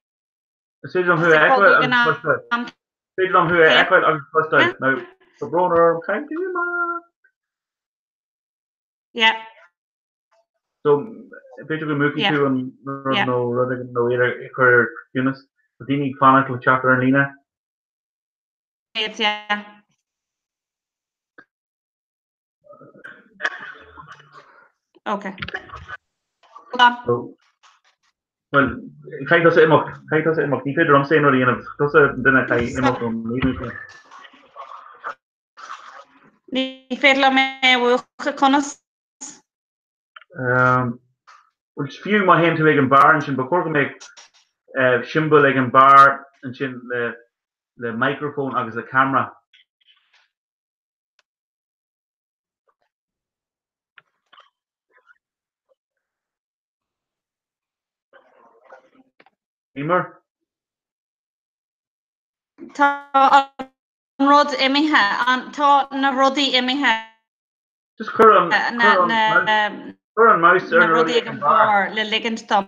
Is féidir liom thú a fheiceáil agus a chloisteáil. Is féidir liom thú a fheiceáil agus a chloisteáil. Now, tá brón orm, caithfidh tú imeacht. Yeah. So, b'fhéidir go múchfaidh tú an rud nó rud éigin nó iad a chur ar ciúnas. Tá daoine ag fanacht le teacht ar an líne. Yeah. Ok. So, well, caithfidh tusa imeacht, caithfidh tusa imeacht. Ní féidir liomsa aon rud a dhéanamh. Tusa an duine a chaithfidh imeacht ón líne sin. Ní féidir liom é a mhúchadh conas? Bhuel, fiú má théann tú ag an barr ansin, ba chóir go mbeadh siombail ag an barr ansin le microphone agus le camera. Eimear? Tá an rud imithe, tá na rudaí imithe. Just cuir an, cuir an, cuir an mouse ar na rudaí ag an barr le ligint dom.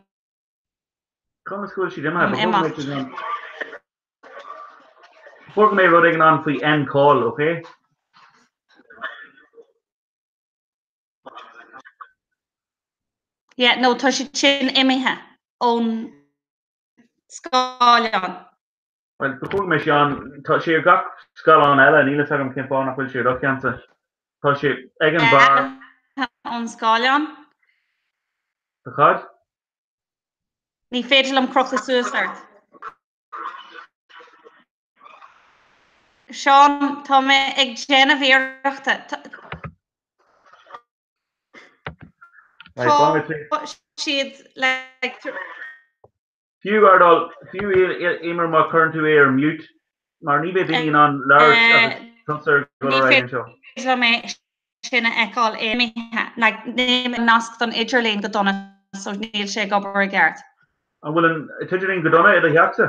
Conas go bhfuil siad imithe? Ba chóir go mbeadh siad ann. Ba chóir go mbeadh rud éigin ann faoi end call, ok? Yeah, no, tá siad sin imithe ón scáileán. Bhuel, ba chóir go mbeadh sé ann. Tá sé ar gach scáileán eile, níl fhios agam cén fáth nach bhfuil sé ar do cheannsa. Tá sé ag an barr. Ón scáileán. Tá cad? Ní féidir liom crochadh suas ort. Seán, tá mé ag déanamh iarrachta. Tá siad like. Fiú, Ardal, fiú Eimear má chuireann tú é ar mute, mar ní bheidh daoine in ann labhairt agus tusa ag dul ar aghaidh anseo. Ní féidir liom é sin a fheiceáil imithe. Like, níl nasc don idirlíon go dona so níl sé ag obair i gceart. An bhfuil an t-idirlíon go dona i do theachsa?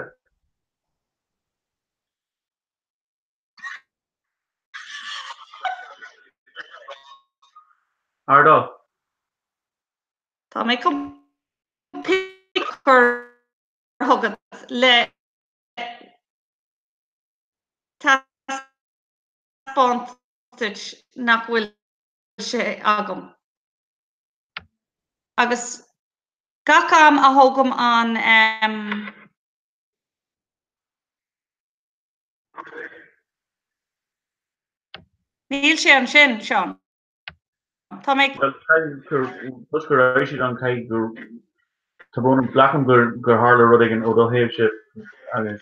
Ardal. Tá mé chun pictiúr a chugat le taispeáint duit nach bhfuil sé agam. Agus gach am a thógaim an. Níl sé ansin, Seán. Tá mé. Bhuel, caithfidh gur, toisc go raibh siad ann, caithfidh gur, tá brón orm, glacaim gur, gur tharla rud éigin ó do thaobhse agus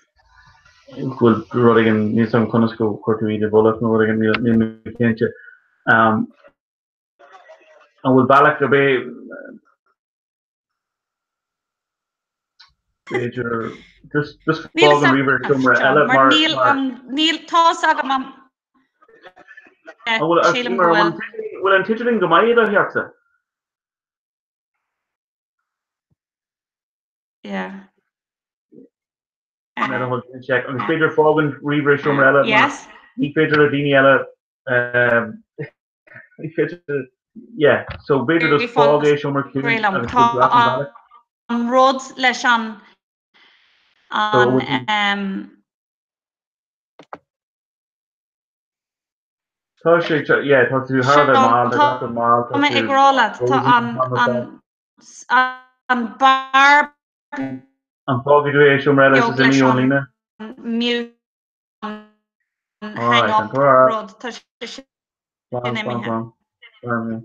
go bhfuil rud éigin, níl 's agam conas go chuir tú iad i bhfolach nó rud éigin, níl, níl mé cinnte. An bhfuil bealach ar bith, b'fhéidir, just, just fág an ríomhaire i seomra eile mar, Níl an, níl, tá's agam an, An bhfuil, sílim go bhfuil. bhfuil an t-idirlíon go maith i do theachsa? Yeah. Check. Agus b'fhéidir fág an ríomhaire i seomra eile mar Yes. ní féidir le daoine eile Ní féidir, yeah, so b'fhéidir just fág é seomra ciúin agus Tá go glas an bealach. an rud leis an an Tá sé, yeah, tá tú thar a bheith mall, tá gach rud mall, tá mé ag rá leat, tá an an an barr An bhfágfaidh tú é i seomra eile beag is leis imí ón an líne? mute an Alright, hang up rud, tá sé sin Slán, slán, imithe. slán. Slán.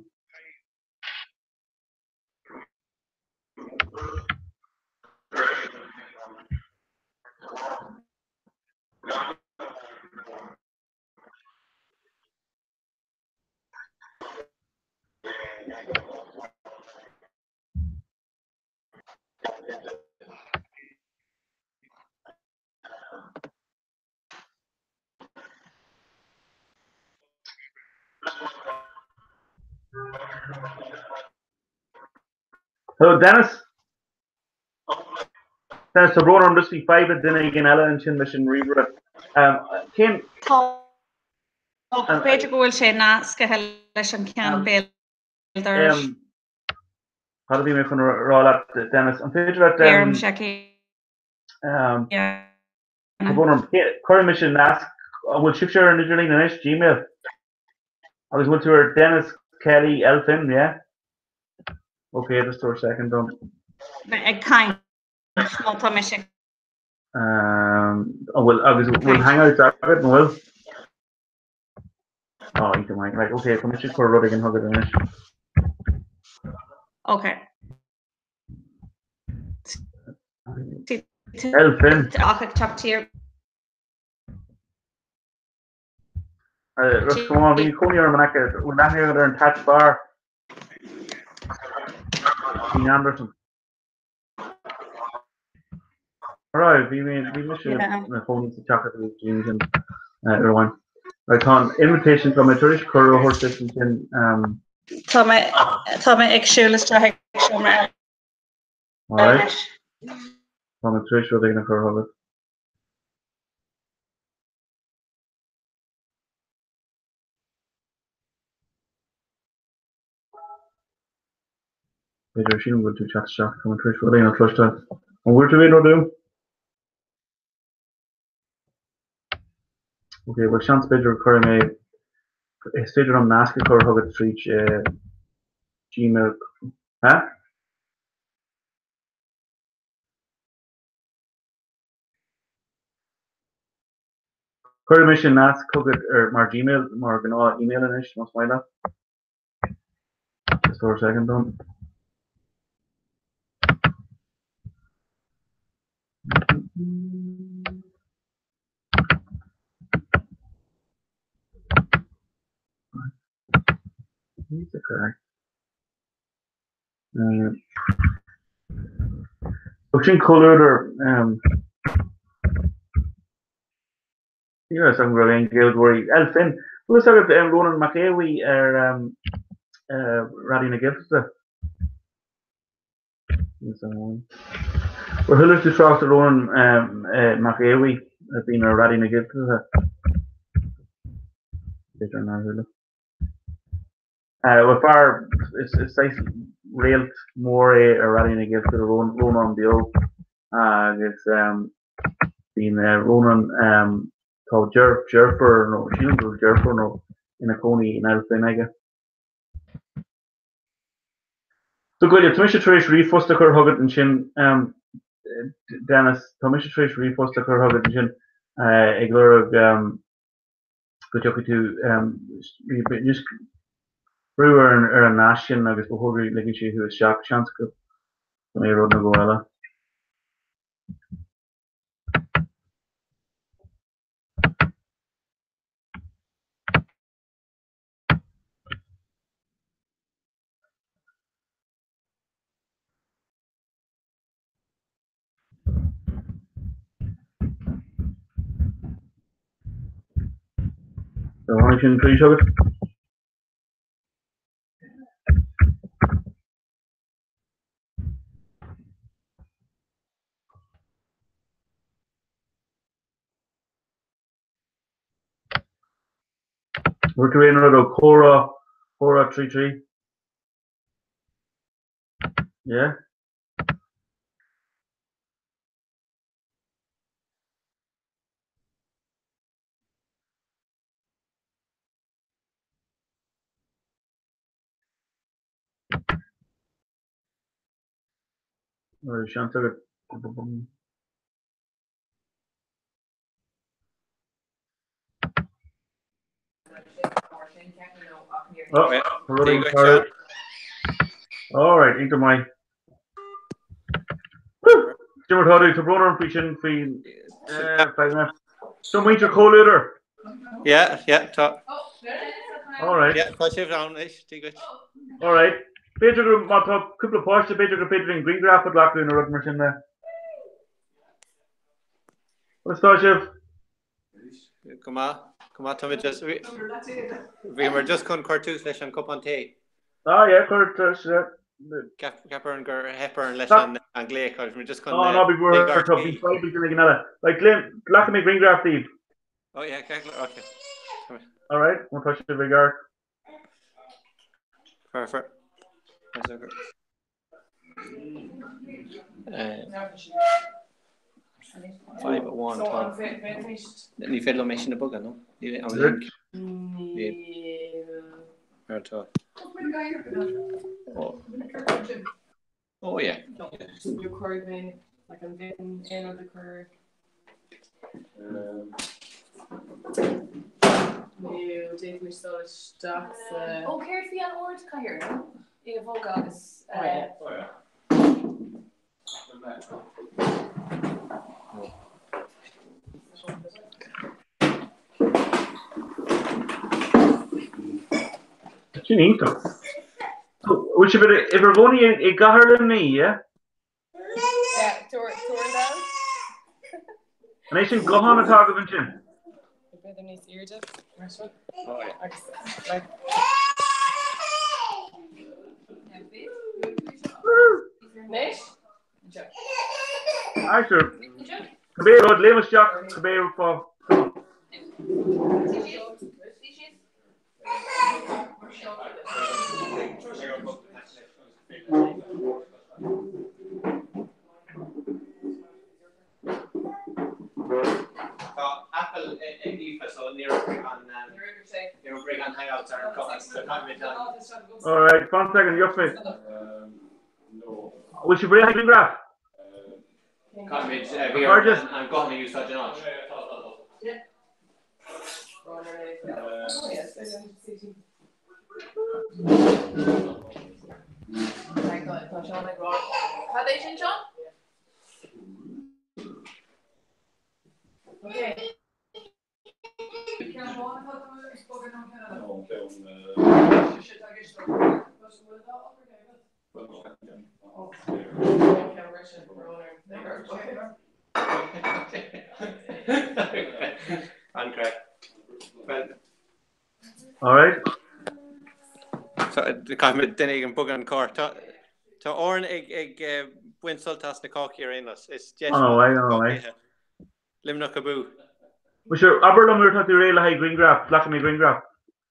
Hello Dennis. Dennis, tá brón orm just bhí fadhb le duine éigin eile ansin leis an ríomhaire. Cén. Tá, b'fhéidir go bhfuil sé nasctha leis an ceann béal dorais. Cad a bhí mé chun a rá leat, Dennis? An féidir leat. Iarraim sé cé. Tá brón orm. Cuirfidh mise nasc. An bhfuil sibhse ar an idirlíon anois, Gmail? Agus bhfuil tú ar Dennis Kelly Elfin, yeah? Ok, just tabhair second dom. Ag caint nó tá mise. An bhfuil agus bhfuil Hangouts agat nó bhfuil? Oh, iontach maith. Right, ok, tá mise ag cur rud éigin chugat anois. Ok. Elfin. Ach ag teacht tír. Ros Comáin, bhí cónaí orm in aice, bhfuil aithne agat ar an Thatch Bar? Dean Anderson. Alright, bhí mé, bhí mise ina chónaí sa teach a bhí sin sin uair amháin. Right, tá an invitation, tá mé tar éis cuireadh a thabhairt duit ansin. Tá mé, tá mé ag siúl isteach ag seomra eile. Alright. Tá mé tar éis rud éigin a chur chugat. B'fhéidir sílim go bhfuil tú ag teacht isteach, tá mé tar éis rud éigin a chloisteáil. An bhfuair tú aon rud uaim? Ok, bhuel seans b'fhéidir go cuirfidh mé, is féidir liom nasc a chur chugat tríd Gmail. Ha? Cuirfidh mise nasc chugat ar mar Gmail, mar gnáth email anois, más maith leat. Just tabhair second dom. Sin comhluadar Ní raibh a fhios agam go raibh aon Ghaeilgeoirí Elfin. Bhfuil fhios agat Rónán Mac Aodha Bhuí ar Raidió na Gaeltachta? Ar chuala tú trácht ar Rónán Mac Aodha Bhuí a bhíonn ar Raidió na Gaeltachta? B'fhéidir nár chuala. Bhuel fear, is saghas réalt mór é ar Raidió na Gaeltachta, Rónán Beo, agus bíonn Rónán, tá deirfiúr nó sílim go bhfuil deirfiúr nó ina cónaí in Elphin aige. So Goile, tá mise tar éis ríomhphost a chur chugat ansin, Dennis, tá mise tar éis ríomhphost a chur chugat ansin ag lorg go dtiocfaidh tú anois brú ar an ar an nasc sin agus ba chóir go ligfidh sé thú isteach. Seans go mbeidh rud nó dhó eile. So tháinig sin tríd chugat. Bhfuair tú aon rud ó comhrá comhrá 3 3? Yeah? Seans agat. Alright, iontach maith. Cad é mar atá tú, tá brón orm faoi sin faoi So muintir Chomhluadar. Yeah, yeah, tá. Alright. Yeah, tá sibh ann anois, Dia dhuit. Alright. B'fhéidir gur má tá cúpla páiste, b'fhéidir gur féidir linn grianghraf a ghlacadh nó rud mar sin de. Conas tá sibh? Go maith, go maith, tá just bhíomar just chun cur tús leis an cupán tae. Ah yeah, cur tús, yeah. Ceap orainn gur theip orainn leis an nglaoch agus muid just chun. Ná bí buartha, bhí fadhb ag duine éigin eile. Right, glacfaidh mé grianghraf díobh. Oh yeah, okay. All right, má tá sibh ag amharc. Perfect. Fadhb amháin atá. Ní féidir liom é sin a bhogadh, nó? Níl an link. Mar atá. Oh yeah. Ó céard faoi an ardchathaoir nó é a bhogadh agus Sin iontach. Bhfuil sibh i bhur gcónaí i gcathair Luimnigh, yeah? An é sin guthán atá agaibh ansin? B'fhéidir níos airde mar seo. Agus like Anois? Arthur, cibé rud, léim isteach, cibé rud fá. Tá Apple ag Aoife so níor oibrigh an níor oibrigh an Hangouts ar an guthán so caithfimid an All right, fan second, gheobhaidh mé. Bhfuil sibh réidh le grianghraf? Caithfimid bhí orainn an guthán a úsáid in áit. Cad é sin Seán? Okay. An craic. Well. All right. Caithfimid duine éigin bogadh an carr. Tá tá Oran ag ag baint sult as na cácaí ar aon nós. Is deis An-mhaith, an-mhaith. Luimneach abú. Well sure, abair liom nuair atá tú réidh le haghaidh grianghraf, glacfaidh mé grianghraf.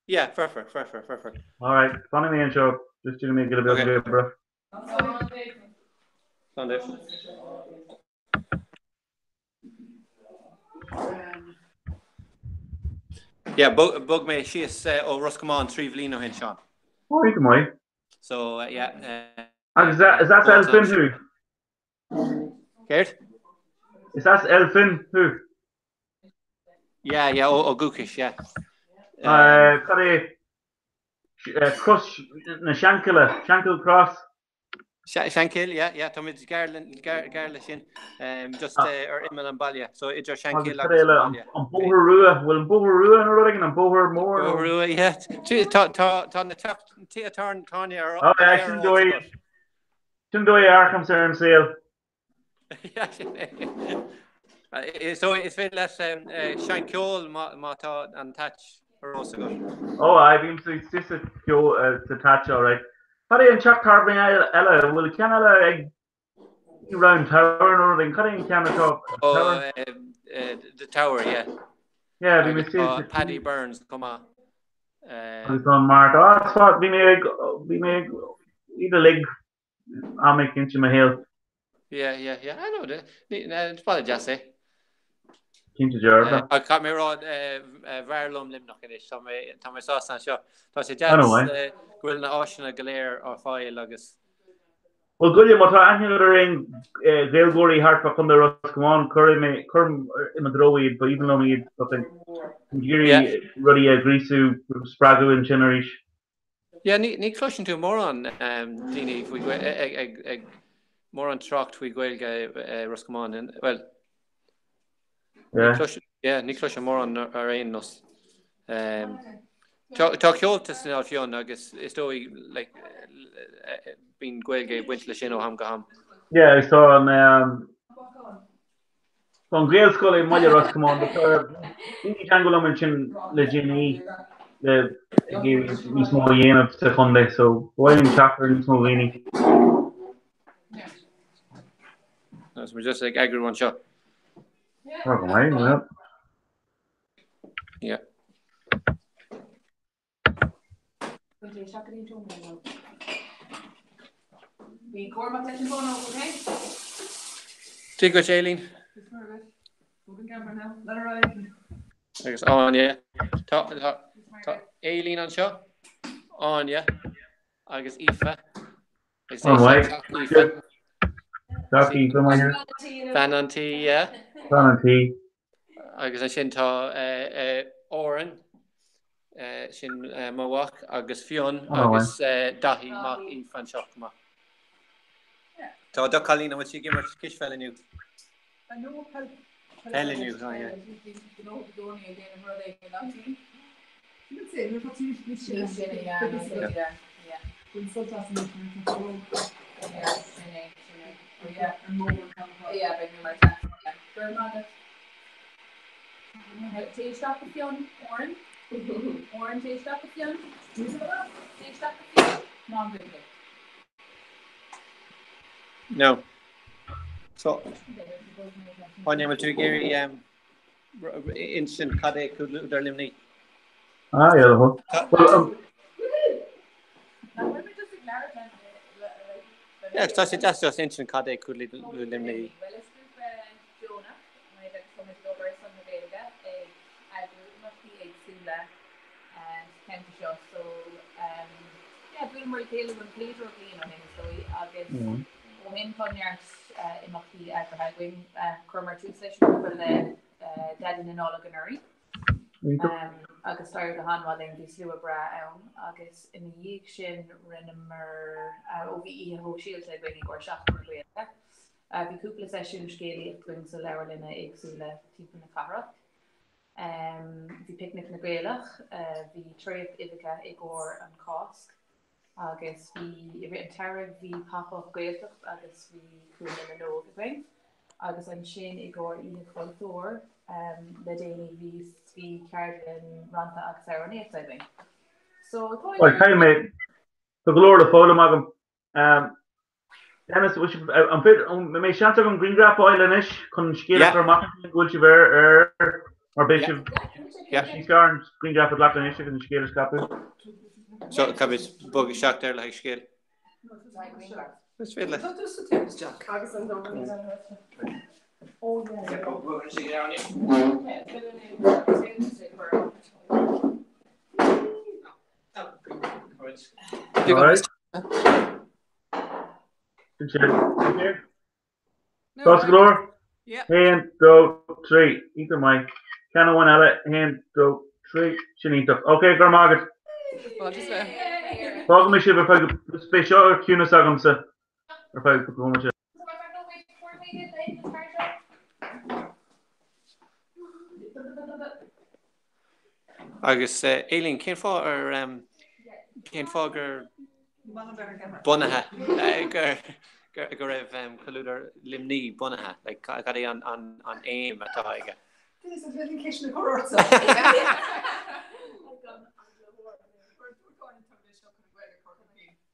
Yeah, foirfe, foirfe, foirfe. All right, fanfaidh mé anseo, just déanfaidh mé giota beag oibre. Slán duit. Yeah, bhog mé síos ó Ros Comáin 3 bhliain ó shin, Seán. Ó, go maith. So, yeah. Agus is as Elphin thú? Céard? Is as Elphin thú? Yeah, yeah, ó dhúchas, yeah. Cad é Crois na Seanchille, Shankill Cross? Shankill, yeah, yeah, tá muid gar gar leis sin, just ar imeall an baile, so idir Shankill agus an baile. An Bóthar Rua, bhfuil an Bóthar Rua nó rud éigin, an Bóthar Mór? Bóthar Rua, yeah. Tá tá tá na tithe tábhairne ar Oh, yeah, sin dóigh. Sin dóigh a amharcaimse ar an saol. Yeah, sin é. So is féidir leat seinnt ceoil má tá an thatch ar eolas agat. Ó aye, bím sa sa ceol sa thatch alright. Cad é an teach tábhairne eile, an bhfuil ceann eile ag Round Tower nó rud éigin? Cad é an ceann atá Ó The Tower, yeah. Yeah, bhí mé sa Paddy Burns chomh maith. Agus tá an Mart. Á, is fáth, bhí mé ag, bhí mé ag iad uilig am éicint i mo shaol. Yeah, yeah, yeah, I know. Is baile deas é. Cinnte dearfa. Ach caithfidh mé a rá, b'fhearr liom Luimneach anois, tá mé, tá mé sásta anseo. Tá sé deas go bhfuil na áiseanna go léir ar fáil agus. Bhuel, Goile, má tá aithne agat ar aon Ghaeilgeoirí thart fá Chontae Ros Comáin, cuir i cuir i mo dtreo iad, ba aoibhinn liom iad, tá mé ag iarraidh rudaí a ghríosú, spreagadh ansin arís. Yeah, ní ní chloiseann tú mórán daoine faoi ag ag ag mórán trácht faoi Ghaeilge i Ros Comáin. Bhuel, yeah, ní chloisim mórán ar aon nós. Tá Comhaltas san Ail Fionn agus is dóigh like bíonn Gaeilge ag baint leis sin ó am go ham. Yeah, agus tá an tá an Ghaelscoil i mbaile Ros Comáin, but tá daoine ag teagmháil liom ansin le déanaí. le ag iarraidh níos mó a dhéanamh sa chontae so ba mhaith linn teacht ar níos mó daoine. Agus we're just ag eagrú anseo. Tá go maith, yeah. Yeah. Bí cúramach leis an bhfónóg, ok? Dia dhuit, Aileen. Agus Áine. Tá tá Aileen anseo, Áine agus Aoife. Is é Alright. seo teach Aoife. Teach Aoife, my dear. Bean an tí, yeah. Bean an tí. Agus ansin tá Oran, sin mo mhac, agus Fionn agus Daithí, mac Aoife anseo chomh maith. Tá do chailín, an bhfuil sí ag imirt cispheil inniu? Peil inniu, tá, yeah. Téigh isteach go Fionn, Oran. Oran, téigh isteach go Fionn. Téigh isteach go Fionn. Ná an Gaeilge. No. So, Áine, an bhfuil tú ag iarraidh insint cad é Comhluadar Luimnigh? Ah, yeah, the whole. Well, Yeah, tá sé deas just insint cad é Comhluadar Luimnigh. Well, is grúpa deonach muid agus tá muid ag obair ar son na Gaeilge ag eagrú imeachtaí éagsúla sa cheantar seo. So, yeah, bhuaileamar le chéile don chéad uair bliain ó shin is dóigh agus ó shin tá neart imeachtaí eagraithe againn. Chuireamar tús leis an ngrúpa le Daidí na Nollag anuraidh agus d'éirigh go han-mhaith linn, bhí slua breá ann agus ina dhiaidh sin rinneamar, ó bhí oíche shóisialta againn i gcomhair Seachtain na Gaeilge. Bhí cúpla seisiún scéalaíochta againn sa leabharlanna éagsúla timpeall na cathrach. Bhí Picnic na Gaelach, bhí Treocht Uibheacha i gcomhair an Cásc agus bhí i rith an tsamhraidh bhí Pop Up Gaeltacht agus bhí Cúinne na nÓg againn agus ansin i gcomhair Oíche Chultúir le déanaí bhí bhí ceardlann rannta agus amhránaíochta againn. So tá Well, caithfidh mé, tá go leor le foghlaim agam. Dennis, an féidir, an mbeidh seans agam grianghraf a fháil anois chun an scéal a chur amach go bhfuil sibh ar ar mar beidh sibh níos fearr an grianghraf a ghlacadh anois agus an scéal a scaipeadh. So caithfimid bogadh isteach there le haghaidh scéal. Is féidir leat. Agus an Sásta go leor? 1, 2, 3. Iontach maith. Ceann amháin eile. 1, 2, 3. Sin iontach. Ok, go raibh maith agat. Fágfaidh mé sibh ar feadh, beidh seo ar ciúnas agamsa ar feadh cúpla bomaite. Agus Aileen, cén fáth ar cén fáth gur bunaithe gur go raibh Comhluadar Luimnigh bunaithe? Like, cad é an an aidhm atá aige?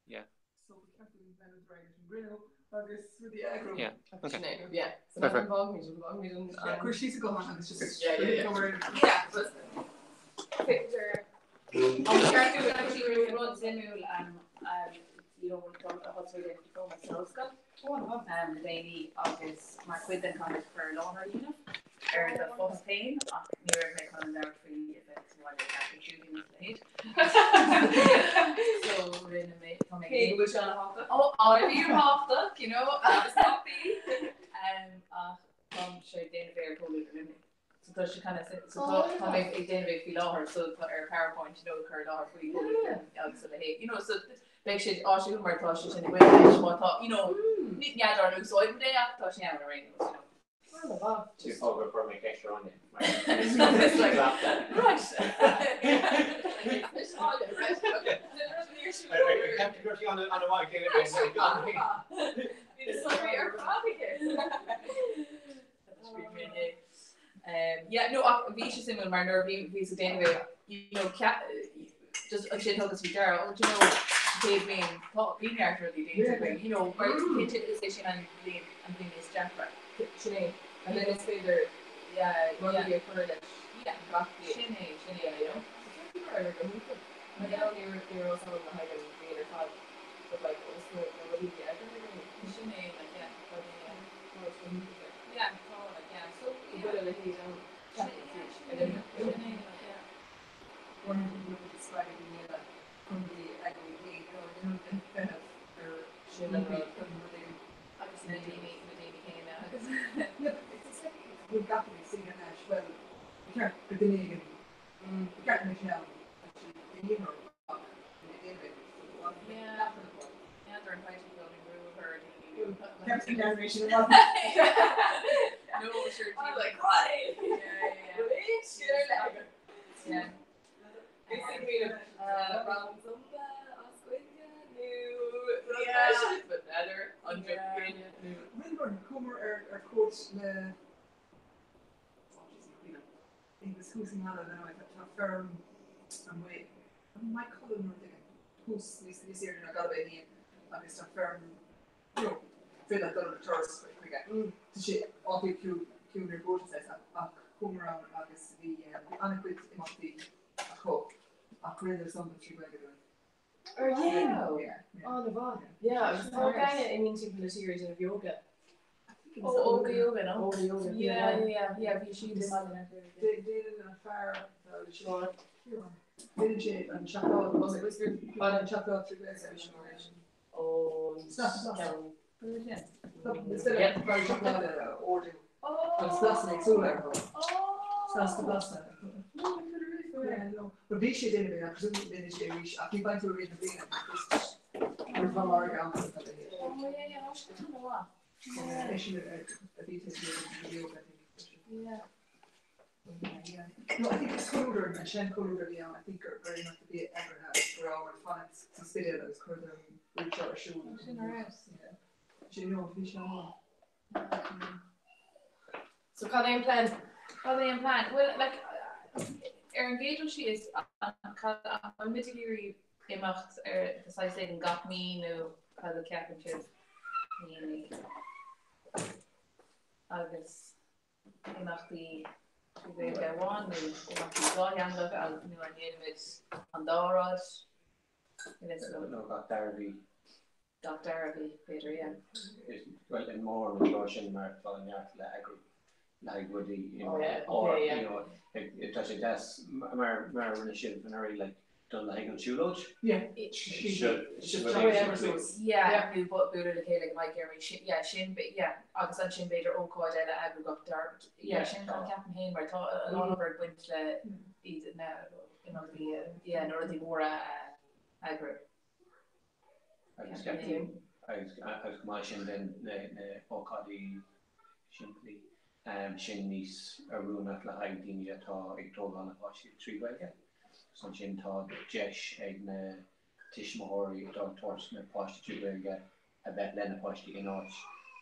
Yeah. So ba cheart dúinn leanúint ar aghaidh leis an gcruinniú agus rudaí a eagrú. Yeah, okay. Sin é, yeah. So Perfect. Fágfaimid an fágfaimid an Yeah, cuir síos an guthán agus just Yeah, yeah, yeah. go where- Yeah, but picture. An ceart dúinn actually rud suimiúil um, um, you know, thosaigh mé diploma san ollscoil um, le déanaí agus mar chuid den chaithfidh cur i láthair a dhéanamh ar do phost féin ach ní raibh mé chun labhairt faoi a bheith sa bhaile ag ceapadh siúd agus a leithéid. So rinne mé tá mé Cé go bhfuil sé an-thábhachtach? Ó an-fhíorthábhachtach, you know, agus not be. Um, ach tá sé ag déanamh é ar Comhluadar Luimnigh. So tá sé kind of so tá tá mé ag déanamh é faoi láthair so tá ar PowerPoint you know, cur i láthair faoi Comhluadar Luimnigh agus a leithéid. You know, so beidh sé áisiúil mar tá sé sin againn anois má tá, you know, ní n'fheadar an úsáidfimid é ach tá sé ann ar aon nós, you know. Yeah, no, ach bhí sé suimiúil mar nuair a bhí bhíos ag déanamh é, you know, Just ansin thugas faoi deara, oh do you know, sa chéad bhliain, tá, bhí neart rudaí déanta againn, you know, mar cinnte is é sin an bhliain, an bhliain is deacra. Sin é. And then is féidir rudaí a chur leis gach bliain. Sin é, sin é, you know. So ceapaim go raibh go hiontach. Mar you know, ní raibh ní raibh fhios agam le haghaidh an bhliain ar fad, but like os na na rudaí a bhí eagraithe againn. Sin é, like yeah, tá daoine, tá go hiontach like. Yeah, tá like yeah, so yeah. Go bhfuil a leithéid ann. Sin é, sin é, sin é, like yeah. Agus na daoine, na daoine céanna agus. N'fheadar an feidhm go bhfuil brú ar dhaoine. No, sure. Like, Yeah. Rinneamar chuamar ar cuairt le Agus thuas i nGaillimh anyway tá feirm amuigh Maigh Cuilinn nó rud éigin thuas níos níos airde ná Gaillimh é féin agus tá feirm you know féidir leat dul ar turas chuige. Tá sé áit ciúin ar bord saghas ach chuamar ann agus bhí bhí an-chuid imeachtaí acu ach rinneadar zumba 3 Gaeilge dúinn. Ar dhein? An-mhaith. Yeah, agus tá daoine i mbíonn timpeall na tíre ag déanamh yoga. Oh, Óga Yoga, no? Óga Yoga. Yeah, yeah, yeah, bhí siad i mBaile na Déanann an fear Déanann sé an seacláid an seacláid 3 Gaeilge. No, I think it's comhluadar an sean-chomhluadar a bhí ann, I think gur gur imeacht a bhí eagraithe go rabhamar ag fanacht sa Spidéal agus chuireadar an rud seo ar siúl. Sin ar fheabhas. Yeah. Sin no, bhí sé ann. So cad é an plean? Cad é an plean? Well, like, ar an gcéad dul síos, an cad an bhfuil muid ag iarraidh imeacht ar de saghas éigin gach mí nó cad a cheapann sibh? Mínigh. Agus imeachtaí trí Ghaeilge amháin nó imeachtaí dátheangach nó an ndéanaimid an dá rud? Nó gach dara mhí. Gach dara mhí, b'fhéidir, yeah. Bhuel, an mór an clár sin mar tá neart le eagrú le haghaidh rudaí, you know, or, you know, tá sé deas mar mar a rinne sibh anuraidh, like, dul le haghaidh an tsiúlóid. Yeah. Yeah, nó bualadh le chéile go mbeidh Jeremy, yeah, sin, yeah, agus ansin b'fhéidir ócáid eile a eagrú gach dara, yeah, sin an ceapaim féin mar tá a lán obair ag baint le iad na imeachtaí, yeah, na rudaí móra a eagrú. Agus ceapaim, agus chomh maith sin den na hócáidí simplí sin níos oiriúnach le haghaidh daoine atá ag tógáil na páistí trí Ghaeilge. Agus ansin tá deis ag na tuismitheoirí atá ag tabhairt na páistí trí Ghaeilge a bheith lena páistí in áit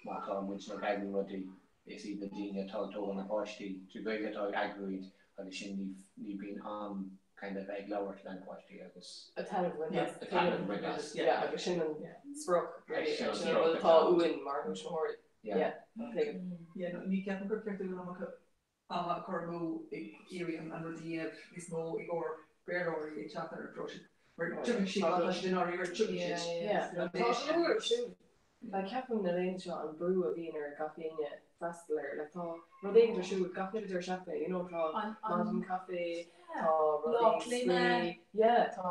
má tá muid ag eagrú rudaí is iad na daoine atá ag tógáil na páistí trí Ghaeilge atá ag eagrú iad agus sin ní bíonn am kind of ag labhairt lena páistí agus. A taitneamh a bhaint as. A taitneamh a bhaint as. Yeah, agus sin an sprioc, really, sin an rud atá uainn mar thuismitheoirí. Yeah, tuigim. Yeah, no, ní ceapaim gur ceart dúinn an iomarca ama a chur amú ag iarraidh an rud a dhéanamh níos mó i gcomhair Béarlóirí ag teacht ar an bpróiseas. Mar tiocfaidh siad, má tá siad i ndáiríre, tiocfaidh siad. Yeah, tá go leor ar siúl. Like ceapaim na laethanta seo an brú a bhíonn ar gach éinne freastal air, like tá rud éigin ar siúl gach uile deireadh seachtaine, you know tá maidin caife, tá Lá rudaí clainne, spraoi, yeah. tá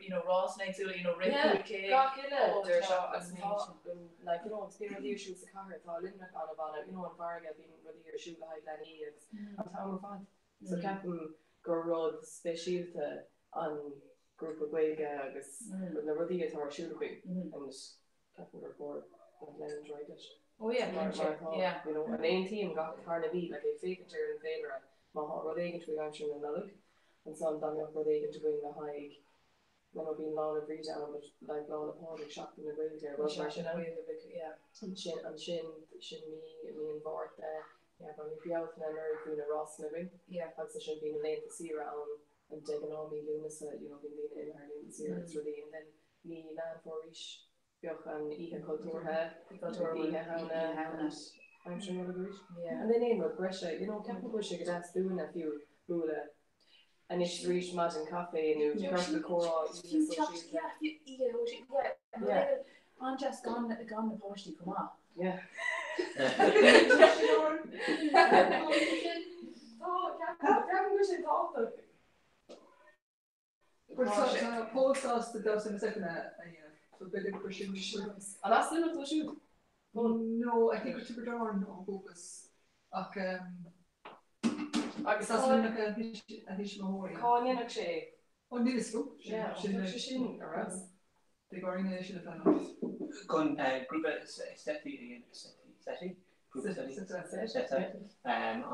you know rásanna éagsúla, you know rith Yeah, 5K, gach uile oh deireadh tá seachtaine agus tá like you know agus bíonn rudaí ar siúl sa chathair, tá Luimneach an-mhaith, you know an fharraige, bíonn rudaí ar siúl le haghaidh leanaí agus an t-am ar fad. So ceapaim gur rud speisialta an grúpa Gaeilge agus na rudaí atá ar siúl againn and ceapaim gur chóir leanúint ar aghaidh leis. Oh yeah, Mar cinnte, atá, yeah. you know, an aontaím gach tarna mhí, like ag féachaint ar an bhféilire, má tá rud éigin faoi aimsir na Nollag, ansan dá mbeadh rud éigin againn le haghaidh, you know, bíonn Lá 'le Bríde ann but like Lá 'le Pádraig, Seachtain na Gaeilge, rud mar sin ann. Yeah. Ansin, ansin, sin mí, mí an Mhárta, yeah, ba mí Bealtaine anuraidh bhí na rásanna againn. Yeah. Agus ansin bhí na laethanta saoire ann. De ghnáth mí Lúnasa you know bíonn daoine imithe ar laethanta saoire agus rudaí and then mí Meán Fómhair arís bheadh an oíche cultúrtha, oíche Shamhna, aimsir na Nollag arís. And then aon rud breise, you know ceapaim go bhfuil sé go deas dúinne fiú bualadh anois arís maidin caife nó ciorcal comhrá oíche sóisialta. Yeah. An-deas gan gan na páistí chomh maith. Yeah. Tá, ceapaim go bhfuil sé tábhachtach. Tá Pól sásta damhsa na seiteanna a dhéanamh, so b'fhéidir gur sin. An as Luimneach dó siúd? No, I think gur Tiobraid Árann ó dhúchas, ach Agus is as Luimneach a thuismitheoirí. Cá ndéanfadh sé é? Ó, níl fhios agam. Yeah, Sin bheadh sé sin ar fheabhas. Beidh orainn é sin a phleanáil. Chun grúpa SETI a dhéanamh, SETI? SETI? Grúpa SETI? SETI. An.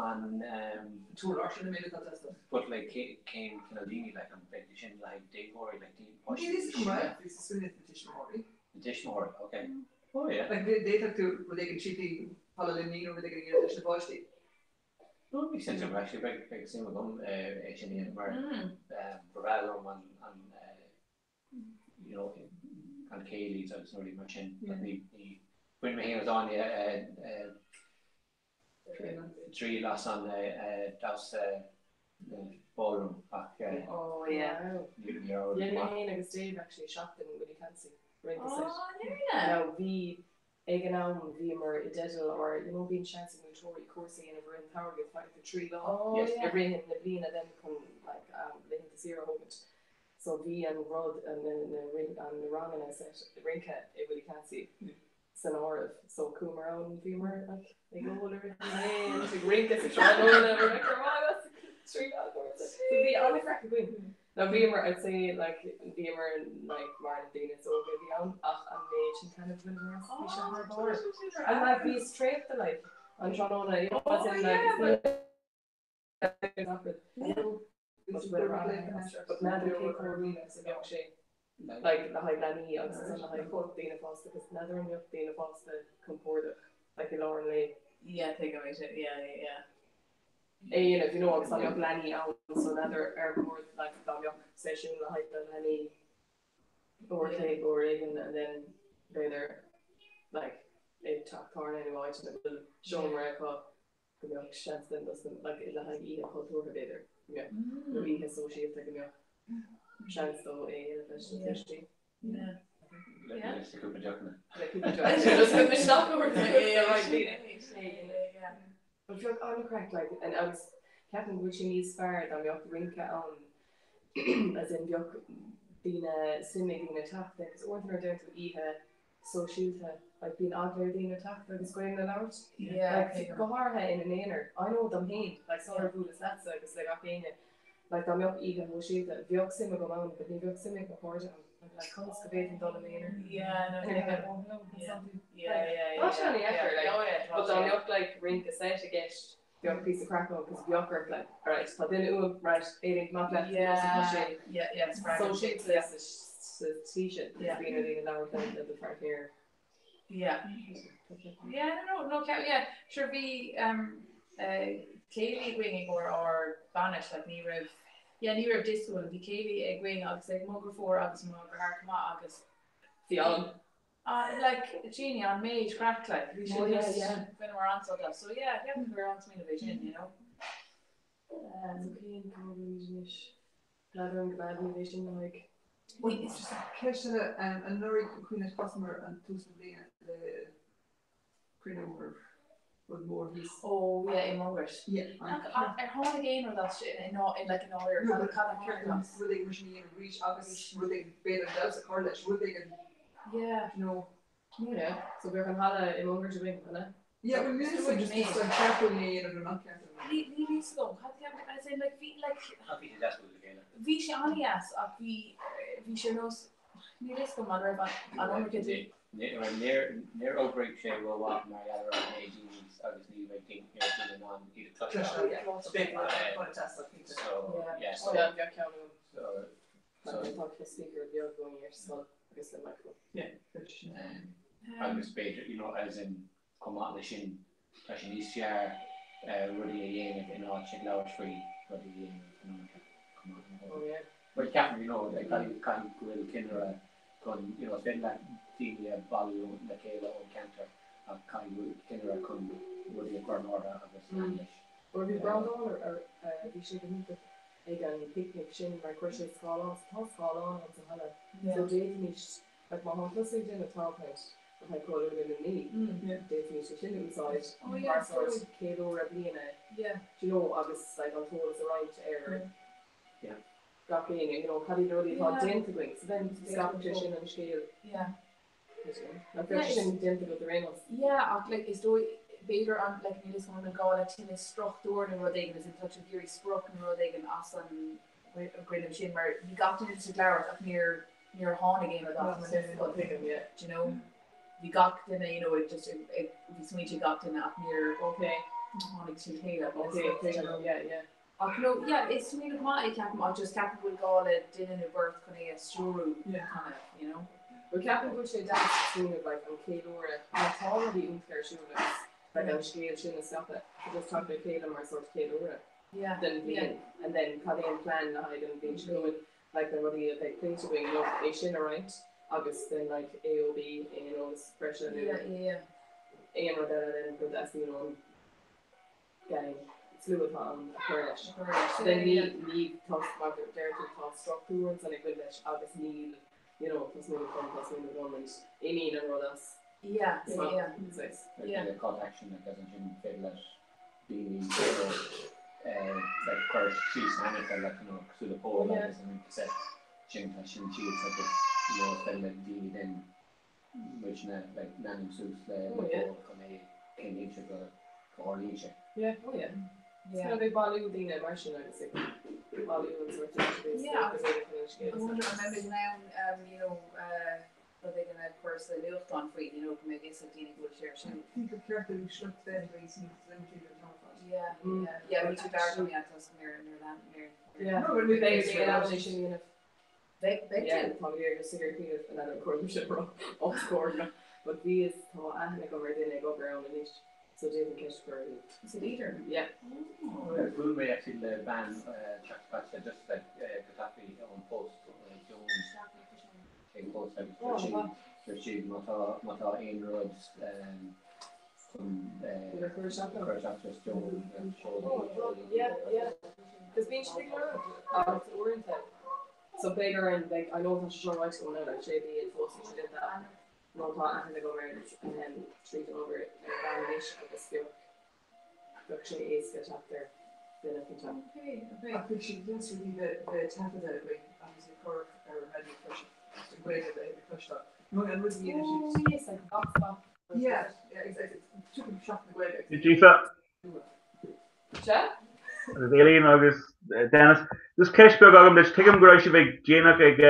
Tuar sin an méid atá teastáil. But like cén cineál daoine, like an mbeidh sin le haghaidh déagóirí, like daoine, páistí Níl fhios agam, right? Bhí sa smaoineamh na tuismitheoirí. Na tuismitheoirí, okay. Oh yeah. Like d'fhéadfadh tú rud éigin simplí, Halla Luimní nó rud éigin a dhéanamh leis na páistí. No, it makes sense actually, beidh beidh suim agam é sin a dhéanamh mar ba bhreá liom an an you know an céilís agus na rudaí mar sin. But ní ní bhain mé féin agus Áine triail as an damhsa ballroom ach Oh yeah. ní ní raibh Dhein mé féin agus Dave actually seachtain Willie Clancy rince Oh, set. ndearna? Now bhí Ag an am, bhíomar i dteideal ár, you know bíonn seans ag múinteoirí cúrsa a dhéanamh i rith an tsamhraidh agus faigheann tú 3 lá i rith na bliana then chun like laethanta saoire a thógaint. So bhí an rud, na na ranganna set rince i Willie Clancy san áireamh. So chuamar ann, bhíomar like ag ól i rith an lae agus ag rince sa tráthnóna, we were like oh my god, 3 lá cúrsa. So bhí an-chraic againn. Now bhíomar, I'd say, like, bhíomar like mar na daoine is óige a bhí ann ach an méid sin taitneamh a bhaineamar as, bhí sé thar barr. And like bhíos traochta like an tráthnóna, you know, as in like but n'fheadar cé chomh oiriúnach is a bheadh sé like le haghaidh leanaí agus ansan le haghaidh daoine fásta because n'fheadar an mbeadh daoine fásta compordach like i lár an lae. Yeah, tuigim é sin, yeah, yeah, yeah. é a dhéanamh, you know, agus dá mbeadh leanaí ann so n'fheadar ar chóir like dá mbeadh seisiún le haghaidh na leanaí uair a chloig uair éigin and then b'fhéidir like i dteach tábhairne nó áit ina bhfuil seomra acu go mbeadh seans then dos na like le haghaidh oíche chultúrtha b'fhéidir go mbeadh nó oíche sóisialta go mbeadh seans dó é a dhéanamh leis na tuistí. Yeah. Le cúpla deochanna. Le cúpla deochanna. Just go misneach a thabhairt do But bheadh an-chraic like and agus ceapaim go bhfuil sé níos fearr dá mbeadh rince ann as in bheadh daoine suim ag daoine teacht agus uaireanta nuair a deireann tú oíche sóisialta like bíonn eagla ar dhaoine teacht agus Gaeilge a labhairt like go háirithe ina n-aonar I know dom féin like sular bhuaileas leatsa agus le gach éinne like dá mbeadh oíche shóisialta bheadh suim agam ann but ní bheadh suim ag mo chairde ann I'd be like conas go bhféadfainn dul i m'aonar Yeah no and they'd be like oh hello that's yeah not you yeah like yeah tá sé yeah an-dheacair yeah like oh yeah tá but dá sé mbeadh like rince set i gceist bheadh píosa craic ann cos bheadh ort like alright tá duine uaim right Aileen amach leat you know so tá yeah sé yeah yeah spreagann sé sóisialta yeah sa sa tslí sin cos yeah bíonn ar daoine labhairt le le do pháirtnéir Yeah. Yeah, no, no, no, yeah. Sure, bhí um, uh, céilí againn i gcomhair ár bainis, like, ní raibh, yeah, ní raibh disco ann, bhí céilí againn agus ag mo dheirfiúr agus mo dheartháir chomh maith agus Bhí an. Uh, like, Jeannie, an méid craic, like, bhí Oh, sé yeah, just, yeah. bhaineamar an-sult as. So, yeah, ceapaim gur an-smaoineamh é sin, you know. Um, So cén cá bhfuilimid anois? N'fheadar an gcoimeádfaimid é sin le haghaidh. Bhuel, just ceist eile, anuraidh cuimhin leat thosaíomar an tús na bliana le cruinniú ar rud mór thíos. Ó, yeah, i Mungairt. Yeah. Ach ar tháinig aon rud as sin i like i ndáiríre? No, Cad cad a tháinig as? Rud éigin mar sin a dhéanamh arís agus rud éigin b'fhéidir an damhsa a chur leis, rud éigin, Yeah. you know. Yeah, so bheadh an halla i Mungairt againn, an ea? Yeah, well, níl fhios agam, just just an ceart dúinn é a dhéanamh nó nach ceart dúinn. Níl níl fhios agam, cad ceap, as in like bhí like. Ach bhí sé deas le chéile. Bhí sé an-deas ach bhí bhí sé ar nós, níl fhios agam an raibh an an iomarca de. Níor níor oibrigh sé rómhaith mar gheall ar an méid daoine agus ní raibh daoine ní raibh daoine in ann iad a chloisteáil. So yeah so. Yeah, bheadh ceann agam. So so. Tá speaker beag againn ar scoil agus le microphone. Yeah. Agus b'fhéidir, you know, as in, chomh maith leis sin, tá sé níos fearr rudaí a dhéanamh in áit ag labhairt faoi rudaí a dhéanamh in iomarca chomh maith. Oh yeah. Well ceapaim you know like caithfidh caithfidh go bhfuil cinnire chun you know is féidir leat daoine a bhailiú le chéile ón ceantar ach caithfidh go bhfuil cinnire chun rudaí a chur in ortha agus lean leis. Well bhí Breandán ar ar bhí sé go hiontach ag an picnic sin mar chuir sé scáileán so tá scáileán ann sa halla so d'fhéadfaimis like má tá tusa ag déanamh PowerPoint le haghaidh Comhluadar Luimnigh d'fhéadfaimis é sin a úsáid mar sórt ceiliúradh bliana do you know agus like an t-eolas a roinnt ar gach éinne you know cad iad na rudaí atá déanta againn so then scaipeann sé sin an scéal. Nach bhfuil sé sin déanta agat ar aon nós? Yeah, ach like is dóigh, b'fhéidir an, like níl 'fhios agam an bhfuil gá le tuilleadh struchtúr nó rud éigin, as in tá tú ag iarraidh sprioc nó rud éigin as an gcruinniú sin mar bhí gach duine just ag labhairt ach níor, níor tháinig aon rud as an do you know? Bhí gach duine, you know, ag just ag, ag, bhí smaointe ag gach duine ach níor Okay. tháinig siad le chéile. Okay, okay, yeah, yeah. Ach no, yeah, is smaoineamh maith é ceapaim ach just ceapaim go bhfuil gá le duine nó beirt chun é a stiúrú kind of, you know. Well ceapaim go bhfuil sé deas smaoineamh like an ceiliúradh má tá rudaí iontacha ar siúl agus like an scéal sin a scaipeadh so just teacht le chéile mar sórt ceiliúradh Yeah, den bhliain yeah. and then cad é an plean le haghaidh an bhliain seo chugainn like na rudaí a bheidh pléite againn you know é sin a roinnt agus then like AOB aon eolas breise nó Yeah, yeah, yeah. aon rud eile then go dteastaíonn ón gang slua atá ann a chur leis. Then ní ní tá mar a deir tú tá struchtúr ansan ag baint leis agus níl you know tá smaoineamh agam tá smaoineamh agam and imíonn an rud as. Yeah, yeah, yeah. Saghas. Yeah. Like call to action like as ansin féidir leis daoine you know eh like cur síos ainmneacha like you know cosúil le Pól agus an cassette sin tá sin síos agus you know is féidir le daoine then muidne like leanúint suas le Oh yeah. Pól chun é cinntiú go go dtarlaíonn sé. Yeah, oh yeah. It's kind of ag bailiú daoine mar sin agus ag bailiú an sórt database Yeah, agus é chun an scéal I wonder an mbeidh in ann um, you know, uh, rud éigin a chur sa nuachtán faoi, you know, go mbeidh fhios ag daoine go bhfuil sé ar siúl. I think gur ceart dúinn sliocht féin a bheith níos limited ar an am. Yeah, yeah, yeah, bhí tú gar dom, yeah, tá níor níor lean níor Yeah, No, but we beidh beidh mé in ann é sin a dhéanamh. Beidh beidh Yeah, tú. tá mé ag just ag iarraidh cuimhneamh an fhad an sin rá os comhair but bhí is tá aithne agam ar duine ag obair ann anois so d'fhéadfainn ceist a chur uirthi. Is it Peter? Yeah. Oh. Bhuail mé actually le bean seachtain caite just like go tapaidh ón post Joan ag post agus dúirt sí dúirt sí má tá má tá aon rud chun Bhfuil cur isteach cur isteach just Joan Oh, yeah, yeah. Cos bíonn siad ag lorg agus uaireanta So beidh orainn, beidh, I know tá sé seo ráite agam now, like sé mhí in fós níl sé déanta ach nó tá aithne agam ar tríd an obair ar an bhean anois agus bheadh, bheadh sé éasca teacht ar duine faoin teach. Okay, okay. Ach bhí sé deas rudaí bheith, bheith taifeadta againn agus ag cur ar an raidió freisin, just an Ghaeilge a bheith ag cloisteáil. Nó an rud a dhéanann siad. Oh yes, like vox pop. Yeah, yeah, exactly. Tugann Seachtain na Gaeilge. Aoife. Sea? Agus Aileen agus Dennis. Just ceist beag agam duit, tuigim go raibh sibh ag déanach ag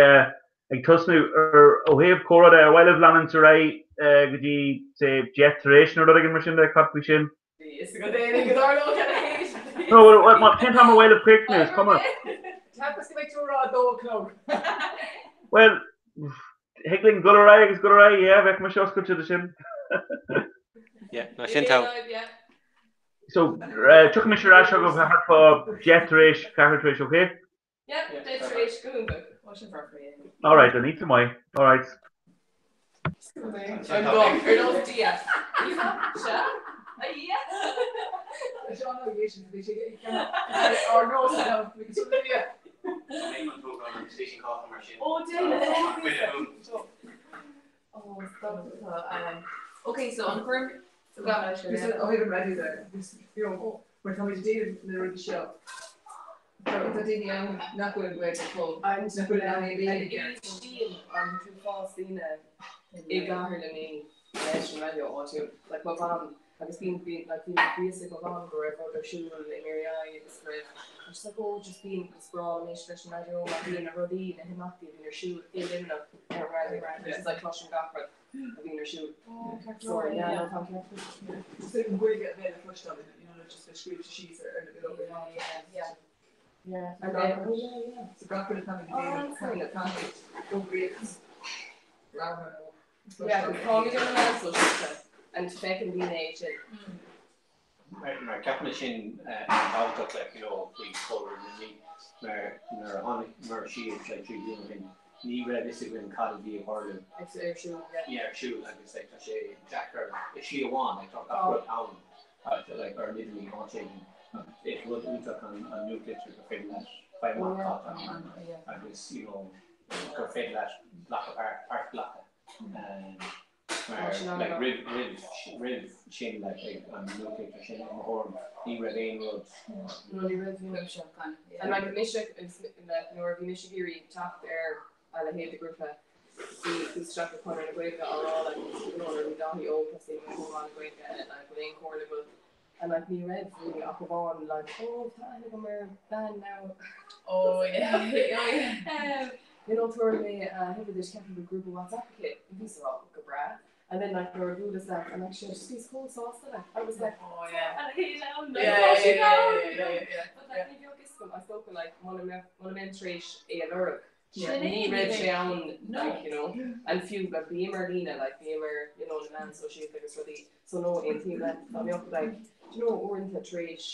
ag tosnú ar ó thaobh comhrá de, ar mhaith libh leanúint ar aghaidh go dtí say 10 tar éis nó rud éigin mar sin de, cad faoi sin? Bhí fhios agat Aileen go dtarlódh a leithéid. No, well, well, cén t-am ar mhaith libh críochnú, is cuma. Cheapas go mbeidh tú ag rá 2 a chlog. Well, thig linn dul ar aghaidh agus dul ar aghaidh, yeah, bheadh mise oscailte do sin. Yeah, no, sin togha. So, tiocfaidh mise ar ais chugaibh thart fá 10 tar éis, ceathrú tar éis, okay? Yeah, 10 tar éis, go hiontach. Ó, sin foirfe, yeah. All right, then, iontach maith. All right. I'm gone. Ar nós Dia. Sea? A Dhia? Seán Ó Géisin, bhí sé ár nós ann, bhí sé Dia. Ó, déan Oh, stop. Um, okay, so an chuir so gabh leis Bhí sé ó thaobh an raidió de, you know, mar tá muid ag déanamh na rudaí seo. Tá daoine ann nach bhfuil an Ghaeilge acu, nach bhfuil in ann é a léamh i gceart. Éistíonn an t-uafás daoine i gcathair Luimnigh leis an raidió áitiúil. Like mo mham, agus bíonn, bíonn, like bhí bhí fhios ag mo mham go raibh rud ar siúl i nGaoth agus go raibh, I'm just like oh just bíonn, is breá liom éisteacht leis an raidió mar bíonn na rudaí, na himeachtaí a bhíonn ar siúl i Luimneach ar an raidió. She's like cloisim gach rud a bhíonn ar siúl. So yeah, no, tá an ceart agat. Just an Ghaeilge a bheith le cloisteáil, you know, just bheith scríofa síos ar na bileoga. Yeah, yeah. Yeah, and then, oh yeah, yeah. So gach rud atá muid ag déanamh, caithfidh caithfidh fógraíocht labhartha nó Yeah, cos táimid ar na meáin sóisialta and feiceann daoine é sin. Mar ceapaim sin an-tábhachtach like you know faoi Chomhluadar Luimnigh. Mar nuair a tháinig síos like 3 bliana ó shin ní raibh fhios againn cad a bhí ag tarlú. Ar siúl, yeah. Yeah, ar siúl agus like tá sé deacair i slí amháin like tá gach rud ann ach like ar an idirlíon áit éigin agus is rud iontach an an nuachtlitir gur féidir leat fáil amach cad tá ann agus you know gur féidir leat glacadh páirt páirt a ghlacadh. Mar like roimh roimh roimh sin like ag an nuachtlitir sin i mo thuairim ní raibh aon rud. No ní raibh ní raibh sé kind of yeah. And like mise like nuair a bhí mise ag iarraidh teacht ar a leithéid de ghrúpa bhí isteach ag Conradh na Gaeilge á rá like you know nuair a bhí Dáithí óg tosaíonn an comhrá na Gaeilge like bhfuil aon chomhairle agat and like ní raibh really ach amháin like oh tá aithne agam ar bean now Oh yeah oh yeah. You know tabharfaidh mé a huimhir duit ceapaim gur grúpa WhatsApp aici bhíos ag rá go breá and then like nuair a bhuaileas leat and like she just bhíos chomh sásta like I was like oh yeah a leithéid ann like Yeah, tá yeah, siad yeah, ann yeah, you know yeah, yeah, but like ní bheadh fhios agam is dócha like muna mbeadh muna mbeinn tar éis é a lorg Sin ní é, raibh ní sé ann No. like you know and fiú like bím ar líne like bím ar you know na meáin sóisialta agus rudaí so no aontaím leat dá mbeadh like do you know uaireanta tar éis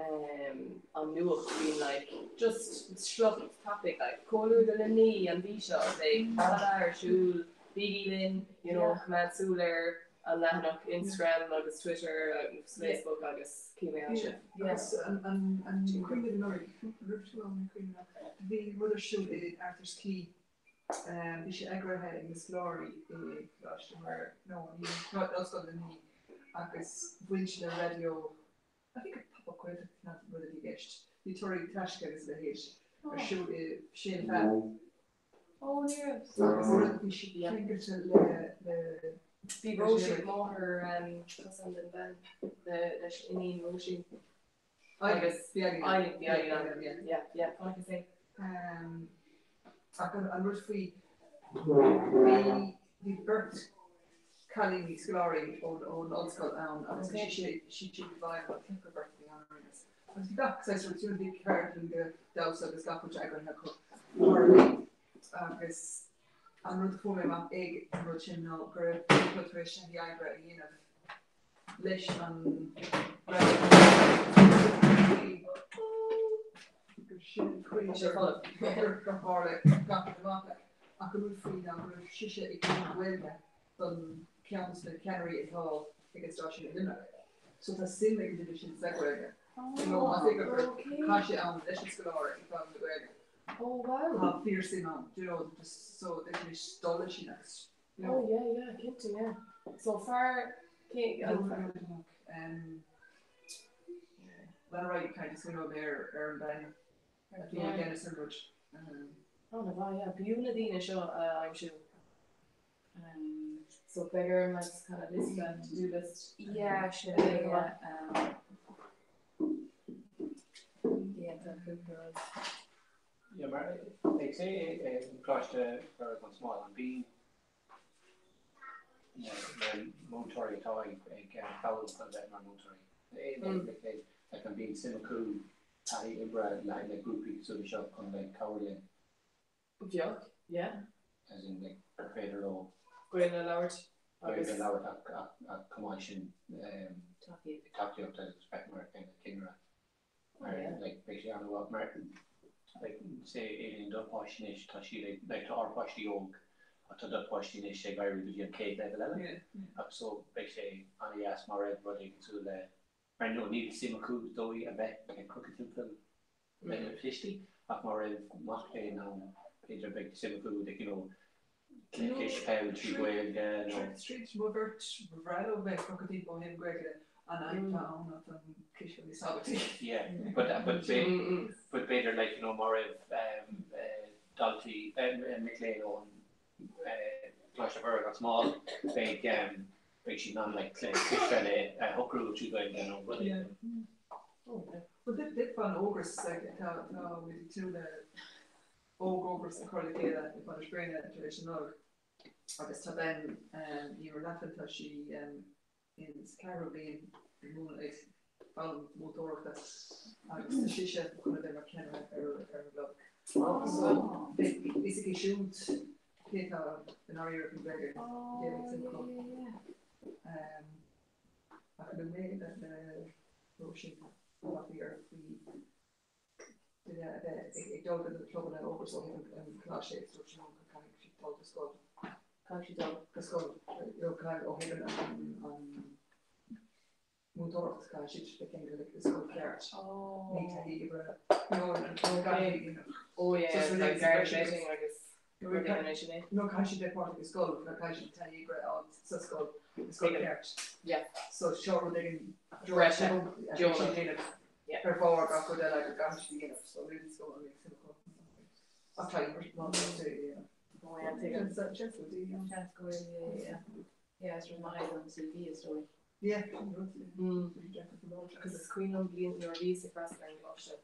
um an nuacht bíonn like just sliocht tapaidh like Comhluadar Luimnigh an mhí seo beidh blah blah ar siúl bígí linn you know coimeád súil ar an leathanach Instagram agus Twitter agus Facebook agus cífidh mé ansin. Agus an cuimhin anuraidh, raibh tú ann an cuimhin leat, bhí rud ar siúl in Arthur's Quay, bhí sé eagraithe ag na scoláirí i gColáiste Mhuire, nó ní, Ollscoil Luimnigh agus bhain sé le raidió I think Pop-up Gaeltacht an rud a bhí i gceist. Bhí turais taisce agus a leithéid ar siúl i Séan Fean. Ó, ní raibh. Agus an rud bhí siad ceangailte le le Bhí Róisín, máthair cosán den bhean le leis iníon Róisín. Agus bhí Eileen. Eileen, bhí Eileen ann. Yeah, yeah, chonaic é. Ach an rud faoi, bhí bhí beirt cailíní, scoláirí ón ollscoil ann agus bhí siad siad i bhfeighil an cúpla beirt a bhí ann ar aon nós. Agus bhí gach saghas rud, you know, bhí ceardlann de damhsa agus gach rud eagraithe acu thar an oíche. Agus an rud a fuair mé amach ag an rud sin ná go raibh cúpla tar éis taithí oibre a dhéanamh leis an gur sin an chaoi gur tharla gach rud amach like. Ach an rud faoi ná go raibh sise ag múineadh Gaeilge don ceann de na ceannairí atá ag an stáisiún i Luimneach. So tá suim ag an duine sin sa Ghaeilge. You know, más é gur chaith sé am leis an scoláire ag foghlaim na Gaeilge. Oh wow. Tá fíorsuim ann, do you know, just so d'fhéadfaimis dul leis sin agus Oh yeah, yeah, cinnte, yeah. So fear, cé, an fear? Well, right, kind of smaoineoidh mé ar ar an bhean a bhí i gceannas ar an rud. Oh, na bhfeadh, yeah. B'fhiú na daoine seo a aimsiú. So beidh orm like kind of liosta, to-do list. Yeah, sin é, yeah. Yeah, tá cúpla rud. Yeah, mar ag say Coláiste Mhuire gan Smál, an mbíonn na múinteoirí atá ag foghlaim chun bheith mar mhúinteoirí, like an mbíonn suim acu taithí oibre le grúpaí cosúil le seo chun like cabhair linn? Bheadh, yeah. As in like gur féidir leo Gaeilge a labhairt agus. Gaeilge a labhairt ach chomh maith sin tacaíocht agus bheith mar cinnire. Mar like beidh sé an-mhaith mar like say Aileen do pháistí anois tá siad ag like tá ár bpáistí óg ach tá do pháistí anois ag éirí go dtí an chéad leibhéal eile ach so beidh sé an-dheas má raibh rud éigin cosúil le mar no níl suim acu is dóigh a bheith ag crochadh timpeall le na tuistí ach má raibh mac léinn ann b'fhéidir beidh suim acu like you know cispheil trí Ghaeilge nó. Tríd mo bheirt, ba bhreá leo bheith ag crochadh timpeall ó thaobh Gaeilge de, an fhadhb atá ann ná tá an cispheil níos tábhachtaí. Yeah, but but but b'fhéidir like you know má raibh daltaí mic léinn ón Coláiste Mhuire gan Smál beidh beidh siad in ann like cispheil a shocrú trí Ghaeilge nó rud éigin. Well d'fhéadfá an Ógras like tá tá muid ag tnúth le Óg-Ógras a chur le chéile i Bainis Bréine tar éis na Nollag agus tá bean Emer Laughlin, tá sí in sa ceathrú bliain ag múineadh ag foghlaim múinteoireachta agus tá sise chun a bheith mar cheannaire ar ar an gclub. So beidh fhios aici siúd cé atá i ndáiríre faoin Ghaeilge déanfaidh suim acu. Ach luaigh mé le Róisín faoi ar faoi duine a bheith ag dul go na clubanna ógras ó thaobh an choláiste agus dúirt sí no go caithfidh siad dul go scoil. Caithfidh siad dul. Go scoil. You know, caithfidh ó thaobh an an múinteoireacht caithfidh siad bheith ceangailte le scoil ceart. Ní taithí oibre. You know, no caithfidh you know. Oh yeah, So like guard vetting agus rudaí mar sin é. No caithfidh siad bheith páirteach i scoil, caithfidh siad taithí oibre a fháil sa scoil, i scoil ceart. Yeah. So seo rud éigin Breise. Deonach. Ar bharr gach rud eile go gcaithfidh siad a dhéanamh so níl scoil an mhéid suim acu. Ach tá imirt maith acu a dhéanamh. Oh yeah, tuigim. Seans go bhfuil, Seans go bhfuil, yeah, yeah. Yeah, is rud maith é don CV is dóigh. Yeah, sin rud, yeah. Agus is cuimhin liom bliain nuair a bhíos ag freastal ar an gcoláiste,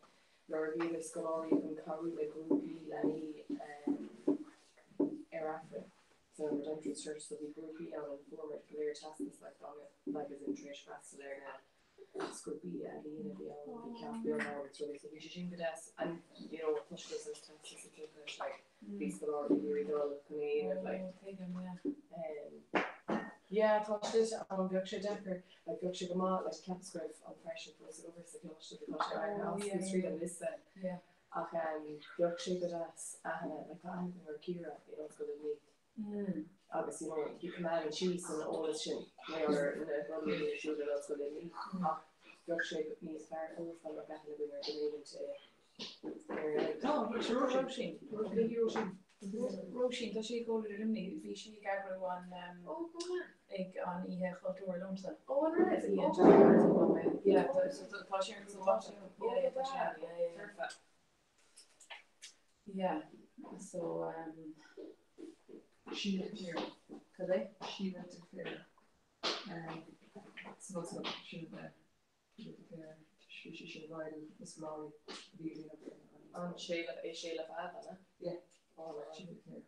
nuair a bhí na scoláirí chun cabhrú le grúpaí leanaí ar Aifreann san Redemptorist Church, so bhí grúpaí ann and fuair muid go léir teastas like dá mbeadh like as in tar éis freastal ar na grúpaí ealaíon a bhí ann, bhí ceacht beag ann agus rudaí, so bhí sé sin go deas and you know toisc go raibh teastas ag teacht leis like bhí scoláirí ag iarraidh dul chun é a dhéanamh like yeah tá sé ann bheadh sé deacair like bheadh sé go maith like cheapas go raibh an fear sin fós ag obair sa choláiste tá sé éirithe as tríd an liosta ach bheadh sé go deas aithne like tá aithne agam ar Ciara in Ollscoil Luimnigh Agus you know coimeádann sí san eolas sin mar na rudaí a bhíonn ar siúl in Ollscoil Luimnigh ach bheadh sé níos fearr fós dá mbeadh aithne againn ar dhuine éigin ar Tá, Róisín. Róisín. Róisín, tá sí ag Comhluadar Luimnigh, bhí sí ag eagrú an ag an Oíche Chultúir liomsa. Ó an raibh? Í an tseachtain Yeah, tá sí ar an Yeah, tá sí. Yeah, yeah. Yeah, so um. Síle de Paor. Cad é? Síle de Paor. Um, san ollscoil, Síle de Síle de Paor. Bhí sí sin i bhfeighil na scoláirí a bhí ag déanamh an. An Séala, é Séala Fada, an ea? Yeah. Oh, right. Síle de Paor.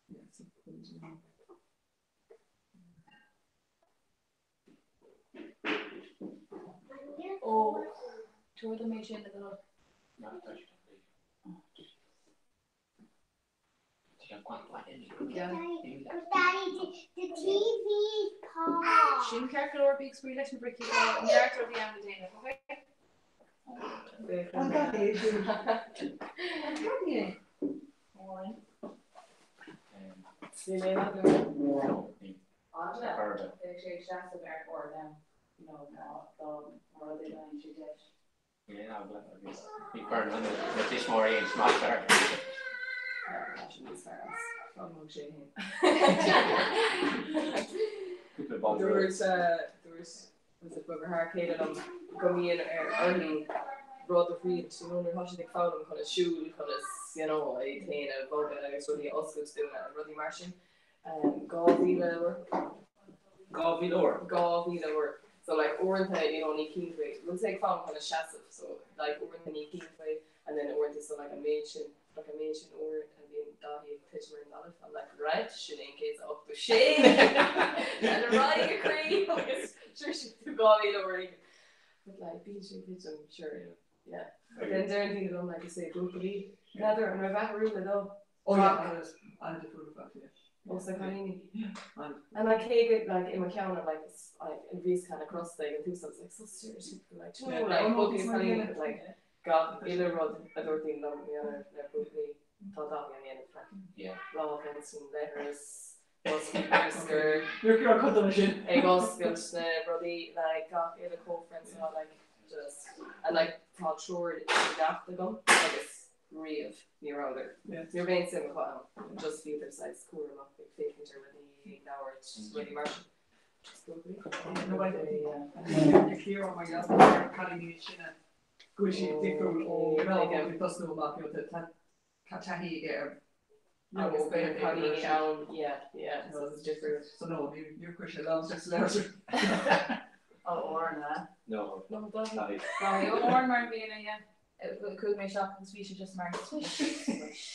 Yeah, so Ó, tabhair dom é sin le do thoil. Sin ceart go leor, bí ag spraoi leis na bricí, tá neart rudaí ann le déanamh, ok? An gad é sin? An gad é? Amháin. Níl aon eagla orm. Eagla? Bheadh sé ag seasamh ar ár ndom, you know, dá mba rud é go bhfaigheann sé deis. Níl aon eagla agus ní chuireann na tuismitheoirí aon smacht air. Tá sé níos fearr as foghlaimeoidh sé féin. Cúpla ball Dúirt, dúirt, was it mo dheartháir céile liom go mbíonn ar uirthi rud a thriail, you know, nuair atá siad ag foghlaim conas siúl, conas, you know, iad féin a bhogadh agus rudaí a oscailt dúinn, rudaí mar sin. 2,000 uair. 2,000 uair? 2,000 uair. So like uaireanta you know ní chíonn tú é, bhfuil tú ag foghlaim conas seasamh so like uaireanta ní chíonn tú é and then uaireanta so like an méid sin like an méid sin uair a bhíonn Dáithí ag titim ar an talamh I'm like right sin 186 and ar aghaidh a chroí agus sure sin tú 2,000 uair éigin. But like bíonn sé ag titim sure yeah. But then deireann daoine liom like is é buachaillí n'fheadar an raibh athrú le dul. Oh yeah, an an-difriúil ar fad, yeah. Ó sna cailíní. An. And like cé go like i mo cheann I'm like it's like and bhíos kind of crosta ag an tús I was like so stereotypical like do you know like buachaillí is cailíní but like gach uile rud a dúirt daoine liom mé le le buachaillí tá Dáithí á dhéanamh like Yeah. lámh ins an leithreas boscaí bruscair Níor ceart cod dona sin. ag oscailt na rudaí like gach uile comhphrionsa like just and like tá treoir leacht agam agus riamh, ní rabhadar. Ní raibh aon suim acu ann, just bhíodar saghas cúramach ag féachaint ar rudaí, ag labhairt, rudaí mar sin. Just buachaillí. Ciara mar gheall ar cailíní níos sine go bhfuil siad difriúil ó mná ag tosnú amach, you know, tá taithí aige ar Agus beidh cailíní ann, yeah, yeah, so it's difriúil. So no, níor chuir sé lámh sa leabhar. Ó Oran, a? No. No, Dáithí. Dáithí. Ó Oran mar an gcéanna, yeah. Chuaigh mé isteach agus bhí sé just mar swish, swish.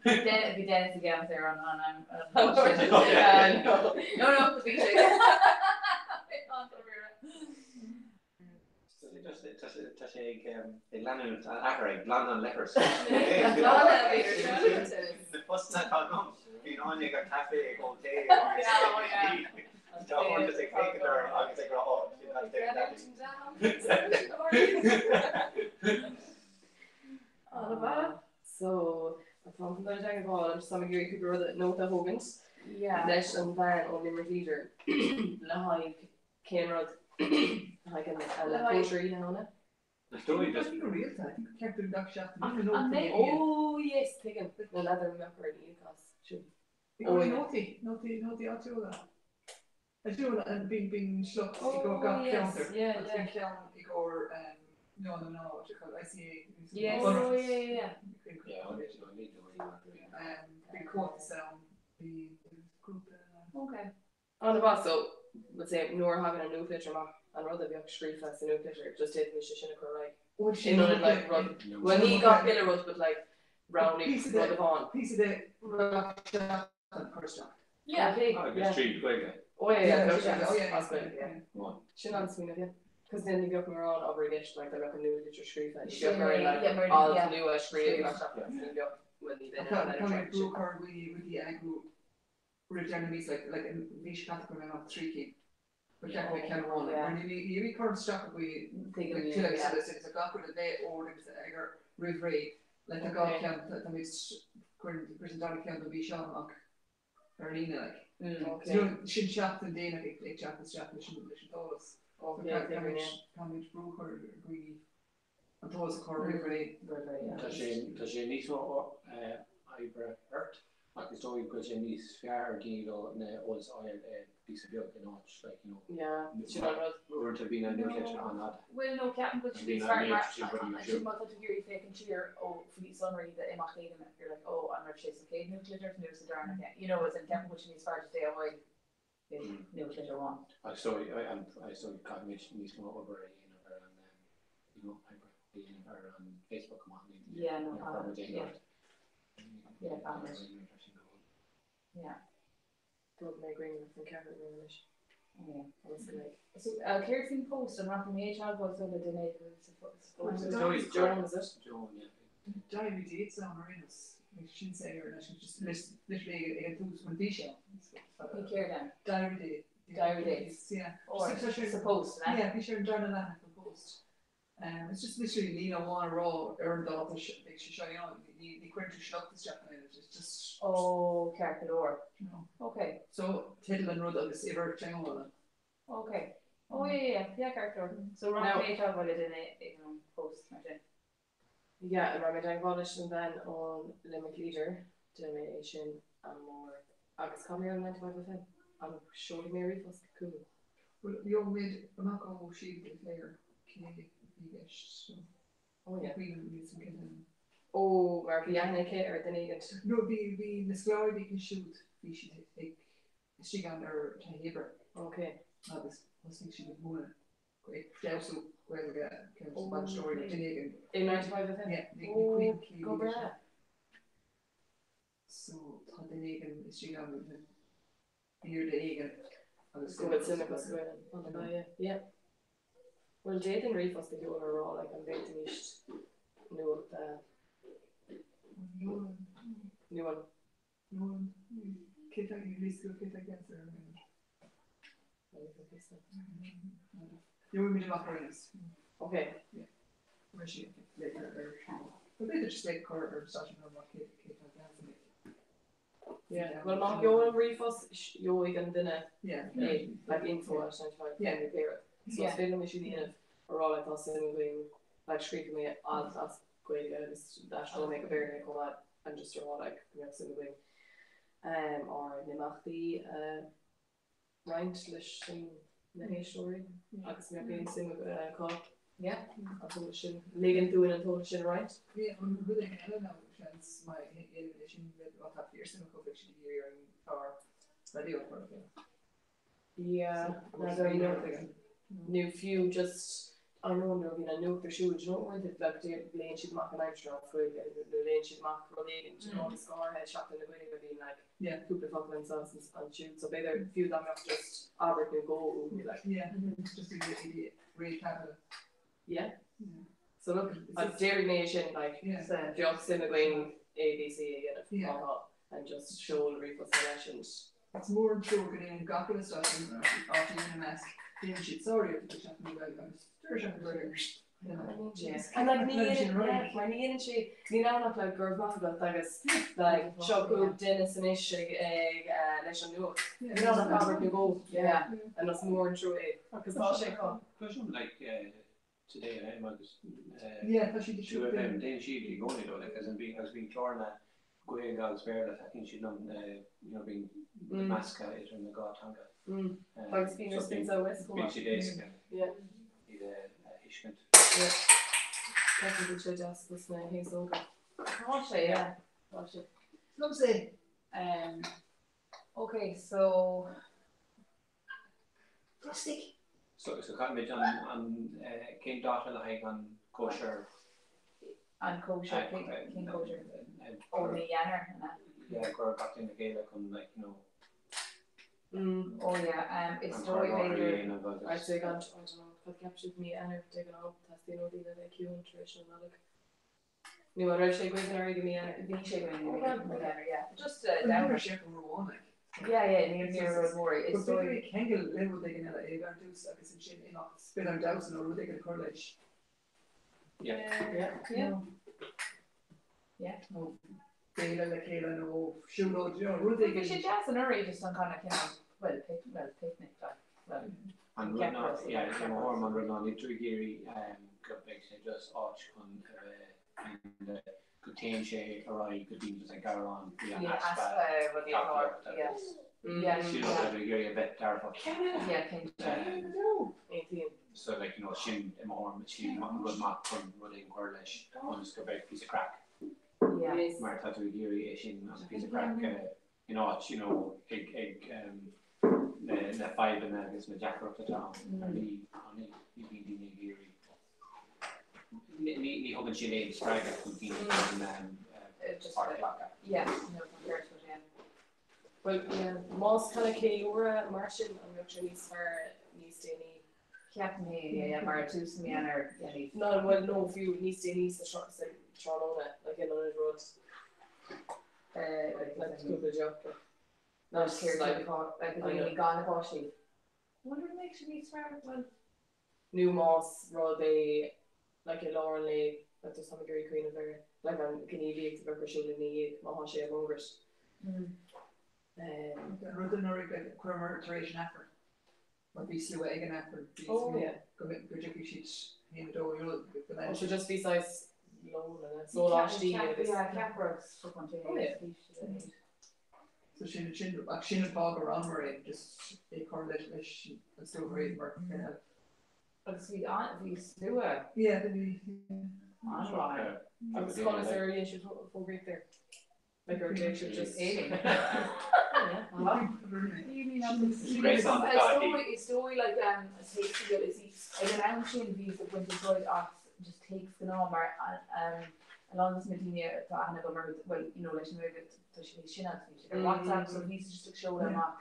Bhí Dennis i gceannas ar an an an an No, no, bhí sé. Tá sé ag leanúint a athair ag glanadh an leithris. Na postanna atá agam, bíonn Áine ag an caife ag ól tae agus tá Áine ag féachaint orm agus ag rá ó sin an chun dul i dteagmháil just táim ag iarraidh cúpla rud nóta a thógaint leis an bhean ón Limerick Leader le haghaidh cén rud le haghaidh an cóisir Oíche Shamhna. Is dóigh just. Go rialta, I think ceart dúinn gach seachtain na nótaí An mbeidh? Oh yes, tuigim. Na leather mbeadh ar an íocás sin. I gcomhair nótaí, nótaí, nótaí áitiúla. Is dóigh an bíonn bíonn sliocht i gcomhair gach ceantar agus bíonn ceann i gcomhair no no no what you call it ICA Yes oh yeah yeah. Bíonn comhaltas ann, bíonn grúpa Okay. An-mhaith so let's say nuair a thagann an nuachtlitir amach an rud a bheadh scríofa sa nuachtlitir just d'fhéadfaimis é sin a chur ar aghaidh in ionad like rud bhuel ní gach uile rud but like roghnaigh rud amháin. Píosa de gach seachtain a chur isteach. Yeah okay Agus yeah. tríd Ghaeilge. Oh yeah yeah go Yeah, oh yeah, as Gaeilge yeah. Go on. Sin an-smaoineamh yeah. Cos then ní bheadh mórán obair i gceist like dá mbeadh an nuachtlitir scríofa ní Sin bheadh orainn é like yeah mar alt yeah. nua a scríobh gach Scríobh. seachtain agus ní bheadh bhuel ní bheinn Tá in ann tá mé an sin. brú chur rudaí rudaí a eagrú roimh deireadh na míosa, like an mhí seo caite chuir mé amach 3 cinn, ba cheart go mbeadh ceann amháin, like mar ní ní bhí cur isteach agaí like tuilleadh agus tuilleadh agus gach rud a bheith ord agus eagar roimh ré, like tá dhá cheann, tá mé chuir an dara ceann don mhí seo amach ar líne like. So you know sin seachtain déanach ag teacht isteach leis an leis an t-eolas. So caithfimid brú a chur ar dhaoine an t-eolas a chur roimh ré. Tá sé tá sé níos mó oibre ort ach is dóigh go bhfuil sé níos fearr ar dhaoine leo na eolas a fháil i bpíosa beag in áit like you know Yeah, sin an rud. Uaireanta bíonn an nuachtlitir an-fhada. Bhuel no, ceapaim go bhfuil sé Bíonn níos an fearr méid mar sin rudaí ar ansin siúl. má tá tú ag iarraidh féachaint siar ó faoi sonraí d'imeacht éigin you're like oh an raibh sé sa chéad nuachtlitir nó sa darna ceann you know as in ceapaim go bhfuil sé níos fearr just é a fháil i nuachtlitir amháin. Ach so I so caithfimid níos mó obair a dhéanamh ar an you know oibre a dhéanamh ar an Facebook amach ní Yeah no ar muid aon yeah ort. yeah caithfimid. Yeah. Rug mé grianghraf den cheathrú rún anois. Oh yeah. Agus go mbeidh. So céard faoin post, an rachaidh mé i dteagmháil so le duine éigin sa post? Is Joan, is it? Joan, yeah. Diary dates ann ar aon nós, like sin saor anois, just literally ag an tús an bhí sé ann. Bhí céard ann? Diary date. Diary dates. Yeah. Or sa post, an ea? Yeah, bhí sé ar an darna leathanach den post. It's just literally líne amháin a rá ar an dáta beidh sé seo ann, ní chuireann tú sliocht isteach in it, it's just. Ó, ceart go leor. You know. Ok. So, teideal an rud agus uimhir teagmhála. Ok. Ó, yeah, yeah, yeah, ceart go leor. So, rachaidh mé i dteagmháil le duine ag an post mar sin. Yeah, an raibh mé i dteagmháil leis an bhean ón Limerick Leader, déanfaidh mé é sin amárach. Agus cá mbeidh an 95 FM? An seolfaidh mé ríomhphost chucu? Bhuel, gheobhaimid amach ó Síle de Paor cé a bhí i gceist, so Oh yeah. ní cuimhin liom cé an. Ó, mar bhí aithne aici ar dhuine éigint. No, bhí, bhí na scoláirí a bhí aici siúd, bhí siad ag, istigh ann ar taithí oibre. Ok. Agus thosnaigh siad ag múineadh. ag feabhsú Gaeilge ceann de na bainisteoirí duine éigin. In 95 FM? Yeah, ní cuimhin cé Go breá. So tá duine éigin istigh ann b'fhíor éigin agus Go bhfuil suim acu sa Ghaelainn. Yeah, yeah. Bhuel d'fhéadfainn ríomhphost a sheoladh a rá like an bhféadfaimís nuacht a nó an Bhuel má sheolaim ríomhphost gheobhaidh an duine é like info at 95 pé rud. So is féidir liom é sin a dhéanamh a rá like tá suim againn like scríobfaidh mé alt as Gaeilge agus aistreoidh mé go Béarla é chomh maith and just a rá like go mbeadh suim againn ár n-imeachtaí a roinnt leis na héisteoirí agus mbeadh aon suim acu an t-eolas sin, ligean dúinn an t-eolas sin a roinnt. Yeah, an rud éigin eile ná seans má dhéanaimid é sin má tá fíorsuim acu beidh siad ag iarraidh ar an chlár raidió a chur le chéile. Yeah, nó fiú just I know nuair a bhíonn an nuacht ar siúl, do you know uaireanta like léann siad amach an aimsir as Gaeilge nó léann siad amach rud éigin, do you know agus go háirithe Seachtain na Gaeilge bíonn like cúpla focal anso is ansiúd so b'fhéidir fiú dá mbeadh just abairt nó dhó uathu like. Yeah, just iad réamhcheaptha. Yeah. So look, déarfaidh mé sin like bheadh suim againn A, B, C a dhéanamh má tá and just seol ríomhphost leis and Is mór an trua go ndéanann gach uile stáisiún, RTÉ ina measc, déanann siad sáriarracht ag Seachtain na Gaeilge agus deireadh seachtaine Gaeilge. And like ní dhéanann mar ní dhéanann sé níl ann ach like go raibh maith agat agus like seo chugat Dennis anois ag ag leis an nuacht. Níl ann ach abairt nó dhó. Yeah. And is mór an trua é. Agus tá sé chomh. Cloisim like Today FM agus Yeah, tá siad ag 2FM déanann siad i gcónaí though like as in bíonn agus bíonn cláranna Gaeilge agus Béarla tacaíonn siad liom you know bíonn measctha idir na dhá teanga. Agus bíonn ar Spin South West chomh maith. Bíonn siad éasca iad a thuiscint. Yeah. Ceapaim go bhfuil sé deas dos na haos óga. Tá sé, yeah. Tá sé. Liomsa. Um, okay, so Plastic. So so caithfimid an an cén dáta le haghaidh an cóisir? An cóisir, cén cóisir? Ó mí Eanáir, an ea? Yeah, go raibh gach duine le chéile chun like you know Oh yeah, um, is dóigh b'fhéidir. I'd say gan, I don't know, cad cheap sibh mí Eanáir de ghnáth, teastaíonn ó daoine a bheith ciúin tar éis an Nollaig. Nó an raibh sé agaibh anuraidh i mí Eanáir? Bhí sé againn i mí Eanáir, yeah. Just down. Sé go raibh like. Yeah, yeah, níl níl rud mór. Is dóigh. B'fhéidir ceangal le rud éigin eile é ar dtús agus ansin imeacht b'fhéidir an damhsa nó rud éigin a chur leis. Yeah. Yeah. Yeah. Yeah. Nó béile le chéile nó siúlóid, you know, rud éigin. Bhí sé deas anuraidh just an kind of cineál, well, pic, well, picnic like, well, An rud ná, yeah, i mo thuairim an rud ná níl tú ag iarraidh go mbeidh sé just áit chun a bheith go dtéann sé ar aghaidh go dtí just ag gearán faoi an easpa tacaíochta agus sílim go ag iarraidh a bheith dearfach. So like you know sin i mo thuairim sin rud maith chun rud éigin cur leis ionas go mbeidh píosa craic mar tá tú ag iarraidh é sin an píosa craic in áit you know ag ag na na fadhbanna agus na deacrachtaí atá ann mar ní ní ní bhíonn daoine ag iarraidh ní ní ní thugann sin aon spreagadh chun daoine chun páirt a ghlacadh. Yeah, no, tá ceart agat, yeah. Well, yeah, más kind of ceiliúradh mar sin an mbeadh sé níos fearr níos déanaí? Ceapaim féin, yeah, yeah, mar tús mí Eanáir, yeah, níos. No, well, no, fiú níos déanaí sa sa tráthnóna, like in ionad rud. Like cúpla deoch. No, just céard like like a dhaoine gan na páistí. Wonder an mbeadh sé níos fearr, well. Nó más rud é like i lár an lae like just táim ag iarraidh cuimhneamh ar like an ghníomhaíocht a bheadh ar siúl ina dhiaidh má tá sé i bhfógairt. An rud anuraidh like chuireamar tar éis an Aifrinn mar bhí slua ag an Aifreann bhí Oh yeah. go go dtiocfaidh siad haon a dó you know go Oh leanfaidh so siad. just bhí saghas lón and sóláistí agus. Yeah, ceapairí agus cupán tae Oh yeah. agus bhí siad. So sin sin ach sin an fáth go rabhamar é just é cur leis leis an slua réidh mar yeah. Agus bhí an bhí slua. Yeah bhí yeah. An-mhaith. Agus conas ar dhein sibh fógraíocht air? Like ar dhein sibh just. Is dóigh like um téacs go is ag an am sin bhíos ag baint úsáid as just téacs gnáth mar um a lán de na daoine atá aithne agam orthu well you know leis an nGaeilge tá siad níos sine agus bhí siad ar WhatsApp so bhíos just ag seoladh amach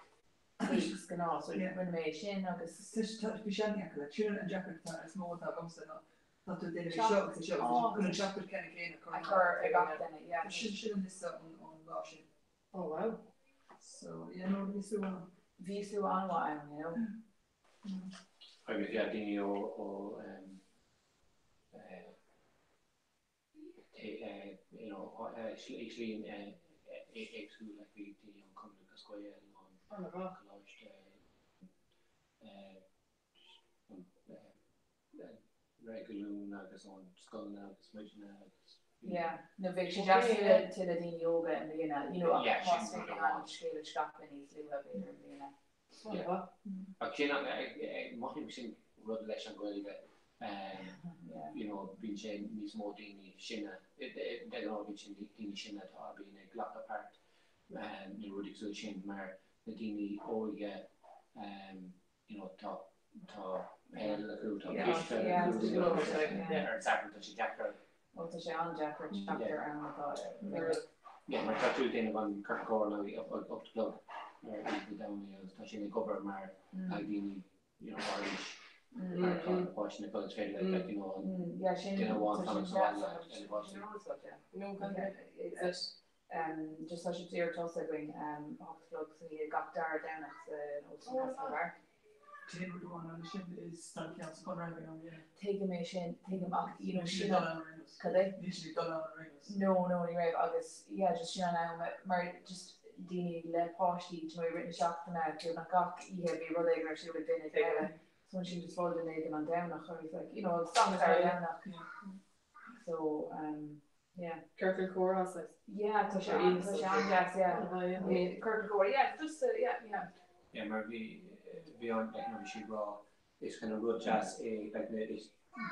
téacs gnáth so rinne mé é sin agus Bhí sé an-deacair like sin an deacracht atá is mó atá agamsa ná tá tú ag déanamh é seo agus é seo agus é seo chun an teachtaireacht ceanna céanna a chur a chur ar gach duine yeah. Sin sin an liosta ón lá sin. Oh wow. So yeah no bhí slua ann. Bhí slua an-mhaith ann you know. Agus yeah daoine ó ó you know slí éagsúil like bhí daoine ón Cumann Lúthchleas Gael ón Coláiste Réigiún agus ón scoileanna agus muidne agus. Yeah, nó bheadh sé deas tuilleadh tuilleadh daoine óga i mbliana, you know, ach más féidir an scéal a scaipeadh níos luaithe b'fhéidir i mbliana. Yeah. Ach sin mothaím sin rud leis an Ghaeilge, you know, bíonn sé níos mó daoine sine, de ghnáth bíonn sé daoine sine atá a bhíonn ag glacadh páirt nó rudaí cosúil sin mar na daoine óige you know tá tá peil acu, tá cispheil acu, ar an Satharn tá sé deacair. Ó tá sé an-deacair teacht ar am atá ar Yeah, mar tá tú ag déanamh an corp cóir nó ag 8 a chlog ar oíche Domhnaigh agus tá sin ag obair mar ag daoine you know ár aois mar tá na páistí na is féidir le like you know an duine amháin fanacht sa bhaile le na páistí. No, kind of, is it? Just tá sé ar tosaigh againn 8 a chlog san oíche gach dara Domhnach san Óstán Castlebar. T-aon rud amháin eile sin is tá ceann sa Chonradh ag an am, yeah. Tuigim é sin, tuigim ach you know Níl sin siad ag dul ann ar aon nós. Cad é? Níl siad ag dul ann ar aon nós. No, no, ní raibh agus yeah just sin an am mar just daoine le páistí you know i rith na seachtaine beagnach gach oíche bhí rud éigin ar siúl ag duine éigin eile so ansin just bhuail duine éigin an Domhnach agus like you know agus agus ar an Domhnach so um yeah. Ciorcal comhrá saghas. Yeah tá sé an tá sé an-deas yeah. Ciorcal comhrá yeah just uh, yeah yeah. Yeah mar bhí bhí an like bhí sí ag rá is kind of rud deas é like na is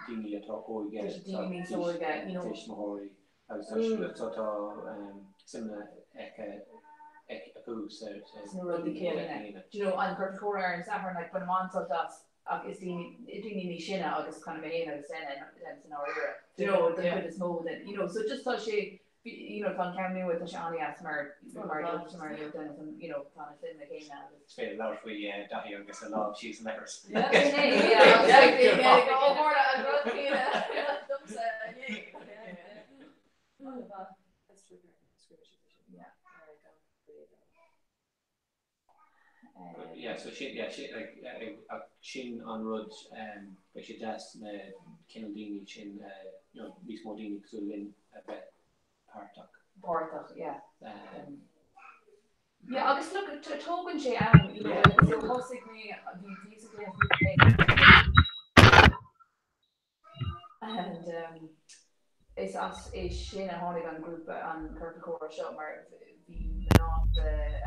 daoine atá óige Tá sé daoine níos óige you know. tuismitheoirí agus tá mm. tá tá um, suim aici acu sa sa sna rudaí céanna. Do you know an ciorcal comhrá ar an Satharn like bainim an-sult as ach is daoine níos sine agus kind of mé féin agus Dennis i ndáiríre. Do you know, den chuid is mó den, you know, so just tá sé, you know, tá an ceann nua, tá sé an-deas mar, mar dúirt, mar dúirt Dennis, an, you know, tá na suimeanna céanna agus. Is féidir labhairt faoi Daithí agus a lámh síos an leithreas. Yeah, sin é, yeah, agus like, yeah, yeah, Ó tharla an rud céanna domsa inné. That's true, scríobh siad é sin. Yeah. Yeah, so sin, yeah, sin, like, ach sin an rud, beidh sé deas na cineál daoine sin, you know, níos mó daoine cosúil linn a bheith páirteach. Páirteach, yeah. Yeah, agus look, tógann sé am, you know, so thosaigh mé, bhí bhí sa And um, is as é sin a tháinig an grúpa, an ciorcal comhrá seo, mar bhí mná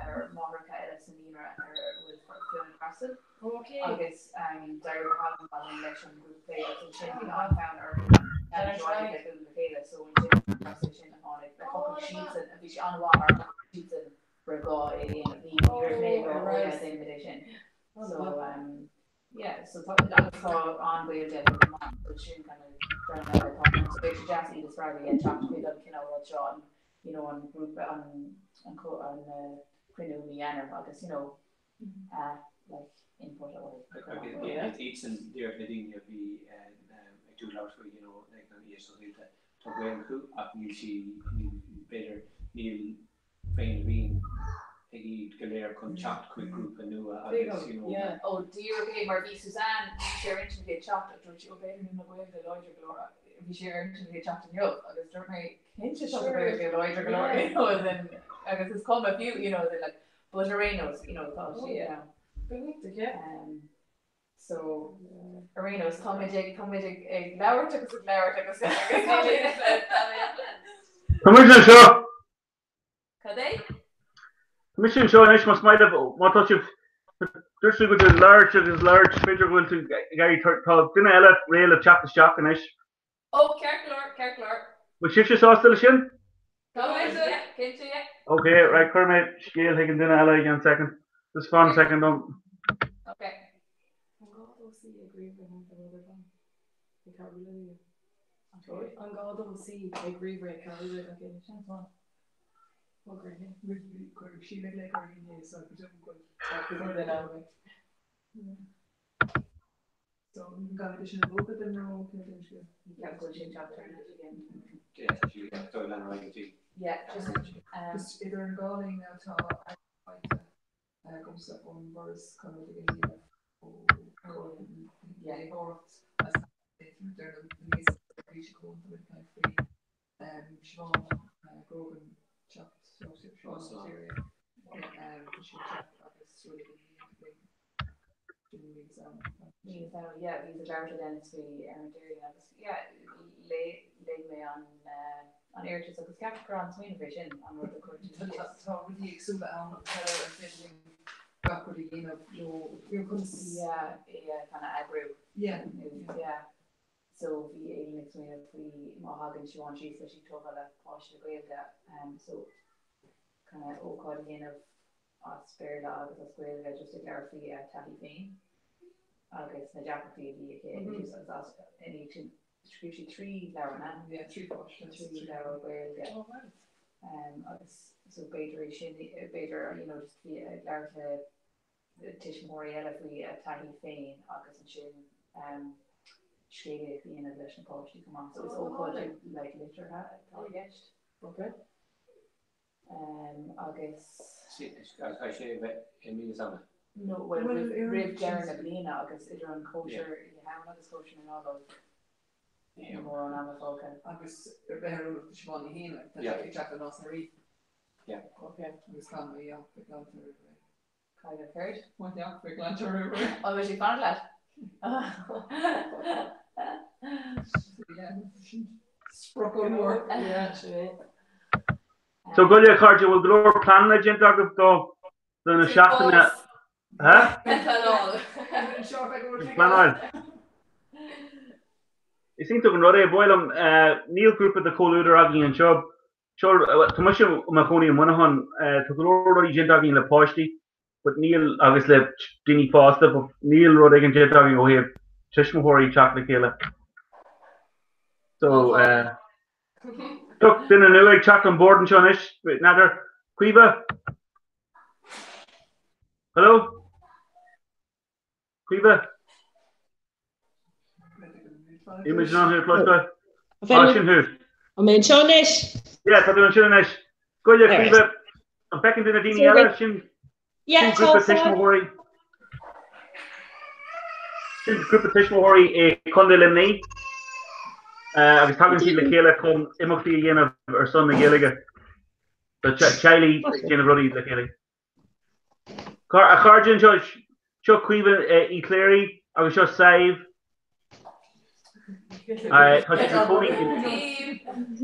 ar máithreacha eile sa naíonra ar a bhfuil fonn ag freastal. Okay. Agus um, d'éirigh go han-mhaith leis an grúpa plé agus ansin bhí an-fhonn orthu join le le chéile, so ansin as é sin a tháinig le shocraigh siadsan, bhí sé an-mhaith mar shocraigh siadsan roimh gá é a dhéanamh, ní ní raibh mé ag rá ó yeah, déanfaimid é sin. So um, Yeah, so tá agus tá an-Ghaeilge acu chomh maith, so sin kind of dream eile atá ann. So beidh sé deas iad a spreagadh, yeah, teacht chuig an cineál rud seo, an, you know, an grúpa, an, an, an cruinniú mí Eanáir agus, you know, uh, like, input a fháil. Agus iadsan díreach na daoine a bhí ag tú labhairt faoi, you know, ag an oíche sóisialta, tá Gaeilge acu ach níl sí, níl, b'fhéidir, níl féin a bhíonn ag iad go léir chun teacht chuig grúpa nua agus you know. Yeah. Ó díreach é mar bhí Suzanne, bhí sé ar intinn aici teacht ach dúirt sí ó b'fhéidir níl mo Ghaeilge láidir go leor bhí sé ar intinn aici teacht inniu agus dúirt mé cinnte tá do Ghaeilge láidir go leor you know as in agus is cuma fiú you know as in like but ar aon nós you know tá sí yeah. Brilliant, yeah. Um, so ar aon nós tá muid ag tá muid ag ag labhairt agus ag labhairt agus agus Tá muid anseo! Cad é? Tá mise anseo anois más maith libh, má tá sibh, dúirt tú go bhfuil tú ag labhairt agus labhairt, b'fhéidir go bhfuil tú ag iarraidh, tá duine eile réidh le teacht isteach anois. Ó, ceart go leor, ceart go leor. Bhfuil sibhse sásta leis sin? Tá mise, cinnte, yeah. Ok, right, cuirfidh mé scéal chuig an duine eile i gceann second. Just fan second dom. Ok. An gá dó suí ag ríomhaire nó an rud ar fad? Ag cabhrú le daoine. An gá dó suí ag ríomhaire ag cabhrú le gach éinne? Seans maith. Idir an dá linn tá faighte agamsa ón bhForas chun rud éigin a dhéanamh ó léitheoireacht as deireadh na míosa faoi Siobhán Grogan teacht Siobhán Syria tá sí teacht agus rud éigin a dhéanamh linn sin mí na Samhna. Mí na Samhna, yeah, bhíos ag labhairt le Dennis faoi ar an Déardaoin agus yeah, léigh léigh mé an an iarratas agus ceapaim gur an-smaoineamh é sin an rud a chuir tú síos. Tá rudaí éagsúla ann agus ar ar féidir linn gach rud a dhéanamh nó you know conas Yeah, yeah, kind of eagrú. Yeah, yeah. So bhí Aileen ag smaoineamh faoi má thagann Siobhán síos tá sí tógtha le páiste le Gaeilge so kind of ócáid a dhéanamh as Béarla agus as Gaeilge just ag labhairt faoi a taithí féin agus na deacrachtaí a bhí aici ag tús agus as ina dhiaidh sin scríobh sí 3 leabhar an ea? Yeah, 3 pháiste. 3 leabhar Gaeilge. Oh wow. Um, agus so b'fhéidir é sin b'fhéidir you know just bhí ag labhairt le tuismitheoirí eile faoi a taithí féin agus ansin scéalaíocht a dhéanamh leis na páistí chomh maith. So is ócáid like liteartha atá i gceist. Ok. Um, agus. Caithfidh sé a bheith i mí na Samhna. No, bhuel, roimh deireadh na bliana agus idir an cóisir Oíche Shamhna agus cóisir na Nollag, níl mórán ama fágtha. Agus ar bheith ar eolas do Siobhán Ní Fhéin, tá sé ag teacht le Nás na Rí. Ok. Agus clann Mhaigh Eo, beidh glanta roimh ré. Caithfidh an céard? Maigh Eo, beidh glanta roimh ré. An mbeidh sí ag fanacht leat? Sprioc ollmhór. Yeah, sin é. So gabh i leith a chairde, bhfuil go leor pleananna déanta agaibh do do na seachtaine? Huh? Pleanáil. Pleanáil. Is iontach an rud é, ba mhaith liom, níl grúpa de Chomhluadar againn anseo. Seo, tá mise i mo chónaí i Muineachán, tá go leor rudaí déanta againn le páistí, but níl, agus le daoine fásta, but níl rud éigin déanta againn ó thaobh tuismitheoirí teacht le chéile. So, eh, Tá duine nua ag teacht on bord anseo anois, n'fheadar, Caoimhe? Hello? Caoimhe? Níl muid in ann thú a chloisteáil. Ah, sin thú. An mé anseo anois? Yeah, tá tú ansin anois. Gabh i leith, Caoimhe, an bhfeiceann tú na daoine eile? Sin Yeah, sin grúpa tá tuismitheoirí. Sin grúpa tuismitheoirí i Contae Luimnigh agus tagann siad le chéile chun imeachtaí a dhéanamh ar son na Gaeilge. So teaghlaigh ag déanamh rudaí le chéile. A chairde anseo, seo Caoimhe Uí Chléirigh agus seo Sadhbh. Tá siad ina gcónaí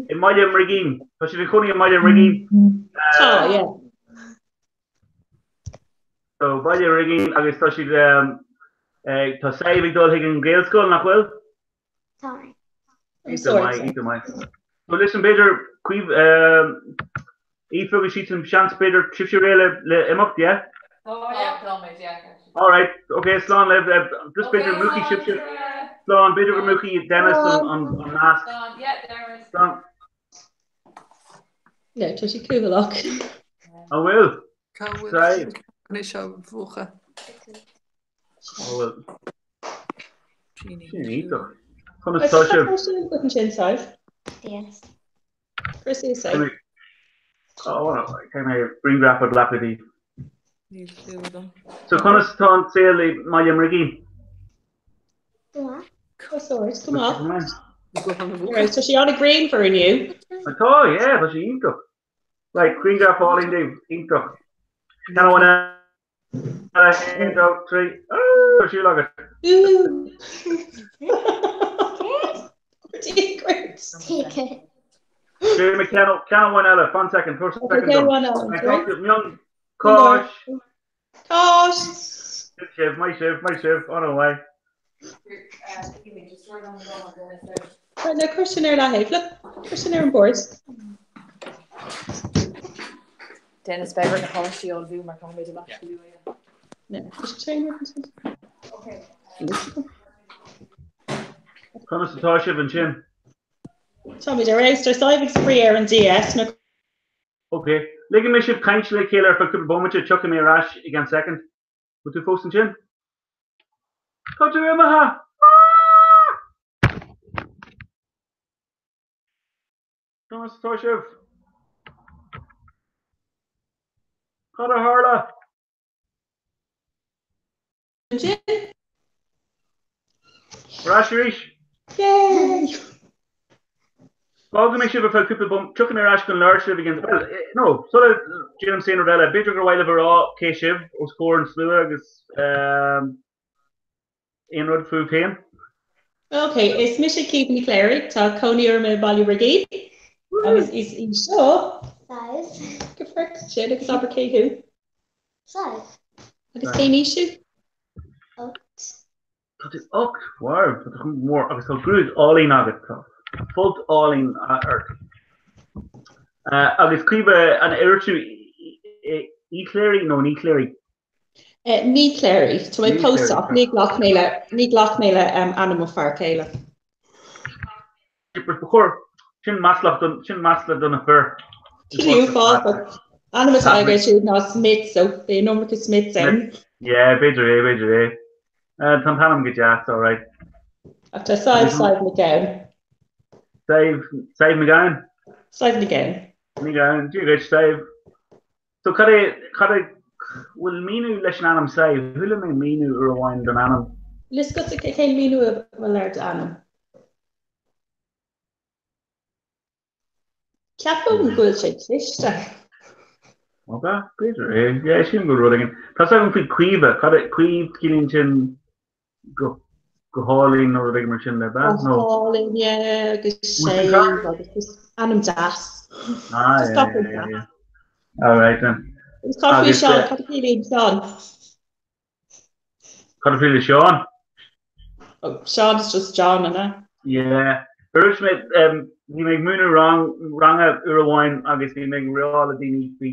i mBaile an Bhrigín. Tá siad ina gcónaí i mBaile an Bhrigín. Tá, yeah. So Baile an Bhrigín agus tá siad tá Sadhbh ag dul chuig an Ghaelscoil, nach bhfuil? Tá. Iontach maith, iontach maith. So listen, b'fhéidir Caoimhe, Aoife agus siad seans b'fhéidir sibhse réidh le le imeacht, yeah? Tá, yeah. Tá muid, yeah. All right, okay, slán libh, just b'fhéidir múchfaidh sibhse, slán, b'fhéidir go múchfaidh Dennis an an an nasc. Slán, yeah, Dennis. Slán. No, tá sí cúthaileach. An bhfuil? Cá bhfuil Sadhbh. anois á mhúchadh? An bhfuil? Sin Sin iontach. Conas tá sibh? Ansin Sadhbh. Yes. Chris is Sadhbh. Oh, cé mé grianghraf a ghlacadh daoibh. Níl clue agam. So conas tá an saol i mBaile an Bhrigín? Go sórt, go maith. Right, tá sé an-ghrianmhar inniu. Tá, yeah, tá sé iontach. Right, grianghraf álainn daoibh, iontach. Ceann amháin eile, 1, 2, 3, oh, siúl agat. Déanfaidh mé ceann ceann amháin eile, fan second, tabhair second dom. Mionn, cáis. Cáis! Sibh, maith sibh, maith sibh, on away. Right, now cuir sin ar leathaobh. Look, cuir sin ar an bord. Dennis beidh ar na páistí ullmhú mar caithfimid amach go luath. No, tá sé tréan ar an sin. Conas atá sibh ansin? Táimid ar fheabhas, tá Sadhbh ag spraoi ar an DS nó Ok. Ligfidh mé sibh caint le chéile ar feadh cúpla bomaite, tiocfaidh mé ar ais i gceann soicind. Bhfuil tú fós ansin? Tá tú imithe! Ah! Conas atá sibh? Cad a tharla? Ansin. Ar ais arís. Yay! Fágfaidh mé sibh ar feadh cúpla bom, tiocfaidh mé ar ais chun labhairt libh again. Bhuel, no, sula déanaim aon rud eile, b'fhéidir gur mhaith libh a rá cé sibh os comhair an slua agus aon rud fúibh féin. Ok, is mise Caoimhe Ní Chléirigh, tá cónaí orm i mBaile Brigín agus is í seo Sadhbh. Go feice sin agus abair cé thú. Sadhbh. Agus cén aois thú? 8. Tá tú 8, wow, tá tú chomh mór agus tá gruaig álainn agat, tá folt álainn ort. Agus Caoimhe, an oiread tú Uí Chléirigh nó Ní Chléirigh? Ní Chléirigh, tá mé pósta ach ní ghlac mé le, ní ghlac mé le ainm mo fear céile. Ba chóir, sin maslach don, sin masla do na fir. Sin uafásach. Ainm atá aige siúd ná Smith, so beidh an iomarca Smiths ann. Yeah, b'fhéidir é, b'fhéidir é. Tá an t-ainm go deas, alright. Ach tá Sadhbh, Sadhbh McGowan. Sadhbh, Sadhbh McGowan? Sadhbh McGowan. McGowan, Dia duit, Sadhbh. So cad é, cad é, Bhfuil míniú leis an ainm Sadhbh? Chuala mé míniú uair amháin don ainm. Bhfuil fhios agat cén míniú a bhfuil ar d'ainm? Ceapaim go bhfuil sé cliste. Ó ba, b'fhéidir é. Yeah, sílim go bhfuil rud éigin. Tá 's agam faoi Caoimhe. Cad é Caomh ciallaíonn sin go go hálainn nó rud éigin mar sin le Go hálainn, yeah, agus séimh agus just ainm deas. Ah, Just yeah, gach rud yeah, deas. yeah. All right then. Agus cad faoi Agus, Seán? eh, Cad a chiallaíonn Seán? Cad a faoi le Seán? Oh, Seán is just John, an ea? Yeah. Dúirt mé, bhí mé ag múineadh rang, ranga uair amháin agus bhí mé ag rá le daoine faoi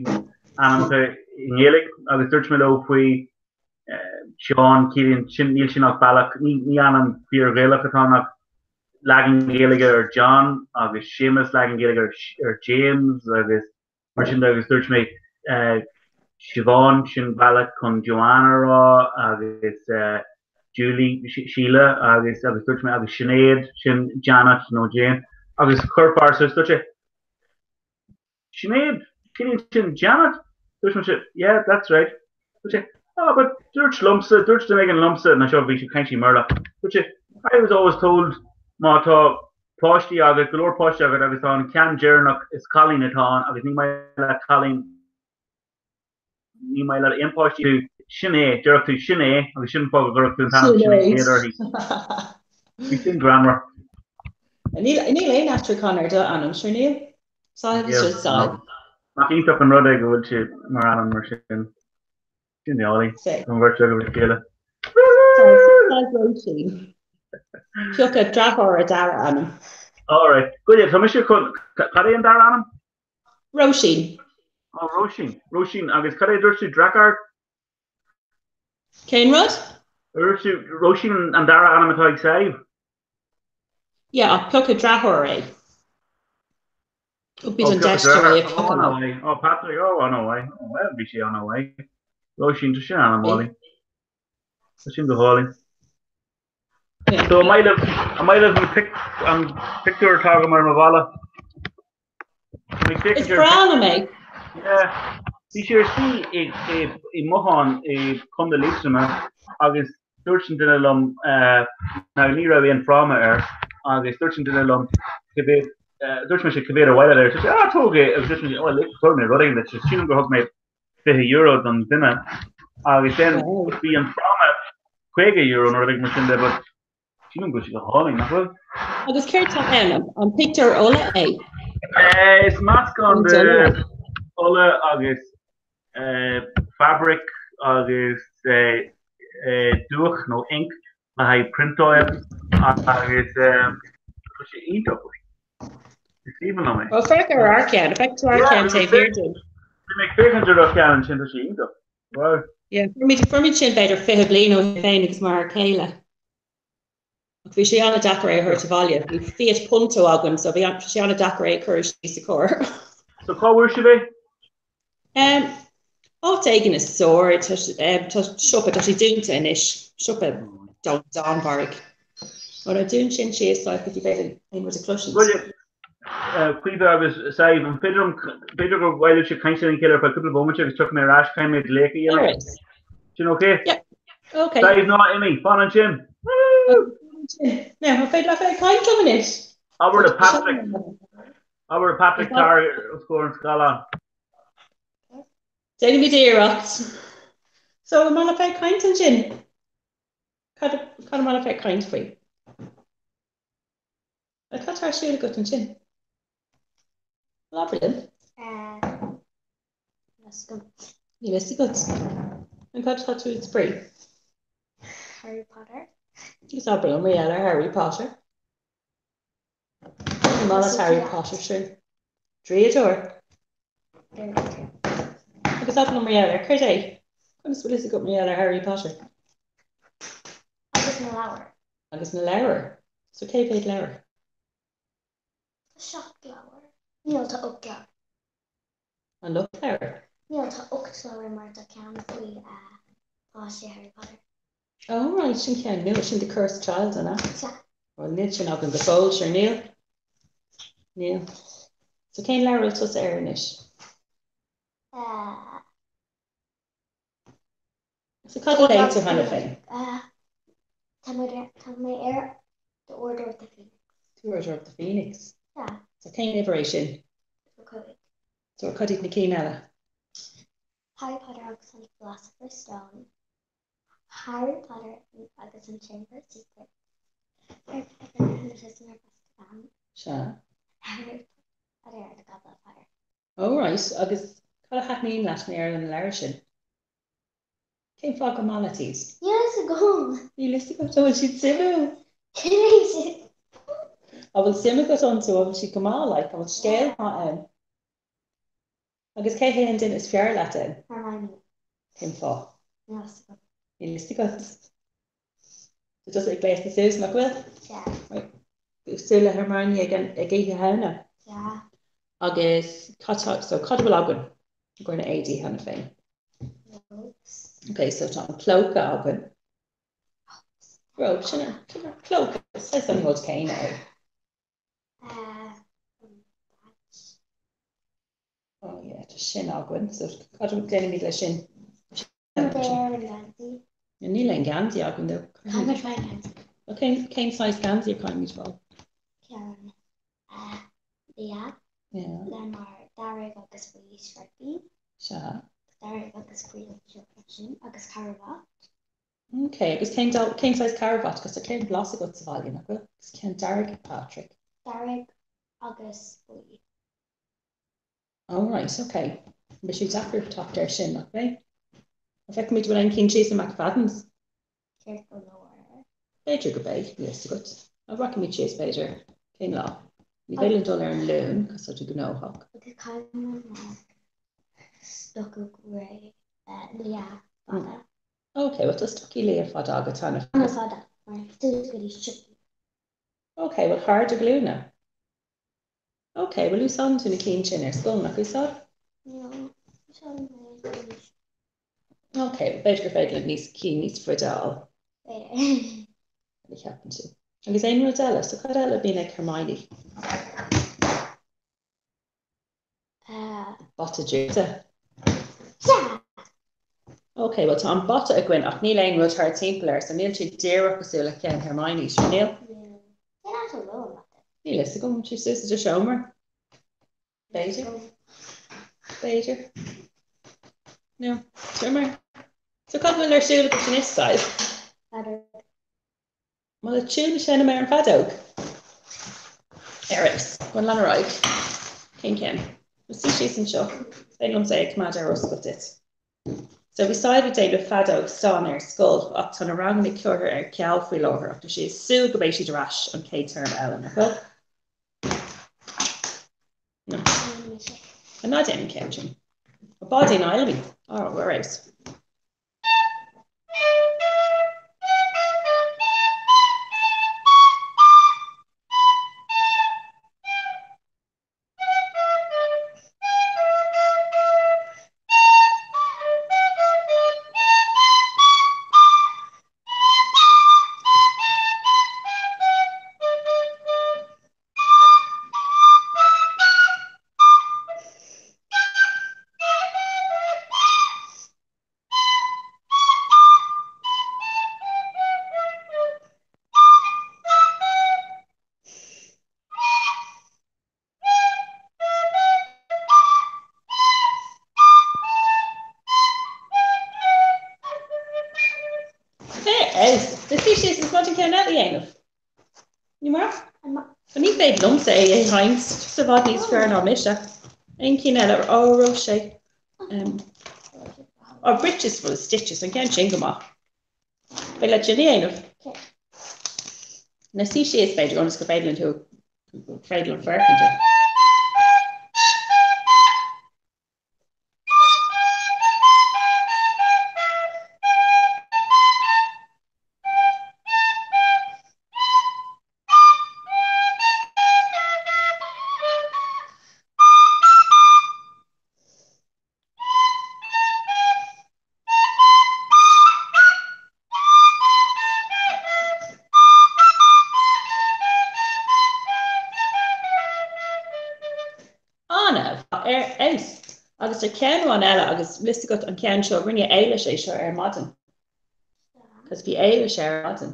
ainmneacha i nGaeilge agus dúirt mé leo faoi Seán, ciallaíonn sin, níl sin ach bealach, ní, ní ainm fíor-Ghaelach atá ann ach leagan Gaeilge ar John agus Séamus leagan Gaeilge ar, ar James agus Mar sin de, agus dúirt mé Siobhán, sin bealach chun Joanne a rá agus Julie, Síle agus agus dúirt mé agus Sinéad, sin Janet nó Jane. Agus chuir fear suas, dúirt sé, Sinéad, ciallaíonn sin Janet? Dúirt mise, yeah, that's right. Dúirt sé, oh, but dúirt liomsa, dúirt duine éigin liomsa, nó seo bhí sé ag caint i mBéarla, dúirt sé, I was always told má tá páistí agat, go leor páistí agat agus tá an ceann deireanach is cailín atá ann agus ní maith le cailín, ní maith le aon páistí tú, sin é, déarfadh tú sin é agus sin an fáth go gcuirfeadh tú an t-ainm Sinéad uirthi. Bhí sin greannmhar. Níl aon aistriúchán ar do ainm, sure níl? Sadhbh is just Sadhbh. Nach iontach an rud é go bhfuil sé mar ainm mar sin. Sin álainn. An bheirt agaibh le chéile. Sadhbh Róisín. Pioc deartháir a dara ainm. All right. Goidé, tá mise chun, cad é an dara ainm? Róisín. Oh, Róisín. Róisín, agus cad é a dúirt tú, deartháir? Cén rud? Dúirt tú, Róisín an dara ainm atá ag Sadhbh? Yeah, ach pioc deartháir é. Bhí an deis é a phiocadh. Oh, Patrick, oh, an-mhaith. Oh, well, bhí sé an-mhaith. Róisín, tá sin an-álainn. Tá sin go hálainn. So, an maith libh, an maith libh an pictiúr atá agam ar mo bhalla? Is breá liom é. Yeah. Bhí sé ar suí i mbothán i Contae Liatroma agus dúirt an duine liom now ní raibh aon fráma air agus dúirt an duine liom cibé dúirt mise cibé ar mhaith leat é dúirt sé ah tóg é agus dúirt mise oh tabharfaidh mé rud éigin duit sílim gur thug mé €20 don duine agus then bhí an fráma €50 nó rud éigin mar sin de but Sílim go bhfuil sé go hálainn, nach bhfuil? Agus céard tá ann? An pictiúr ola é? Is meascán de ola agus fabraic agus dúch nó ink le haghaidh priontáil agus tá sé iontach. Is aoibhinn liom é. Well, féach ar ár gceann, féach tú ár gceann taobh thiar dúinn. Bhí mé ag féachaint ar do cheann ansin, tá sé iontach. Wow. Yeah, fuair muid sin b'fhéidir 20 bliain ó shin féin agus m'fhear céile. Ach bhí sé an-deacair é a thabhairt abhaile. Bhí Fiat Punto againn so bhí sé an-deacair é a chur istigh sa charr. So cá bhfuair sibh é? Um, áit éigin i Sord, tá siopa, tá sé dúnta anois, siopa Danmhairg. Ó ná dún sin síos, like, go dtí b'fhéidir aon rud a chloisint. Caoimhe agus Sadhbh, an féidir liom, b'fhéidir gur mhaith libhse caint lena chéile ar feadh cúpla bomaite agus tiocfaidh mé ar ais, caithfidh mé glaoch a dhéanamh. Sin ok? Yep. Ok. Sadhbh, ná imigh, fan ansin! Now, an féidir leat bheith ag caint liom anois? Abair le Patrick. Abair le Patrick tar os comhair an scáileáin. Déanaimid iarracht. So, an maith leat bheith ag caint ansin? Cad cad an maith leat bheith ag caint faoi? Cad tá ar siúl agat ansin? Labhair linn. Níl fhios agat. An cad tá tú ag spraoi? Harry Potter. Agus abair liom mar gheall ar Harry Potter. An maith leat Harry Potter sin? Draíodóir. Agus abair liom mar gheall air, céard é? Conas bhfuil fhios agat mar gheall ar Harry Potter? Agus na leabhair. Agus na leabhair. So cé mhéad leabhar? Tá 7 leabhar. Níl, tá 8 leabhar. An 8 leabhar? Níl, tá 8 leabhar mar tá ceann faoi páistí Harry Potter. Oh right, sin ceann nua, sin The Cursed Child, an ea? Sea. Bhuel, níl sin againn go fóill, sure níl? Níl. So cén leabhar a bhfuil tusa air anois? Eh. So cad a léigh tú cheana féin? Tá mé ar The Order of the Phoenix. The Order of the Phoenix? Yeah. So cén uimhir é sin? 5. So cad iad na cinn eile? Harry Potter agus an Philosopher's Stone, Harry Potter agus an Chamber of Secrets, Harry Potter and the Prisoner of Azkaban, Sea. Harry Potter and the Goblet of Fire. Oh right, agus cad a thaitníonn leat ar na leabhair sin? Cén fáth gur maith leat iad? Níl fhios agam. Níl fhios agat, an bhfuil siad suimiúil? Cén é sin? An bhfuil suim agat iontu, an bhfuil siad go maith, like, an bhfuil scéal maith ann? Agus cé hé an duine is fearr leat ann? Hermione. Cén fáth? Níl fhios agam. Níl fhios agat. Tá tusa ag gléasadh suas, nach bhfuil? Sea. Right. Súil le Hermione ag an ag Oíche Shamhna. Sea. Agus cad tá so cad a bhfuil againn i gcomhair na éadaí cheana féin? Robes. Ok, so tá an clóca againn. Robe, sin an sin an clóca. Saghas an rud céanna é. Uh, badge. Oh yeah, tá sin againn. So cad a déanaimid leis sin? Ar an geansaí. Níl aon geansaí againn though. Caithfimid fáil geansaí. Well, cén, cén saghas geansaí a caithfimid fáil? Ceann uh, liath. Yeah. Le mar dearg agus buí stráicí. Sea. Dearg agus buí anseo freisin agus carbhat. Ok, agus cén, cén saghas carbhat? Agus tá ceann glas agat sa bhaile, nach bhfuil? Agus ceann dearg, Patrick. Dearg agus buí. Oh right, ok. Beidh sé deacair teacht air sin, nach mbeidh? An bhfeicfimid bhfuil aon cinn síos i McFadden's? Ceart go leor. B'fhéidir go mbeidh, níl fhios agat. Ach rachaimid síos, b'fhéidir. Cén lá? Ní féidir linn dul ar an Luan, cos tá tú gnóthach. Agus caithfidh mé stoca grey liath fada. Ok, bhuel tá stocaí liath fada agat cheana. An-fhada, mar suas go dtí siopaí. Ok, bhuel thar do ghlúine. Ok, bhuel úsáideann tú na cinn sin ar scoil, nach úsáid? No, úsáideann mé níos. Ok, b'fhéidir gur féidir linn níos cinn níos faide a fháil. B'fhéidir. Ní cheapann tú. Agus aon rud eile, so cad eile a bhíonn ag Hermione? Uh, Bata druidte. Yeah! Ok, bhuel tá an bata againn ach níl aon rud thar timpeall air, so níl sé díreach cosúil le ceann Hermione, sure níl? Níl. Cén áit a bhfuil an bata? Níl fhios agam, sé suas i do seomra. B'fhéidir. B'fhéidir. No, seomra. So cad bhfuil ar siúl agat anois, Sadhbh? Feadóg. Bhfuil tiún le seinm ar an bhfeadóg. Ar fheabhas. Go on, lean ar aghaidh. Cén ceann? Suigh síos anseo. Is féidir liomsa é a choimeád ar oscailt duit. So bhí Sadhbh ag déanamh feadóg stáin ar scoil ach tá na ranganna curtha ar ceal faoi láthair ach tá sí ag súil go mbeidh siad ar ais an chéad term eile, nach bhfuil? No. Ná déan an ceann sin. Báidín Fheidhlimidh. Á, ar fheabhas. Is sí is maith an ceann eile a dhéanamh. Ní mar? Ní féidir liomsa é a sheinnt sa bhfad níos fearr ná mise. Aon cinn eile á raibh sé. Á breeches full of stitches an ceann sin go maith. Beidh le sin a dhéanamh. Na suigh síos b'fhéidir ionas gur féidir tú féidir liom féachaint air. Ana, ar fheabhas. Agus tá ceann amháin eile agus tá a fhios agat an ceann seo, rinne Éilis é seo ar maidin. Cos bhí Éilis ar maidin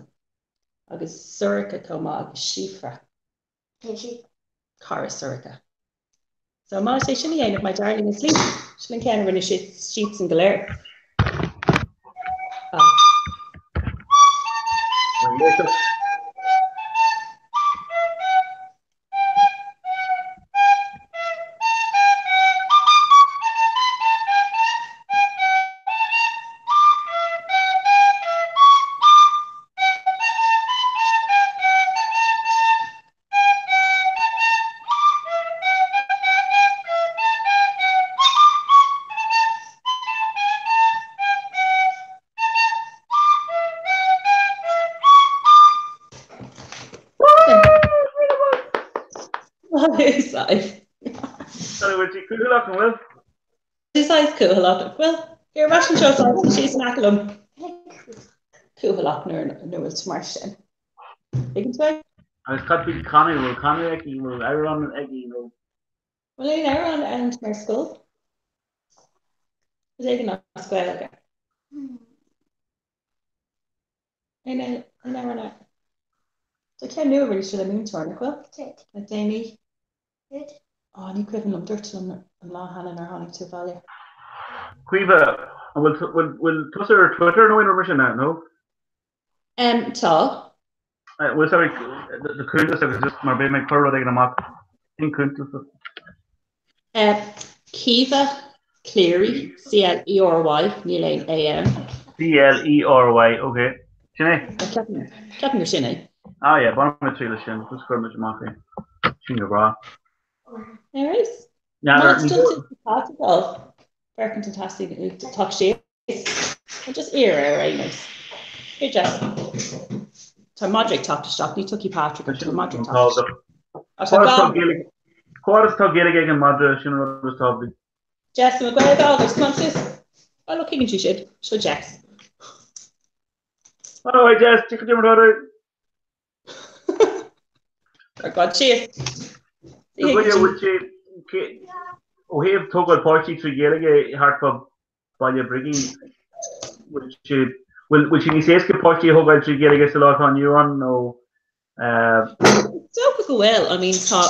agus Sorcha chomh maith agus Síofra. Cén sí? Cara Sorcha. So má é sin a dhéanamh my darling asleep. Sin an ceann a rinne siadsan go léir. Ah. Cúthaileach an bhfuil? Is saghas cúthaileach, bhuel, ar ais anseo tá síos in aice liom. Cúthaileach nuair a bhfuil tú mar sin. Tuigeann tú é? Agus cad faoi canadh, bhfuil canadh aici, bhfuil amhrán aici nó? Bhfuil aon amhrán ann mar scoil? Rud éigin as Gaeilge. Aon amhrán ann? Tá ceann nua rinne sí le múinteoir, nach bhfuil? Le déanaí. Á, ní cuimhin liom, dúirt tú liom an lá cheana nuair a tháinig tú abhaile. Caoimhe, an bhfuil, bhfuil tusa ar Twitter nó aon rud mar sin, nó? Em, tá. Bhfuil sorry, do cuntas agus just mar beidh mé ag cur rud éigin amach. Cén cuntas? Eh, Caoimhe Clery, C-L-E-R-Y, níl aon A ann. C-L-E-R-Y, ok. Sin é? Ceapaim, ceapaim gur sin é. Ah yeah, bainfidh mé triail as sin, just cuirfidh muid amach é. Sin go breá. There is. N'fheadar, Má ní tá tú tá Féachaint an teastaíonn tá sé Just iarr air ar aon nós. Here Jess. Tá madra ag teacht isteach, ní tiocfaidh Patrick ach tá madra ag teacht isteach. Tá Cá fhad is atá Gaeilge ag an madra sin an rud is tábhachtaí. Jess, an bhfuil Gaeilge agat? Come on suas. Oh look, tuigeann sí sin. Seo Jess. Oh, hi Jess, tiocfaidh tú mar Ar gad síos. Bhfuil sé ó thaobh tógáil páistí trí Ghaeilge thart fá Baile Brigín, bhfuil sé bhfuil sé níos éasca páistí a thógáil trí Ghaeilge sa lá atá inniu ann nó Is dócha go bhfuil, I mean tá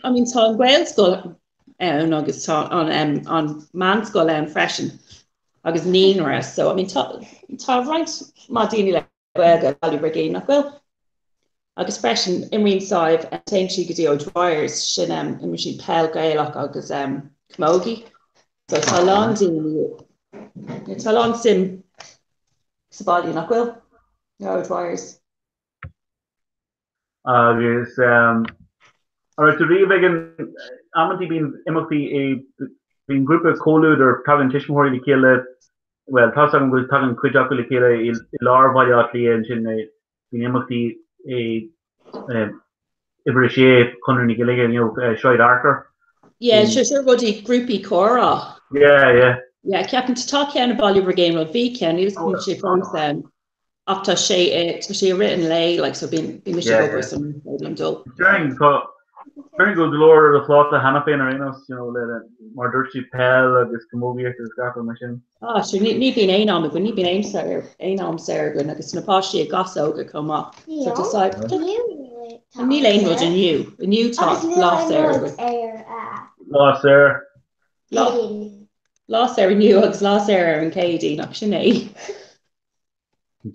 I mean tá an Ghaelscoil ann agus tá an um, an meánscoil ann freisin agus naíonra so I mean tá tá roinnt maith daoine le Gaeilge i Baile Brigín, nach bhfuil? Agus freisin imríonn Sadhbh, téann sí go dtí O'Dwyers, sin imríonn siad peil Gaelach agus camogie. So tá a lán daoine, tá a lán suim sa baile, nach bhfuil? O'Dwyers. Agus an raibh tú riamh ag an, amantaí bíonn imeachtaí i, bíonn grúpa Comhluadar, tagann tuismitheoirí le chéile, bhuel tá's agam go tagann cuid acu le chéile i lár Bhaile Átha Cliath ansin bíonn imeachtaí i uimhir a sé, Conradh na Gaeilge, you know, Sráid Fhearchair. Yeah, sure, sure rudaí grúpaí comhrá. Yeah, yeah. Yeah, ceapaim tá ceann i Baile Brigín, bhuel bhí ceann, níl sé fós ann. Ach tá sé i, tá sé i rith an lae, like, so bíonn, bíonn mise ag obair so ní féidir liom dul. Déarfainn, tá, déarfainn go bhfuil go leor ar do phláta cheana féin ar aon nós, you know, le, le, mar a dúirt tú, peil agus camógaíocht agus gach rud mar sin. Ah, sure, ní, ní bhíonn aon am againn, ní bhíonn aon saor, aon am saor againn agus na páistí ag gasóga chomh maith. So tá said, níl aon rud inniu, inniu tá lá saor againn. Lá saor. Lá, lá saor inniu agus lá saor ar an Céadaoin, ach sin é.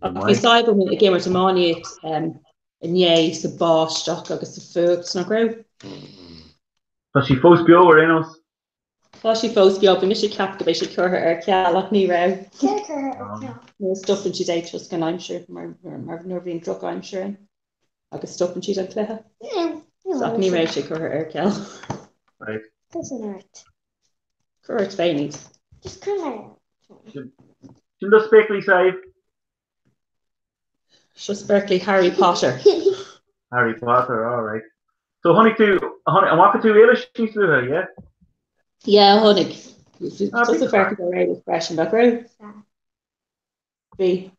Ach bhí Sadhbh ag imirt iománaíocht inné sa báisteach agus sa fuacht, nach raibh? Tá sí fós beo ar aon nós. Tá sí fós beo, bhí mise ag ceapadh go mbeidh sé curtha ar ceal ach ní raibh. Cé curtha ar ceal? Nuair a stopann siad é toisc an aimsir mar nuair a bhíonn drochaimsir ann agus stopann siad an cluiche. Ach ní raibh sé curtha ar ceal. Right. Cuir ort. Cuir ort féin iad. Just cuir mé. Sin do spéaclaí Sadhbh. Seo spéaclaí Harry Potter. Harry Potter, all right. So chonaic tú, an bhfaca tú Éilis níos luaithe, yeah? Yeah, chonaic. Tusa féachaint ar Éilis freisin, nach raibh? Bhí.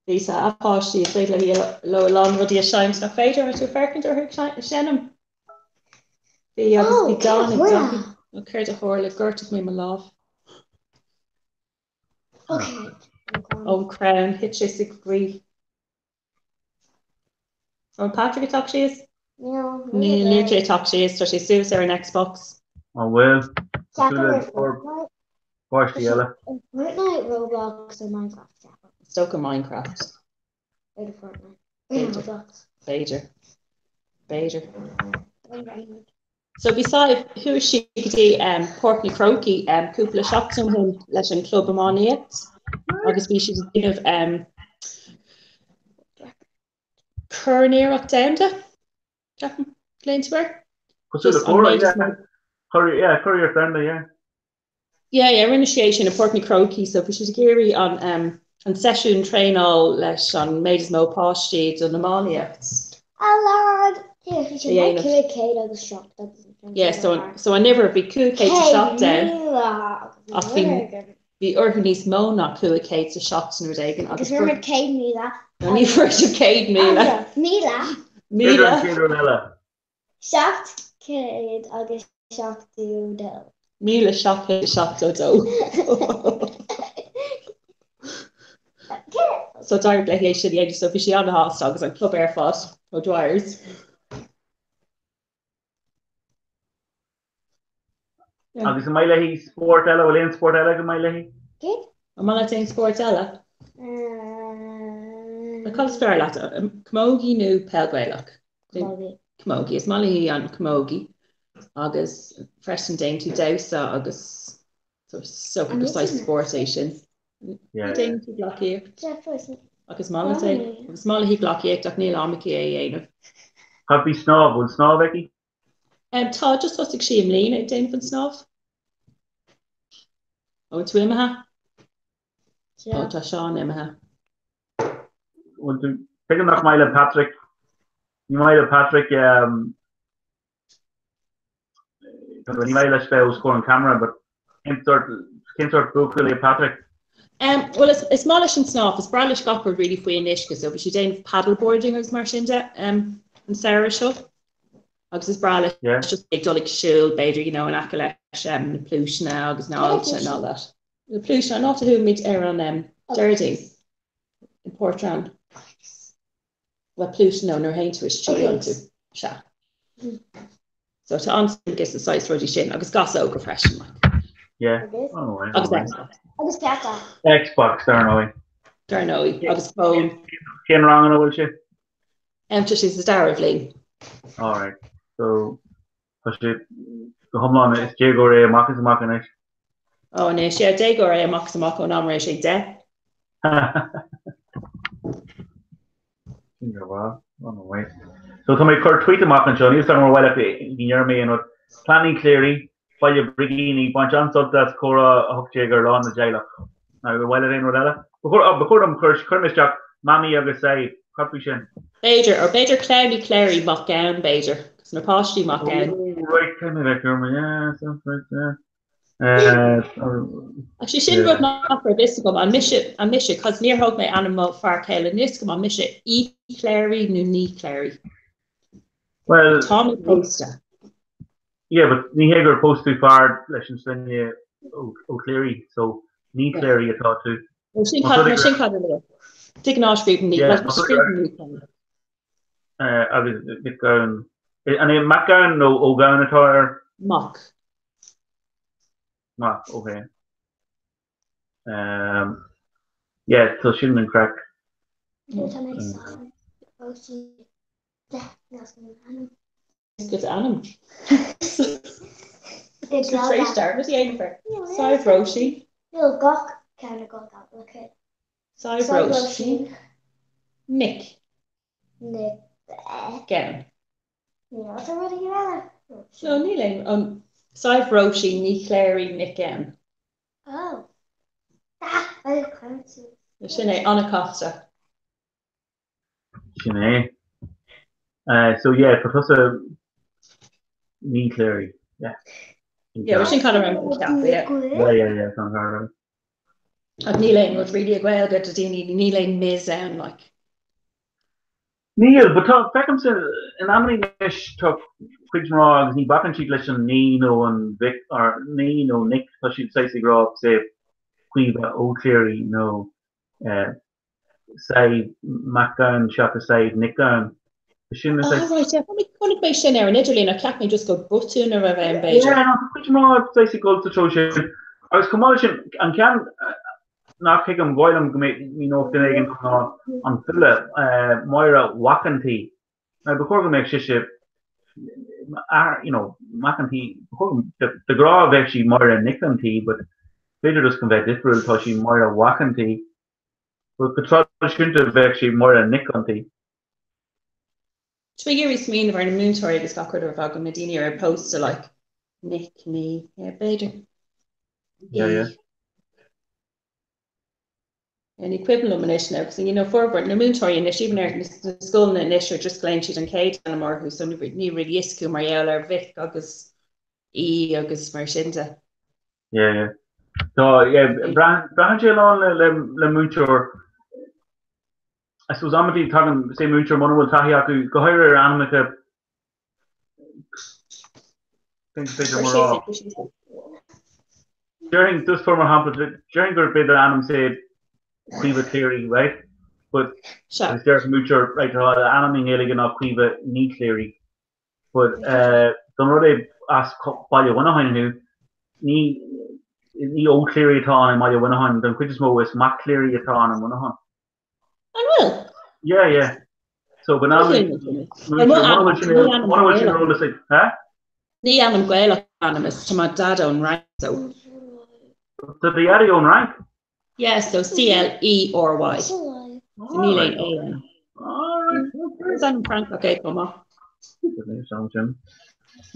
Bhí sa páistí is féidir leo a lán rudaí a seinnt nach féidir an raibh tú ag féachaint orthu ag seinm. Bhí agus bhí Dan ag Dan. Nó céard a tharla, ghortaigh mé mo lámh. Ón crann, thit sé sa ghaoth. An Patrick ag teacht síos? Níl, níl sé ag teacht síos, tá sé suas ar an Xbox. An bhfuil? Cosúil le páistí eile. Fortnite, Roblox or Minecraft. Is dócha Minecraft. B'fhéidir Fortnite. B'fhéidir. B'fhéidir. B'fhéidir. So bhí Sadhbh, chuaigh sí go dtí Páirc na Crócaigh cúpla seachtain ó shin leis an club iománaíocht agus bhí siad ag déanamh Corn-iarracht Domhanda, ceapaim, glaonn tú air? Cosúil le Curaidh, Curaidh Domhanda, yeah. Yeah, yeah, rinne sí é sin i Páirc na Crócaigh, so bhí siad ag iarraidh an, um, an seisiún traenáil leis an méid is mó páistí don iománaíocht. A lad! Yeah, bhí sé a dhéanamh. 507 agus Yeah, so, so an uimhir bhí 507 ann, ach bhí, bhí orthu níos mó ná 507 nó rud éigin agus agus fuair muid 100,000. No, ní fuair siad 100,000. Míle. Míle. An chéad rud eile. 772. 1772. So d'éirigh léi é sin a dhéanamh so bhí sí an-shásta agus an club ar fad O'Dwyers. Agus an maith léi spórt eile, bhfuil aon spórt eile go maith léi? An maith leat aon spórt eile? Cad is fearr leat, camogie nó peil Gaelach? Camogie. Camogie, is maith léi an camogie agus freisin déanann tú damhsa agus so so gur saghas spórt é sin. Déanann tú gleacaíocht agus maith leat é agus maith léi gleacaíocht ach níl am aici é a dhéanamh. Cad faoi snámh, bhfuil snámh aici? Tá, just thosaigh sí i mbliana ag déanamh an snámh. Ó, tú imithe? Ó, tá Seán imithe. Bhuel, tuigim nach maith le Patrick, ní maith le Patrick, ní maith leis bheith os comhair an camera, but cén sórt, cén sórt buachaill é Patrick? Bhuel, is maith leis an snámh, is breá leis gach rud really faoi an uisce, so bhí sé ag déanamh paddleboarding agus mar sin de an samhradh seo. Agus is breá leis Yeah. just ag dul ag siúl, b'fhéidir, you know, in aice leis um, na pluaiseanna agus na aillte and all that. Na pluaiseanna, an áit a chuaigh muid ar an um, Déardaoin in Portrane. Well, pluaiseanna nuair a théann tú istigh iontu. Sea. So tá an-suim aige sa saghas rudaí sin agus gasóga freisin. Like. Yeah. Agus? Oh, right, Agus all right. Xbox. Agus peata. Xbox, dar ndóigh. Dar ndóigh, agus fón. Cén rang ina bhfuil sé? Tá sé sa dara bhliain. Alright, so tá sé go hiomlán is déagóir é amach is amach anois. Ó anois, yeah, déagóir é amach is amach ón am a raibh sé 10. Sin go mhaith, an-mhaith. So tá mé ag cur tweet amach anseo, níl 's agam ar mhaith leat go ndéarfaidh mé aon rud. Clann Uí Chléirigh, Baile Brigín ag baint an-sult as Comhrá 18 ar Lá na dTeaghlach. Now, ar mhaith leat aon rud eile? Ba chóir, ba chóir dom cur, cuirfidh mé isteach Mamaí agus Sadhbh, cad faoi sin? B'fhéidir, or b'fhéidir Clann Uí Chléirigh, Mac Gabhann, b'fhéidir, cos na páistí Mac Gabhann. Oh, right, cé mé bheith ar mo, yeah, sounds right, yeah. Uh, Actually, sin rud nach raibh fhios agam, an mise, an mise, cos níor thóg mé ainm mo fear céile, níl fhios agam an mise Uí Chléirigh nó Ní Chléirigh. Well, Tá mé pósta. Yeah, but ní hé gur phós tú fear leis an sloinne Ó Cléirigh, so Ní Chléirigh atá tú. Nó sin cad, nó sin cad a luaigh. De ghnáth scríobhann Ní, Yeah, well, scríobhann Ní Chléirigh. Agus Nic Gabhann, an é Mac Gabhann nó Ó Gabhann atá air? Mac. Mac, ok. Um, yeah, so sin an craic. Tá mé ag Róisín. Ainm. Good ainm. Tar éis dearmad a dhéanamh air. Sadhbh Róisín. Níl gach ceann agam le Sadhbh Róisín. Nic. Nic. Gabhann. Níl a rud eile. No, níl aon an Sadhbh Róisín Ní Chléirigh Nic Gabhann. Oh. Ah, Sin é an-chasta. Sin é. So yeah, tá tusa Ní Chléirigh. Yeah. Yeah, sin cad a raibh mé ag ceapadh, yeah. Yeah, yeah, yeah, tá an ceart agat. Ach níl aon rud really i Gaeilge do daoine, níl aon Ms ann, like. Níl, but tá, feicimse in amannaí anois tá cuid mná agus ní bacann siad leis an Ní nó an Mhic, or Ní nó Nic, tá siad saghas ag rá, say. Caoimhe Ó Cléirigh nó Sadhbh Mac Gabhann seachas Sadhbh Nic Gabhann. Sin Ah right, yeah, chonaic mé sin ar an idirlíon ach cheap mé just gur botún a raibh ann b'fhéidir. Yeah, no, tá cuid mhaith saghas ag dul sa treo sin. Agus chomh maith leis sin, an ceann nach thuigim, ba mhaith liom go míneodh duine éigin dom ná an file, Máire Mhac an tSaoi. Now, ba chóir go mbeadh sise, you know, Mac an tSaoi, ba chóir go, de ghnáth bheadh sí Máire Nic an tSaoi, but b'fhéidir just chun bheith difriúil tá sí Máire Mhac an tSaoi. But go traidisiúnta bheadh sí Máire Nic an tSaoi. Tá mé ag iarraidh smaoineamh ar na múinteoirí agus gach rud a raibh agam, na daoine a raibh pósta like Nic, Ní, yeah, b'fhéidir. Yeah, yeah. Yeah, ní cuimhin liom anois now, because you know, formhór na múinteoirí anois, even ar na scoileanna anois, are just glaonn siad an chéad ainm orthu, so ní ní really fhios acu mar gheall ar Mhic agus Uí agus mar sin de. Yeah, yeah. Tá, yeah, braitheann sé a lán le, le, le múinteoir. I suppose amantaí tagann, say, múinteoir muna bhfuil taithí acu, go háirithe ar ainmneacha B'fhéidir mar rá. Déarfainn, just for mar shampla, déarfainn gur b'fhéidir ainm say Caoimhe Cleary, right? But agus déarfadh múinteoir, right, tá ainm i nGaeilge ná Caoimhe Ní Cléirigh. But dá mba rud é as Baile Mhuineacháin thú, ní ní Ó Cléirigh atá ann i mBaile Mhuineacháin, don chuid is mó is Mac Cléirigh atá ann i Muineachán. An bhfuil? Yeah, yeah. So but now Ní ainm Gaelach ainm is tá mo dad ón Fhrainc so. Tá do dhaidí ón Fhrainc? Yeah, so C-L-E-R-Y. So níl aon A ann. Is ainm Francach é chomh maith.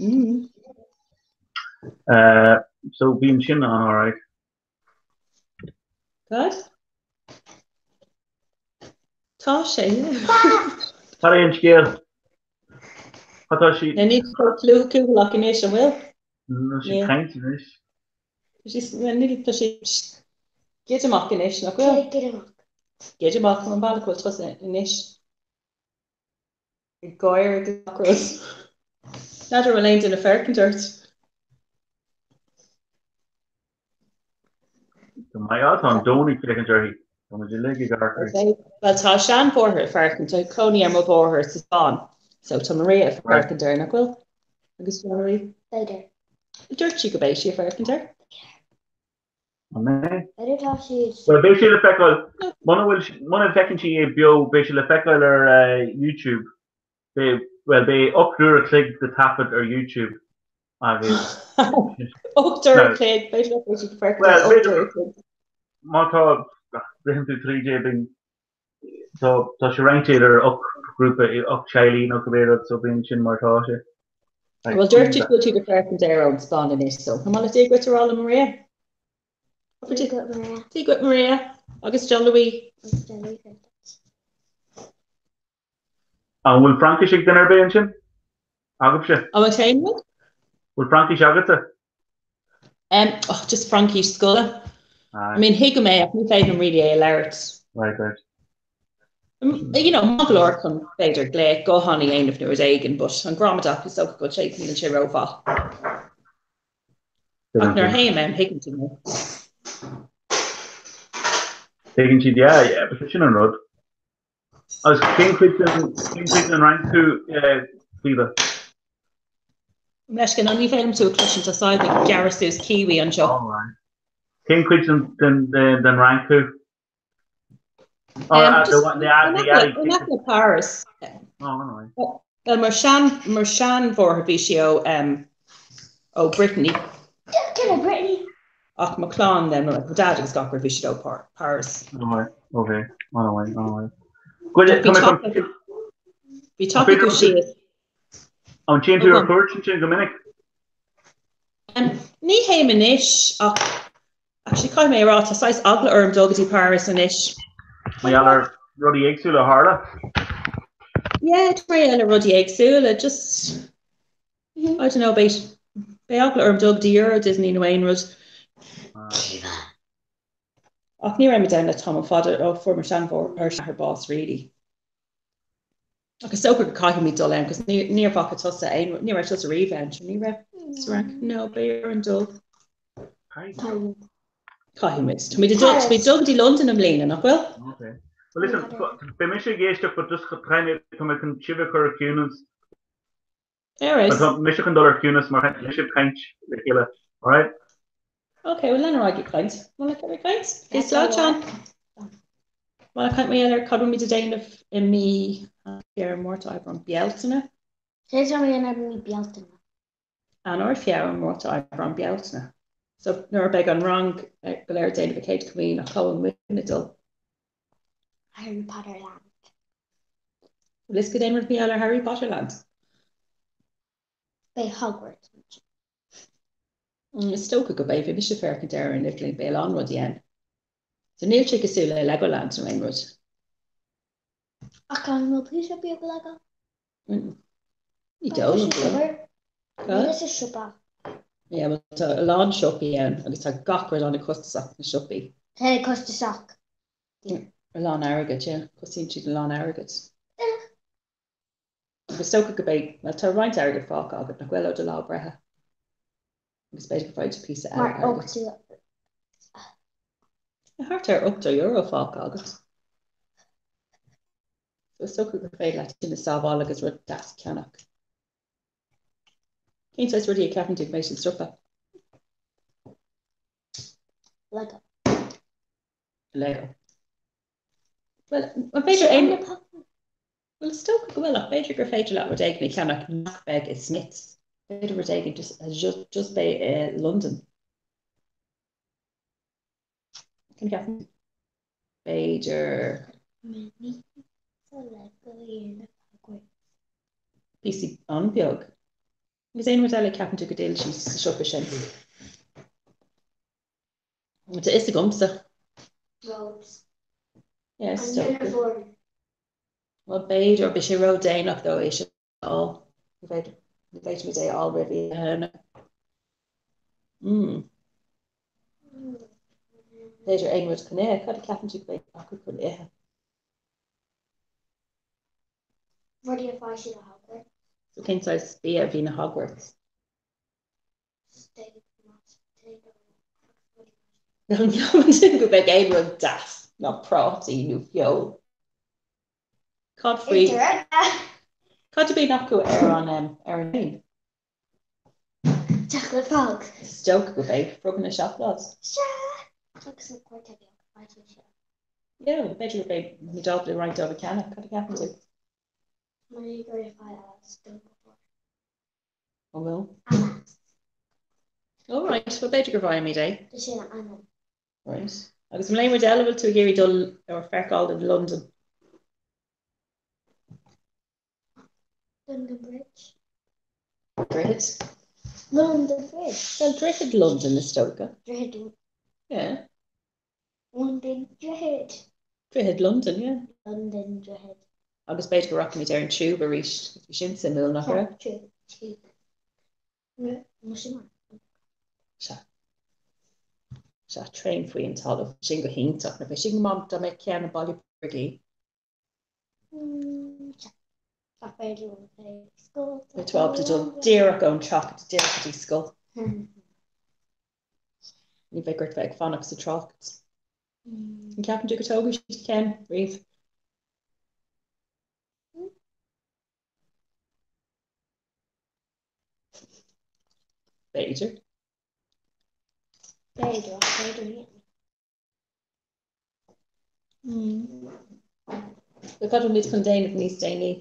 Mm. So bíonn sin an alright. Good. Tá sé, yeah. Cad é an scéal? Cad tá sí? Ní chomh cúthaileach anois, an bhfuil? Níl sí ag caint anois. Níl, tá sí gideamach anois, nach bhfuil? Gideamach. Gideamach, an bealach bhfuil tusa anois. Ag gáire agus gach rud. N'fheadar an bhfuil aon duine ag féachaint ort. Go maith, á, tá an domhan ag féachaint uirthi. Tá muid uilig ag amharc uirthi. Bhuel, tá a seanmháthair ag féachaint, tá cónaí ar mo mháthair sa Spáinn. So tá Maria ag féachaint air, nach bhfuil? Agus Marie? B'fhéidir. Dúirt sí go mbeidh sí ag féachaint air. An mbeidh? B'fhéidir tá siad. Bhuel, beidh sé le feiceáil, muna bhfuil, muna bhfeiceann sí é beo, beidh sé le feiceáil ar YouTube. Beidh, bhuel, beidh 8 uair a chloig de taifead ar YouTube agus. 8 uair a chloig, b'fhéidir nach bhfuil siad ag féachaint ar 8 uair a chloig. Má tá, ritheann tú tríd é, bíonn, tá, tá sé roinnte idir 8 grúpa, 8 teaghlaigh nó cibé rud, so bíonn sin mar atá sé. Bhuel, dúirt siad go bhfuil siad ag féachaint air ón Spáinn anois, so an maith leat Dia dhuit a rá le Maria? Dia dhuit Maria. Dia dhuit Maria agus Dia Louis. Agus Dia Louis duit. An bhfuil Fraincis ag duine ar bith ansin? Agaibhse? An bhfuil cén rud? Bhfuil Fraincis agatsa? Um, oh, just Fraincis scoile. I mean, thuigim é, ach ní féidir liom really é a labhairt. Right, right. You know, maith go leor chun b'fhéidir glaoch gutháin a dhéanamh nó rud éigin, but an gramadach is dócha go bhfuil sé, níl sé rómhaith. Ach nuair a théim ann, thuigeann siad mé. Thuigeann siad, yeah, yeah, but sin an rud. Agus cén chuid den, cén chuid den Fhrainc thú, Caoimhe? Leisce, nó ní féidir liom tú a chloisint, tá said ag gearradh suas kiwi anseo. Cén chuid den, den, den Fhrainc thú? Um, just, in aice le Paris. Oh, Well, mar sean, mar seanmháthair bhí sí ó, um, ó Brittany. Cén Brittany? Ach mo chlann then, mo dad agus gach rud bhí siad ó Paris. Alright, okay, alright, alright. Bhí taca acu síos. An dtéann tú ar cuairt ansin go minic? Ní théim anois ach actually caithfidh mé a rá tá saghas eagla orm dul go dtí Paris anois. Mar gheall ar rudaí éagsúla a tharla? Yeah, mar gheall ar rudaí éagsúla, just I don't know, beidh beidh eagla orm dul go dtí Euro Disney nó aon rud. Ach ní raibh muid ann le tamall fada ó fuair mo sheanmháthair bás really. Ach is dócha go caithfimid dul ann, cos níor bhfaca tusa aon, ní raibh tusa riamh ann, ní raibh? Sa Fhrainc? No, beidh orainn dul. Caithfidh muid. Tá muid ag dul, tá muid ag dul go dtí Londain i mbliana, nach bhfuil? Ok. Well listen, beidh mise ag éisteacht but just caithfidh mé, tá mé chun sibh a chur ar ciúnas. Alright. Tá mise chun dul ar ciúnas mar caithfidh sibh caint le chéile. Alright? Ok, well lean ar aghaidh ag caint. Bhfuil ag caint? Ok, slán Seán. Bhfuil ag caint mar gheall ar cad bhfuil muid ag déanamh i mí Feabhra, Márta, Aibreán, Bealtaine? Céard atá muid ag déanamh i mí Bealtaine? Eanáir, Feabhra, Márta, Aibreán, Bealtaine. So nuair a beidh an rang go léir ag déanamh a chéad chomaoineach, cá bhfuil muidne ag dul? Harry Potter Land. Bhfuil fhios agat aon rud mar gheall ar Harry Potter Land? Beidh Hogwarts ansin. Is dócha go mbeidh. Bhí mise ag féachaint air ar an idirlíon, beidh a lán rudaí ann. So níl sé cosúil le Legoland nó aon rud. Ach an bhfuil píosa beag Lego? Ní dóigh liom go bhfuil. Níl sa siopa. Yeah, well, tá a lán siopaí ann agus tá gach rud an-chostasach sna siopaí. Tá costasach. A lán airgid, yeah. Cosnaíonn siad a lán airgid. Agus is dócha go mbeidh, well, tá roinnt airgid fágtha agat nach bhfuil ó do lá breithe. Agus b'fhéidir go bhfaighidh tú píosa eile Mar airgid. Thart ar €80 fágtha agat. So is dócha gur féidir leat sin a sábháil agus rud deas a cheannach. Cén saghas rudaí a cheapann tú go mbeidh sa siopa? Lego. Lego. Well, an féidir aon Well, is dócha go bhfuil ach b'fhéidir gur féidir leat rud éigin a cheannach nach beidh i Smyths. B'fhéidir rud éigin just, just, just beidh i Londain. Cén cheapann tú? B'fhéidir. Píosaí an-bheag. Agus aon rud eile ceapann tú go díolann siad sa siopa sin? Tá a fhios agamsa. Robes. Yeah, is dócha. Well, b'fhéidir, beidh sé ró-déanach dó é sin a fháil. Ní féidir, ní fhéadfaimid é a fháil roimh Oíche Shamhna. Mm. B'fhéidir aon rud chun ithe, cad a cheapann tú go mbeidh acu chun ithe? Rudaí a fuair siad i Hogwarts. So cén saghas bia a bhí in Hogwarts? Steak, mashed potato agus rudaí mar sin. An gceapann tú go mbeidh aon rud deas ná prátaí nó feoil? Cad faoi? Cad a bhíonn acu ar an ar an traein? Chocolate frog. Is dócha go mbeidh froganna seacláid. Sea! Agus an cuarta beag, faightear seo. Yeah, b'fhéidir go mbeidh muid ábalta roinnt dóibh a cheannach, cad a cheapann tú? Mar gur ag fáil as Dumbledore. An bhfuil? Anas. All right, well b'fhéidir go bhfaighimid é. Tá sin a ainm. Right. Agus an bhfuil aon rud eile a bhfuil tú ag iarraidh dul ar feiceáil in London? London Bridge. Droichead? London Bridge. Well, Droichead Londain is dócha. Droichead. Yeah. London Droichead. Droichead Londain, yeah. London Droichead. Agus b'fhéidir go rachaimid ar an tube arís. Bhí sin suimiúil, nach raibh? Tube. Tube. Sea. Sea, traein faoi an talamh. Sin go hiontach. Nach bheadh sin go maith dá mbeadh ceann i Baile Brigín? Beidh tú ábalta dul díreach ón teach díreach go dtí scoil. Ní bheidh ort bheith ag fanacht sa trácht. An gceapann tú go dtógfaidh siad ceann riamh? B'fhéidir. B'fhéidir, ach b'fhéidir ní. Cad a bhfuil muid chun déanamh níos déanaí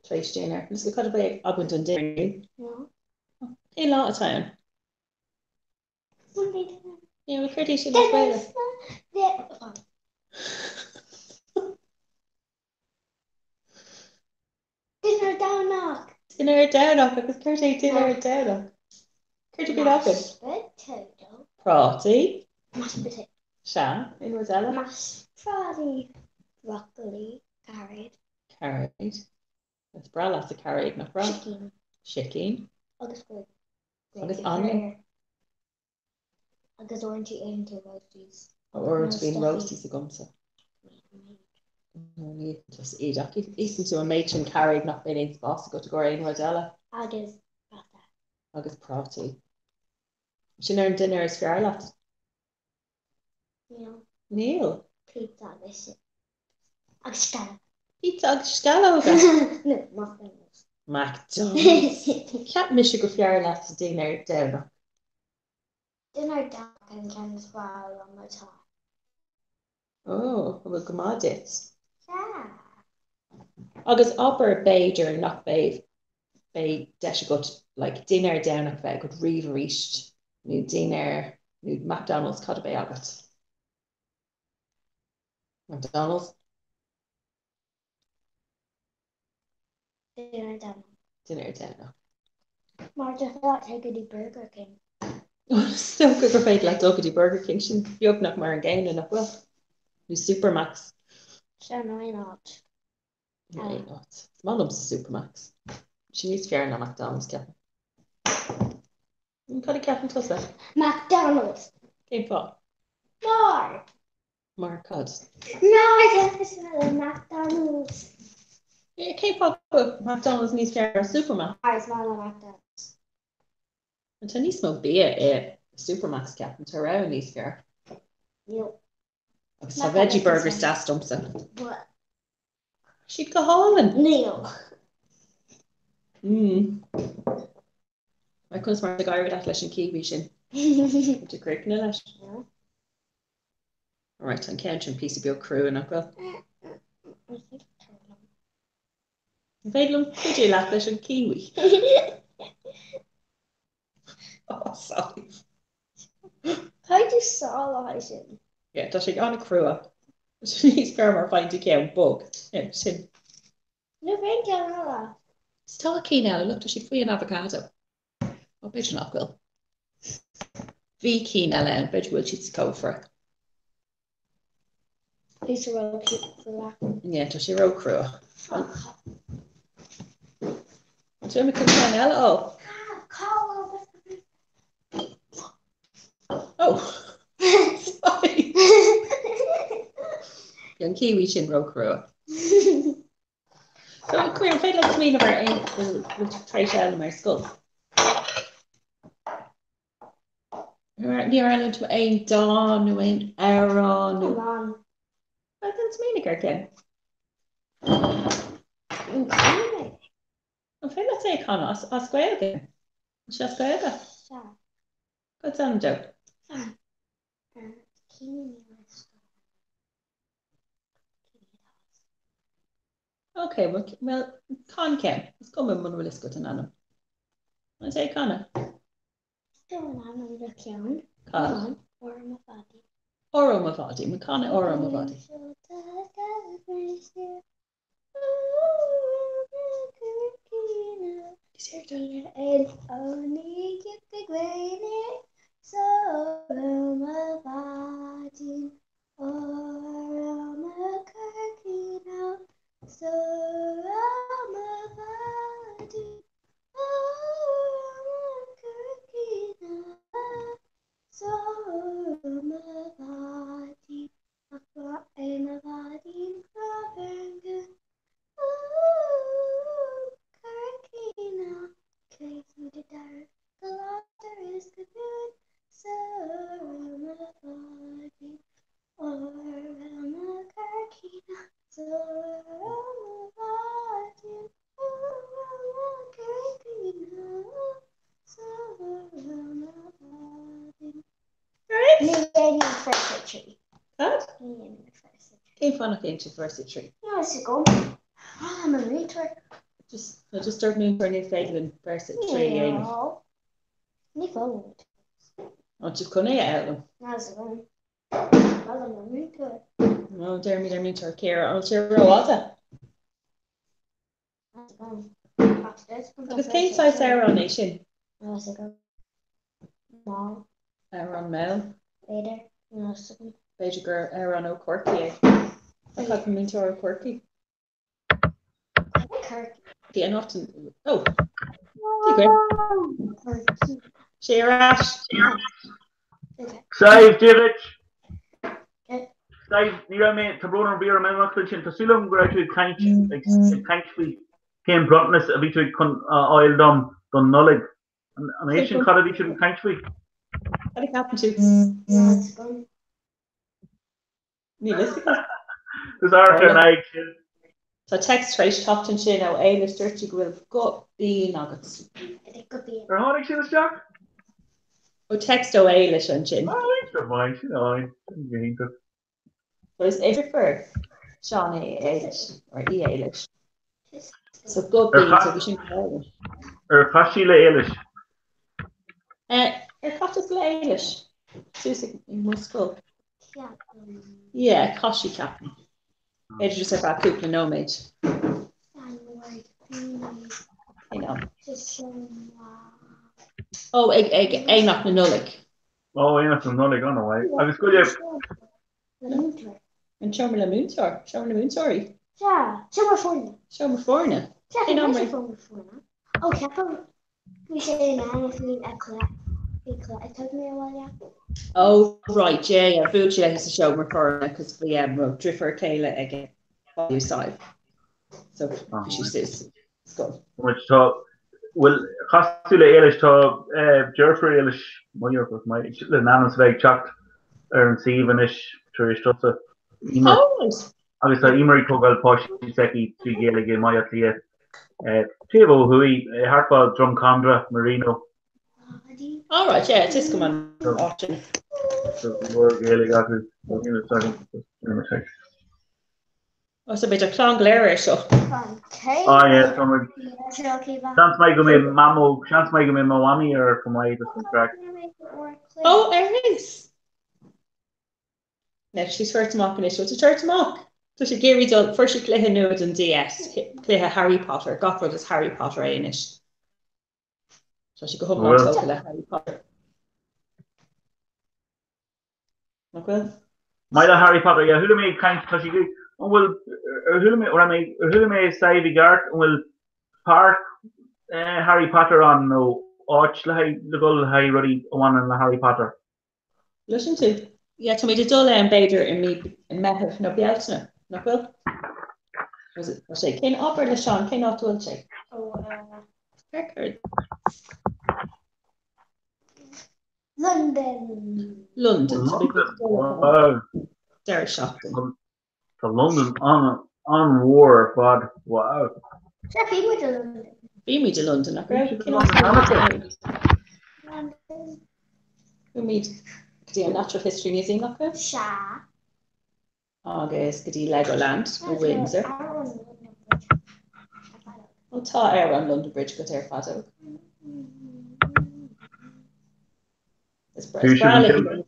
tar éis dinnéir? Agus cad a bheidh againn don dinnéar inniu? Cén lá atá ann? Yeah, well, céard é sin as Gaeilge? Dinnéar Domhnach! Dinnéar Domhnach agus céard é dinnéar Domhnach? Céard a bhíonn againn? Mashed potato. Prátaí. Mashed potato. Sea, aon rud eile? Mashed prátaí. Broccoli. Cairéad. Cairéad. Is breá leatsa cairéad, nach breá? Sicín. Sicín. Agus gravy. Agus onion. Agus uaireanta itheann tú roasties. Uaireanta bíonn roasties agamsa. No, ní just iad ach itheann tú an méid sin cairéad nach mbíonn aon spás agat i gcomhair aon rud eile. Agus práta. Agus prátaí. Sin ar an dinnéar is fearr leat? Níl. Níl. Pizza agus agus sceallóga. Pizza agus sceallóga? No, McDonald's. McDonald's. Cheap mise gur fearr leat dinnéar Domhnach. Dinnéar Domhnach an ceann is fearr liom atá. Ó, an bhfuil go maith duit? Sea. Agus abair b'fhéidir nach mbeidh beidh deis agat like dinnéar Domhnach bheith agat riamh arís nó dinnéar nó McDonald's cad a bheidh agat? McDonald's? Dinnéar Domhnach. Dinnéar Domhnach. Mar tá fáilte go dtí Burger King. Is dócha gur féidir leat dul go dtí Burger King, sin beagnach mar an gcéanna, nach bhfuil? Nó Supermacs. Sin aon áit. Aon áit. Is maith liomsa Supermacs. Sin níos fearr ná McDonald's, ceapaim. Cad a ceapann tusa? McDonald's. Cén fáth? Mar. Mar cad? Mar tá is maith liom McDonald's. Cén fáth go bhfuil McDonald's níos fearr ná Supermacs? Mar is maith liom McDonald's. Tá níos mó bia i Supermacs ceapaim, tá rogha níos fearr. Níl. Agus tá veggie burgers deas domsa. Siad go hálainn. Níl. Mm. Mar conas mar ag éirí leat leis an kiwi sin? Tú críochnaithe leis? Alright, an ceann sin píosa beag crua nach bhfuil? An féidir liom cuidiú leat leis an kiwi? Oh, sorry. Caithfidh tú sá le haghaidh sin. Yeah, tá sé an-chrua. Níos fearr mar faigheann tú ceann bog. Yeah, sin. Ní raibh aon cheann eile. Is tá cinn eile, look, tá siad faoi an avocado. Ó, b'fhéidir nach bhfuil. Bhí cinn eile ann, b'fhéidir go bhfuil siad sa cófra. Bhí sé ró-chrua. Yeah, tá sé ró-chrua. An bhfuil mé chun ceann eile a fháil? Oh! Sorry! Bhí an kiwi sin ró-chrua. So, come here, an féidir leat smaoineamh ar aon bhfuil bhfuil tú tar éis fhoghlaim ar scoil? Níor fhoghlaim tú aon dán nó aon amhrán nó... Amhrán. Well, then smaoinigh ar ceann. An féidir leat é a chanadh as, as Gaeilge? An sé as Gaeilge? Sea. Cad is ainm dó? Fan. Cinn níl Ok, well, well, can ceann. Is cuma muna bhfuil fhios agat an ainm. An é canadh? Seo an ainm do cheann. Cad? Óró mo Pháidín. Óró mo Pháidín. Bhuel can Óró mo Pháidín. Ach ba é mo Pháidín cnámh ar an gcú Corcaíne Cé de dearg go láidir is go buan 'S óró mo Pháidín Óró mo Chorcaíne 'S óró mo Pháidín Óró mo Chorcaíne 'S óró mo Pháidín. Ní dhéanaim véarsa 3. Cad? Ní dhéanaim véarsa 3. Cén fáth nach ndéanann tú véarsa 3? Níl a fhios agam. Ah, mo mhúinteoir. Just, no, just dúirt múinteoir ní féidir linn véarsa 3 a dhéanamh. Níl. Ní foghlaim. Ó, tú chun é a fhoghlaim. Níl a fhios agam. Foghlaim mo mhúinteoir. No, deirimid ar múinteoir Ciara, an bhfuil sé rófhada? Níl a fhios agam. Agus cén saghas amhrán é sin? Níl a fhios agam. Mall. Amhrán mall? B'fhéidir. Níl a fhios agam. B'fhéidir gur amhrán ó Chorcaigh é. Cad múinteoir ó Chorcaigh? Corcaigh. Bhí an áit an... Ó! Dia dhuit. Sé ar ais. Sadhbh, Dia duit. Sadhbh, ní raibh mé, tá brón orm, bhí orm imeacht ansin. Tá súil agam go raibh tú ag caint, ag caint faoi cén bronntanas a bhí tú chun a fháil dom don Nollaig. An é sin cad a bhí sibh ag caint faoi? Cad a cheapann tú? Níl a fhios agam. Is amharc ar an aghaidh sin. Tá text tar éis teacht ansin ó Éilis, dúirt sí go bhfuil guth binn agat. Ar tháinig sin isteach? Ó text ó Éilis ansin. Ah, sure maith, sin áin, sin go hiontach. So is deirfiúr Seán é Éilis, or í Éilis. So guth binn, so bhí sin go hálainn. Ar chas sí le Éilis? Eh, ar chas tusa le Éilis? Suas ag mo scoil. Yeah, chas sí ceapaim. B'fhéidir just ar feadh cúpla nóiméad. You know. Ó, ag ag Aonach na Nollag. Ó, Aonach na Nollag, an-mhaith. Agus go leor. An seomra le múinteoir, seomra na múinteoirí. Sea, seomra foirne. Seomra foirne. Sea, seomra foirne. Ó, ceapaim Bhí sé in ann faoi a cluiche, bhí cluiche thug mé abhaile. Oh right, yeah, yeah, bhuail sí léi sa seomra foirne cos bhí em raibh driofúr céile aige bailiú Sadhbh. So bhí sí suas scoil. Muid tá bhfuil chas tú le Éilis tá eh, deirfiúr Éilis mo dheirfiúr my le nanas bheith ag teacht ar an suíomh anois tar éis tusa. Emer. Oh right. Agus tá Emer ag tógáil páistí s'aici trí Ghaeilge i mBaile Átha Cliath, taobh ó thuaidh, thart fá Drumcondra, Marino. All right, yeah, is cuma an áit sin. So go leor Gaeilge acu, so níl a fhios agam, just a text. Oh, so b'fhéidir clann go léir air seo. Ah yeah, tá muid. Seans maith go mbeidh Mamó, seans maith go mbeidh mo mhamaí ar chomh maith just an craic. Oh, ar nós. Anois, she's tabhairt amach anois. Bhfuil tú tabhairt amach? Tá sé ag iarraidh dul, fuair sí cluiche nua don DS, cluiche Harry Potter, gach rud is Harry Potter é anois. Tá sí go hiomlán tógtha le Harry Potter. Nach bhfuil? Maith le Harry Potter, yeah, chuala mé ag caint, tá sí ag, an bhfuil, ar chuala mé, raibh mé, ar chuala mé Sadhbh i gceart, an bhfuil páirc Harry Potter ann nó áit le haghaidh, le dhul le haghaidh rudaí a bhaineann le Harry Potter? Listen to. Yeah, táimid ag dul ann b'fhéidir i mí Meitheamh nó Bealtaine, nach bhfuil? Was it, tá sé, cén abair le Seán, cén áit a bhfuil sé? Ó, uh, Record. London. London. So London. Wow. Deireadh seachtaine. Tá Londain an-mhór ar fad. Wow. Sea, bhí muid i Londain. Bhí muid i Londain, nach raibh? Cén áit a raibh muid? London. Bhí muid go dtí an Natural History Museum, nach raibh? Sea. Agus go dtí Legoland i Windsor. Ó tá ar an London Bridge go ar fad. Is breá léi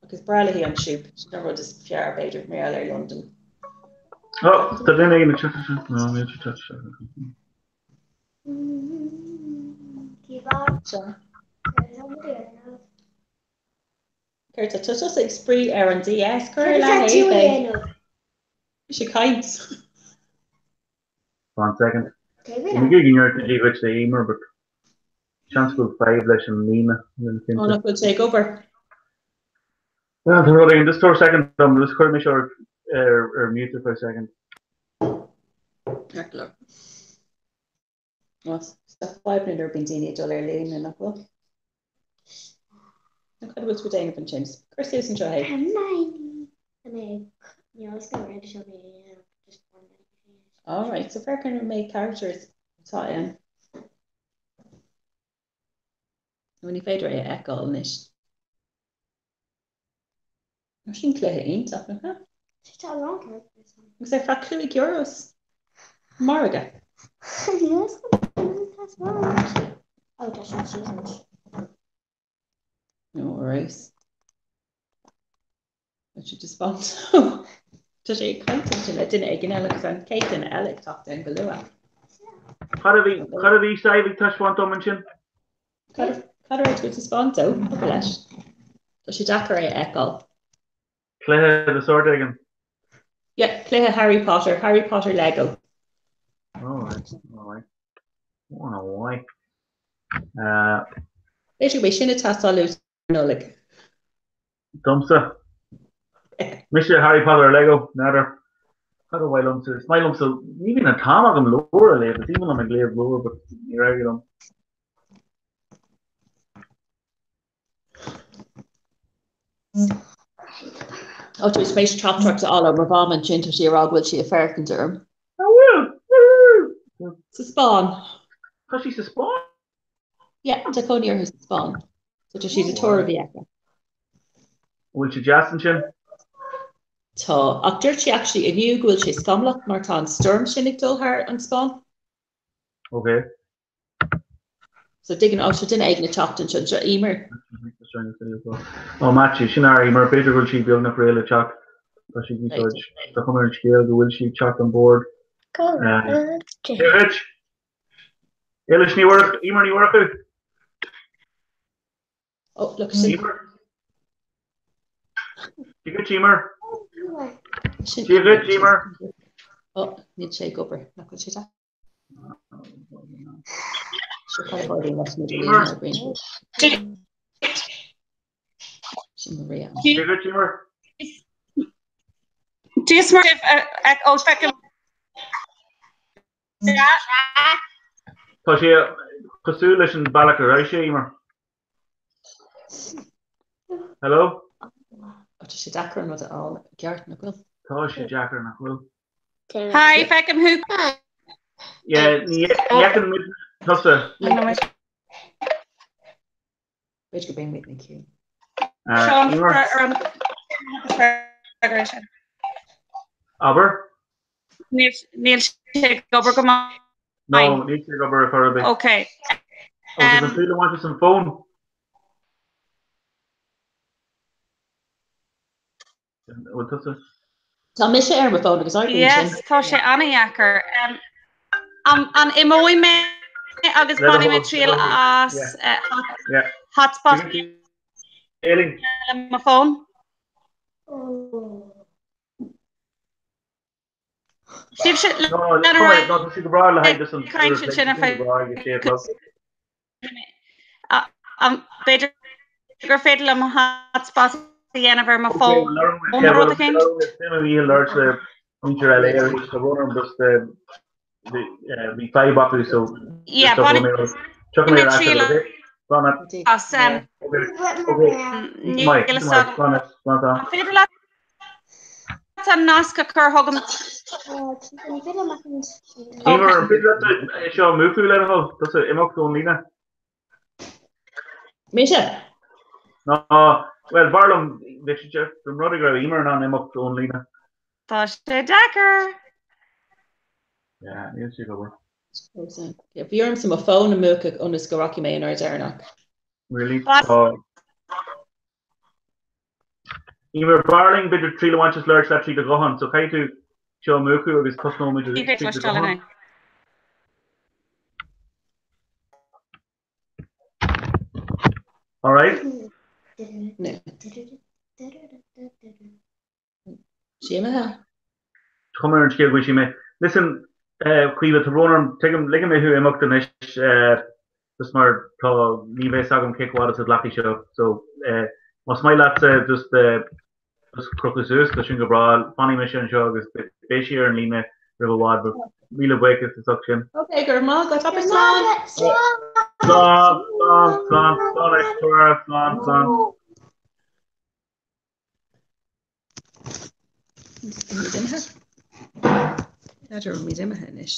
Agus breá léi an siúp, sin an rud is fearr b'fhéidir mar gheall ar Londain. Ó, tá duine éigin ag teacht isteach. No, níl sé teacht isteach. Seo. Céard tá tusa ag spraoi ar an DS, cuir ar leathaobh é. Bhí sé ag caint. One second. Ní gá go ndéarfaidh tú dhuit le Emer, but seans go bhfuil fadhb leis an líne. Ó, nach bhfuil sé ag obair? Well, tá rud éigin, just tabhair second dom, just cuir mé seo ar, ar, ar mute ar feadh second. Ceart go leor. Tá fadhbanna nuair a bíonn daoine ag dul ar líne, nach bhfuil? Nó cad a bhfuil tú ag déanamh ansin? Cuir suas anseo é. All right, so féach ar na méid characters atá ann. Nó ní féidir é a fheiceáil anois. Nó sin cluiche iontach, nach ea? Tá a lán characters ann. Agus ar feadh 5 euros. Margadh. Oh, tá sé síos anois. No worries. Tá sé taispeáint. Tá sé ag caint ansin le duine éigin eile agus an chéad duine eile ag teacht ann go luath. Cad a bhí cad a bhí Sadhbh ag taispeáint dom ansin? Cad a raibh tú ag taispeáint dó? Abair leis. Tá sé deacair é a fheiceáil. Cluiche de sórt éigin. Yeah, cluiche Harry Potter, Harry Potter Lego. Alright, alright. Alright. Uh, B'fhéidir go mbeidh sin ag teastáil uait Nollaig. Domsa. Mise Harry Potter Lego, n'fheadar. Cad a mhaith liomsa? Is maith liomsa, ní bhíonn an t-am agam leabhar a léamh, is aoibhinn liom ag léamh leabhar but ní éiríonn liom. Ó tá mé tar éis teachtaireacht a fháil ó mo mham ansin, tá sí ag rá go bhfuil sí ag féachaint orm. An bhfuil? Woohoo! Sa Spáinn. Tá sí sa Spáinn? Yeah, tá cónaí uirthi sa Spáinn. So tá sí sa tóir a bhí aici. An bhfuil sé deas ansin? Tá, ach dúirt sí actually inniu go bhfuil sé scamallach mar tá an stoirm sin ag dul thar an Spáinn. Ok. So dtuigeann, ó, tá duine éigin ag teacht ansin, seo Emer. Ó Matthew, sin ár Emer, b'fhéidir go bhfuil sí beagnach réidh le teacht. Tá sí ag úsáid, tá cuma ar an scéal go bhfuil sí ag teacht on bord. Dia dhuit! Éilis Ní Mhurchú, Emer Ní Mhurchú! Oh, look, sin. Emer! Dia dhuit, Emer! Dia dhuit, Emer! Oh, níl sé ag obair, nach bhfuil sé deacair. Tá sé cosúil leis an bealach a raibh sé, Emer. Hello? Tá sé deacair an rud a fháil ceart, nach bhfuil? Tá sé deacair, nach bhfuil? Hi, feicim thú. Yeah, ní fheiceann muid tusa. B'fhéidir go mbeidh muid na ciúin. Seán ar an Abair? Níl sé ag obair go maith. No, níl sé ag obair ar chor ar bith. Ok. Agus an triail a bhaint as an bhfón? Bhfuil tusa? Tá mise ar mo fón agus oibríonn Yes, sin. tá sé an-dheacair. An imeoidh mé agus bainfidh mé triail as hotspot le mo fón? Sibhse caint ansin ar feadh B'fhéidir gur féidir liom hotspot a dhéanamh ar mo fón nó rud éicint. Yeah, bainfidh mé triail as. Níl a fhios agam. An féidir leat an nasc a chur chugam? Emer, an féidir leat é seo a mhúchadh le do thoil? Tusa imeacht ón líne? Mise? Ná, bhuel, b'fhearr liom, bheadh sé deas dá mba rud é go raibh Emer in ann imeacht ón líne. Tá sé deacair. Yeah, níl sé ag obair. Bhí ormsa mo fón a mhúchadh ionas go rachaidh mé an uair deireanach. Really? Tá. Emer, b'fhearr linn b'fhéidir triail a bhaint as labhairt leat trí do ghuthán, so caithfidh tú seo a mhúchadh agus tosnóidh muid Ní trí do cloisteáil ghuthán. é. All right? Sí imithe. Cuma ar an scéal go bhfuil sí imithe. Listen, Caoimhe, tá brón orm, tuigim, ligfidh mé thú imeacht anois, just mar tá, ní bheidh a fhios agam cé chomh fada is a ghlacfaidh seo. So, más maith leatsa just, just crochadh suas, tá sin go breá, fanfaidh mise anseo agus beidh sí ar an líne roimh i bhfad, but míle buíochas as ucht sin. Ok, go raibh maith agat, abair slán! Slán, slán, slán, slán, slán, slán, slán. Muid imithe? N'fheadar an muid imithe anois.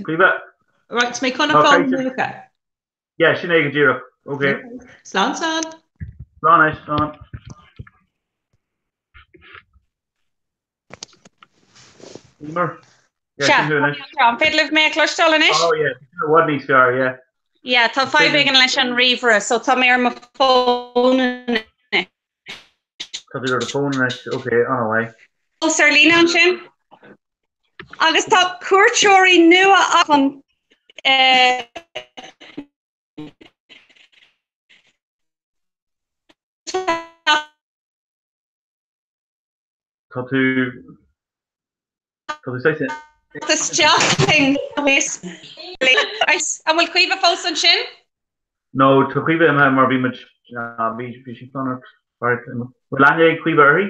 Caoimhe. Right, mé chun an fón a mhúchadh. Yeah, sin é go díreach. Ok. Slán slán. Slán anois, slán. Emer? Sea, an féidir libh mé a chloisteáil anois? Oh yeah, i bhfad níos fearr, yeah. Yeah, tá fadhb éigin leis an ríomhaire, so tá mé ar mo fón anois. Tá tú ar do fón anois, ok, an-mhaith. Fós ar líne ansin. Agus tá cuairteoirí nua chun eh, Tá tú Tá tú saghas isteach linn An bhfuil Caoimhe fós ansin? No, tá Caoimhe imithe mar bhí muid bhí bhí sí fanacht Bhfuil aithne ag Caoimhe uirthi?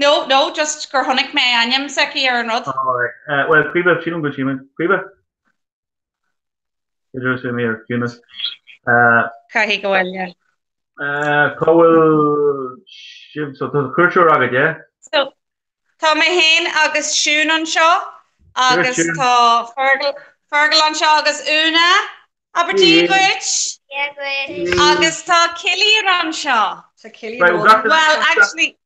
No, no, just gur chonaic mé ainm s'aici ar an rud. Oh, right. Uh, well, Caoimhe, sílim go bhfuil sí imithe. Caoimhe? B'fhéidir is imithe ar ciúnas. Uh, Caithfidh go bhfuil, yeah. Cá bhfuil sibh? So tá cuairteoir agat, yeah? So tá mé féin agus Siún anseo agus tá Fergal, Fergal anseo agus Úna. Abair Dia dhuit. Dia dhuit. Agus tá Cillian anseo. Tá Cillian. Well, actually,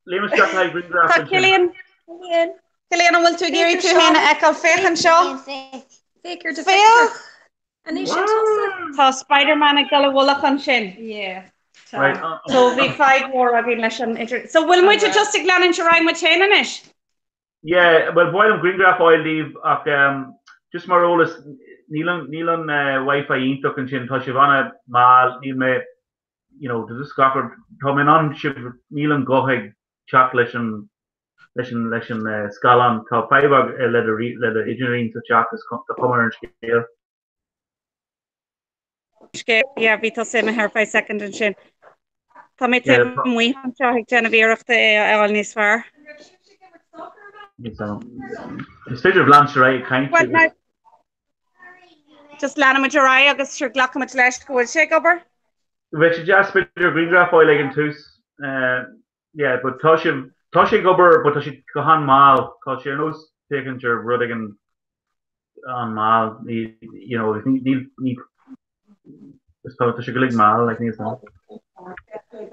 Léim isteach le haghaidh grianghraf Tá Cillian. Cillian, an bhfuil tú ag iarraidh tú féin a fheiceáil? Féach anseo. Féach ar do Féach! Anois sin tusa. Tá Spider-Man ag dul i bhfolach ansin. Yeah. Right. So bhí fadhb mhór againn leis an idir. So bhfuil muid just ag leanúint ar aghaidh muid féin anois? Yeah, well ba mhaith liom grianghraf a fháil díobh ach um, just mar eolas níl an, níl an uh, Wi-Fi iontach ansin, tá sibh an-mhall, níl mé you know, just gach rud, tá mé in ann sibh, níl an guth ag teacht leis an, leis an, leis an eh, scáileán, tá fadhb ag, eh, le do, le do idirlíon sa teach is tá cuma ar an scéal. Scéal, yeah, bhí tusa imithe ar feadh soicind ansin. Tá mé taobh amuigh anseo ag déanamh iarrachta é a fháil níos fearr. Is féidir leanúint ar aghaidh ag caint. Well, now, Just leanfaimid ar aghaidh agus sure glacfaimid leis go bhfuil sé ag obair. Bheadh sé deas b'fhéidir grianghraf a fháil ag an tús. Yeah, but tá sé tá sé ag obair but tá sé go han-mhall. Tá sé ar nós féachaint ar rud éigin an-mhall. You know, agus ní ní ní is tá tá sé go uilig mall like níl san.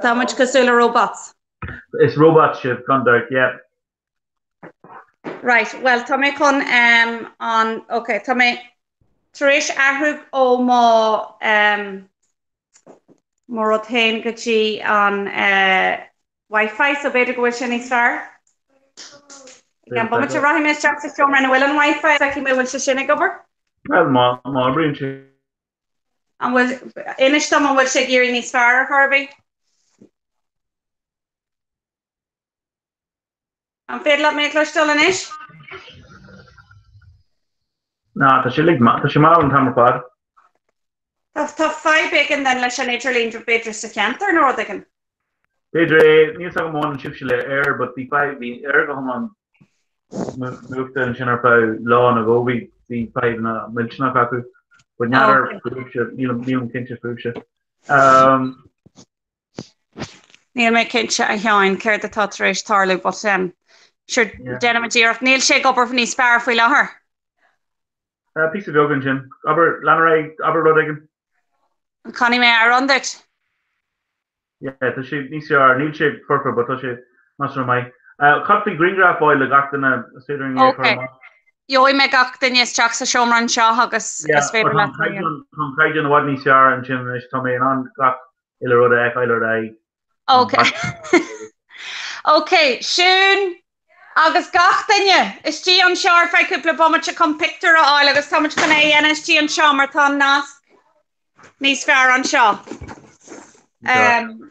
Tá muid cosúil le robots. Is robots sibh gan dabht, yeah. Right, well tá mé chun um, an, ok, tá mé tar éis athrú ó mo um, mo rud féin go dtí an uh, Wi-Fi, so b'fhéidir go bhfuil sé níos fearr. I gceann bomaite rachaidh mé isteach sa seomra ina bhfuil an Wi-Fi, feicfidh mé bhfuil sé sin ag obair. Well, má, má oibríonn sé. An bhfuil, inis dom an bhfuil sé ag éirí níos fearr ar chor ar bith? An féidir leat mé a chloisteáil anois? Ná, tá sé uilig, tá sé mall an t-am ar fad. Tá, tá fadhb éigin then leis an idirlíon b'fhéidir sa cheantar nó rud éigin. B'fhéidir é, níl 's agam an mbaineann sibhse le Eir but bhí fadhb, bhí Eir go hiomlán múchta ansin ar feadh lá nó dhó, bhí, bhí fadhbanna millteanach acu. But n'fheadar fúibhse, nílim, nílim cinnte fúibhse. Um, Níl mé cinnte a Sheáin céard atá tar éis tarlú but um, sure déanaimid iarracht. Níl sé ag obair níos fearr faoi láthair. Uh, píosa beag ansin. Abair, lean ar aghaidh, abair rud éigin. An canfaidh mé amhrán duit? Yeah, tá sé níos fearr, níl sé foirfe, but tá sé measartha maith. Uh, cad faoi grianghraf a fháil le gach duine is féidir linn é a chur Okay. amach? Gheobhaidh mé gach duine isteach sa seomra anseo agus Yeah, is féidir tá an leat. caighdeán tá an caighdeán i bhfad níos fearr ansin anois, tá mé in ann gach uile rud a fheiceáil ar aghaidh. Ok. Ok, Siún agus gach duine istigh anseo ar feadh cúpla bomaite chun pictiúr a fháil agus táimid chun é a dhéanamh istigh anseo mar tá an nasc níos fearr anseo. Um,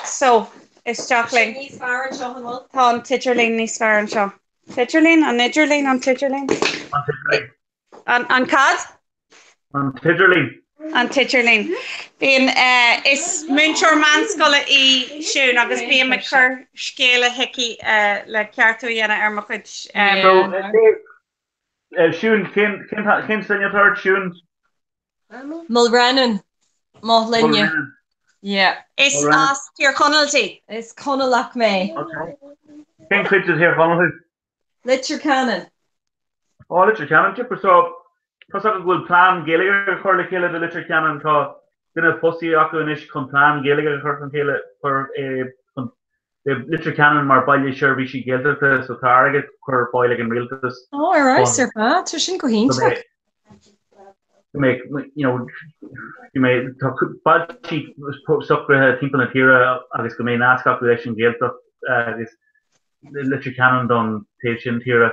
so, isteach linn. Níos fearr anseo an bhfuil? Tá an t-idirlíon níos fearr anseo. T-idirlíon? An idirlíon? An t-idirlíon? An t-idirlíon. An, an cad? An t-idirlíon. An t-idirlíon. Bíonn, eh, is múinteoir meánscoile í Siún agus bím ag cur scéala chuici eh, le ceartú a dhéanamh ar mo chuid eh, So, eh, Siún, cén, cén, cén sloinne atá ort, Siún? Mulrennan, Mo shloinne. Mulrennan. Yeah. Is as Tír Chonaill di. Is Conallach mé. Okay. Cén chuid de Thír Chonaill thú? Leitir Ceanainn. Ó, Leitir Ceanainn, chipper. So, tá's agat go bhfuil plean Gaeilge a chur le chéile do Leitir Ceanainn. Tá duine fostaithe acu anois chun plean Gaeilge a chur chun chéile, chur chun Leitir Ceanainn mar baile seirbhísí Gaeltachta, so tá airgead curtha ar fáil ag an rialtas. Ó, ar fheabhas ar fad, tá sin go hiontach. Go mbeidh, you know, go mbeidh, tá bailte socraithe timpeall na tíre agus go mbeidh nasc acu leis an Ghaeltacht agus Leitir Ceanainn don taobh sin tíre.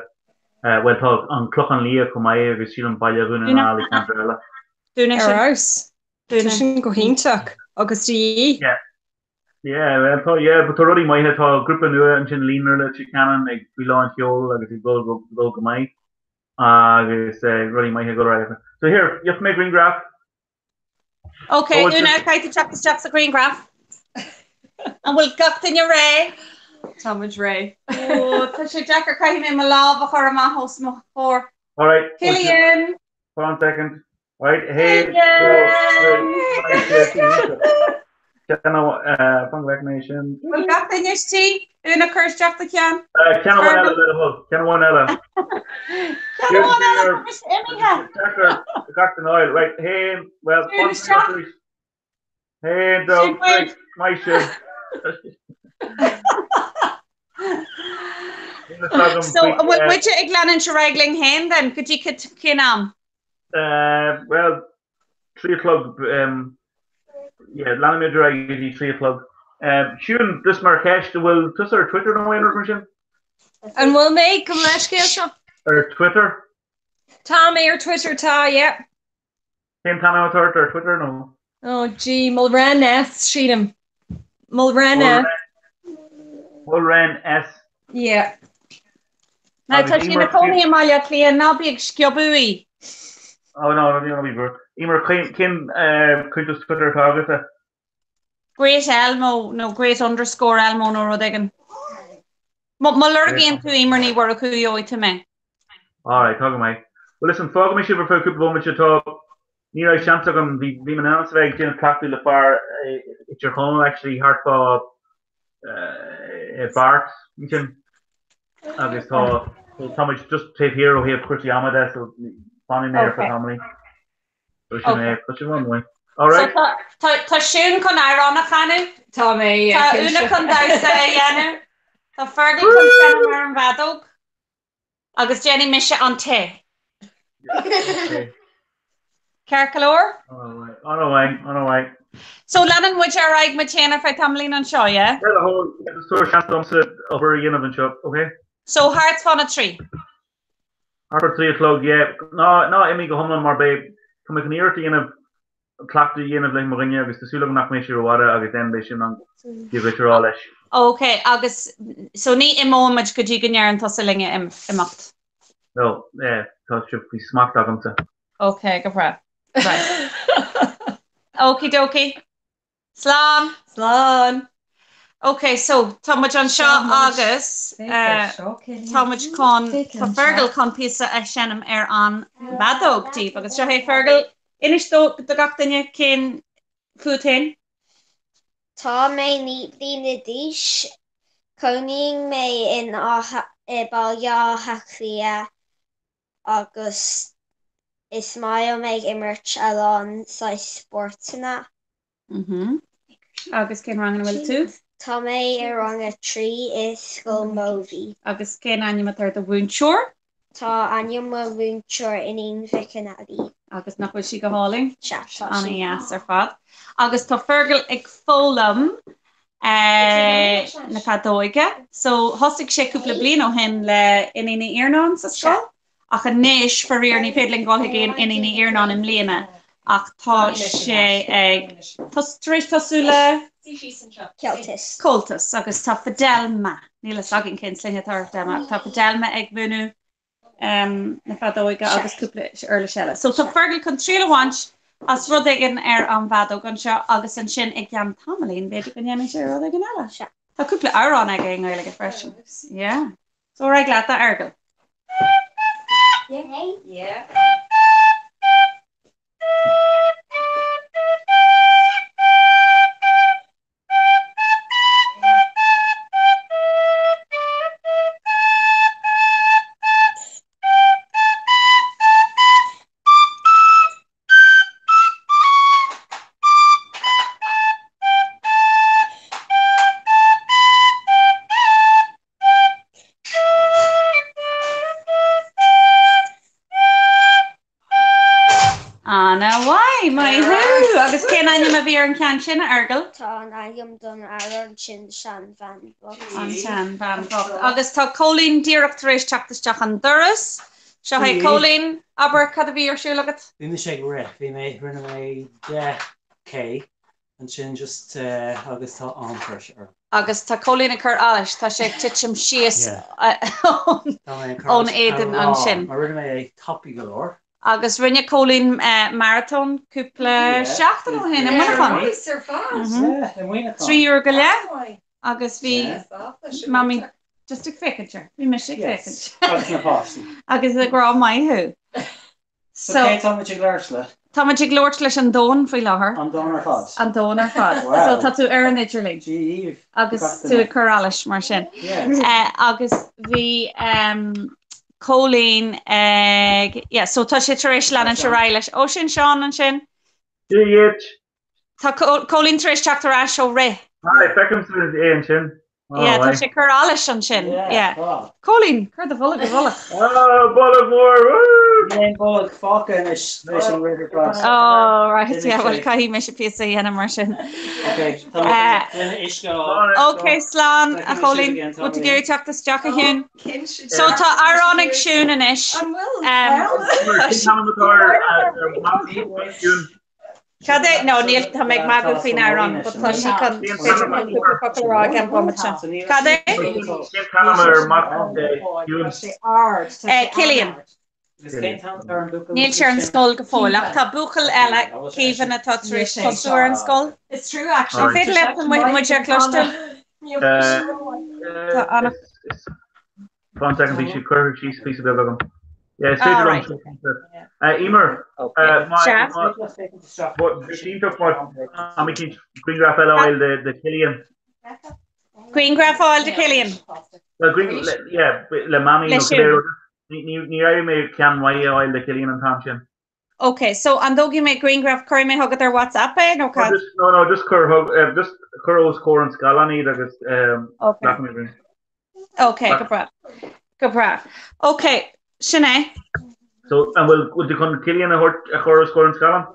Bhuel, tá an Clochán Liath chomh maith agus sílim Baile Dhún na nGall i gceantar eile. Ar fheabhas. Tá sin go hiontach agus de dhíth. Yeah. Yeah, well, tá, yeah, but tá rudaí maithe, tá grúpa nua ansin Líonra Leitir Ceanainn ag faoi lán tseoil agus ag dul go, dul go maith agus eh, rudaí maithe ag dul ar aghaidh. So here, gheobhaidh mé grianghraf. Ok, Úna, caithfidh tú teacht isteach sa ghrianghraf. An bhfuil gach duine réidh? Tá muid réidh. Ó, tá sé deacair, caithfidh mé mo lámh a chur amach os mo chomhair. All right. Cillian! Hold on a second. Right, hey, Ceann bheith mé sin. Bhfuil gach duine istigh? Úna cuir isteach do cheann. Ceann amháin eile le do thoil. Ceann amháin eile. Ceann amháin eile tá mise imithe. Gach den oil. Right, hey, well, Hey, dó, maith sibh. So, an bhfuil muide ag leanúint ar aghaidh linn féin then, go dtí cén am? Well, 3 a chlog, yeah, leanfaimid ar aghaidh go dtí 3 a chlog. Siún, just mar cheist, an bhfuil tusa ar Twitter nó aon rud mar sin? An bhfuil mé? Gabh mo leithscéal seo. Ar Twitter? Tá mé ar Twitter, tá, yeah. Cén t-ainm atá ort ar Twitter nó? Oh gee, Mulren S, sílim. Mulren S. Mulren S. Yeah. Now tá sí ina cónaí i mBaile Átha Cliath, ná bí ag sciobadh í. Oh no, no, no, bí Emer, cén cuntas Twitter atá agatsa? Great Elmo nó Great underscore Elmo nó rud éigin. Má lorgaíonn tú Emer Ní Mhurchú gheobhaidh tú mé. Alright, tá go maith. Well listen, fágfaidh mé sibh ar feadh cúpla bomaite tá ní raibh seans agam, bhí bhí mé in ainm is a bheith ag déanamh cleachtadh le fear i Tír Chonaill actually thart fá i bPáirc ansin agus tá tá muid just taobh thiar ó thaobh cúrsaí ama de so fanfaidh mé ar feadh tamaillín. Sin é, tá sin an-mhaith. Alright. So tá tá Siún chun amhrán a chanadh. Tá mé, Tá Úna chun damhsa a dhéanamh. Tá Fergal chun seinm ar an bhfeadóg. Agus déanfaidh mise an tae. Ceart go leor? An-mhaith, an-mhaith. So leanann muid ar aghaidh muid féin ar feadh tamaillín anseo, yeah? Le do thoil, just tabhair seans domsa obair a dhéanamh anseo, okay? So thart fána 3. Thart fá 3 a chlog, yeah. Ná, ná imigh go hiomlán mar beidh, tá mé chun iarracht a dhéanamh, cleachtadh a dhéanamh le mo dhuine agus tá súil agam nach mbeidh sé rófhada agus then beidh sé in ann Dia dhuit a rá leis. Ok, agus so ní imeoidh muid go dtí go ndeireann tusa linn imeacht? No, yeah, tá sibh faoi smacht agamsa. Ok, go breá. Right. Okie dokie. Slán! Slán! Ok, so tá muid anseo agus tá muid chun, tá Fergal chun píosa a sheinm ar an bhfeadóg daoibh agus seo é Fergal, inis do do gach duine cén fút féin. Tá mé 9 bliana d'aois. Cónaíonn mé in i Baile Átha Cliath agus is maith liom ag imirt a lán saghas spórtanna. Mhm. Agus cén rang ina bhfuil tú? Tá mé i rang a 3 i Scoil Mobhí. Agus cén ainm atá ar do mhúinteoir? Tá ainm mo mhúinteoir Iníon Mhic an Fhailí. Agus nach bhfuil sí go hálainn? Sea, tá sí. An-dheas ar fad. Agus tá Fergal ag foghlaim na feadóige. So thosaigh sé cúpla bliain ó shin le Iníon Uí Iarnáin sa scoil ach anois faraor ní féidir linn dul chuig Iníon Uí Iarnáin i mbliana ach tá sé ag tar éis tosú le Comhaltas. Comhaltas agus tá Fidelma, níl a fhios againn cén sloinne atá ar Fidelma ach tá Fidelma ag múineadh na feadóige agus cúpla uirlis eile. So tá Fergal chun triail a bhaint as rud éigin ar an bhfeadóg anseo agus ansin i gceann tamaillín b'fhéidir go ndéanfaidh sé rud éigin eile. Tá cúpla amhrán aige i nGaeilge freisin. Yeah. So ar aghaidh leat, a Fheargail. Yeah. Ana-mhaith, maith thú! Agus cén ainm a bhí ar an cheann sin, a Fheargail? Tá an ainm don amhrán sin Seanbhean Bhocht. An tSeanbhean Bhocht. Agus tá Cóilín díreach tar éis teacht isteach an doras. Seo é Cóilín, abair cad a bhí ar siúl agat? Bhí mise ag rith, bhí mé, rinne mé 10K ansin just agus tá an-tuirse orm. Agus tá Cóilín ag cur allais, tá sé ag titim síos ón éadan ansin. Mar rinne mé é tapaidh go leor. Agus rinne Cóilín maratón cúpla seachtain ó shin i Muineachán. 3 uair go leith agus bhí Mamaí just ag féachaint air. Bhí mise ag féachaint. Agus na páistí. Agus ag rá maith thú. So cé tá muid ag labhairt le? Tá muid ag labhairt leis an domhan faoi láthair. An domhan ar fad. An domhan ar fad. Wow. So tá tú ar an idirlíon. Dia dhaoibh. Agus tú ag cur allais mar sin. Yeah. Agus bhí um, Cóilín ag, yeah, so tá sé tar éis leanúint ar aghaidh leis. Ó sin Seán ansin. Dia dhuit. Tá Cóilín tar éis teacht ar ais ó rith. Hi, feicim é ansin. Oh, yeah, tá sé cur allais ansin. Yeah. Cóilín, cuir do bholg i bhfolach. Oh, bolg mór! Níl aon bolg fágtha anois leis an rith ar fad. Oh, right, yeah, well caithfidh mise píosa a dhéanamh mar sin. Okay, tá mé uisce á. Ok, slán a Chóilín, bhfuil tú ag iarraidh teacht isteach a Shiún? So tá amhrán ag Siún anois. An bhfuil? Cad é? No, níl, tá mé ag magadh faoin amhrán, but tá sí chun, b'fhéidir chun cúpla focal a rá ag an bhomaite. Cad é? Cén t-ainm ar mac Shiún? Cillian. Níl sé ar an scoil go fóill, ach tá buachaill eile, Caoimhín, atá tar éis tosú ar an scoil. It's true actually. An féidir leat muid a chloisteáil? Tá ana. Fan second, bhí sé curtha síos píosa beag agam. Yeah, is féidir liom Emer, bhí sé iontach má am ag grianghraf eile a fháil de Cillian. Grianghraf a fháil de Cillian? Well, green, yeah, le mamaí nó cibé rud. Ní raibh mé ceann maith a fháil de Cillian an t-am sin. Ok, so an dtógfaidh mé grianghraf, cuirfidh mé chugat ar WhatsApp é nó cad? No, no, just cuir, just cuir os comhair an scáileáin iad agus glacfaidh mé grianghraf. Ok, go breá. Go breá. Ok, sin é. So, an bhfuil, bhfuil tú chun Cillian a thabhairt, a chur os comhair an scáileáin?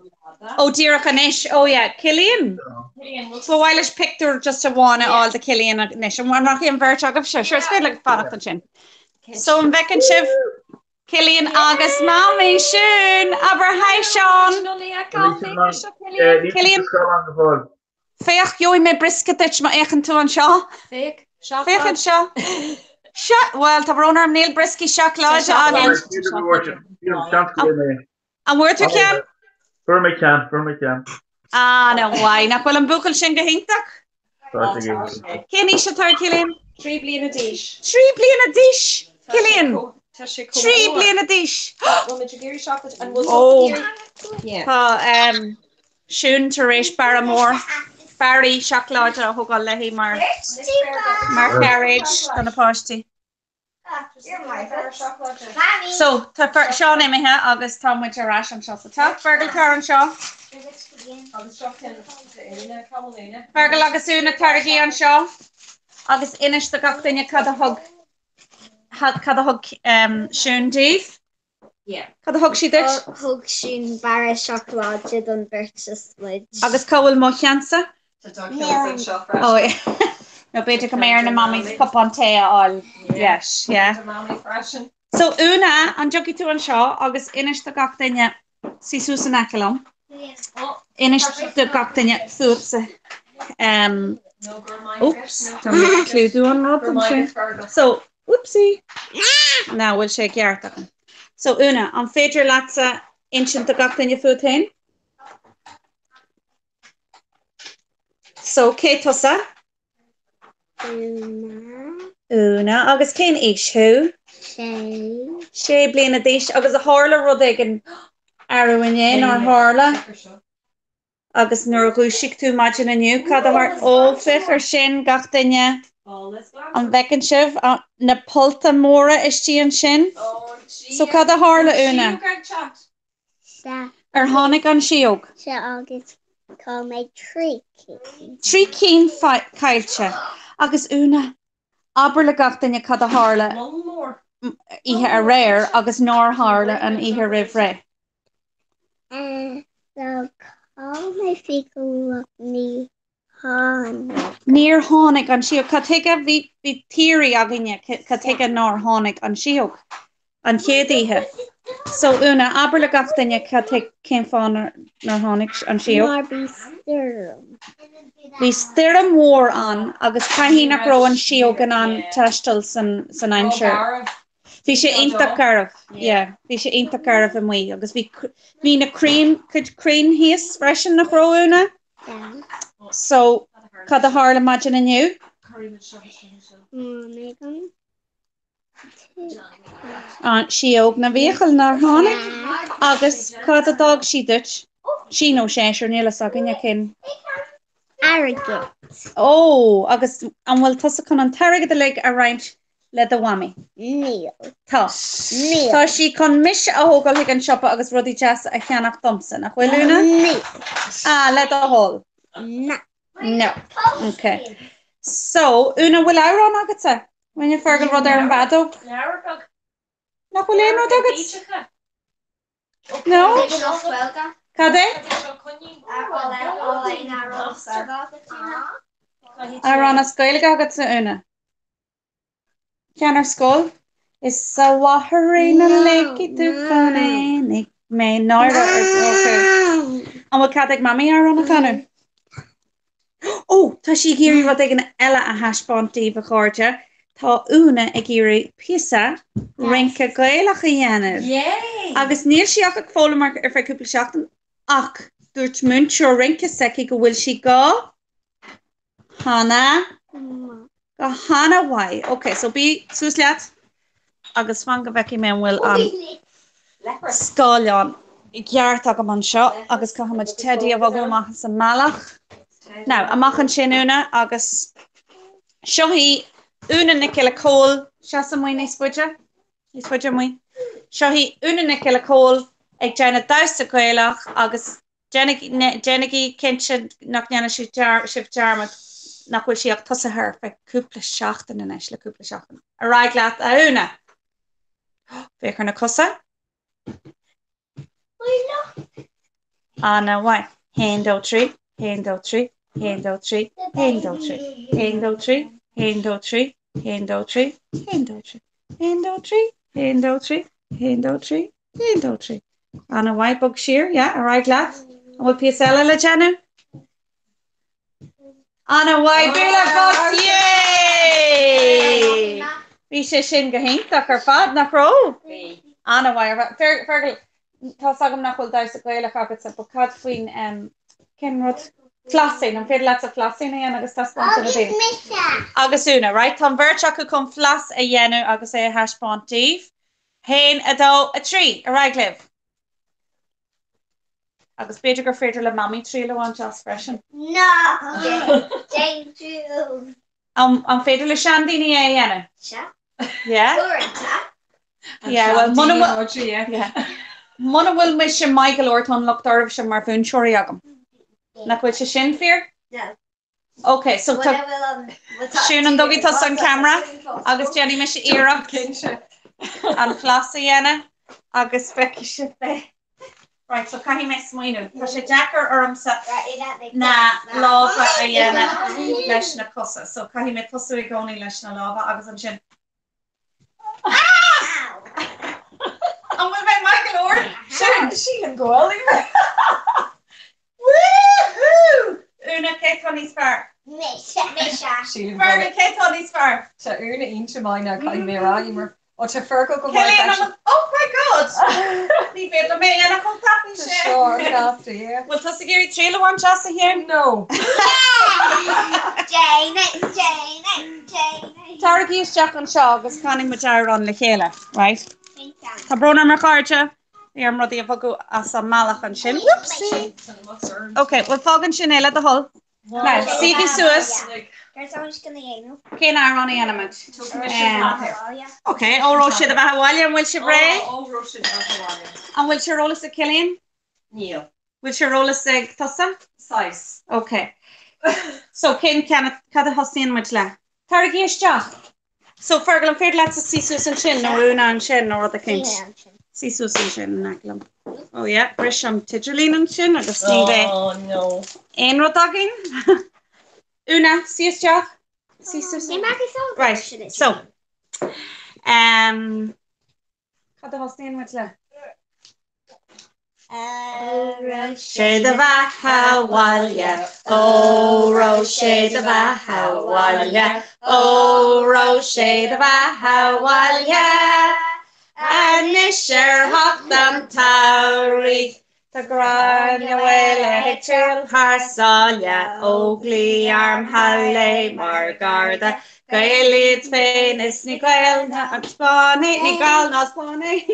Ó, díreach anois, oh yeah, Cillian? Ba mhaith leis pictiúr just amháin a fháil de Cillian anois. An rachaidh an bheirt agaibhse? Sure, is féidir libh fanacht ansin. So, an bhfeiceann sibh? Cillian agus Mamaí Siún! Abair hi Seán! Cillian! Féach, gheobhaidh mé briosca duit má fhéachann tú anseo. Féach, Féach anseo. Seo, bhuel, tá brón orm, níl brioscaí seacláide againn. An bhfuair tú ceann? Fuair mé ceann, fuair mé ceann. An-mhaith, nach bhfuil an buachaill sin go hiontach? Cén aois atá ar Cillian? 3 bliana d'aois. 3 bliana d'aois! Cillian! 3 bliana d'aois! Ó! Tá Siún tar éis barra mór barraí seacláide a thógáil léi mar mar chairéid do na páistí. So, tá Seán imithe agus tá muid ar ais anseo sa teach. Fergal, tar anseo. Fergal agus Úna, taraigí anseo agus inis do gach duine cad a thug cad a thug Siún daoibh. Cad a thug sí duit? Thug Siún barra seacláide don bheirt as muid. Agus cá bhfuil mo cheannsa? Tá do cheann anseo freisin. Ó yeah. Nó b'fhéidir go mbeidh ar na mamaí cupán tae a fháil leis, yeah. Do mamaí freisin. So Úna, an dtiocfaidh tú anseo agus inis do gach duine, suigh suas in aice liom. Inis do gach duine fútsa. Um, oops, tá mé ag clúdú an rud ansin. So, Oopsie! Now bhfuil sé i gceart agam. So Úna, an féidir leatsa insint do gach duine fút féin? So cé tusa? Úna. Úna, agus cén aois thú? Sé. Sé bliana d'aois, agus a tharla rud éigin arú inné, nár tharla? Agus nuair a dhúisigh tú maidin inniu, cad a tharla? Ó, féach ar sin, gach duine! An bhfeiceann sibh na pollta móra istigh ansin? So cad a tharla, Úna? Ar tháinig an síóg? Sea, agus chaill mé 3 cinn. 3 cinn caillte. Agus Úna, abair le gach duine cad a tharla oíche aréir agus nár tharla an oíche roimh ré. So chaill mé fiacail ach ní tháinig. Níor tháinig an síóg. Cad tuige? Bhí bhí theory againne cad tuige nár tháinig an síóg an chéad oíche. So Úna, abair le gach duine cad tuige cén fáth nár nár tháinig an síóg. Mar bhí stoirm. Bhí stoirm mhór ann agus caithfidh nach raibh an síóg in ann taisteal san san aimsir. Bhí sé iontach garbh, yeah, bhí sé iontach garbh amuigh agus bhí, bhí na crainn, cuid crainn thíos freisin nach raibh, Úna? So, cad a tharla maidin inniu? Tháinig an An síóg na bhfiacal nár tháinig? Agus cad a d'fhág sí duit? Sí nó seisear, níl a fhios againne cén. Airgead. Ó, agus an bhfuil tusa chun an t-airgead uilig a roinnt le do mhamaí? Níl. Tá. Níl. Tá sí chun mise a thógáil chuig an siopa agus rudaí deasa a cheannach domsa, nach bhfuil, Úna? Níl. Ah, le do thoil. No. No. Ok. So, Úna, bhfuil amhrán agatsa? Rinne Fergal rud ar an bhfeadóg? Leabhar beag. Nach bhfuil aon rud agat? No? Cad é? Amhrán as Gaeilge agatsa, Úna? Ceann ar scoil? Is a mháithrín a ligfidh tú chun aonaigh mé náire ort. Ok. An bhfuil cead ag Mamaí amhrán a chanadh? Ó, tá sí ag iarraidh rud éigin eile a thaispeáint daoibh, a chairde. Tá Úna ag iarraidh píosa rince Gaelach a dhéanamh. Agus níl sí ach ag foghlaim ar feadh cúpla seachtain, ach dúirt múinteoir rince s'aici go bhfuil sí go hana, go hana-mhaith. Ok, so bí suas leat agus fan go bhfeicfidh mé an bhfuil an scáileán i gceart agam anseo agus caithfidh muid Teddy a bhogadh amach as an mbealach. Now, amach ansin Úna agus seo í Úna Nic Giolla Chóill, seas amuigh níos faide, níos faide amuigh. Seo í Úna Nic Giolla Chóill ag déanamh damhsa Gaelach agus Déanaigí cinnte nach ndéanann sibh dearmad nach bhfuil sí ach tosaithe ar feadh cúpla seachtain anois, le cúpla seachtain. Ar aghaidh leat, a Úna! Féach ar na cosa. Ana-mhaith. Haon, dó, trí, haon, dó, trí, haon, dó, trí, haon, dó, trí, haon, dó, trí, haon, dó, trí, haon, dó, trí, haon, dó, trí, haon, dó, trí, haon, dó, trí, haon, dó, trí, Haon, dó, trí. Ana-mhaith, bog siar, yeah, ar aghaidh leat. An bhfuil píosa eile le déanamh? Ana-mhaith, bualadh bos, yay! Bhí sé sin go hiontach ar fad, nach raibh? Bhí. Ana-mhaith ar fad. Fergal, tá's agam nach bhfuil damhsa Gaelach agatsa, but cad faoin, cén rud? Flossing, an féidir leatsa flossing a dhéanamh agus taispeáint do na daoine? Agus mise! Agus Úna, right? Tá an bheirt acu chun floss a dhéanamh agus é a thaispeáint daoibh. 1, 2, 3, ar aghaidh libh! Agus b'fhéidir gur féidir le Mamaí triail a bhaint as freisin. Ná déan triail! An féidir le seandaoine é a dhéanamh? Sea. Yeah? Uaireanta. Yeah, well, muna bhfuil, muna bhfuil mise maith go leor, tá an locht oraibhse mar mhúinteoirí agam. Nach bhfuil sé sin fíor? No. Ok, so tá Siún an dtógfaidh tusa an ceamara agus déanfaidh mise iarracht an floss a dhéanamh agus feicfidh sibh é. Right, so caithfidh mé smaoineamh. Tá sé deacair ormsa na lámha a dhéanamh leis na cosa, so caithfidh mé tosú i gcónaí leis na lámha agus ansin An bhfuil mé maith go leor? Sin, sílim go bhfuil. Woohoo! Úna, cé atá níos fearr? Mise. Mise. Sílim go Fergal, cé atá níos fearr? Tá Úna iontach maith now, caithfidh mé a rá, Emer. Ó, tá Fergal go maith Cillian, freisin. Oh my God! Ní féidir liom é a dhéanamh chomh tapaidh Tá sin. seo gasta, yeah. Bhfuil tusa ag iarraidh triail a bhaint as, a Sheáin? No. Déan é, déan é, déan é. Taraigí isteach anseo agus canfaidh muid amhrán le chéile, right? Tá brón orm a chairde, bhí orm rudaí a bhogadh as an mbealach ansin. Whoopsie! Ok, bhuel fág ansin é le do thoil. Now, suígí suas. Cén amhrán a dhéanfaimid? Ok, Óró Sé do Bheatha Abhaile, an bhfuil sibh réidh? An bhfuil sé ar eolas ag Cillian? Níl. Bhfuil sé ar eolas ag tusa? Saghas. Ok. So cén ceann, cad a thosaíonn muid le? Taraigí isteach. So Fergal, an féidir leatsa suí suas ansin nó Úna ansin nó rud eicínt? Suí suas ansin in aice liom. Oh yeah, bris an t-idirlíon ansin agus ní bheidh Oh no. aon rud againn. Úna, suí isteach. Suí suas. Right, so. Um, Cad a thosaíonn muid le? Óró Sé do bheatha abhaile, Óró sé do bheatha abhaile, Óró sé do bheatha abhaile. Anois ar theacht an tsamhraidh, Tá Gráinne Mhaol ag triall thar sáile, Óglaigh armtha léi mar gharda, Gaeil iad féin is ní Gael ná Spáinnigh, ní Gall ná Spáinnigh,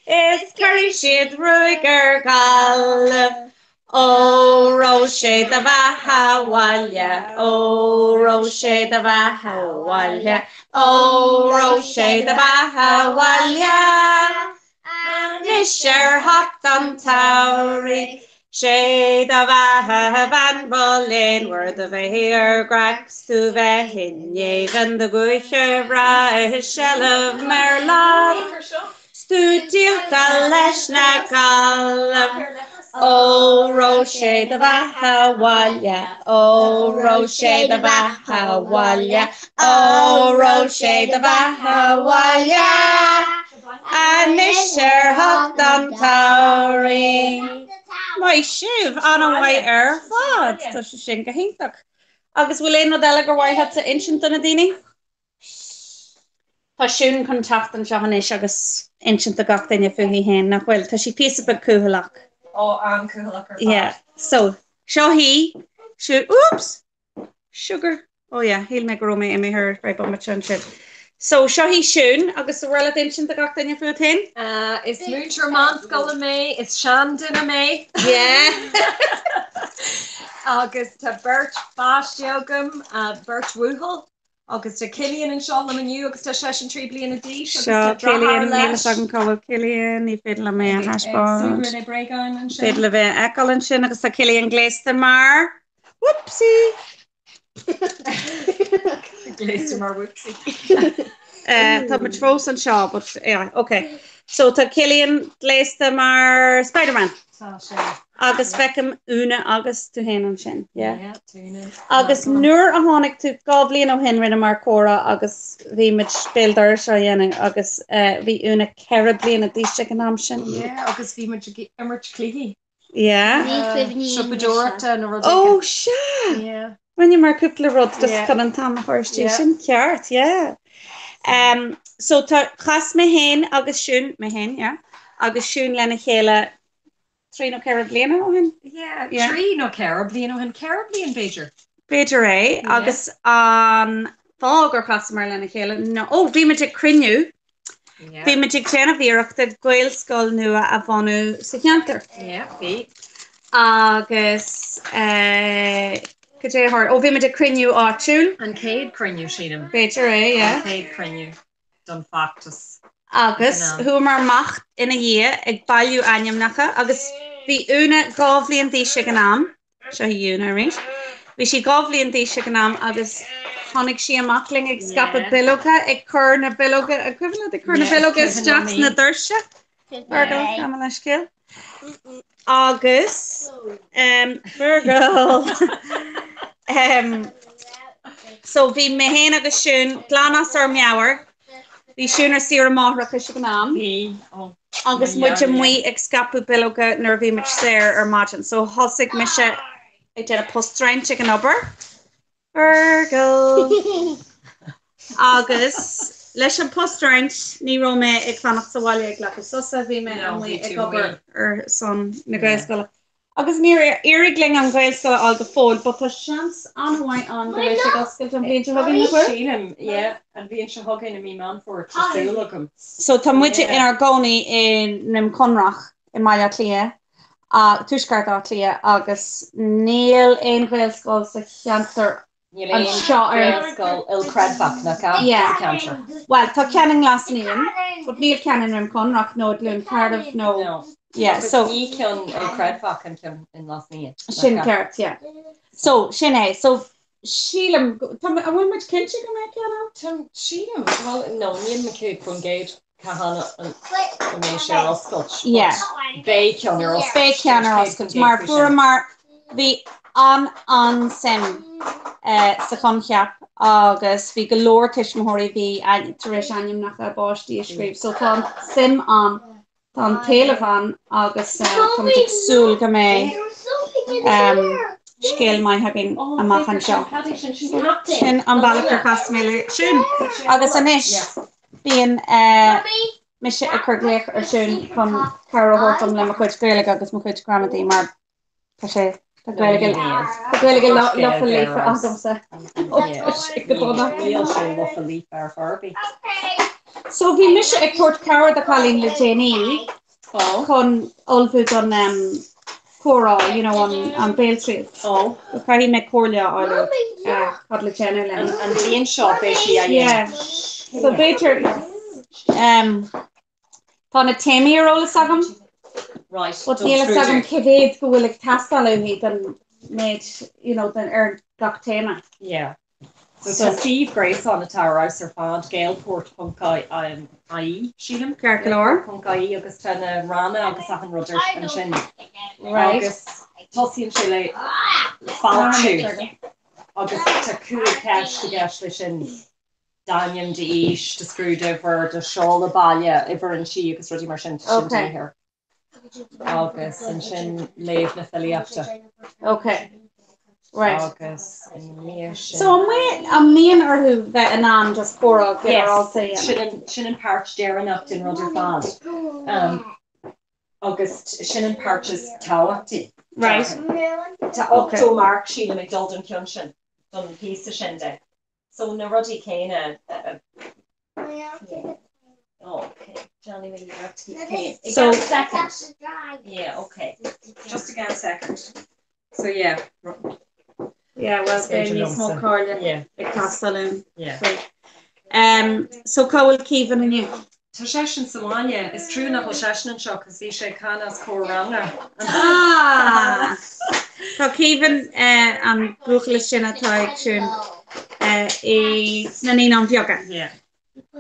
is cuirfidh siad ruaig ar Ghallaibh. Ó raibh sé do bheatha abhaile, Ó raibh sé do bheatha abhaile, Ó raibh sé do bheatha abhaile. Anois ar theacht an tsamhraidh, 'Sé do bheatha a bhean mo léan mhór do bheith ar gcraic 's tú bheith in éadan do dhúiche bhreá i seilbh mBéarla 's tú díolta leis na Gallaibh. Ó raibh sé do bheatha abhaile, Ó raibh sé do bheatha abhaile, Ó raibh sé do bheatha abhaile. Anois ar theacht an tsamhraidh. Maith sibh, an-mhaith ar fad. Tá sé sin go hiontach. Agus bhfuil aon rud eile gur mhaith leat a insint do na daoine? Tá Siún chun teacht anseo anois agus insint do gach duine fúithi féin, nach bhfuil? Tá sí píosa beag cúthaileach. Ó, an-cúthaileach ar fad. Yeah. So, seo hí. Siún, oops! Sugar. Oh yeah, shíl mé go raibh mé imithe ar feadh bomaite ansin. So, seo hí Siún, agus ar mhaith leat insint do gach duine fút féin? Is múinteoir meánscoile mé, is seanduine mé. Yeah! Agus tá beirt pháistí agam, beirt bhuachaill. Agus tá Cillian anseo liom inniu agus tá seisean 3 bliana d'aois agus Seo tá deartháir Cillian, níl leis. fhios agam cá bhfuil Cillian, ní féidir liom é a Ag thaispeáint. súgradh le bréagáin ansin. Féidir libh é a fheiceáil ansin agus tá Cillian gléasta mar Whoopsie! Gléasta mar Whoopsie. Tá muid fós anseo, but yeah, ok. So tá Cillian gléasta mar Spider-Man. Tá sé. Agus feicim Úna agus tú féin ansin, yeah. Yeah, Úna. Agus nuair a tháinig tú, 2 bhliain ó shin rinneamar comhrá agus bhí muid béal dorais á dhéanamh agus bhí Úna 4 bliana d'aois ag an am sin. Yeah, agus bhí muid ag imirt cluichí. Yeah. Siopadóireachta nó rud Oh, sea! Yeah. Rinneamar cúpla rud just Yeah. chun an t-am a chur istigh. Yeah. Sin ceart, yeah. Um, so tá, chas mé féin agus Siún, mé féin, yeah, agus Siún lena chéile trí nó ceithre bliana ó shin? Yeah, Yeah. trí nó ceithre bliain ó shin, ceithre bliain b'fhéidir. B'fhéidir é, Yeah. agus an fáth gur chasamar lena chéile ná, ó, bhí muid ag cruinniú Bhí muid ag déanamh iarrachta Gaelscoil nua a bhunú sa cheantar. Bhí. Agus cad é a tharla? Ó, bhí muid ag cruinniú áitiúil. An chéad chruinniú, sílim. B'fhéidir é, yeah. An chéad chruinniú don bhfeachtas. Agus chuamar amach ina dhiaidh ag bailiú ainmneacha agus bhí Úna 2 bhliain d'aois ag an am. Seo í Úna arís. Bhí sí 2 bhliain d'aois ag an am agus tháinig sí amach linn ag scaipeadh bileoga, ag cur na bileoga, an cuimhin leat, ag cur na bileoga isteach sna doirse? Fergal, gabh mo leithscéal. Agus Fergal. So bhí mé féin agus Siún glan as ár meabhair. Bhí Siún ar saoire máithreachais ag an am. Bhí, ó. Agus muid amuigh ag scaipeadh bileoga nuair a bhí muid saor ar maidin. So thosaigh mise ag déanamh postroinnt ag an obair. Fergal! Agus leis an postroinnt ní raibh mé ag fanacht sa bhaile ag glacadh sosa, bhí mé amuigh ag obair ar son na Gaelscoile. Agus níor éirigh linn an Ghaelscoil a fháil go fóill, but tá seans an-mhaith ann go mbeidh sé ag oscailt an bhliain seo chugainn, nach bhfuil? Sílim, yeah, an bhliain seo chugainn i mí Meán Fómhair, tá súil agam. So tá muid inár gcónaí i nDroim Conrach i mBaile Átha Cliath, Tuaisceart Átha Cliath, agus níl aon Ghaelscoil sa cheantar Níl aon anseo ar Ghaelscoil ilchreidmheach, nach ea, Yeah. sa cheantar. Bhuel, tá ceann i nGlas Naíon, but níl ceann i nDroim Conrach nó i gCluain Tarbh nó No. yeah, Agus so ní ceann ilchreidmheach an ceann i nGlas Naíon, nach sin ea? ceart, yeah. So, sin é. So, sílim, tá, an bhfuil muid cinnte go mbeidh ceann ann? Tá, sílim, bhuel, no, níl mé 100% cathain a mbeidh sé ar oscailt, Yeah. but beidh ceann ar oscailt. Beidh ceann ar oscailt mar fuaireamar, bhí an-an-suim sa choincheap agus bhí go leor tuismitheoirí a bhí tar éis ainmneacha a bpáistí a scríobh so tá an suim ann, tá an t-éileamh ann agus táimid ag súil go mbeidh scéal maith againn amach anseo. Sin an bealach ar chas mé le Siún agus anois Bíonn mise ag cur glaoch ar Siún chun cabhair a thabhairt dom le mo chuid Gaeilge agus mo chuid gramadaí mar tá sé tá Gaeilge tá Gaeilge lofa líofa agamsa. Ó tá sé go dona. Níl sé lofa líofa ar chor ar bith. So bhí mise ag tabhairt cabhair do chailín le déanaí chun ullmhú don. Comhrá, you know, an an béaltriail. Oh. So caithfidh mé comhairle a fháil uait cad le déanamh lena. An bhliain seo beidh sí á dhéanamh. Yeah. So b'fhéidir um, tá na téamaí ar eolas agam. Right. But níl a fhios agam cé mhéad go bhfuil ag teastáil uaithi den méid, you know, den ar gach téama. Yeah. So tá suíomh gréasáin atá ar fheabhas ar fad, gaelport.ie, sílim. Ceart go leor. .ie agus tá na ranna agus achan rud ar ansin. Right. Agus tosaíonn sé le fáiltiú agus tá 5 ceist i gceist leis sin, d'ainm, d'aois, do scrúduimhir, do sheoladh baile, uimhir an tí agus rudaí mar sin, tá sin de dhíth air. Agus ansin léamh na filíochta. Ok. Right. Agus i ndiaidh sin. So an mbeidh, an mbíonn orthu bheith in ann just comhrá ginearálta a dhéanamh? Yes, sin an, sin an páirt deireanach den rud ar fad. Um, agus sin an páirt is tábhachtaí. Right. Tá 80 marc sílim ag dul don cheann sin, don phíosa sin de. So na rudaí céanna. Okay, Johnny, will you have to keep So- second. Yeah, okay. Just again a second. So yeah. Yeah, well, Is féidir beidh níos mó liomsa. comhairle Yeah. ag teastáil uaim. Yeah. So, um, so cá bhfuil Caoimhín inniu? Tá seisean sa bhaile. Is trua nach bhfuil seisean anseo cos bhí sé ag canadh os comhair ranga. Ah! Tá Caoimhín, eh, an buachaill is sine atá ag Siún, eh, i sna Naíonáin Bheaga. Yeah.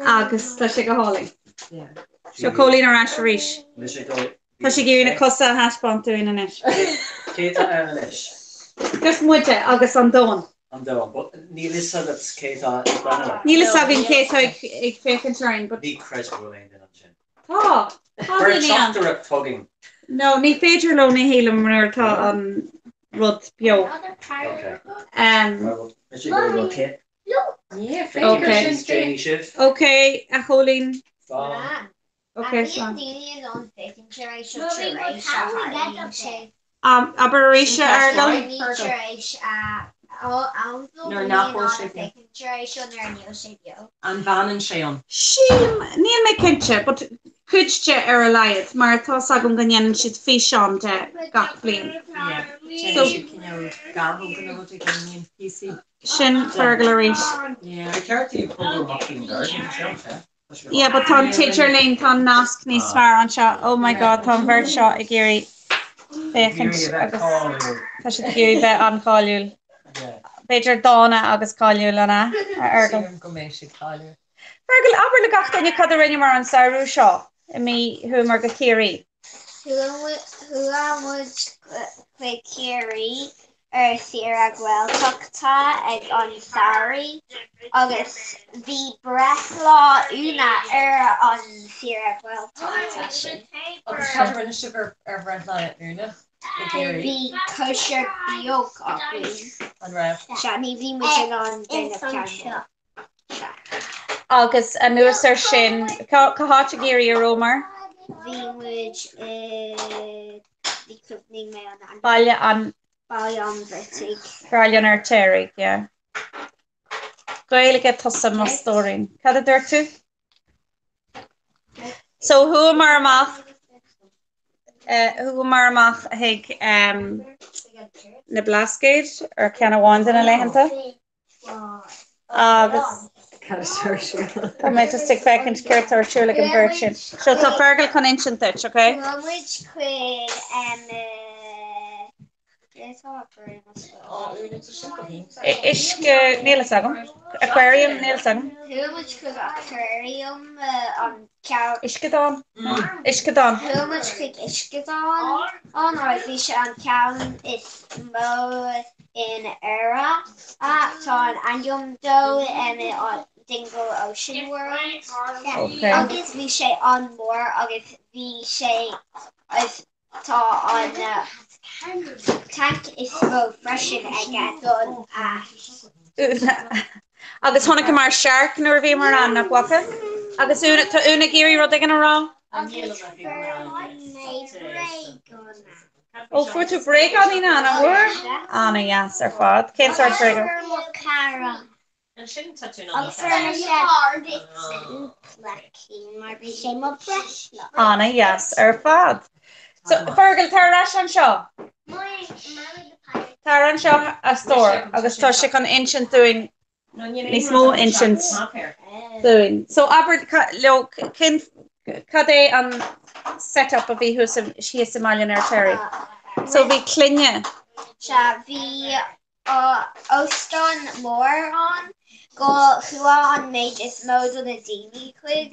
Agus tá sé go hálainn. Yeah. Seo Cóilín ar ais arís. Tá sé ag iarraidh na cosa a thaispeáint dúinn anois. Cé tá ann anois? Just muide agus an domhan. An domhan. But níl fhios agat cé tá ag breathnú ort. Níl fhios againn cé tá ag féachaint orainn but. Ní chreidim go bhfuil aon duine ansin. Tá! Tá Cuir daoine ann. teachtaireacht chugainn. No, ní féidir leo ní shílim nuair atá an rud beo. Ok. Um, Mise go bhfuil cé. Yeah, féidir Ok. sin Déanfaidh sibh. Ok, a Chóilín. Slán. Ok, slán. Abair arís, a Fheargal. Nuair nach bhfuil sé beo. An bhfanann sé ann? Sílim, níl mé cinnte, but cuid de ar a laghad, mar tá 's agam go ndéanann siad físeán de gach bliain. Yeah, So, déanann siad cineál gearrthóga nó rudaí go mbíonn píosaí. Sin Fergal arís. Yeah. Ba cheart daoibh bogadh amach faoin ngairdín, anseo. Yeah, but tá an t-idirlíon, tá an nasc níos fearr anseo. Oh my God, tá an bheirt seo ag iarraidh féachaint agus tá siad ag iarraidh bheith an-cháiliúil. B'fhéidir dána agus cáiliúil, an ea, a Fheargal? Sílim go mbeidh siad cáiliúil. Fergal, abair le gach duine cad a rinneamar an samhradh seo i mí chuamar go Ciarraí. Chuaigh muid chuig Ciarraí ar saoire Gaeltachta ag an samhradh agus bhí breithlá Úna ar an saoire Gaeltachta sin. Agus cad a rinne sibh ar bhreithlá Úna i gCiarraí? Bhí cóisir beag againn. An raibh? Sea, ní bhí muid in ann déanamh ceann. Agus anuas air sin, cá háit i gCiarraí a rabhamar? Bhí muid i, ní chuimhnigh mé an ainm. Baile an. Baile an Fheirtéaraigh. Baile an Fheirtéaraigh, yeah. Gaeilge tusa mo stóirín. Cad a dúirt tú? So chuamar amach, chuamar amach chuig na Blascaod ar ceann amháin de na laethanta. Agus tá mé just ag féachaint céard tá ar siúl ag an bheirt sin. So tá Fergal chun insint duit, ok? Chuaigh muid chuig Uisce, níl fhios agam. Aquarium, níl fhios agam. Chuaigh muid chuig aquarium an ceann. Uisceadán? Uisceadán. Chuaigh muid chuig uisceadán an agus bhí sé an ceann is mó in Éire. Tá an ainm dó an Dingle Ocean World. Agus bhí sé an-mhór agus bhí sé is tá an tanc is mó freisin aige don a. Agus chonaiceamar shark nuair a bhíomar ann, nach bhfaca? Agus Úna, tá Úna ag iarraidh rud éigin a rá? Agus fuair mé bréagáin. Ó, fuair tú bréagáinín ann, an bhfuair? Ana-dheas ar fad. Cén sórt bréagán? Fuair mo cara. Ansin tá tú in Agus fuair mise cúpla cinn mar bhí sé mo breithlá. Ana-dheas ar fad. So, Fergal, tar ar ais anseo. Tar anseo a stór agus tá sé chun insint dúinn níos mó insint dúinn. So abair leo cén cad é an set-up a bhí thuas thíos i mBaile an Fheirtéaraigh. So bhí clainne. Sea, bhí óstán mór ann go chuaigh an méid is mó do na daoine chuig,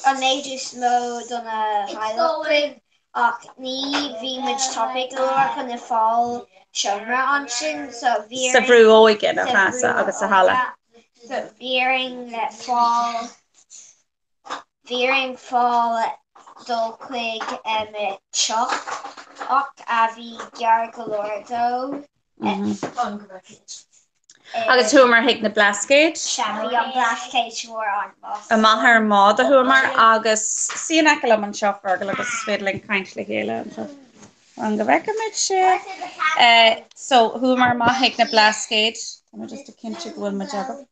an méid is mó do na theaghlach chuig ach ní bhí muid tapaidh go leor chun a fáil seomra ansin so bhí Sa bhrú óige nach ea agus sa halla. So bhí orainn le fáil Bhí orainn fáil dul chuig teach ach a bhí gearr go leor dó. Agus chuamar chuig na Blascaod. Sea, bhí an Blascaod Mhór an-mhaith. Amach ar an mbád a chuamar agus suigh in aice liom anseo, Fergal, agus is féidir linn caint le chéile anseo. Fan go bhfeicfimid sibh. So, chuamar amach chuig na Blascaod. Tá mé just ag cinntiú go bhfuil muid agaibh.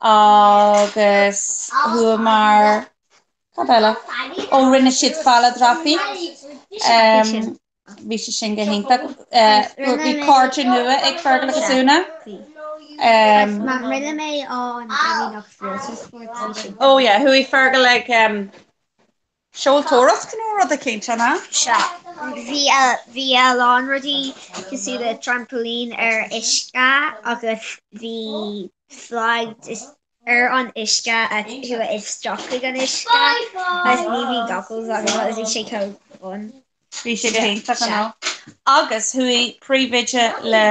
Agus chuamar, cad eile? Ó, rinne siad falla dreapaí. Bhí sé sin go hiontach. Bhí cairde nua ag Fergal agus Úna. Rinne mé an Ó yeah, chuaigh Fergal ag Seoltóireacht nó rud eicínt, an ea? Sea. Bhí bhí a lán rudaí cosúil le trampoline ar uisce agus bhí slide ar an uisce a chuaigh isteach chuig an uisce agus ní bhí goggles agam agus bhí sé chomh fun. Bhí sé go hiontach, an ea? Agus chuaigh príomhoide le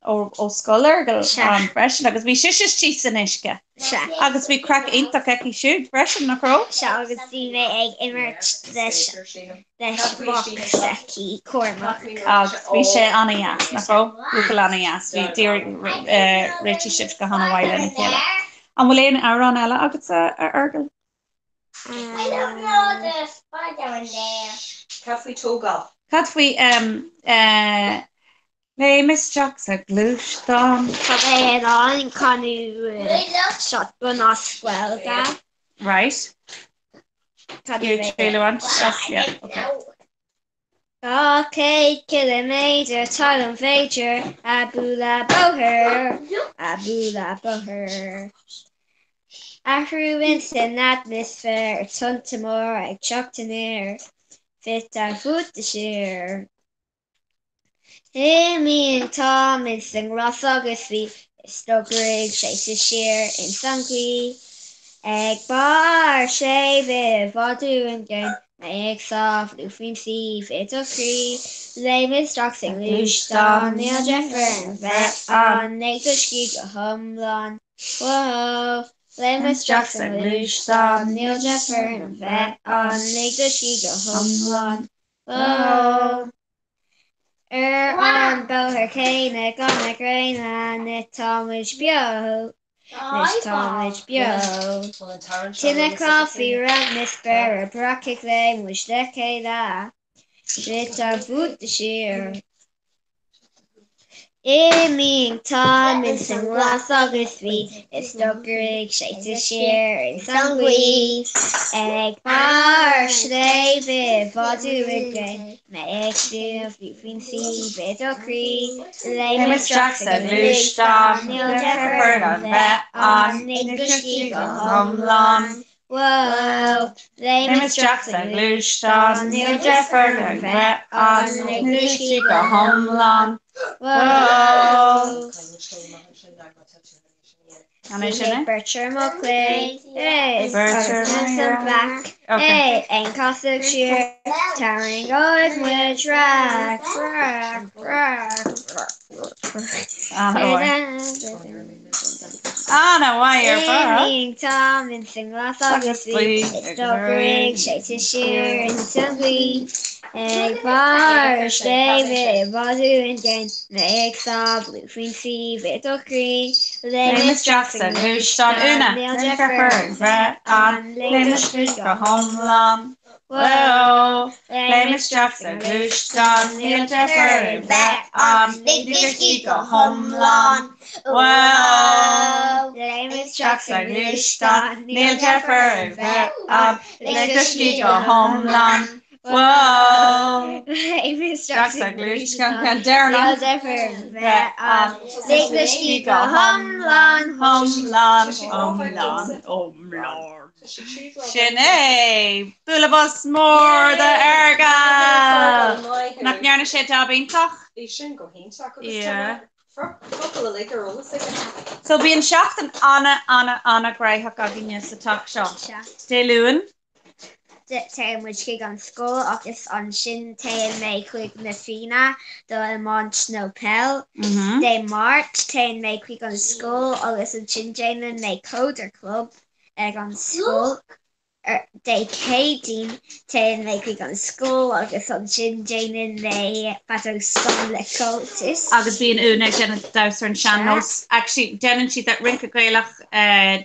ó scoil Fheargail ann freisin agus bhí sise istigh san uisce agus bhí craic iontach aici siúd freisin, nach raibh? Sea, agus bhí mé ag imirt leis leis mac s'aici, Cormac. Agus bhí sé an-dheas, nach raibh? Buachaill an-dheas, bhí réitigh sibh go han-mhaith lena chéile. An bhfuil aon amhrán eile agatsa, a Fheargail? Cad faoi tógáil? Cad faoi léim isteach sa ghluaisteán? Tá mé in ann canadh shotgun as Gaeilge. Right. Yeah, okay. 200 ciliméadar talamh féidir a bualadh bóthar, a bualadh bóthar. Athrú ins an atmaisféar, tonnta móra ag teacht aniar, thit ár bhfuath de shíor. Imíonn Tom ins an nglas agus bhí is d'oibrigh sé sa siar ins an ghaoth. Ag barr sléibhe i bhfad uainn gcéin, mé ag samhlú faoin suíomh i do chroí. Léim isteach sa ngluaisteán, níl deifir orainn bheith ann, lig do scíth go hiomlán. Whoa, léim isteach sa ngluaisteán, níl deifir orainn bheith ann, lig do scíth go hiomlán. Whoa. Ar an bóthar céanna gan na gréine anois tá muid beo, anois tá muid beo. Tine cnámh faoi réim na spéire breacadh léim muid le chéile, thit ár bhfuath de shíor. Imíonn Tom ins an nglas agus bhí is d'oibrigh sé de shíor ins an ghaoth. Ag barr sléibhe i bhfad uainn gcéin, mé ag smaoineamh faoin suíomh i do chroí. Léim isteach sa ghluaisteán, níl deifir orainn bheith ann, lig do scíth go hiomlán. Whoa, léim isteach sa ghluaisteán, níl deifir orainn bheith ann, lig do scíth go hiomlán. Whoa. An é sin é? Beirt ar mo chlé, is agus an black, é aon casadh siar, tarraingeoidh muid rac, rac, rac, rac. An-mhaith ar fad. Imíonn Tom ins an nglas agus bhí is d'oibrigh sé de shíor ins an ghaoth. Ag barr sléibhe i bhfad uainn gcéin, mé ag samhlú faoin suíomh i do chroí. Léim isteach sa ghluaisteán Úna, níl níl deifir deifir orainn bheith ann, lig do scíth go hiomlán. Whoa, léim isteach sa ghluaisteán, níl deifir orainn bheith ann, lig do scíth go hiomlán. Whoa, léim isteach sa ghluaisteán, níl deifir orainn bheith ann, lig do scíth go hiomlán. Whoa! Isteach sa ghluaisteán deireanach. Níl deifir bheith ann. Lig do scíth go hiomlán, hiomlán, iomlán, iomlán. Sin é! Bualadh bos mór do Fheargal! Nach ndearna sé jab iontach? Bhí sin go hiontach agus tá na focail uilig ar eolas aige. So bíonn seachtain ana, ana, ana gnóthach againne sa teach seo. Dé Luain. Téann muid chuig an scoil agus ansin téann mé chuig na Fianna do iomáint nó peil. Dé Máirt téann mé chuig an scoil agus ansin déanann mé Coder Club ag an scoil. Dé Céadaoin téann mé chuig an scoil agus ansin déanann mé feadóg stáin le Comhaltas. Agus bíonn Úna ag déanamh damhsa ar an sean-nós. Actually déanann siad rince Gaelach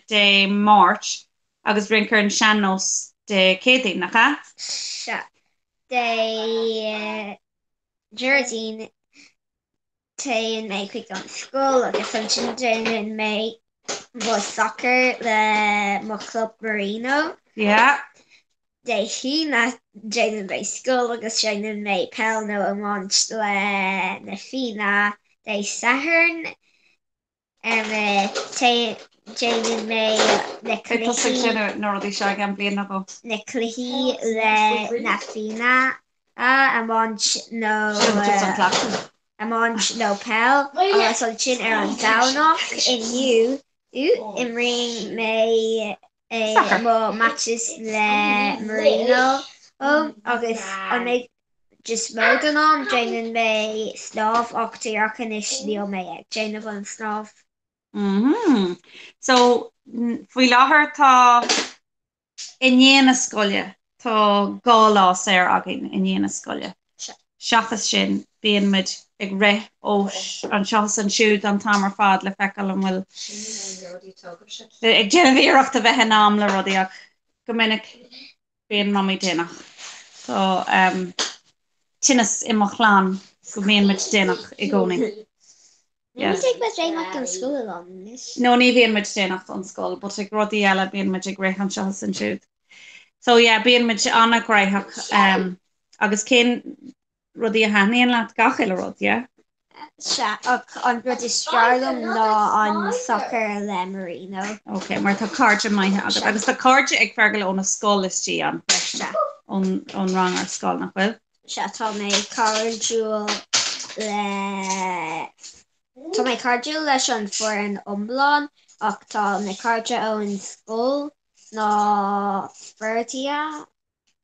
Dé Máirt Agus rince ar an sean-nós Dé Céadaoin, nach ea? Sea. Dé Déardaoin téann mé chuig an scoil agus ansin déanann mé mo soccer le mo chlub Marino. Yeah. Dé hAoine déanann mé scoil agus déanann mé peil nó iomáint le na Fianna. Dé Sathairn Déanann mé na cluichí na cluichí le na Fianna, iomáint nó iomáint nó peil agus ansin ar an Domhnach inniu imríonn mé mo matches le Marino agus an méid is mó den am, déanann mé snámh ach díreach anois níl mé ag déanamh an snámh. Mm-hmm. So, faoi láthair tá i ndiaidh na scoile, tá 2 lá saor againn i ndiaidh na scoile. Seachas sin, bíonn muid ag rith ó anseo is ansiúd an t-am ar fad le feiceáil an bhfuil ag déanamh iarracht a bheith in am le rudaí ach go minic Bíonn Mamaí déanach. Tá tinneas i mo chlann go mbíonn muid déanach i gcónaí. Níl muid ag bheith déanach don scoil anois. No, ní bhíonn muid déanach don scoil, but ag rudaí eile bíonn muid ag rith anseo is ansiúd. So yeah, bíonn muid an-ghnóthach. Agus cén rudaí a thaitníonn leat gach uile rud, yeah? Sea, ach an rud is fearr liom ná an sacar le Marino. Ok, mar tá cairde maithe agat. Agus tá cairde ag Fergal óna scoil istigh ann freisin. Sea. Ón, ón rang ar scoil, nach bhfuil? Sea, tá mé cairdiúil le, tá mé cairdiúil leis an foireann iomlán ach tá na cairde ón scoil ná Ferdia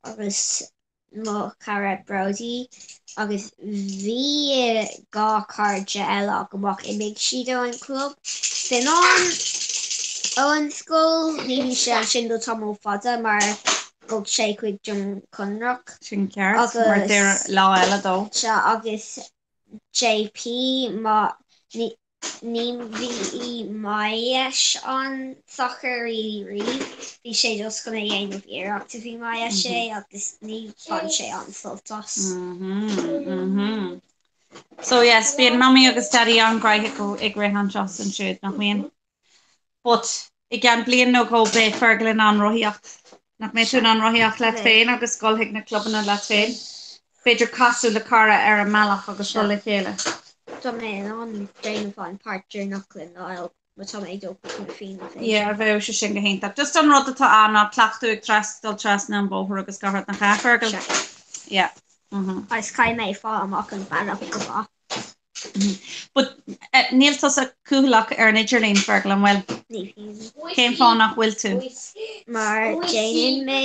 agus mo chara Brodie agus bhí 2 cairde eile agam ach imigh siad ón club. Fionnán ón scoil, ní bhí sé ansin do tamall fada mar bhog sé chuig Droim Conrach. Sin ceart, mar deir lá eile dó. Sea, agus JP, má, ní, Ní bhí maith leis an sacar really riamh, bhí sé just chun a dhéanamh iarracht a bhí maith leis é agus ní bhain sé an-sult as. So yes, bíonn Mummy agus Daddy an-ghnóthach ag rith anseo is ansiúd, nach mbíonn? But i gceann bliain nó dhó beidh Fergal in ann rothaíocht. Nach mbeidh tú in ann rothaíocht leat féin agus dul chuig na clubanna leat féin? B'fhéidir casadh le cara ar an mbealach agus dul le chéile. Tá mé in ann déanamh an páirt deireanach le Niall má tá mé ag dul chuig na Fianna féin. Yeah, bheadh sé sin go hiontach. Just an rud atá ann ná cleachtadh ag tras, dul trasna an bhóthair agus gach rud, nach ea, Fergal? Sea. Yeah. Mhm. Agus caithfidh mé fáil amach an bealach go maith. But níl tusa cúthaileach ar an idirlíon, Fergal, an bhfuil? Ní bhím. Cén fáth nach bhfuil tú? Mar déanann mé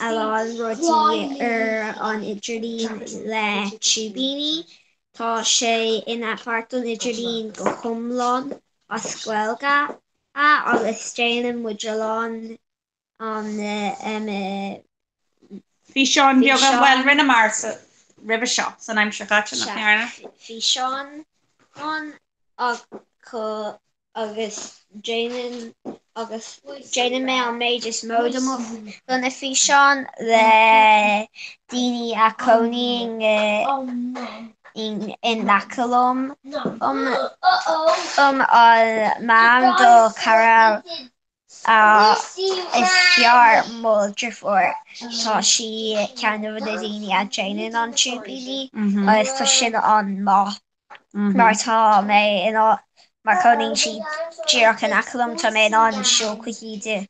a lán rudaí ar an idirlíon le Tiúibíní. Tá sé ina páirt don idirlíon go hiomlán as Gaeilge agus déanann muid a lán an Físeáin bheaga, bhuel, rinneamar roimhe seo, san aimsir chaite, nach ndearna? Físeáin ann acu agus déanann agus déanann mé an méid is mó de mo de na físeáin le daoine a chónaíonn in aice liom um an mam do chara. Is fearr mo dheirfiúr. Tá sí ceann de na daoine a déanann an ciúipíní agus tá sin an-maith mar tá mé in ann mar cónaíonn sí díreach in aice liom, tá mé in ann siúl chuici de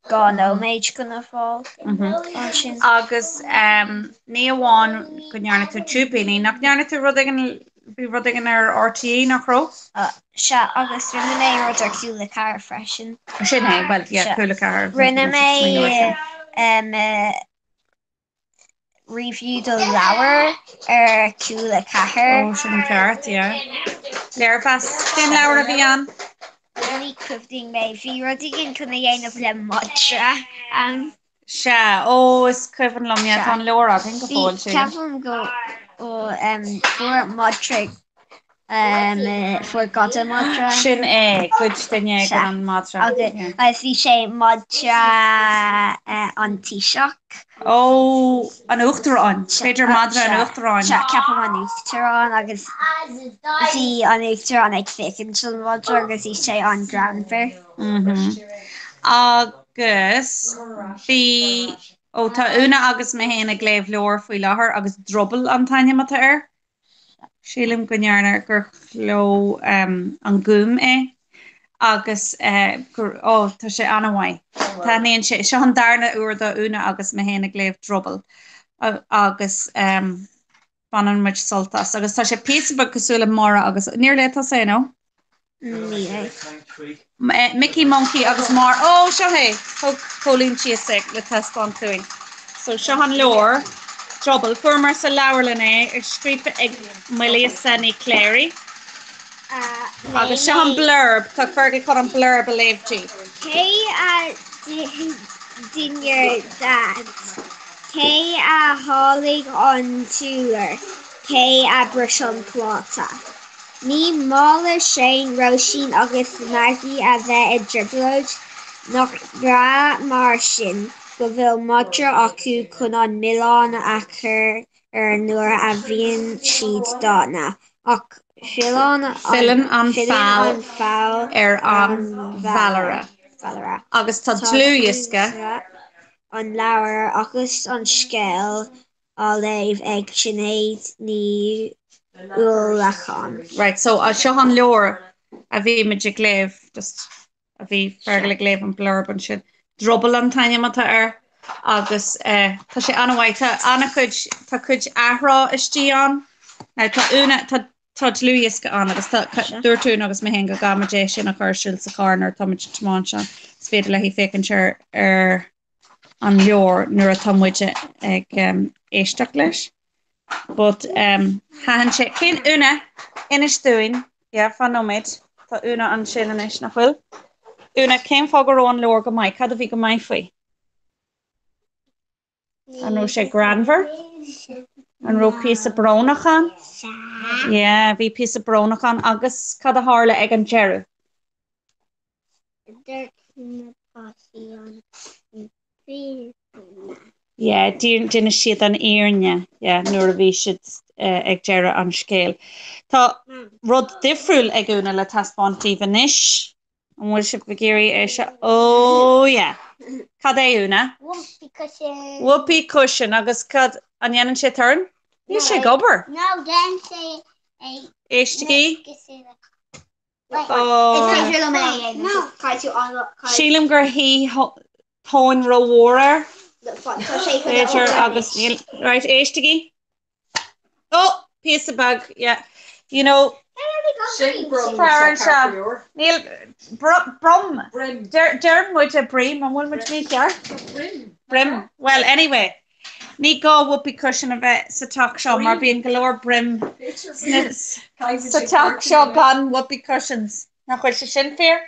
2 nóiméad chun a fháil ansin. Agus ní amháin go ndearna tú ciúipíní, nach ndearna tú rud éigin, bhí rud éigin ar RTÉ, nach raibh? Sea, agus rinne mé rud ar Cúla 4 freisin. Sin é, bhuel, yeah, Cúla 4. Rinne mé review do leabhar ar Cúla 4. Ó, sin ceart, yeah. Léirmheas, cén leabhar a bhí ann? Ní cuimhin mé, bhí rud éigin chun a dhéanamh le madra ann. Sea, ó, is cuimhin liom, yeah, tá an leabhar againn go fóill, sílim. Ceapaim go bhfuair madra Fuair gada madra. Sin é, ghoid duine éigin an madra. Agus bhí sé madra an Taoiseach. Ó, an Uachtaráin. B'fhéidir madra an Uachtaráin. Sea, ceapaim an Uachtaráin agus bhí an Uachtarán ag féachaint don mhadra agus bhí sé an-ghreannmhar. Agus bhí, ó tá Úna agus mé féin ag léamh leabhar faoi láthair agus Drubble an t-ainm atá air. Sílim go ndearna gur chló an Gúm é agus gur, ó, tá sé an-mhaith. Taitníonn sé. Seo an darna uair do Úna agus mé féin ag léamh Drubble agus baineann muid sult as. Agus tá sé píosa beag cosúil le Máire agus, níor léigh tusa é, nó? Mickey Monkey agus Máire. Ó, seo é! Thug Cóilín síos é le taispeáint dúinn. So, seo an leabhar, Drubble. Fuaireamar sa leabharlann é, scríofa ag Maolíosa Ní Chléirigh. Agus seo an blurb, tá Fergal chun an blurb a léamh di. Cé a d'ith dinnéar Dhaid? Cé a sháigh an t-urlár? Cé a bhris an pláta? Ní maith le Shane, Róisín agus Maggie a bheith i dtrioblóid, nach breá mar sin go bhfuil madra acu chun an milleán a chur air nuair a bhíonn siad dána, ach filleann an feall ar an bhfeallaire. Agus tá dlúthdhiosca. An leabhar agus an scéal á léamh ag Sinéad Ní Uallacháin. Right, so seo an leabhar a bhí muid ag léamh, just a bhí Fergal ag léamh an blurb ansin. Drubble an t-ainm atá air agus eh, tá sé an-mhaith, tá an-chuid, tá cuid athrá istigh ann. Now tá Úna, tá tá dlúthdhiosca ann agus tá, dúirt Úna agus mé féin go gcaithfimid é sin a chur ar siúl sa charr nuair atá muid ag tiomáint ann. Is féidir léi féachaint ar ar an leabhar nuair atá muid ag éisteacht leis. But thaitin sé. Cén Úna? Inis dúinn. Yeah, fan nóiméad. Tá Úna ansin anois, nach bhfuil? Úna, cén fáth go raibh an leabhar go maith? Cad a bhí go maith faoi? An raibh sé greannmhar? An raibh píosa brónach ann? Yeah, bhí píosa brónach ann agus cad a tharla ag an deireadh? Dúirt na páistí an fhírinne. Yeah, d'inis siad an fhírinne, yeah, nuair a bhí siad ag deireadh an scéil. Tá rud difriúil ag Úna le taispeáint daoibh anois. An bhfuil sibh ag iarraidh é seo? Oh yeah! Cad é, Úna? Whoopee cushion. Whoopee cushion agus cad, an ndéanann sé torann? Níl sé ag obair. No, déanann sé é. Éistigí. Sílim gur shuigh tóin rómhór air. B'fhéidir agus níl. Right, éistigí. Ó, píosa beag, yeah. You know, fear anseo. Níl, brum. Deir muid a brim, an bhfuil muid mícheart? Brim. Well, anyway. Ní gá whoopee cushion a bheith sa teach seo mar bíonn go leor broim sa teach seo gan whoopee cushions. Nach bhfuil sé sin fíor?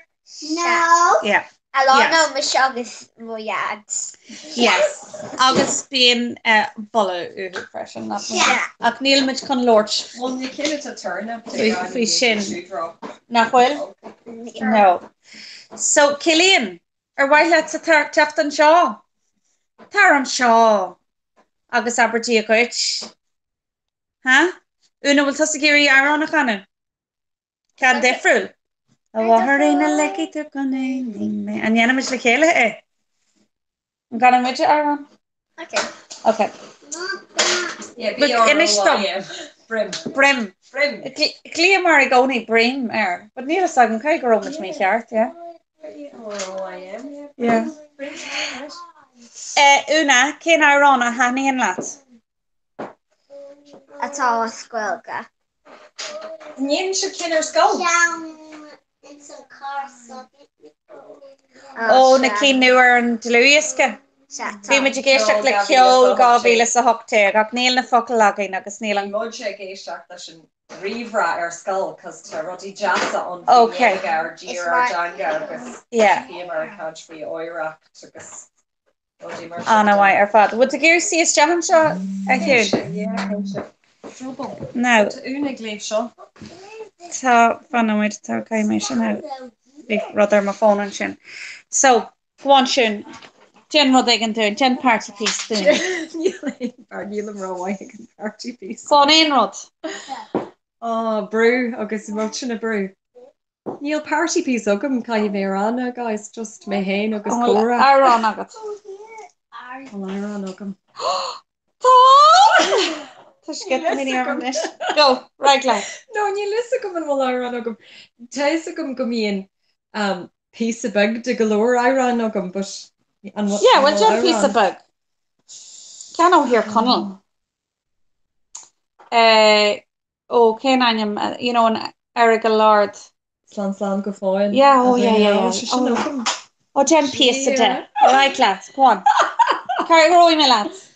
No. Yeah. A lán ó mise agus mo dhaid. Yes. Agus bíonn boladh uathu freisin, nach bhfuil? Ach níl muid chun labhairt faoi sin. Nach bhfuil? No. So, Cillian, Ar mhaith leatsa teacht anseo? Tar anseo agus abair Dia dhuit. Ha? Úna, bhfuil tusa ag iarraidh amhrán a chanadh? Ceann difriúil? A mháithrín a ligfidh tú chun aonaigh mé. An ndéanfaimid le chéile é? An gcanfaidh muide amhrán? Ok. Ok. Yeah, Inis dom. Brim. Brim. Brim. Ghlaomar i gcónaí Brim air, but níl fhios agam cé go raibh muid mícheart, yeah. B-R-I-M, yeah. Yeah. Brim, right. Eh, Úna, cén amhrán a thaitníonn leat? Atá as Gaeilge. Ndéanann sibh cinn ar scoil? Ceann ins an carr Ó, na cinn nua ar an dlúthdhiosca. Sea, tá. Bhí muid ag éisteacht le ceol 2018 ach níl na focail againn agus níl an. Bhí muid ag éisteacht leis an ríomhaire ar scoil cos tá rudaí deasa ann faoi Ok. Ghaeilge ár dtír ár dteanga agus Yeah. bhíomar ag caint faoi oidhreacht agus Ana-mhaith ar fad. Bhfuil tú ag iarraidh suí isteach anseo, a Shiún? Yeah, cinnte. Drogall. Now. Tá Úna ag léamh seo. Tá, fan nóiméad, tá, caithfidh mé sin a, bhí rud ar mo fón ansin. So, go on Siún, déan rud éigin dúinn, déan party piece dúinn. Níl aon, mar nílim rómhaith ag an party piece. Go on, aon rud. Á, brú agus motion brú. Níl party piece agam, caithfidh mé a rá now guys, just mé féin agus An bhfuil comhrá. amhrán agat? Bhfuil amhrán agam. Tá! Tá sceitimíní orm anois. Go, raghaidh leat. No, níl fhios agam an bhfuil amhrán agam. Tá fhios agam go mbíonn um, píosa beag de go leor amhrán agam, but an bhfuil Yeah, well an bhfuil déan píosa amhrán? beag. Ceann ó Thír Chonaill. Eh, Ó, cén ainm, you know, an Earagail Ard. Slán slán go fóill. Yeah, oh yeah, yeah, yeah. Sé sin agam. Ó, déan píosa de. Ar aghaidh leat, go on. Cabhróidh mé leat.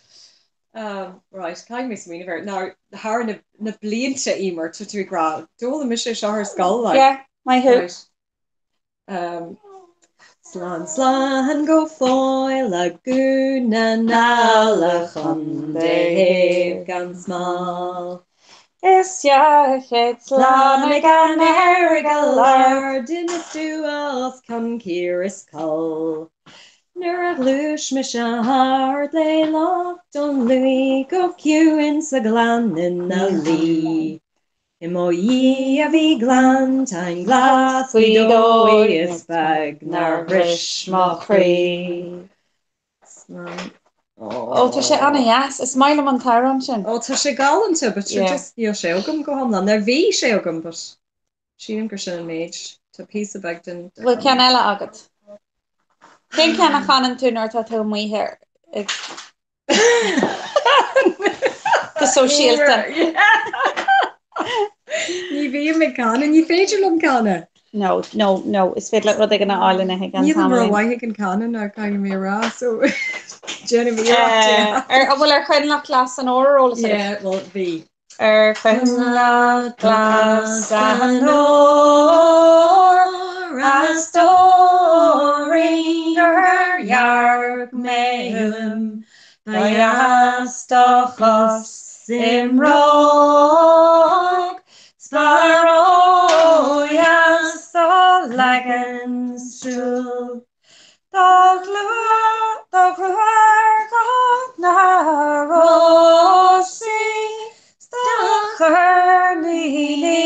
Um, right, caithfidh mé smaoineamh air. Now, thar na, na blianta, Emer, tá tú ag rá, d'fhoghlaim mise seo ar scoil, like. Yeah, maith thú. Right. Um, slán slán go fóill a Dhún na nGall a chontae shéimh gan smál. Is dea-chéad slán ag an Earagail Ard inis dua os cionn cíor is coll. Nuair a ghluais mise thart le lucht an luí go ciúin sa ghleann ina luí. I mo dhiaidh a bhí gleanntáin glas faoi dhóigh is beag nár bhris mo chroí. Ó tá sé ana-dheas, is maith liom an t-amhrán sin. Ó tá sé galánta but Yeah. just níl sé agam go hiomlán. Now bhí sé agam but sílim gur sin an méid. Tá píosa beag den Bhfuil ceann eile agat? Cén ceann a chanann tú nuair atá tú amuigh ar ag Go sóisialta. Ní bhím ag canadh, ní féidir liom canadh. No, no, no, is féidir leat rud éigin a fháil ina ag an Nílim t-am. rómhaith ag an canadh ná caithfidh mé a rá, so déanaim iarracht. Ar an bhfuil ar choinleach glas an óir ar eolas agat? Yeah, well, bhí. Ar choinleach glas an óir a stóirín gur dhearc mé uaim ba dheas do chos i mbróg 's ba ródheas do leagan súl. Do ghlúr ar dhath na rósaí 's do choirníní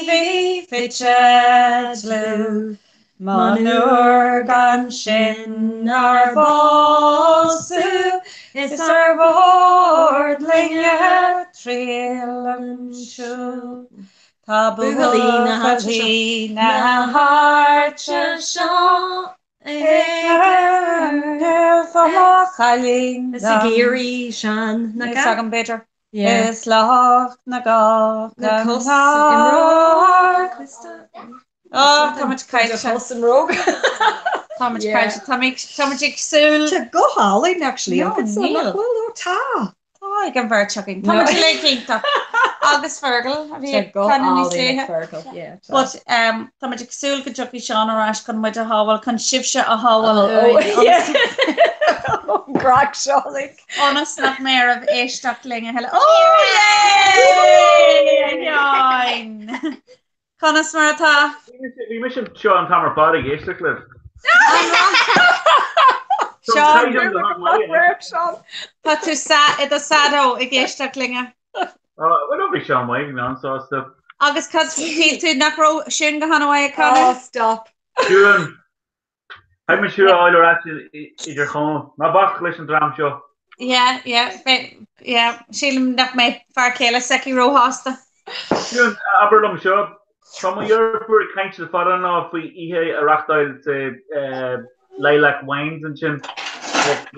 bhí fite dlúth. Monuar gan sinn ár bpósadh is ar bhord loinge triall an siúl. Tá buachaillí na háite seo ag cur fá mo chailín Is ag iarraidh Seán na Is agam b'fhéidir. Is lucht na gcos Na cos i mbróg. Ó, tá muid caillte. Cos i mbróg. Tá muid caillte. Tá muid ag súil. Tá guth álainn actually. No, níl. Nach bhfuil ó tá. Tá ag an bheirt againn. Tá muid uilig iontach. Agus Fergal a bhí ag canadh níos luaithe. But um, tá muid ag súil go dtiocfaidh Seán ar ais chun muid a shábháil, chun sibhse a shábháil uainn. Craic seo like. Ionas nach mbeidh oraibh éisteacht linn a thuilleadh. Ó, yay! A Sheáin! Conas mar atá? Bhí mise anseo an t-am ar fad ag éisteacht libh. Seán, Tá tú i do shadow ag éisteacht linne. Bhuel, bhí Seán maith, bhí mé an-sásta. Agus cad shíl tú nach raibh Siún go han-mhaith ag canadh? Oh, stop. Siún, Caithfidh muid thú a fháil ar ais i dTír Chonaill. Ná bac leis an dream seo. Yeah, yeah, yeah, sílim nach mbeidh fear céile s'aici róshásta. Siún, abair liom seo, tá mo dheirfiúr ag caint le fada an lá faoi oíche a reachtáil sa Lilac Wines ansin.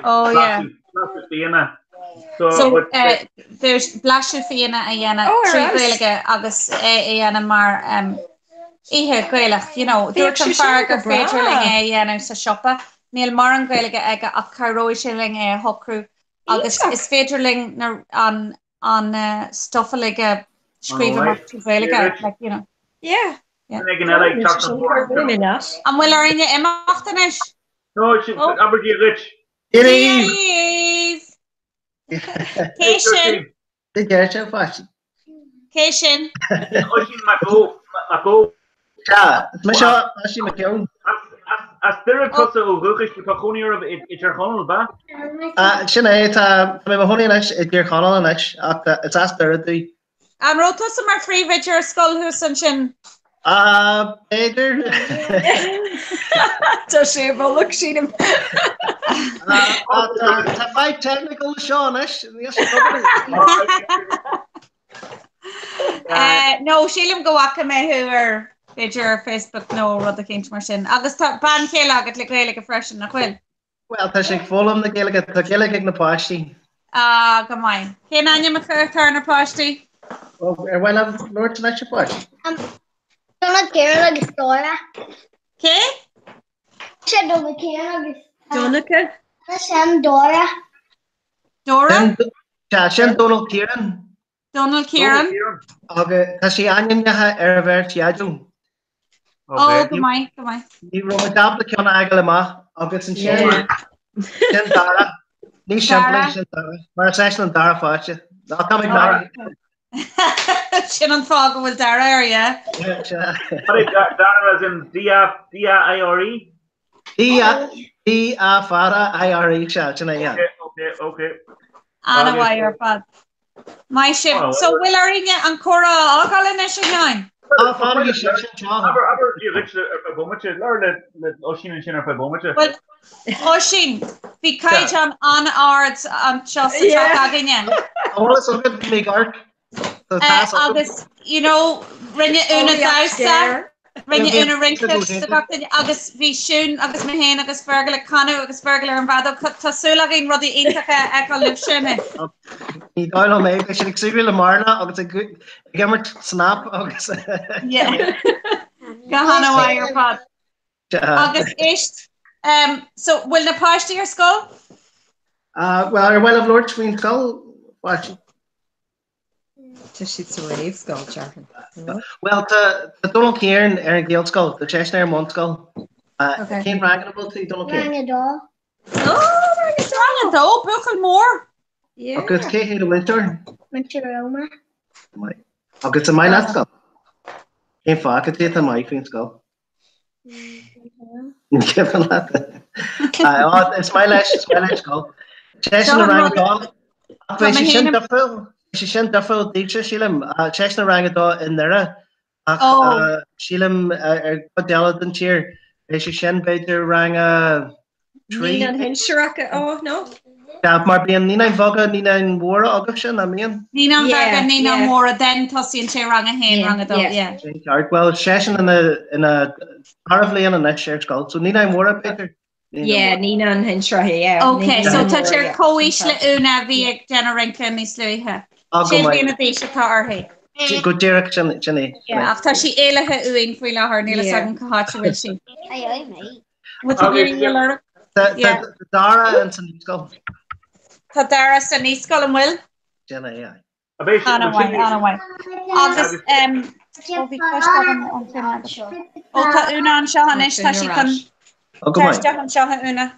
Oh yeah. Blaiseadh fíona. So, so uh, there's blaiseadh fíona a dhéanamh oh, trí Ghaeilge agus é a dhéanamh mar um, oíche Ghaelach, you know, dúirt an fear gur féidir linn é a dhéanamh sa siopa. Níl mórán Gaeilge aige ach cabhróidh sé linn é a shocrú agus is féidir linn an an uh, stuff uilig a scríobh amach trí Ghaeilge, like, you know. Yeah. An bhfuil orainne imeacht anois? No, abair Dia dhuit. Dia daoibh! Cé sin? Cé sin? Oisín Mac Ó. Mac Ó. Sea, is mise Oisín Mac Eoin. As Doire tusa ó dhúchas, tá cónaí oraibh i dTír Chonaill, ab ea? Sin é, tá mé i mo chónaí anois i dTír Chonaill anois, ach is as Doire domh. An raibh tusa mar phríomhoide ar scoil thuas ansin? Ah, b'fhéidir. Tá sé i bhfolach, sílim. Tá fadhb technical seo anois. No, sílim go bhfaca mé thú ar b'fhéidir ar Facebook nó rud eicínt mar sin. Agus tá bean chéile agat le Gaeilge freisin, nach bhfuil? Bhuel, tá sé ag foghlaim na Gaeilge, tá Gaeilge ag na páistí. Ah, go maith. Cén ainm atá ar na páistí? Ó, ar mhaith libh labhairt leis na páistí? Donal Kieran agus Dora. Cé? Sé Donal Kieran agus Donncha? Sin Dora. Dora? Sea, sin Donal Kieran. Donal Kieran. Agus tá sé ainmnithe ar a bheirt dhaideo. Ó, go maith, go maith. Ní raibh muid ábalta ceann a fhágáil amach agus ansin sin Dara. Ní simplí sin Dara. Mar is eisean an dara pháiste. Ná tá mé ag Sin an fáth go bhfuil Dara air, yeah. Dara as in D-A-I-R-E? D A fada I R E sea, sin é, yeah. Ok, ok. An-mhaith ar fad. Maith sibh. So bhfuil orainne an comhrá a fhágáil anois, a Sheáin? Tá, fanaigí sibh anseo. Abair, abair, Dia dhuit ar feadh bomaite. Labhair le, le Oisín ansin ar feadh bomaite. Bhuel, Oisín, bhí caighdeán an-ard anseo sa teach againne. Tá eolas agat, bhí mé ag amharc. Agus, you know, rinne Úna damhsa, rinne Úna rince do gach duine agus bhí Siún agus mé féin agus Fergal ag canadh agus Fergal ar an bhfeadóg. Tá súil againn rudaí iontacha a fheiceáil libhse anois. Ní dóigh liom é, beidh siad ag súgradh le Marla agus ag imirt Snap agus. Yeah. Go han-mhaith ar fad. Agus éist, so bhfuil na páistí ar scoil? Bhuel, ar mhaith libh labhairt faoin scoil? Tá siad sa réamhscoil, déarfainn. Bhuel, tá Donal Kieran ar an Ghaelscoil, tá seisean ar an mbunscoil. Cén rang ina bhfuil tú, Donal Kieran? Rang a dó. Rang a dó, buachaill mór! Agus cé hé do mhúinteoir? Múinteoir Roma. Agus an maith leat scoil? Cén fáth cad é atá maith faoin scoil? Ní cuimhin leat? Is maith leis, is maith leis scoil. Seisean i rang a dó. Ach bheadh sé sin difriúil, bheadh sé sin difriúil daoibhse, sílim. Seisean i rang a dó i nDoire ach sílim ar chuid eile den tír, beidh sé sin b'fhéidir rang a 3. Naíonáin shinsearacha, ó, no? Sea, mar bíonn naíonáin bheaga, naíonáin mhóra agaibhse, nach mbíonn? Naíonáin bheaga, naíonáin mhóra, then tosaíonn sé rang a haon, rang a dó, yeah. Sin ceart. Bhuel, seisean ina, ina dara bhliain anois ar scoil, so naíonáin mhóra, b'fhéidir? Yeah, naíonáin shinsearacha, yeah. Ok, so tá sé ar comhaois le Úna a bhí ag déanamh rince níos luaithe. Sé bliana d'aois atá uirthi. Go díreach, sin, sin é. Yeah, ach tá sí éalaithe uainn faoi láthair, níl a fhios agam cá háit a bhfuil sí. Tá Dara in san naíscoil. Tá Dara sa naíscoil an bhfuil? Sin é, aye. An-mhaith, an-mhaith. Agus ó bhí ceist agam an ceann agat. Ó tá Úna anseo anois, tá sí chun Tá isteach anseo a Úna.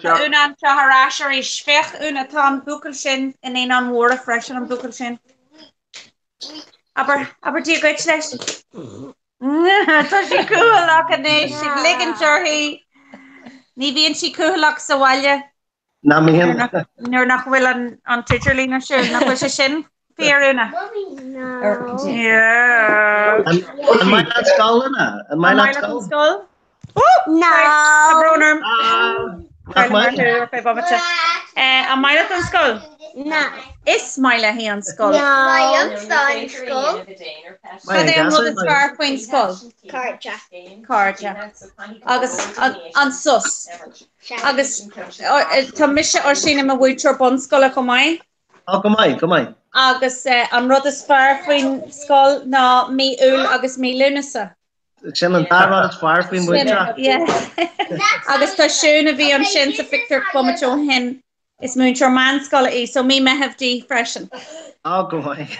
Tá Úna anseo ar ais arís. Féach Úna, tá an buachaill sin i Naíonáin Mhóra freisin, an buachaill sin. Abair, abair Dia dhuit leis. Tá sí cúthaileach anois, ag ligint uirthi. Ní bhíonn sí cúthaileach sa bhaile. Nach mbíonn. Nuair nach bhfuil an t-idirlíon ar siúl, nach bhfuil sé sin fíor, Úna? No. Yeah. An maith leat scoil, Lena? An maith leat scoil? scoil? No. Tá brón orm. Nach maith? An maith leat an scoil? No. Is maith léi an scoil. No. Maith liomsa an scoil. Cad é an rud is fearr faoin scoil? Cairde. Cairde. Agus an sos. Agus tá mise Oisín i mo mhúinteoir bunscoile chomh maith. Á, go maith, go maith. Agus an rud is fearr faoin scoil ná mí Iúil agus mí Lúnasa. Sin an dá rud is fearr faoin mhúinteoireacht. Yeah. Agus tá Siún a bhí ansin sa phictiúr bomaite ó shin, is múinteoir meánscoile í, so mí Meitheamh di freisin. Á, go maith.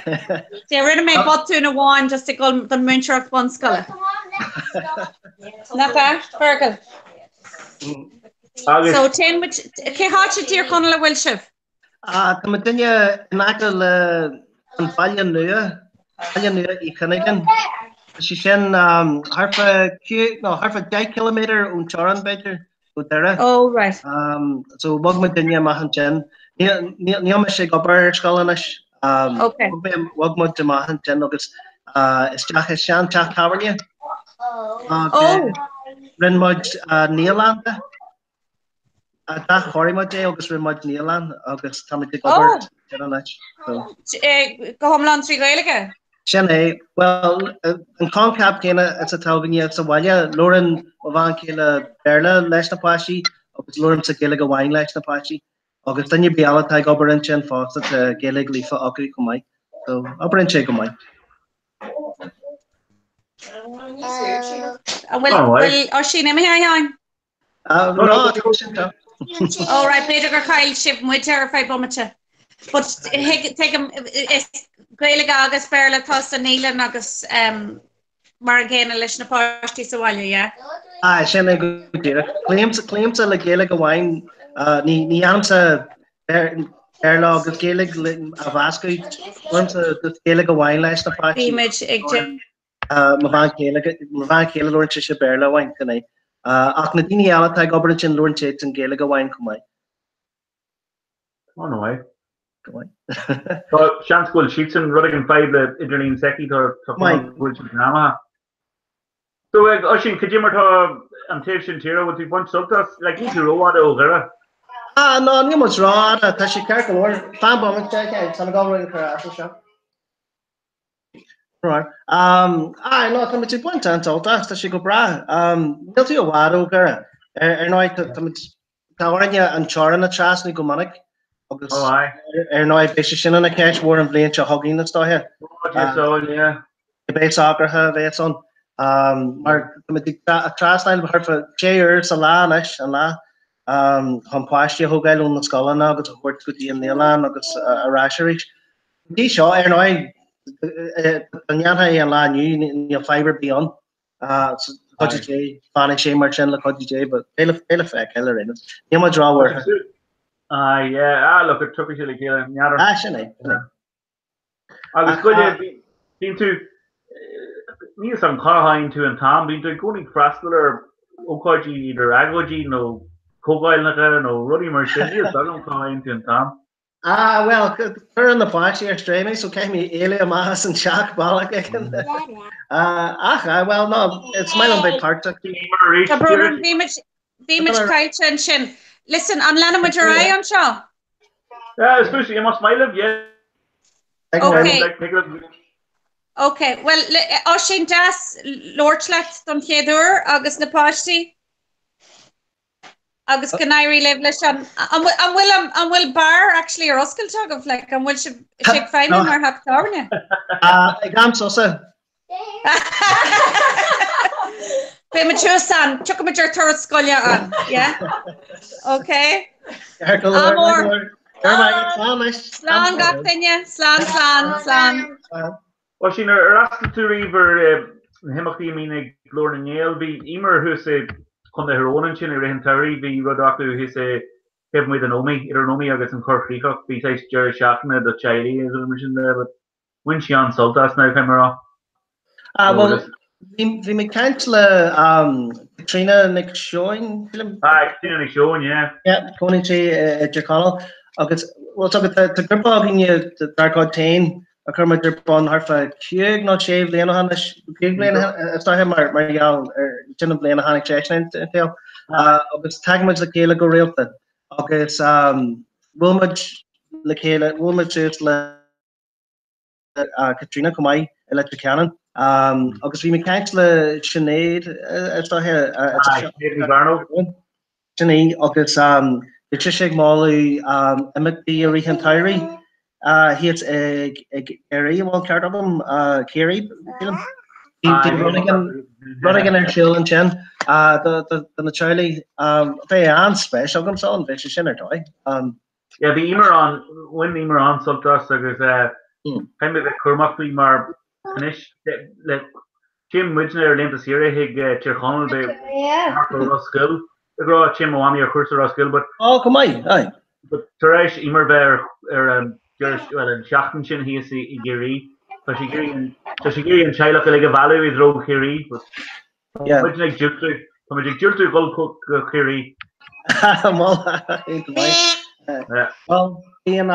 Yeah, rinne mé botún amháin just ag dul don mhúinteoireacht bunscoile. Nach ea, Fergal? Agus. So, téann muid, cé háit i dTír Chonaill a bhfuil sibh? Tá muidinne in aice le an Baile Nua, Baile Nua Uí Chuinneagáin. Tá sé sin thart fá nó thart fá 10 ciliméadar ón teorainn b'fhéidir, ó Doire. Oh right. So bhog muidinne amach ansin. Níl mise ag obair ar scoil anois. Okay. Bhog muid amach ansin agus isteach i seanteach tábhairne. Oh. Rinne muid naíolann de. D'athchóirigh muid é agus rinne muid naíolann agus táimid ag obair ansin anois. Go hiomlán trí Ghaeilge? Sin é. Bhuel, an coincheap céanna is atá againne sa bhaile. Labhrann mo bhean chéile Béarla leis na páistí agus labhraímse Gaeilge amháin leis na páistí. Agus duine ar bith eile atá ag obair ansin fosta tá Gaeilge líofa acu chomh maith. So, oibríonn sé go maith. An bhfuil Oisín imithe, a Sheáin? No, tá sin tá. All right, b'fhéidir gur chaill sibh muid ar feadh bomaite. But tuigim is Gaeilge agus Béarla atá sa naíolann agus um, mar an gcéanna leis na páistí sa bhaile, yeah? Ah, sin é go díreach. Cloímse le Gaeilge amháin, ní ní dhéanaimse Béarla agus Gaeilge a mheascadh. Cloímse Gaeilge amháin leis na páistí. Bhí muid ag Mo bhean chéile, mo bhean chéile labhrann sise Béarla amháin, sin é. Ach na daoine eile atá ag obair ansin labhrann siadsan Gaeilge amháin chomh maith. Go maith. Go maith. Tá seans go bhfuil siadsan rud éigin fadhb le idirlíon s'aici, tá tá Maith. go bhfuil siad greamaithe. So ag Oisín, cad é mar tá an taobh sin tíre, bhfuil tú ag baint sult as? Like, níl tú rófhada ó Dhoire. Ah, no, níl muid rófhada, tá sé ceart go leor. Fan bomaite, tá mé ag dul rud a chur as anseo. Right. Um, aye, no, tá muid ag baint an-sult as, tá sé go breá. Um, níl tú i bhfad ó Dhoire. Ar, ar ndóigh, tá, tá muid, tá orainne an teorainn a trasnú go minic agus Oh, aye. ar, ar ndóigh, beidh sé sin ina cheist mhór an bhliain seo chugainn, is dóiche. Oh, Dia Um, so, yeah. cibé socruithe a bheas ann. Um, mar tá muid ag tra- trasnáil thart fá sé uair sa lá anois, an lá, um, chun páistí a thógáil ó na scoileanna agus a thabhairt go dtí an naíolann agus uh, ar ais arís. Go dtí seo, ar ndóigh, dá ndéanfá é an lá inniu, níl fadhb ar bith ann. So, cuidiú Dé, fanfaidh sé mar sin le cuidiú Dé, but beidh le, beidh le feiceáil ar aon nós. Níl muid róbhuartha. Aye, yeah, ah, look, tiocfaidh sé le chéile, n'fheadar. Ah, sin é, sin é. Agus goidé, bíonn tú, níl 'fhios a'm cá bhfaigheann tú an t-am, bíonn tú i gcónaí ag freastal ar ócáidí idir agóidí nó comhdháileanna nó rudaí mar sin, níl 'fhios agam cá bhfaigheann tú an t-am. Ah, bhuel, cuireann na páistí ar strae mé, so caithfidh mé éalú amach as an teach bealach éigin. Ach, ah, bhuel, no, is maith liom bheith páirteach. Tá brón orm, bhí muid, bhí muid caillte ansin. Listen, an leanfaidh muid ar aghaidh anseo? Yeah, is fúsa, más maith libh, yeah. Okay. Okay, well, Oisín, deas labhairt leat don chéad uair agus na páistí. Agus go n-éirí libh leis an an bhfuil an bhfuil bar actually ar oscailt agaibh like an bhfuil sibh sé ag feidhmiú mar theach tábhairne? Ag am sosa. Beidh muid thuas ann, tiocfaidh muid ar turas scoile ann, yeah? Okay. Ádh mór. Slán gach duine, slán slán slán. Oisín, ar fhreastail tú riamh ar na himeachtaí a mbíonn ag Glór na nGael? Bhí Emer thuas i Chontae Thír Eoghain ansin i rith an tsamhraidh, bhí rud acu thuas i taobh amuigh den Ómaigh, idir an Ómaigh agus an Chorr Chríochach, bhí saghas deireadh seachtaine do teaghlaigh agus mar sin de, but bhain sí an-sult as now, caithfidh mé a rá. Ah, bhuel, bhí mé ag caint le Caitríona Nic Seoin, sílim. Ah, Caitríona Nic Seoin, yeah. Yeah, cónaíonn sí i dTír Chonaill. Agus, bhuel, tá grúpa againne dár gcuid féin. a chuir muid ar bun thart fá 5 nó 6 bhliain ó shin anois, 5 bliana is dóiche mar mar gheall ar sin an bhliain a tháinig seisean ar an tsaol. Agus tagann muid le chéile go rialta agus bhuail muid le chéile, bhuail muid suas le Caitríona chomh maith i Leitir Ceanainn. Agus bhí mé ag caint le Sinéad is dóiche. Sinéad Ní Mhearnóg. Sin í agus bhí sise ag moladh imeachtaí i rith an tsamhraidh thíos i gCiarraí, an bhfuil an ceart agam? Ciarraí, sílim. Bhí rud éigin ar siúl ansin do na teaghlaigh. Bheadh an-spéis agamsa ann, bheadh sé sin ar dóigh. Yeah, bhí Emer ann, bhain Emer an-sult as agus caithfidh mé bheith cúramach faoi mar anois le téann muidne ar laethanta saoire chuig Tír Chonaill beidh thart ar Ros Goill ag rá téann mo mhamaí ar chúrsa Ros Goill but Oh, go maith, aye. But tar éis Emer bheith ar ar an deireadh well an seachtain sin thíos i i gCiarraí tá sí ag iarraidh an tá sí ag iarraidh an teaghlach uilig a mhealladh i dtreo Chiarraí but Tá muidne ag diúltú, tá muid ag diúltú dhul go Ciarraí. Bhuel, bíonn,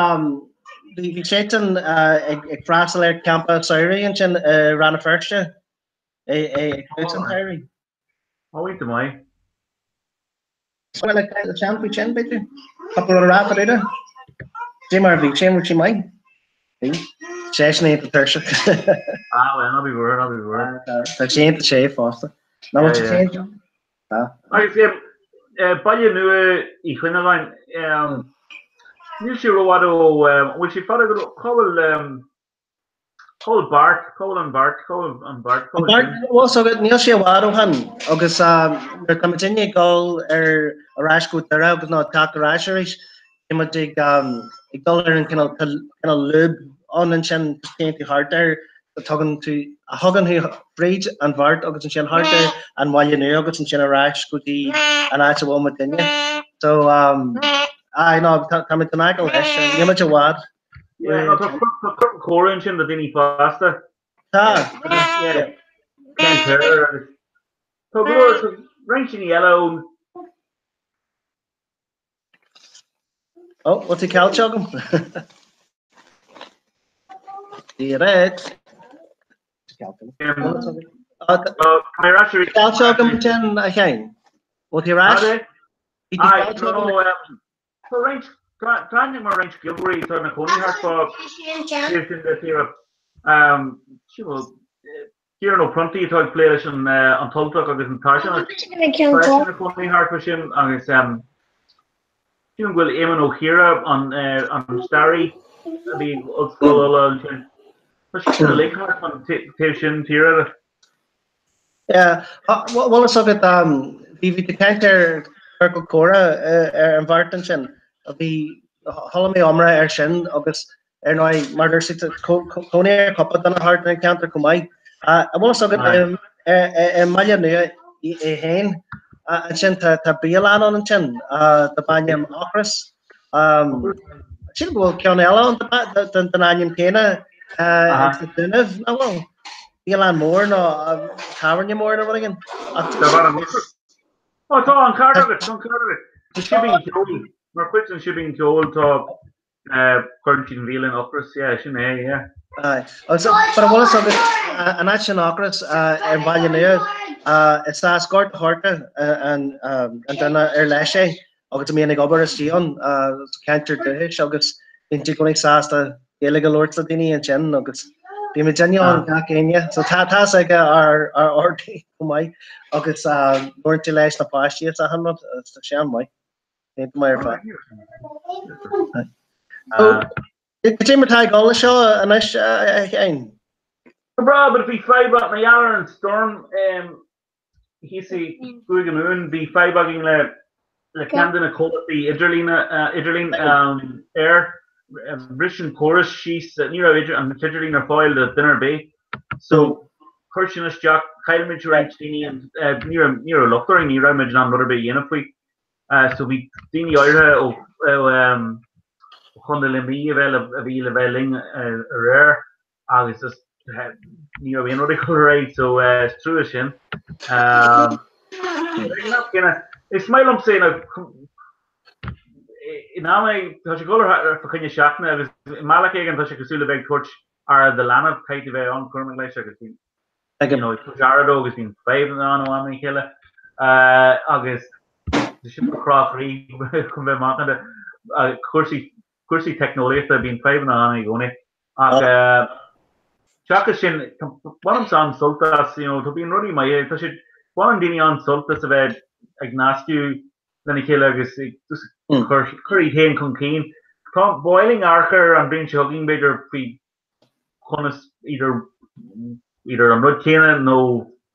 bhí seisean ag freastal ar campa samhraidh ansin i Rann na Feirste ag tús an tsamhraidh. Ó, iontach maith. Bhuel, le Seán faoi sin, b'fhéidir? Cúpla rud a rá fá dtaobh de? Cé mar a bhí sé, an raibh sé maith? Bhí. Seisean iontach tuirseach. Ah, well, ná bí buartha, ná bí buartha. Tá sé iontach séimh fosta. Ná bhfuil sé féin, John? Tá. Agus Baile Nua Uí Chuinneagáin, níl sé rófhada ó, bhfuil sé fada go, cá bhfuil, Cá bhfuil Beart, cá bhfuil an Beart, cá bhfuil an Beart, cá bhfuil sin? Bhuel, so níl sé i bhfad ó shin agus nuair atá muid ag dul ar ar ais go Doire agus nó teacht ar ais arís, bíonn muid ag ag dul ar an cineál cineál lúb ann ansin just téann tú thart air tugann tú a thugann thú fríd an Bheart agus ansin thart ar an Bhaile Nua agus ansin ar ais go dtí an áit a bhfuil muidinne. So um, aye, no, tá tá muid in aice leis, níl muid i bhfad. Yeah, no, tá corp comhrá ansin do daoine fásta. Tá. Yeah. Ken Taylor agus tá go leor tá roinnt daoine eile ón Ó, bhfuil tú caillte agam? Dia duit. Caillte agam ansin, a Sheáin. Bhfuil tú ar ais? Bhí tú caillte agam. Tá roinnt, tá aithne agam ar roinnt Gaeilgeoirí atá ina cónaí thart fá taobh sin de tíre. Sílim Ciarán Ó Pronntaigh atá ag plé leis an an tUltach agus an Tairseach. Tá sé ina cónaí thart fá sin agus sílim go bhfuil Éamonn Ó Ciardha an an staraí a bhí ag Ollscoil Uladh ansin. Tá siad uilig thart fan taobh sin tíre. Yeah, bhfuil fhios agat, bhí bhí tú ag caint ar Ciorcal Comhrá ar an Bheart ansin, bhí, chuala mé iomrá air sin agus ar ndóigh, mar a dúirt tú, cónaí ar chúpla duine thart ar an cheantar chomh maith. An bhfuil fhios agat, i mBaile Nua é féin, ansin tá tá bialann ann ansin darb ainm Ocras. Sílim go bhfuil ceann eile ann den ainm céanna sna Dúnaibh, nach bhfuil? Bialann mór nó tábhairne mór nó rud éigin. Ó tá an ceart agat, tá an ceart agat. Tá Sibín Ceoil, mar chuid den Sibín Ceoil tá cuireann siad an bhialann Ocras, yeah, sin é, yeah. Aye. But an bhfuil fhios agat an áit sin Ocras ar an Bhaile Nua, is as Gort a' Choirce an duine ar leis é agus a mbíonn ag obair istigh ann sa cheantar dúchais agus bíonn sé i gcónaí sásta Gaeilge a labhairt le daoine ansin agus bíonn muidinne ann gach Aoine. So tá tá's aige ár ordaí chomh maith agus labhrann sé leis na páistí is achan rud, tá sé an-mhaith. Iontach maith ar fad. So, cad é mar atá ag dul leis seo anois, a Sheáin? Go breá, but bhí fadhb mar gheall ar an stoirm thíos i gCúige Mumhan, bhí fadhb againn le le ceann de na comhlachtaí idirlíne idirlín Eir. Bhris an córas síos, ní raibh idir an t-idirlíon ar fáil do duine ar bith. So chuir sin isteach, chaill muid roinnt daoine, ní raibh ní raibh locht orainn, ní raibh muid in ann rud ar bith a dhéanamh faoi. So bhí daoine áirithe ó ó Chontae Luimnigh a bheith a bhí le bheith linn aréir. agus just ní raibh aon rud ag dul ar aghaidh so is trua sin. Is maith liomsa é in am tá sé ag dul ar fá choinne seachtaine agus i mbealach éigin tá sé cosúil le bheith ag tabhairt Aire do leanbh, caithfidh tú bheith an-chúramach leis agus bíonn, you know, tabhairt aire dó agus bíonn fadhbanna ann ó am go chéile agus sin mo chrá croí chun bheith macánta. Cúrsaí, cúrsaí teicneolaíochta, bíonn fadhbanna ann i gcónaí. Ach seachas sin, bainimse an-sult as, you know, tá, bíonn rudaí maithe, tá siad, baineann daoine an-sult as a bheith ag nascadh lena chéile agus ag just cur, cur iad féin chun cinn. Tá, ba mhaith linn amharc air an bhliain seo chugainn, b'fhéidir, faoi conas idir, idir an rud céanna nó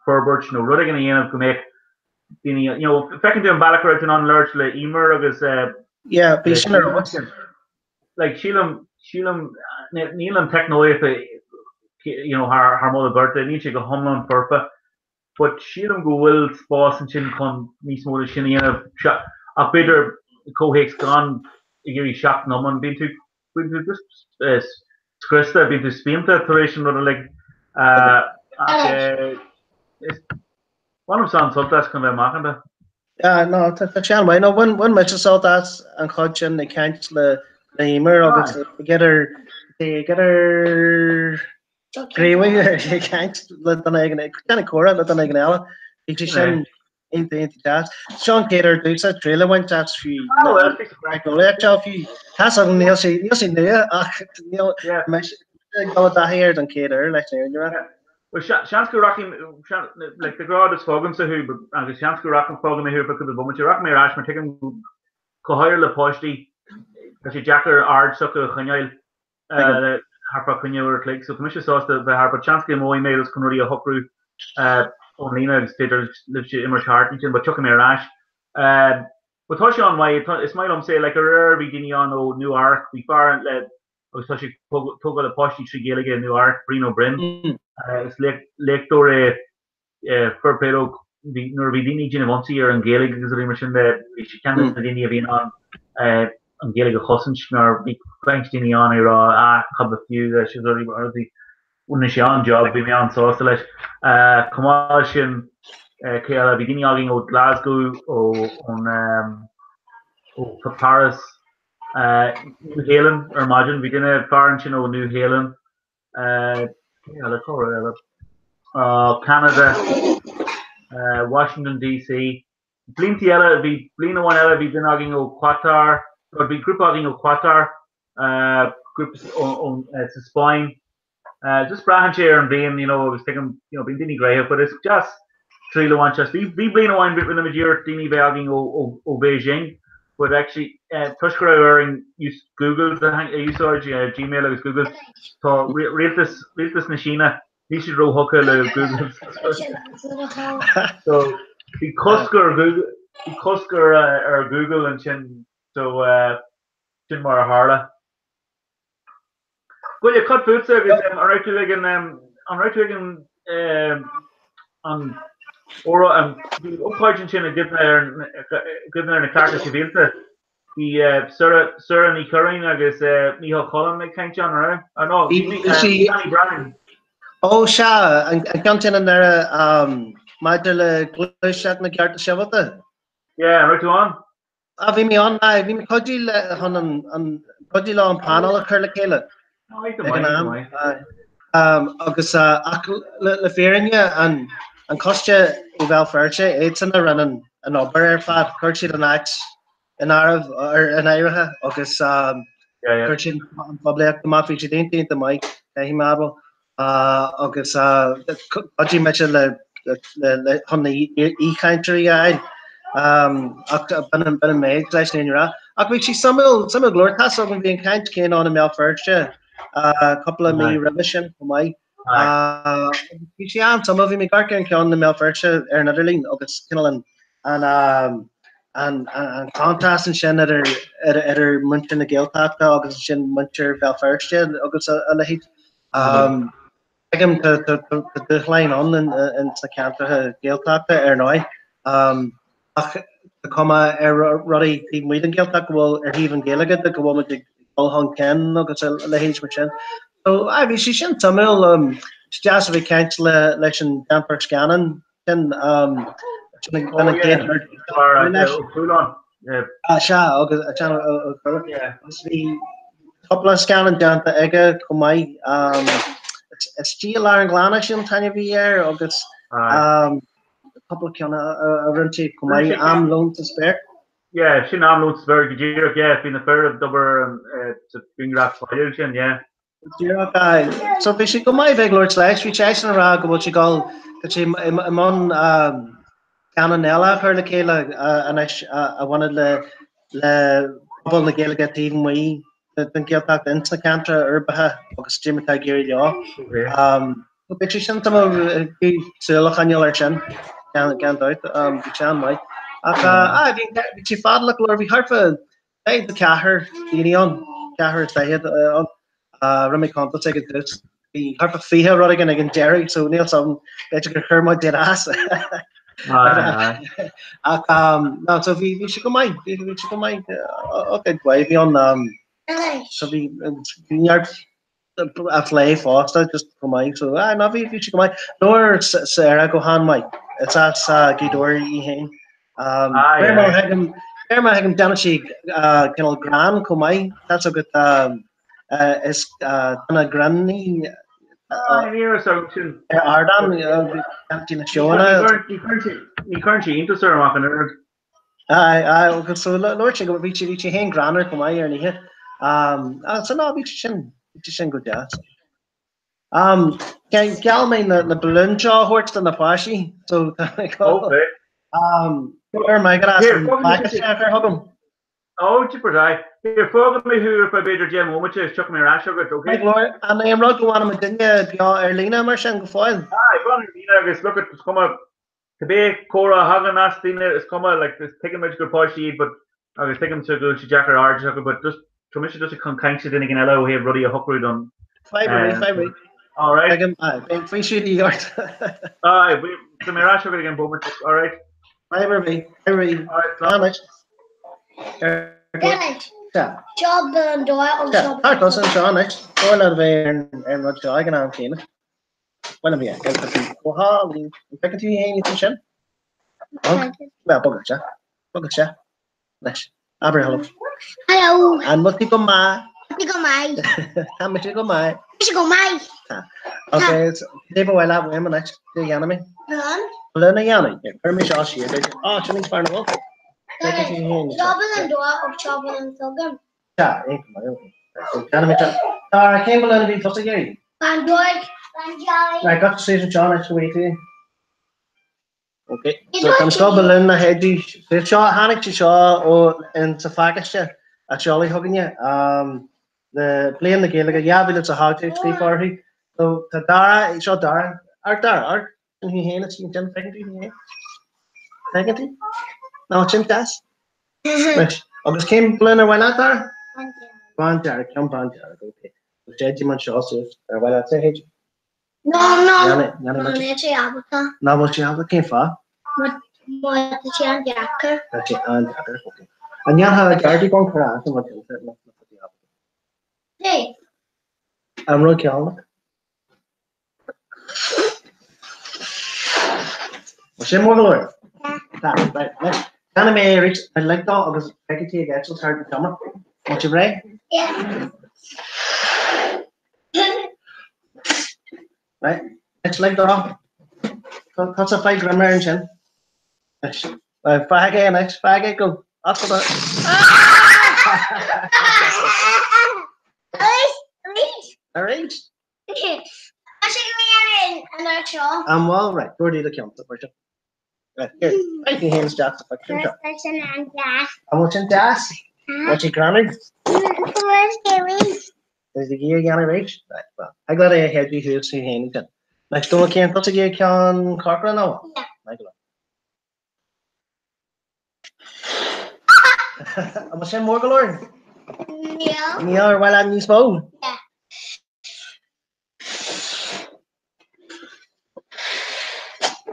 forbairt nó rud éigin a dhéanamh go mbeadh daoine, you know, feiceann tú an bealach a raibh tú in ann labhairt le Emer agus Yeah, bhí sin ar fheabhas. Like, sílim, sílim, níl an teicneolaíocht, you know, thar, thar moladh beirte, níl sé go hiomlán foirfe, but sílim go bhfuil spás ansin chun níos mó de sin a dhéanamh, ach b'fhéidir i comhthéacs gan ag iarraidh seacht n-iomlán, bíonn tú, bíonn tú just scriosta, bíonn tú spíonta tar éis an rud uilig, ach is, bainimse an-sult as chun bheith macánta. Yeah, no, tá sé an-mhaith. No, bhain, bhain mise sult as an chuid sin ag caint le, le Emer agus ag idir, ag idir gníomhaí ag caint le duine éigin, ag déanamh comhrá le duine éigin eile. Bhí sé sin iontach, iontach deas. Seo an chéad uair domhsa triail a bhaint as fiú an teicneolaíocht seo fiú. Tá's agam níl sé, níl sé nua ach níl mise ag dul i dtaithí air don chéad uair leis an fhírinne a rá. Bhuel, seans go rachaidh, like, de ghnáth just fágaimse thú, agus seans go rachaidh, fágfaidh mé thú ar feadh cúpla bomaite, rachaidh mé ar ais mar tuigim go háirithe le páistí, tá sé deacair aird s'acu a choinneáil thar feadh coinne uair a chloig, so tá mise sásta bheith thart, but seans go imeoidh mé just chun rudaí a shocrú ón líne agus féidir libhse imirt thart ansin, but tiocfaidh mé ar ais. But tá sé an-mhaith, is maith liomsa é, like aréir bhí daoine ann ó Nua Eabhrac, bhí fear le agus tá sé ag tógáil le páistí trí Ghaeilge i Nua Eabhrac, Brian Ó Broin. Is léachtóir é fair play dó, nuair a bhí daoine ag déanamh ionsaí ar an Ghaeilge agus rudaí mar sin de, bhí sé ceann de na daoine a bhí in ann an Ghaeilge a chosaint mar bhí roinnt daoine ann ag rá ah cad ba fiú leis agus rudaí mar rudaí. Rinne sé an-job, bhí mé an-sásta leis. Chomh maith leis sin, cé eile, bhí daoine againn ó Glasgow, ó ó Paris, Nua Shéalainn ar maidin. Bhí duine fear ansin ó Nua Shéalainn. Cé eile? Cá raibh eile? Canada, Washington DC. Blianta eile, bhí bliain amháin eile, bhí duine againn ó Qatar, bhí grúpa againn ó Qatar, grúpa sa Spáinn. Just braitheann sé ar an bhliain, you know, agus tuigim, you know, bíonn daoine gnoitheach, but is deas triail a bhaint as. Bhí, bhí bliain amháin rinne muid iarracht daoine a bheith againn ó, ó, ó Beijing, but actually, toisc go raibh orainn use Google a úsáid, Gmail agus Google, tá rialtas, rialtas na Síne, níl siad róthugtha le Google. So, bhí cosc ar Google, bhí cosc ar, ar Google ansin, so, sin mar a tharla. Goile, cad fútsa agus an raibh tú ag an an raibh tú ag an an an bhí ócáid ansin i gcuimhne ar gcuimhne ar na cearta sibhialta. Bhí Sarah Ní Churráin agus Mícheál Choilm ag caint ann, an raibh? Ah no, bhí Danny Brown. Ó sea, an ceann sin i nDoire maidir le gluaiseacht na gcearta sibhialta. Yeah, an raibh tú ann? Ah, bhí mé ann, aye, bhí mé ag cuidiú le chun an, an, cuidiú le an panel a chur le chéile ag an am, aye. Um, agus uh, ach le, le fírinne an, an coiste ó Bhéal Feirste, iadsan a rinne an, an obair ar fad, chuir siad an áit in áireamh, ar, in áirithe agus um, chuir siad an phoiblíocht amach, bhí siad iontach iontach maith, caithfidh mé a admháil. agus chuidigh mise le chun na aoichainteoirí a fháil ach b'in an méid leis an rá. Ach bhí sé suimiúil, suimiúil go leor. Tá's agam bhí an chaint chéanna ann i mBéal Feirste cúpla mí roimhe sin chomh maith. Bhí sé an-suimiúil, bhí mé ag amharc ar an cheann i mBéal Feirste ar an idirlíon agus cineál an an an an contrast ansin idir idir muintir na Gaeltachta agus ansin muintir Bhéal Feirste agus a leithéid. Tuigim tá dúshláin ann in sna ceantracha Gaeltachta ar ndóigh ach tá cuma ar rudaí taobh amuigh den Ghaeltacht go bhfuil ar thaobh an Ghaeilge de go bhfuil muid ag dul chun cinn agus a leithéid mar sin. So aye bhí sé sin suimiúil. Is deas a bheith ag caint le leis an déantóir scannán sin sin an chéad Sea agus agus bhí Cúpla scannán déanta aige chomh maith. Istigh i Lár an Ghleanna sin an t-ainm a bhí air agus cúpla ceann a rinne sé chomh maith, Am Lón sa Spéir. Yeah, sin Am Lón sa Spéir go díreach, yeah, bhí na fir ag obair sa ghrianghraf baile ansin, yeah. Díreach, aye. So bhí sé go maith bheith ag labhairt leis, bhí seisean ag rá go bhfuil sé ag dul, tá sé i mbun scannán eile a chur le chéile anois a bhaineann le le pobal na Gaeilge taobh amuigh den Ghaeltacht ins na ceantracha uirbeacha agus cad é mar atá ag éirí leo. Beidh sé sin suimiúil súil a choinneáil air sin gan dabht, bhí sé an-mhaith. Ach aye, bhí bhí sé fadálach go leor, bhí thart fá 44 daoine ann, 44 ann. Rinne mé cuntas ag an tús. Bhí thart fá 20 rud éigin ag an deireadh, so níl 's agam, b'fhéidir gur chuir muid iad as. Ach no, so bhí bhí sé go maith, bhí bhí sé go maith, ócáid mhaith a bhí ann. So bhí bhí neart a phlé fosta just go maith, so ah no bhí bhí sé go maith. Labhair Sarah go han-mhaith, is as Gaoth Dobhair í féin. Réir mar a thuigim, réir mar a thuigim déanann sí cineál greann chomh maith, tá 's agat is duine grinn í Ní raibh 's agam sin. Ar ardán, déanann sí na seóanna. Ní chuireann sí iontas orm ach an oiread. Aye, aye, agus so labhair sé go bhí sé bhí sé féin greannmhar chomh maith ar an oíche. So no, bhí sé sin, bhí sé sin go deas. Gheall mé na balúin seo a thabhairt do na páistí, so tá mé go. Okay. Go raibh maith agat as an bpaca seo a chur chugam. Oh, jeepers, aye. Here, fágfaidh mé thú ar feadh b'fhéidir 10 mbomaite is tiocfaidh mé ar ais agat, okay? Maith go leor. An é an rud go bhfanfaidh muidinne beo ar líne mar sin go fóill? Aye, fan ar líne agus look at, is cuma, cibé comhrá a thagann as daoine, is cuma, like, is tuigimid gur páistí iad but, agus tuigimse go bhfuil sé deacair aird a acu but just, tá mise just chun caint le duine éigin eile ó thaobh rudaí a shocrú don. Fadhb ar bith, fadhb ar bith. All right. Tuigim, aye, beidh faoiseamh de dhíth ort. Aye, tá mé ar ais agat i gceann bomaite, all right. Fadhb ar bith, fadhb ar bith. All right, slán. Anois. Seo balún dóibh agus seo. Tá tusa anseo anois. Dóigh leat a bheith ar an rud seo ag an am céanna. Bhuel, an bhí go hálainn. An bhfeiceann tú féin ansin? Bhuel, bog isteach. Bog isteach. Anois, abair hello. Hello. An bhfuil tú go maith? Tá mé go maith. Tá mise go maith. Mise go maith. Tá. Agus cad é ba mhaith leat uaim anois? Cad a dhéanfaidh mé? Balún. Balún a dhéanamh. Cuir mé seo siar duit. Á, sin níos fearr ná bhfuil. Seo balún dóibh agus seo balún s'agam. Sea, é go maith. Déanfaidh mé seo. Dara, cén balún a bhí tusa ag iarraidh? Bándearg. Bándearg. Right, gabh suas anseo anois go bhfaighidh tú é. Ok, so tá seo balún a Thaidí. Seo, tháinig sé seo ó in sa phacáiste a seoladh chugainne le Bliain na Gaeilge 2018 scríofa uirthi. So tá Dara, seo Dara, Amharc Dara, amharc, sin thú féin, sin feiceann tú thú féin. Feiceann tú? Ná sin deas. Right. Agus cén balún ar mhaith leat, Dara? Bándearg. Bándearg, ceann bándearg, ok. So séidfidh muid seo suas ar mhaith leat, a Thaidí? No, no, no, níl sé ábalta. Nach bhfuil sé ábalta, cén fáth? Mar tá sé an-deacair. Tá sé an-deacair, ok. An ndéanfá dearg gan cur as an rud sin nach bhfuil sé ábalta? Cé? An rud ceannach. Bhfuil sé mór go leor? Tá. Right, anois, déanfaidh mé é arís, lig dó agus feicfidh tú ag eitilt thart an seomra. Bhfuil sibh réidh? Yeah. Right, anois lig dó. Tusa faigh greim air ansin. Anois, faigh é anois, faigh é go. Oscail do. Arís, arís. Arís. Tá sé go mbeidh an an seo. An bhfuil? Right, tabhair do do cheann, mar sin. Right, here, faigh tú féin isteach sa phictiúr seo. Tá sin an-deas. An bhfuil sin deas? Bhfuil sé greannmhar? Arís. Is ag iarraidh dhéanamh arís? Right, well, thig leat é a shéideadh thuas tú féin ansin. Anois, Dónall, cén tusa ag iarraidh ceann corcra nó? Yeah. Maith go leor. An bhfuil sin mór go leor? Níl. Níl, ar mhaith leat níos mó? Yeah.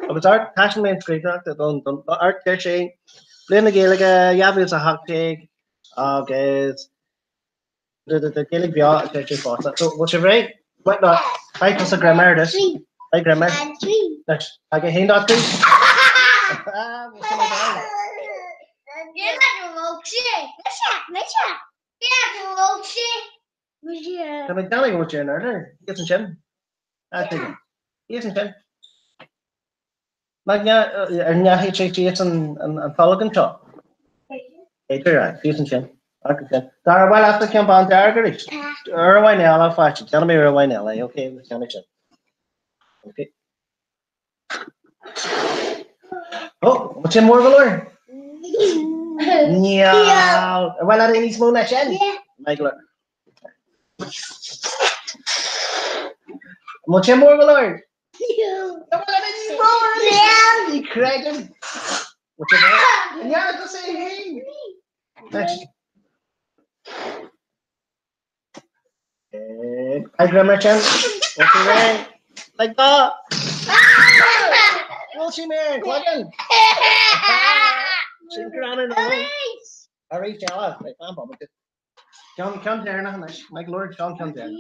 Agus amharc, taispeánfaidh mé an scríbhneoireacht don, don, amharc, deir sé, Bliain na Gaeilge 2018 agus Gaeilge beo a deir sé fosta. So, bhfuil sibh réidh? Wait, no, faigh tusa greim air anois. Faigh greim air. Anois, ag a haon dá trí. Ah, bhfuil sin ag dul? Tá mé ag déanamh go bhfuil sé in airde. Thíos ansin. Ah, tuigim. Thíos ansin. Nach ar ndeachaigh sé síos an tolg anseo? B'fhéidir, aye. Thíos ansin. Amharc ansin. Dara, ar mhaith leatsa ceann bándearg arís? Uair amháin eile, a pháiste. Déanfaidh mé uair amháin eile, ok? Agus déanfaidh sin. Ok. Ó, an bhfuil sé mór go leor? Níl. Ar mhaith leat é níos mó ná sin? Maith go leor. An bhfuil sé mór go leor? Ar mhaith leat é níos mó arís? Ní chreidim. Bhfuil sé mór? An ndearna tusa é féin? Anois. Faigh greim air sin. Bhfuil tú réidh? Lig dó! Bhuail sí mé ar an gcloigeann! Sin greannmhar nó? Arís eile. Right, fan bomaite. Ceann ceann deireanach anois. Maith go leor, seo an ceann deireanach.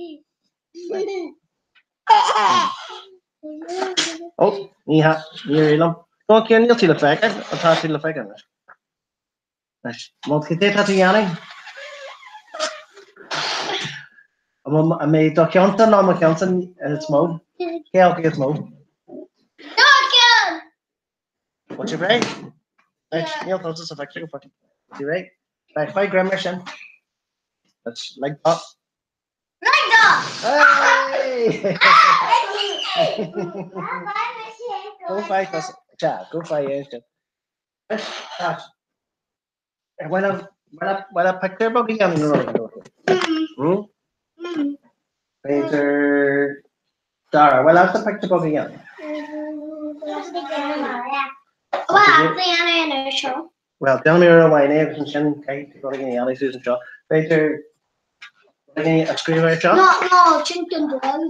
Ó, ní hea, ní éirí liom. Go on, Cian, níl tú le feiceáil. Tá tú le feiceáil anois. Anois, má cad é atá tú a dhéanamh? An mbeidh do cheannsa nó mo cheannsa is mó? Cé acu is mó? Do cheann! Bhfuil sibh réidh? Anois, níl tusa sa phictiúr go fóill. Tú réidh? Right, faigh greim air sin. Let's lig dó. Lig dó! Hey! Go faigh tusa. Sea, go faigh é sin. Bhfuil a pictiúr beag a dhéanamh nó rud Hmm? B'fhéidir Dara, bhfuil leatsa pictiúr beag a dhéanamh? Well, déanfaidh mé uair amháin é agus ansin caithfidh tú rud éigin a dhéanamh suas anseo. B'fhéidir rud éigin a scríobh ar seo? No, no, sin don dog, an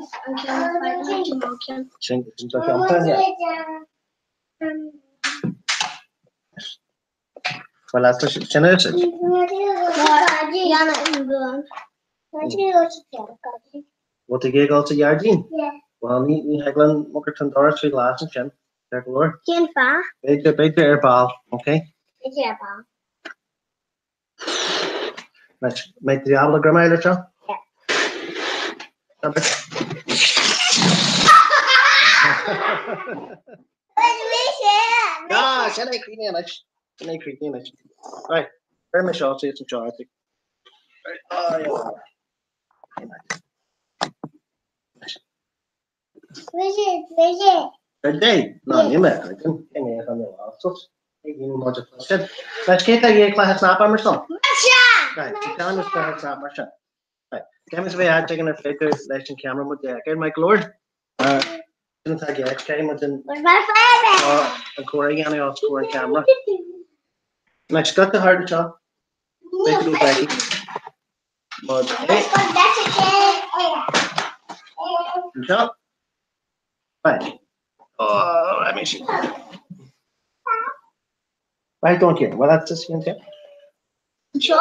ceann, sin mo cheann. Sin sin do cheann, yeah. Bhuel, sin é sin. Bhfuil tú ag dul sa ghairdín? Bhuel, ní ní thig linn mar tá an doras faoi ghlas ansin, ceart go leor. Cén fáth? B'fhéidir, b'fhéidir ar ball, ok? B'fhéidir ar ball. Anois, mbeidh tú ábalta greim a fháil air seo? Ah, sin é críochnaithe anois. Sin é críochnaithe anois. Right, cuir mé seo suas anseo, I think. Right, oh, yeah. Ná níl mé ag druidim. Cé mé a sos. Leis cé tá dhé cluiche snap mar sin? Right, déanfaidh muid cluiche snap mar sin. Right, déanfaidh muid a bheith áit éigin ar féidir leis an ceamara muid a fheiceáil maith go leor. Sin atá i gceist, caithfidh muid an an comhrá a dhéanamh os comhair an cheamara. Anois, scoite thart anseo. Beidh tú go Mod é. Anseo. Right. Oh, let me see. Right, don't you? Well, that's just you. Anseo.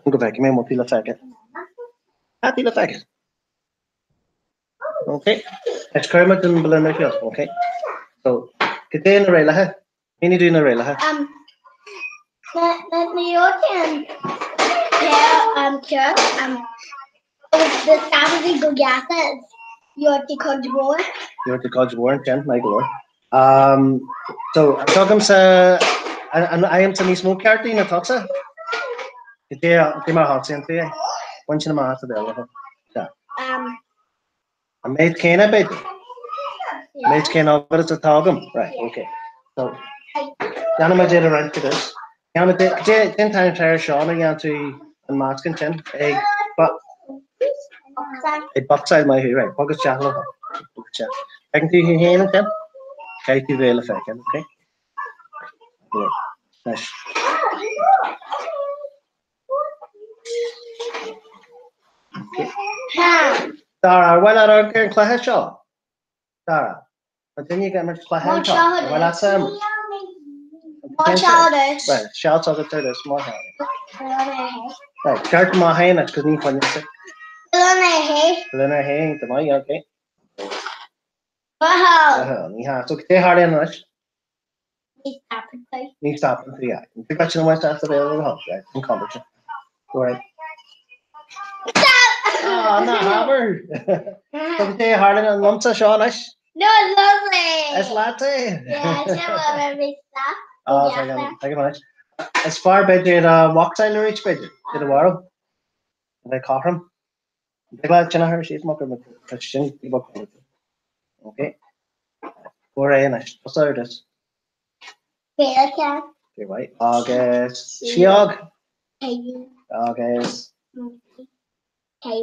Go bhfeicfidh mé an bhfuil tú le feiceáil. Tá tú le feiceáil. Ok. Is cuirfidh muid an balún ar shiúl, ok? So, cad é na rialacha? Mínigh dúinn na rialacha. Um, na na na an um ceart um agus na stapaí go geata gheobhaidh tú cuid mhór. Gheobhaidh tú cuid mhór ansin, maith go leor. Um, so, tugaimse, an fhaighimse níos mó cártaí ná tusa? Cad é cad é mar a thosaíonn tú é? Bain sin amach as do bhéal. Sea. Um, An méid céanna, b'fhéidir? An méid céanna agat is atá agam? Right, ok. So, déanfaidh muid iad a roinnt go dtús. Déanfaidh muid, cén t-ainm atá air seo nuair a dhéanann tú an meascán sin? Ag ag bocsáil maith thú, right, bog isteach le bog isteach. Feiceann tú thú féin ansin? Caithfidh tú bheith le feiceáil, ok? Anois. Dara, ar mhaith leat amharc ar an chluiche seo? Dara, tá duine ag imirt cluiche anseo. Ar mhaith leatsa imirt? Right, seans agat ar dtús, maith thú. Right, ceart maith é anois, cos ní choinneoidh Balún ar hé, go maith, okay. Ní hea, so cad é a tharlaíonn anois? Ní stopann tú. Ní stopann tú, yeah. Tú got sin amach as do bhéal ar a right, an conversion. Go right. Stop! Ah, ná habair! So cad é a tharlaíonn an liomsa seo anois? No, it's lovely! Is leat é? Yeah, sin bhfuil stop. Ah, tuigim anois. Is fearr b'fhéidir a bhocsáil arís b'fhéidir, iad a mharú. A bheith cothrom. An dtig leat sin a chur síos amach ar tá sin beag Ok. Fuair é anois. Tusa ar dtús. Gaeilge. Fair mhaith. Agus síóg. Agus. Cad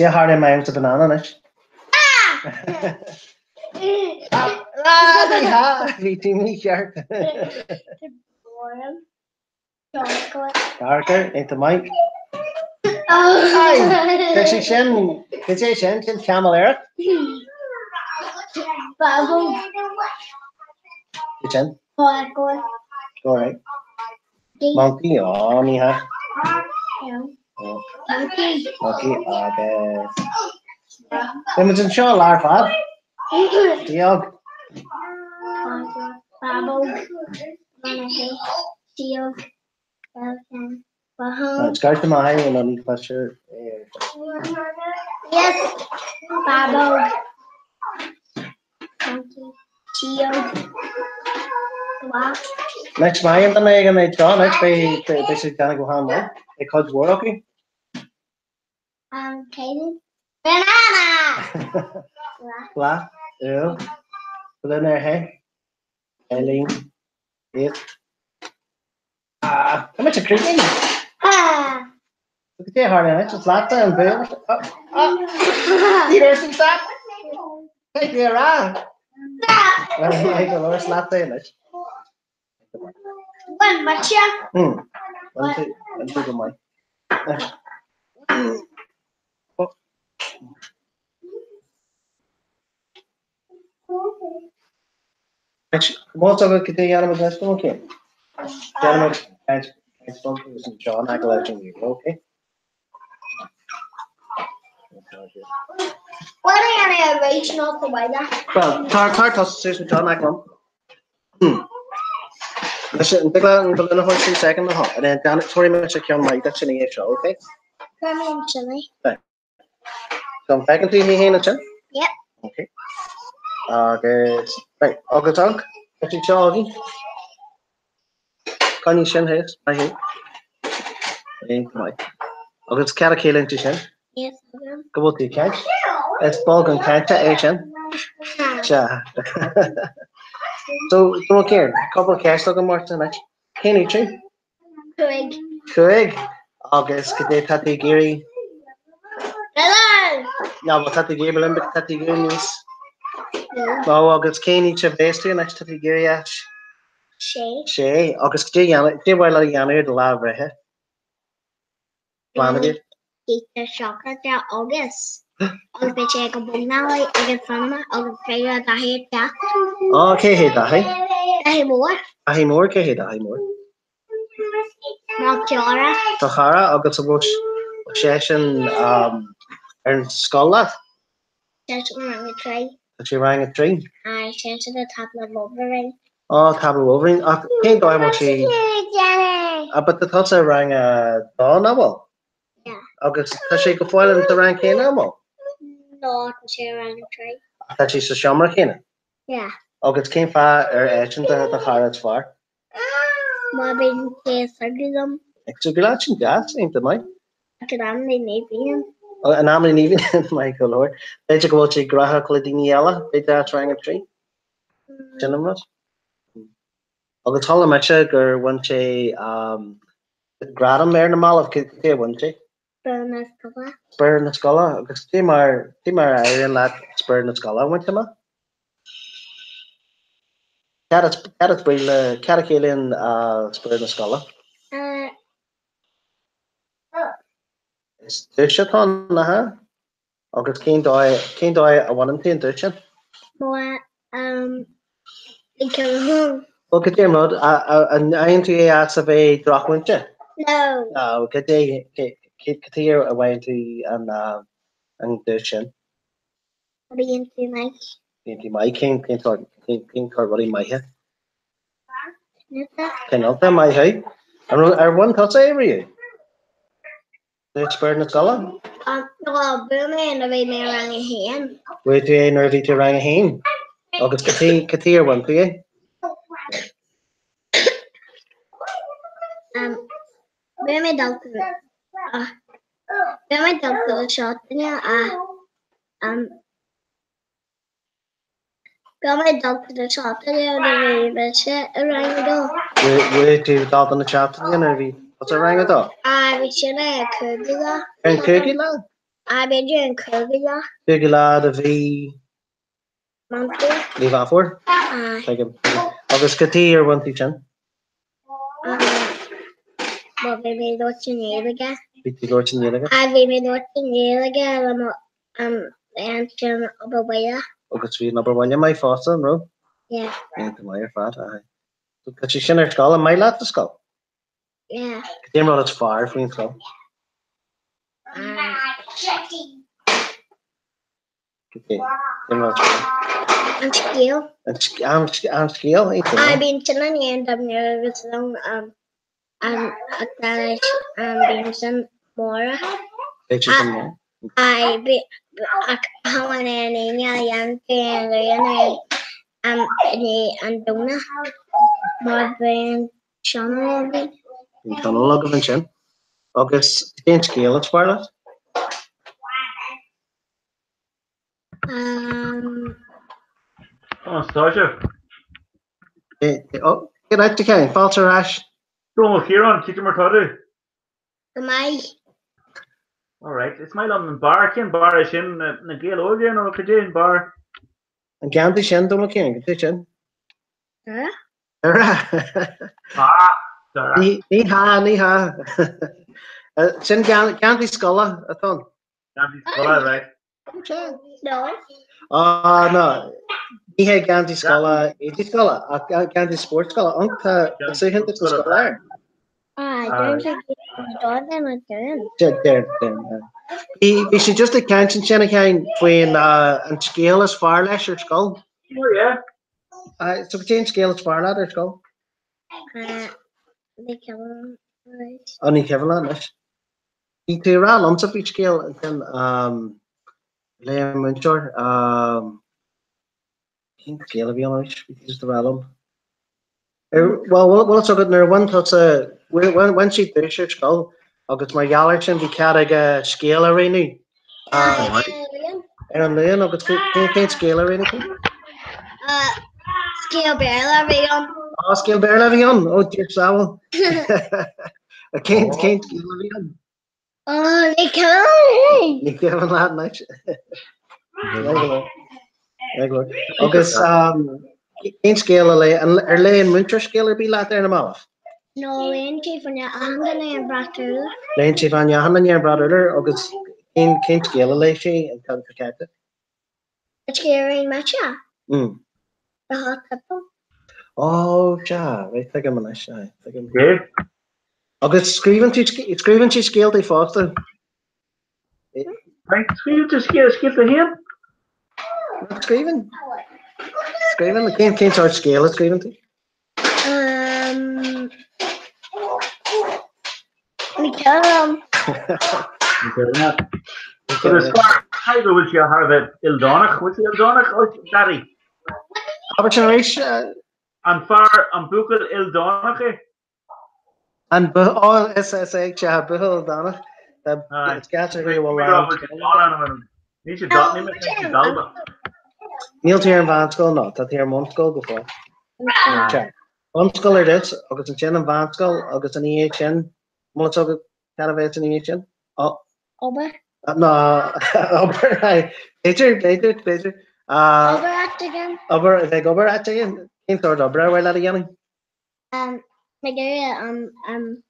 é a tharlaíonn má fhaighimse banana anois. Bhí tú mícheart. Darker, iontach maith. Tá sé sin, cad é sin, sin caimiléireacht? Cad sin? Go right. Monkey, ó, ní hea. Monkey agus... Beidh muid anseo an lá ar fad. Diog. Scairte maith é an pleasure. Yes, bábóg. Monkey. Síóg. Glas. Anois má fhaigheann duine éigin é seo anois beidh beidh sé ag déanamh go han-mhaith. Beidh cuid mhór acu. An céad banana! Glas, úll, balún ar thé, eilín, iasc. Ah, tá muid ag críochnú. Ah! Cad é a tharlaíonn anois, is leatsa an bua. Ah! Ní raibh sí stop! Cé a rá? Go leor is leatsa é anois. Bhain muid. Hmm. Bhain tú, bhain tú go maith. Más agat cad é a dhéanfaimid anois go ok? Déanfaimid caint caint bog agus anseo in aice leis an ríomhaire, ok? What are you gonna arrange not the weather? Well, tar tar tusa suas anseo in aice liom. Anois an dtig leat an balún a thabhairt faoi second a and then déanfaidh tabharfaidh mise ceann maith duit ina dhiaidh seo, ok? Cuir mé ansin é. Right. So an bhfeiceann tú thú féin ansin? Yep. Ok. Agus, right, agus amharc, tá siad seo againn. Coinnigh sin thuas, maith thú. Iontach maith. Agus cad a chiallaíonn sé sin? Yes, agam. Go bhfuil tú ag caint? Is bolgán cainte é sin. Sea. So, so Ciarán, cúpla ceist agam ort anois. Cén aois thú? 5. 5 agus cad é tá tú ag iarraidh? Balún! No, bhuel tá tú ag iarraidh balún, but tá tú ag iarraidh níos mó agus cén aois a bheas tú anois tá tú ag iarraidh a? Sé. Sé agus cad é dhéanamh, cad é ba mhaith leat a dhéanamh ar do lá breithe? Plean agat? Píotsa seacláide agus agus beidh sé ag an bowling alley ag an cinema agus féidir le Daithí a teacht. Á, cé hé Daithí? Daithí Mór. Daithí Mór, cé hé Daithí Mór? Mo chara. Do chara agus an bhfuil seisean ar an scoil leat? Tá sé i rang a 3. Tá sé i rang a 3? Aye, sé sa Tábla Wolverine. Á, Tábla Wolverine, ach cén dóigh a bhfuil sé... Ah, but tá tusa i rang a dó, nach bhfuil? Yeah. Agus tá sé go fóill sa rang céanna, an bhfuil? No, tá sé i rang a 3. Ach tá sé sa seomra céanna? Yeah. Agus cén fáth ar eisean do chara is fearr? Má bhíonn sé ag súgradh liom. Ag súgradh leat, sin deas, iontach maith. Ach in amanna ní bhíonn. In amanna ní bhíonn, maith go leor. B'fhéidir go bhfuil sé gnóthach le daoine eile, b'fhéidir as rang a 3. Sin an rud. Agus chuala mise gur bhain sé gradam ar na mallaibh, cad é a bhain sé? Spiorad na scoile. Spiorad na scoile, agus cad é mar, cad é mar a éiríonn leat spiorad na scoile a bhaint amach? Cad is, cad is brí le, cad a chiallaíonn spiorad na scoile? Is duais atá ann, nach ea? Agus cén dóigh, cén dóigh a bhaineann tú an duais sin? Má, um, ag ceol. Bhuel, cad é an rud, an fhaigheann tú é as a bheith drochmhúinte? No. No, cad é, cad chuige a bhfaigheann tú an, an duais sin? Bíonn tú maith. Bíonn tú maith, cén, cén sórt, cén, cén sórt rudaí maithe? Cineálta, maith thú. An raibh, ar bhain tusa é riamh? Duais Spiorad na Scoile? No, bhuaigh mé nuair a bhí mé i rang a haon. Bhuaigh tú é nuair a bhí tú i rang a haon? Agus cad chuige, cad chuige ar bhain tú é? Bhuaigh mé dalta, bhuaigh mé dalta na seachtaine ach Bhuaigh mé dalta na seachtaine nuair a bhí mise i rang a dó. Bhuaigh tú dalta na seachtaine nuair a bhí tusa i rang a dó? Aye, bhí sin ar an cúigiú lá. Ar an cúigiú lá? Aye, b'fhéidir an cúigiú lá. Cúigiú lá de mhí. Meán Fómhair. Mí Mheán Fómhair? Aye. Tuigim. Agus cad chuige ar bhain tú sin? Bhuel, bhí mé ag labhairt i nGaeilge. Bhí tú ag labhairt i nGaeilge? Aye, bhí mé ag labhairt i nGaeilge le mo Ansin obair bhaile. Agus bhí an obair bhaile maith fosta, an raibh? Yeah. Yeah, go maith ar fad, aye. So tá sé sin ar scoil, an maith leat do scoil? Yeah. Cad é an rud is fearr faoin scoil? Cad é an rud is fearr? An scéal. An scéal? Aye, bíonn sin an aon dom nuair a bhí an an leis an bíonn sin móra. Beidh sé sin mór. Aye, bhí ach tháinig an Aoine a dhéanfaí an Luan ar an an Domhnach mar bíonn tionól againn. Bíonn tionól agaibh ansin. Agus cén scéal is fearr leat? Tá sibh. Cén áit a Sheáin? Fáilte ar ais. Dónal Ciarán, cad é mar tá tú? Go maith. Alright, is maith liom an barr, cén barr é sin? Na Gaeil Óga nó cad é an barr? An geansaí sin, Dónal Ciarán, cad é sin? Doire. Doire. Ah, Doire. Ní hea, ní hea. Sin geansaí scoile atá ann. Geansaí scoile, right. No. Ah, no. Ní hé geansaí scoile, éadaí scoile, ach geansaí spóirt scoile. An tá suaitheantas na scoile air? Ah, deirim sé Deir, deir. Bhí bhí sé just ag caint ansin a Sheáin faoin an scéal is fearr leis ar scoil. Oh yeah. Ah, so cad é an scéal is fearr leat ar scoil? Ní cuimhin anois. Oh, ní cuimhin leat anois. Bhí tú ag rá liomsa faoi scéal ansin le an múinteoir, cén scéal a bhí ann arís? Bhí tú just ag rá liom. Bhuel, bhfuil fhios agat nuair a bhain tusa, bhain sí duais ar scoil agus mar gheall air sin bhí cead aige scéal a roghnú ar an Luan agus cén scéal a roghnaigh tú? Scéal Béarla a bhí ann. Á, scéal Béarla a bhí ann? Ó, Dia sábháil. Cén cén scéal a bhí ann? Ó, ní cuimhin. Ní cuimhin leat anois. Agus cén scéal a léigh, ar léigh an múinteoir scéal ar bith leat ar na mallaibh? No, léann sí fá choinne achan duine an Brat Urláir. Léann sí fá choinne achan duine an Brat Urláir agus cén cén scéal a léigh sí an ceann seo caite? An scéal a rinne mise? The Hot Hippo. Ó, sea, right, tuigim anois, aye, tuigim. Agus scríobhann tú, scríobhann sí scéaltaí fosta? Right, scríobhann tú scéal, scéalta féin? Scríobhann. Scríobhann, cén, cén sórt scéal a scríobhann tú? Um, ní cuimhin liom. Ní cuimhin leat. Agus caithfidh go bhfuil sí thar a bheith ildánach, bhfuil sí ildánach, ó, Daddy? Abair sin arís. An fear, an buachaill ildánach é? An buachaill, is é, sea, buachaill ildánach. Is ceart go bhfuil Níl sé dalba. Níl tú ar an mheánscoil, no, tá tú ar an mbunscoil go fóill. Sea. Bunscoil ar dtús agus ansin an mheánscoil agus ina dhiaidh sin, an bhfuil fhios agat cad a bheas ina dhiaidh sin? Obair. No, obair, aye. B'fhéidir, b'fhéidir, b'fhéidir. Obair áit éigin. Obair, a bheith ag obair áit éigin. Cén sórt oibre ar mhaith leat a dhéanamh? Ag iarraidh um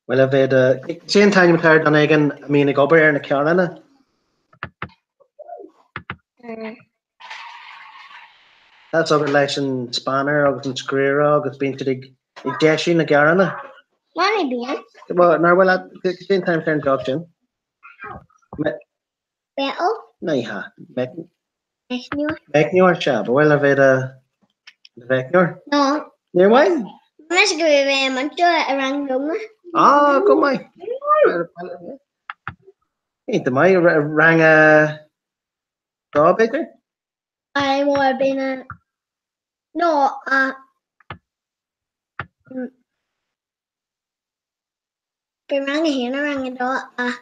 Bhuel, a bheith cad é an t-ainm atá ar dhuine éigin a mbíonn ag obair ar na carranna. Tá fhios agat leis an spanner agus an scriúra agus bíonn siad ag ag deisiú na gcarranna. Ná ní bíonn. Bhuel, nár bhfuil leat, cad é an t-ainm atá ar an job sin? Metal? Ní hea. Meicneoir. Meicneoir, sea. Ba mhaith leat bheith i do mheicneoir? No. Níor mhaith? Mise go raibh mé múinteoir i rang ruma. Ah, go maith. Iontach maith. Rang a dó, b'fhéidir? I war been a No, a Bhí rang a haon a rang a dó ach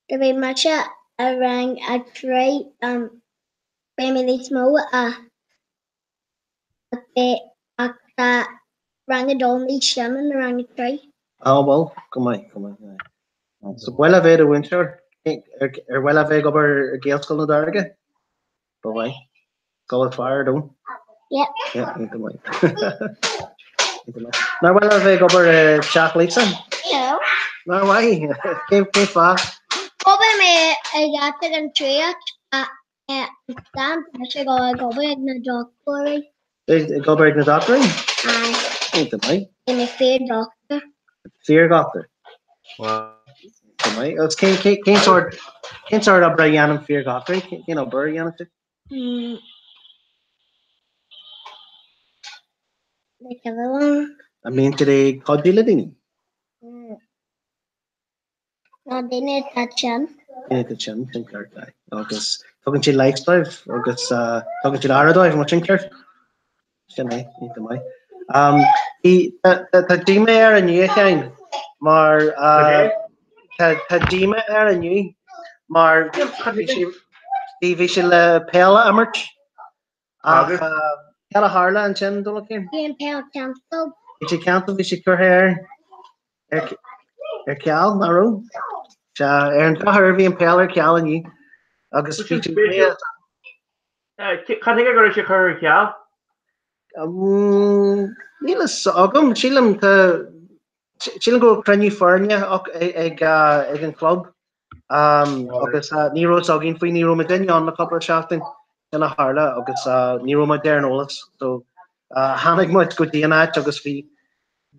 do bhí mise i rang a trí beidh mé níos mó ach ach tá rang a dó níos sine ná rang a trí. Á bhuel, go maith, go maith, aye. So ba mhaith leat bheith i do mhúinteoir? Ar ar mhaith leat bheith ag obair i Gaelscoil na Dairge? Ba mhaith. Scoil is fearr ar domhan. Yeah. Yeah, iontach maith. Iontach maith. Nár mhaith leat bheith ag obair i dteach Lisa? No. Nár mhaith? Cén cén fáth? Obair mé ag áit ag an tríocht ach tá mise ag ag obair ag na dochtúirí. Ag obair ag na dochtúirí? Aye. Iontach maith. Beidh mé fíor-dhochtúir. Fíor-dhochtúir. Go maith. Agus cén cén sórt cén sórt obair a dhéanann fíor-dhochtúirí? Cén obair a dhéanann siad? Mm. Like everyone. An mbíonn siad ag cuidiú le daoine? Mm. Ná daoine atá tinn. Daoine atá tinn, sin ceart, aye. Agus tugann siad leigheas dóibh agus tugann siad aire dóibh, an bhfuil sin ceart? Sin é, iontach maith. Tá díomá air inniu, a Sheáin, mar tá díomá air inniu mar bhí bhí sé le peil a imirt Ach cad a tharla ansin, Dónal Cian? Bhí an peil cancelled. Bhí sé cancelled, bhí sé curtha ar ar ceal, nach raibh? Sea, ar an drochuair bhí an peil ar ceal inniu agus bhí sé Cad chuige go raibh sé curtha ar ceal? Níl a fhios agam, sílim tá sílim go raibh cruinniú foirne ag ag an chlub Agus ní raibh fhios againn faoi, ní raibh muidinne ann le cúpla seachtain, sin a tharla agus ní raibh muid ar an eolas. So tháinig muid go dtí an áit agus bhí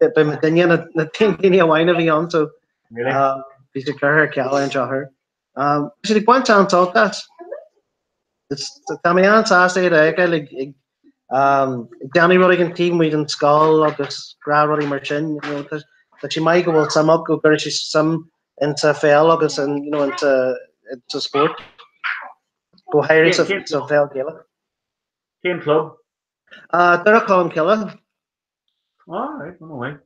bhí muidinne na na daoine amháin a bhí ann so bhí sé curtha ar ceal ar an drochuair. Bhí siad ag baint an-sult as. Tá mé an-sásta iad a fheiceáil ag ag déanamh rudaí éigin taobh amuigh den scoil agus gnáthrudaí mar sin. Tá sé maith go bhfuil suim acu, go gcuirfidh sé suim insa pheil agus in, you know, insa, insa spórt. Go háirithe sa, sa pheil Ghaelach. Cén club? Uh, Doire Cholm Cille. Ah, right, no way.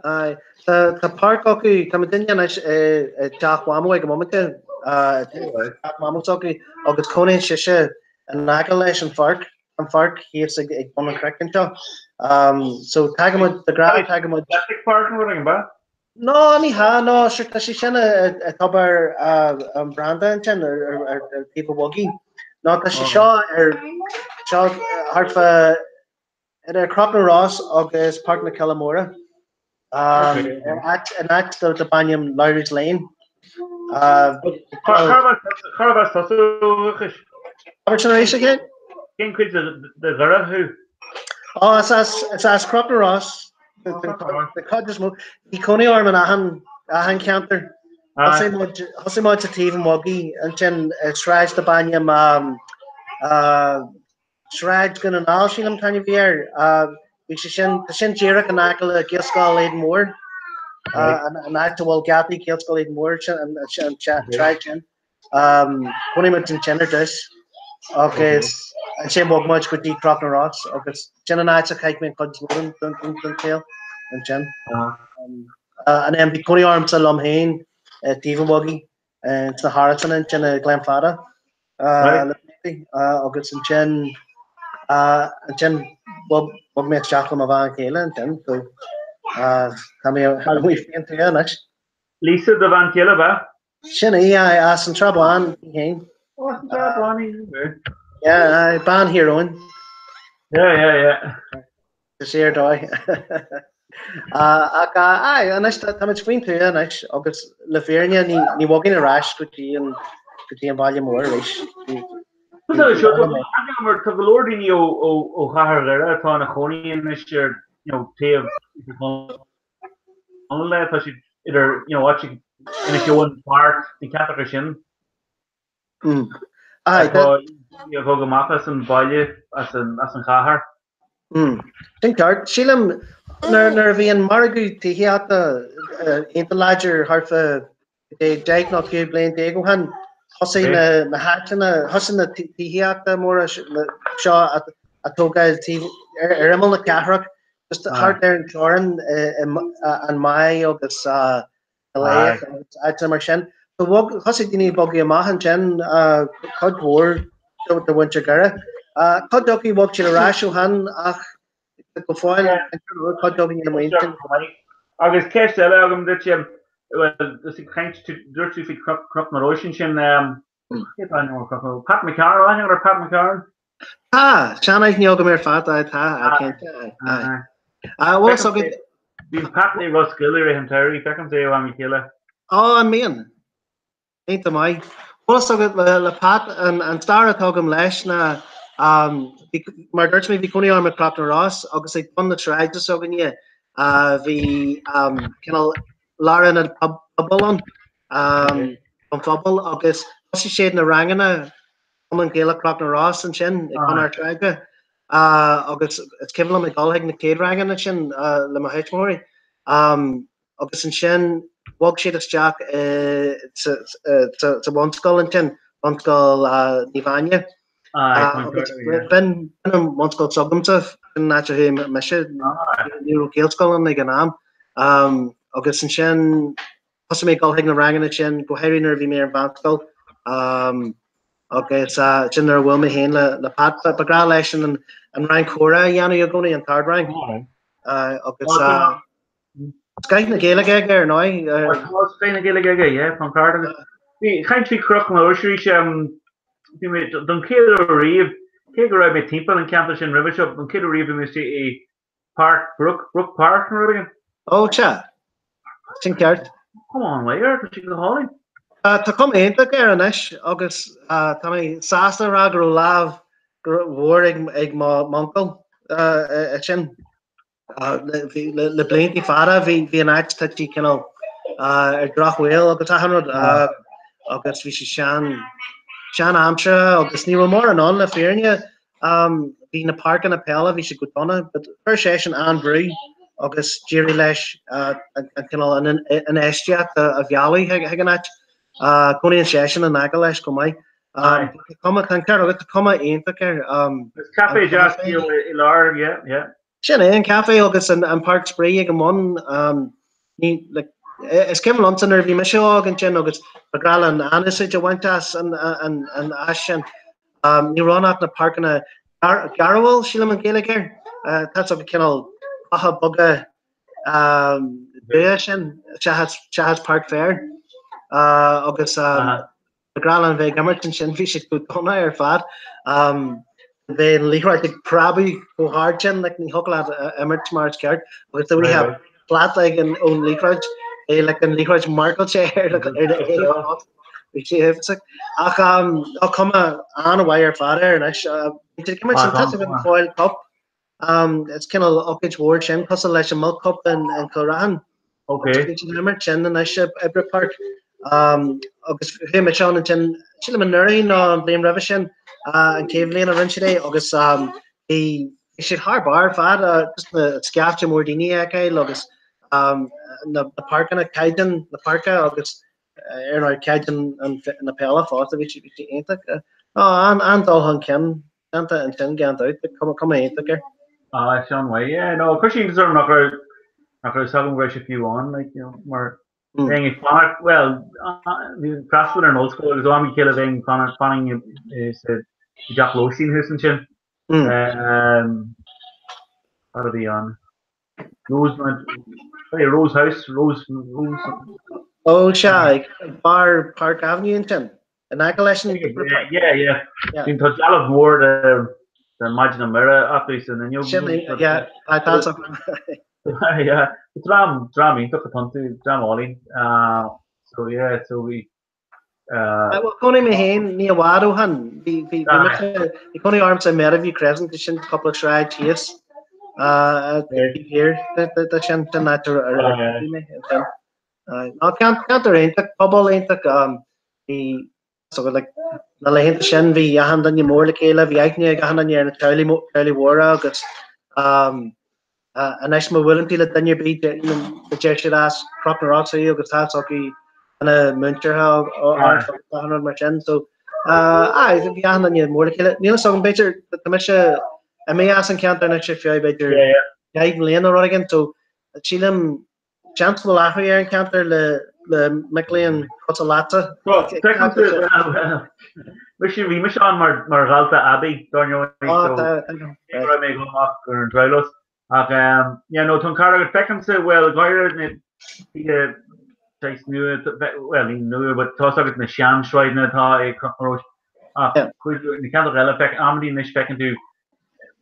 Aye. Tá, tá páirc acu, tá muidinne anois i, i dteach Mhamó ag an mbomaite, uh, teach Mhamó s'acu, agus cónaíonn sise in aice leis an pháirc, an pháirc thíos ag, ag bun an chnoic anseo. Um, so tagann muid, de ghnáth tagann muid. Plastic Park nó rud éigin, ba? No, ní hea, no, sure, tá sé sin i dTobar an Bhranda ansin, ar taobh an bhogaigh. No, tá sé seo ar, seo thart fá, idir Cnoc na Ros agus Páirc na Cille Móire. In áit, in áit darb ainm Lowry's Lane. Cárb as tusa ó dhúchas? Abair sin arís again? Cén cuid de Dhoire thú? Ó, is as, is as Cnoc na Ros. Den chuid is mó. Bhí cónaí orm in achan, achan cheantar. Thosaigh muid, thosaigh muid sa taobh an bhogaigh, ansin i sráid darb ainm Sráid Dhún na nGall, sílim an t-ainm a bhí air. Bhí sé sin, tá sin díreach in aice le Gaelscoil Éadain Mhóir, an áit a bhfuil geataí Ghaelscoil Éadain Mhóir, sin an tsráid sin. Chónaigh muid ansin ar dtús agus ansin bhog muid go dtí Cnoc na Ros agus sin an áit a chaith mé an chuid is mó den saol ansin. And then bhí cónaí ormsa liom féin taobh an bhogaigh sna hárasáin ansin i Gleann Fada agus ansin ansin bhog mé isteach le mo bhean chéile ansin so tá mé amuigh faoin tuath anois. Lisa do bhean chéile, ab ea? Sin í, aye, as an Srath Bán í féin. Ó, as an Srath Bán í, okay. Yeah, aye, bean Thír Eoghain. Yeah, yeah, yeah. Is ar dóigh. Ach, aye, anois táimid faoin tuath anois agus le fírinne ní, ní bhogfainn ar ais go dtí an, go dtí an baile mór arís. Mar tá go leor daoine ó, ó, ó chathair Dhoire atá ina chónaí anois ar, you know, taobh le, tá siad idir, you know, áit Inis Eoghain, Beart, na ceantracha sin. Aye, Tá. a bhog amach as an bhaile, as an chathair. Sin ceart. Sílim nuair a bhí an margadh tithíochta iontach láidir thart fá 10 nó 15 bliain ó shin, thosaigh na háiteanna, thosaigh na tithíochta móra seo a tógáil ar imeall na cathrach, just thart ar an teorainn, an Maigh agus Gaillimh agus áiteanna mar sin. So bhog, thosaigh daoine ag bogadh amach ansin, cuid mhór de mhuintir Dhoire. Cuid acu bhog siad ar ais ó shin ach go fóill cuid acu ar muintir. Agus ceist eile agam duit, bhuel, ag caint, dúirt tú faoi Chnoc na Rois ansin, cé atá in Chnoc na Rois? Pat McCarron, aithne ar Pat McCarron? Tá, seanaithne agam ar Phat, aye, tá, aye, cinnte, aye, aye. Ah, bhfuil fhios agat? Bíonn Pat i Ros Goill i rith an tsamhraidh, feicim é ó am go chéile. Ó, an mbíonn? Iontach maith. Bhfuil fhios agat le, le Pat, an, an stair atá agam leis ná, um, bhí, mar a dúirt mé, bhí cónaí orm i gCnoc na Ros agus ag bun na sráide s'againne, ah, bhí, um, cineál lárionad pobail ann, um, an phobal agus thosaigh siad na ranganna Cumann Gaelach Chnoc na Ros ansin ag bun ár sráide agus is cuimhin liom ag dul chuig na chéad ranganna sin le mo thuismitheoirí agus ansin bhog siad isteach sa bhunscoil ansin, Bunscoil Naomh Áine. Agus b'in an bhunscoil s'agamsa, sin an áit a chuaigh mise, ní raibh Gaelscoil ann ag an am. Agus ansin Thosaigh mé ag dul chuig na ranganna sin, go háirithe nuair a bhí mé ar an mheánscoil agus sin nuair a bhuail mé féin le Pat. Ba ghnách leis an rang comhrá a dhéanamh i gcónaí, an t-ardrang. Agus scoth na Gaeilge aige ar ndóigh. Tá scoth na Gaeilge aige, yeah, tá an ceart agat. Bhí caint faoi Chnoc na Rois arís, bhí mé don chéad uair riamh, cé go raibh mé timpeall an ceantar sin roimhe seo, don chéad uair riamh bhí mé istigh i Park, Brook, Brook Park nó rud éigin? Ó, sea. Sin ceart. Come on, way air, tá sé go hálainn. Tá cuma iontach air anois agus tá mé sásta a rá go raibh lámh mhór ag m'uncail ansin. Le blianta fada bhí an áit tite cineál ar drochbhail agus achan rud agus bhí sé sean, sean-aimseartha agus ní raibh mórán ann le fírinne. Bhí na páirceanna peile, bhí siad go dona, but chuir seisean an-bhrú agus d'éirigh leis an cineál infheistíocht a mhealladh chuig an áit. Cónaíonn seisean in aice leis chomh maith. Tá cuma, tá an ceart agat, tá cuma iontach air. Is café deas i lár, yeah, yeah. Sin é an café agus an páirc spraoi ag an mbun. Ní, like, is cuimhin liomsa nuair a bhí mise óg ansin agus ba ghnách linn an-úsáid a bhaint as an áis sin. Ní raibh ann ach na páirceanna garbhail, sílim an Ghaeilge air. Tá a fhios agat cineál clocha beaga dubha sin seachas páirc féir. Agus ba ghnách linn bheith ag imirt ansin, bhí siad go dona ar fad. Bheadh an liathróid ag preabadh chomh hard sin, like, ní thiocfadh leat imirt mar is ceart. Agus do bhí slat ag an ón liathróid, é like an liathróid marcáilte ar like ar na Bhí sé uafásach. Ach tá cuma an-mhaith ar fad air anois. Bhí siad ag imirt an tá an Foyle Cup. Is cineál ócáid mhór sin cosúil leis an Milk Cup in Cill Raithin. Okay. Bhí siad ag imirt sin anois i Brook Park. Agus bhí mise ann ansin, sílim anuraidh nó an bhliain roimhe sin, an chéad bhliain a rinne siad é agus bhí siad thar barr ar fad, just na scaifte mór daoine a fheiceáil agus na páirceanna, caighdeán na páirce agus ar ndóigh caighdeán na peile fosta, bhí sé iontach. An-dul chun cinn déanta ansin gan dabht, cuma cuma iontach air. Ah, sin an-mhaith, yeah, no, chuir sé iontas orm nach raibh nach raibh 'fhios agam go raibh sé fiú ann, like, you know, mar bheinn ag fanacht, well, bhí freastal ar an ollscoil agus ó am go chéile bheinn ag fanacht fanainn i sa i dteach lóistín thuas ansin. Um, cad a bhí ann? Rosemount, sorry, Rose House, Rose, Rose. Ó sea, ag barr Park Avenue ansin, in aice leis an Yeah, yeah, yeah. Yeah. Bíonn tá dealbh mhór de de Maighdean Mhuire acu san fhuinneog. Sin é, yeah, tá tá a fhios agam. Yeah, dream, dream iontach atá iontu, dream álainn. Uh, so yeah, so we, Bhuel, chónaigh mé féin ní i bhfad ó shin. Bhí bhí bhí mise bhí cónaí ormsa i Meadowview Crescent, sin cúpla sráid síos taobh thiar de sin, sin áit ar ar bhí mé ansin. Ná ceantar iontach, pobal iontach, bhí. So like na laethanta sin bhí achan duine mór le chéile, bhí aithne ag achan duine ar na teaghlaigh teaghlaigh mhóra agus um, anois má bhuaileann tú le duine ar bith deir siad as Cnoc na Rós thú agus tá fhios acu duine múinteartha ort agus achan rud mar sin. So uh, bhí achan duine mór le chéile. Níl fhios agam b'fhéidir tá mise imithe as an ceantar anois ar feadh b'fhéidir 10 mbliana nó rud éigin, so sílim Seans go bhfuil athrú ar an cheantar le le mic léinn cosúil leatsa. Mise, bhí mise ann mar mar dhalta aibí, dar ndóigh, so ní raibh mé ag dul amach ar an treabhlós. Ach yeah, no, tá an ceart agat, feicimse, bhuel, go háirithe na tithe saghas nua, bhuel, ní nua, but tá's agat na seansráideanna atá i Cnoc na Rois, ach cuid na ceantracha eile, feic, amantaí anois feiceann tú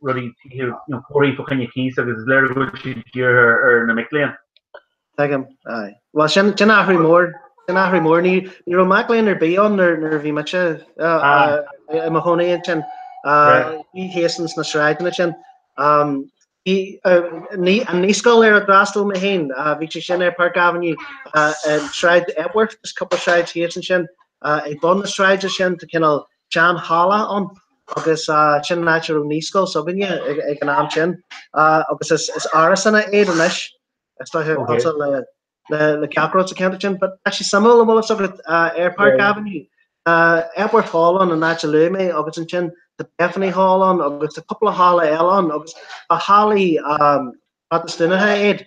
rudaí, tithe, you know, comharthaí fá choinne cíos agus is léir go bhfuil siad dírithe ar na mic léinn. Tuigim, aye. Bhuel, sin, sin athrú mór, sin athrú mór. Ní, ní raibh mac léinn ar bith ann nuair, nuair a bhí mise i mo chónaí ansin. Ní thíos ins na sráideanna sin. Um, ní, ní, an naíscoil ar a d'fhreastail mé féin, bhí sé sin ar Park Avenue, Sráid Epworth, just cúpla sráid thíos ansin. Ag bun na sráide sin tá cineál sean-halla ann agus sin an áit a raibh naíscoil s'againne ag an am sin agus is árasanna iad anois, is dóiche cosúil le le gach rud sa cheantar sin. But tá sé suimiúil an bhfuil fhios agat ar Park Avenue, tá Epworth Hall ann an áit a luaigh mé agus ansin tá Bethany Hall ann agus tá cúpla halla eile ann agus ba hallaí Protastúnacha iad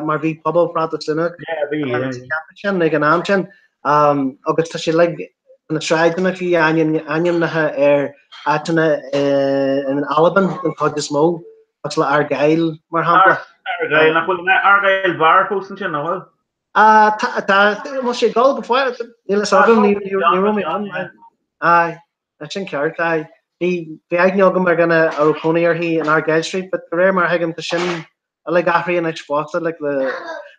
mar bhí pobal Protastúnach sa cheantar sin ag an am sin agus tá siad like na sráideanna fiú ainmnithe ar áiteanna in Albain den chuid is mó, cosúil le Argyll mar shampla. Argyll, nach bhfuil Argyll Bar fós ansin, nach bhfuil? Tá, tá, bhfuil sé ag dul go fóill, níl fhios agam, ní raibh mé ann. Aye. Sin ceart, aye. Bhí bhí aithne agam ar dhuine a raibh cónaí uirthi in Argyle Street, but de réir mar a thuigim tá sin uilig athraithe anois fosta, like le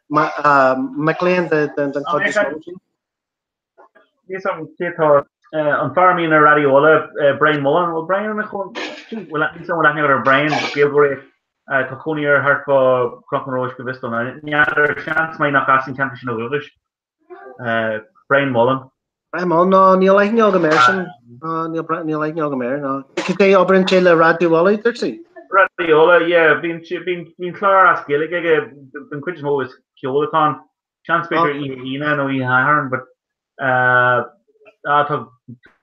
mic léinn den chuid is mó. Níl fhios agam cé atá an fear a mbíonn ar Raidió Uladh, Brian Mullen, bhfuil Brian ina chónaí, bhfuil níl fhios agam bhfuil aithne agat ar Brian, Gaeilgeoir é, tá cónaí air thart fá Chnoc na Róis go bhfios dom. N'fheadar, seans maith nach as an cheantar sin ó dhúchas. Brian Mullen. Brian Mullen, no, níl aithne agam air sin. No, níl, níl aithne agam air, no. Cad é oibríonn sé le Raidió Uladh, dúirt tú? Raidió Uladh, yeah, bíonn, bíonn, bíonn clár as Gaeilge aige, den chuid is mó is ceol atá ann. Seans b'fhéidir oíche Aoine nó oíche Shathairn, but uh, ah, tá,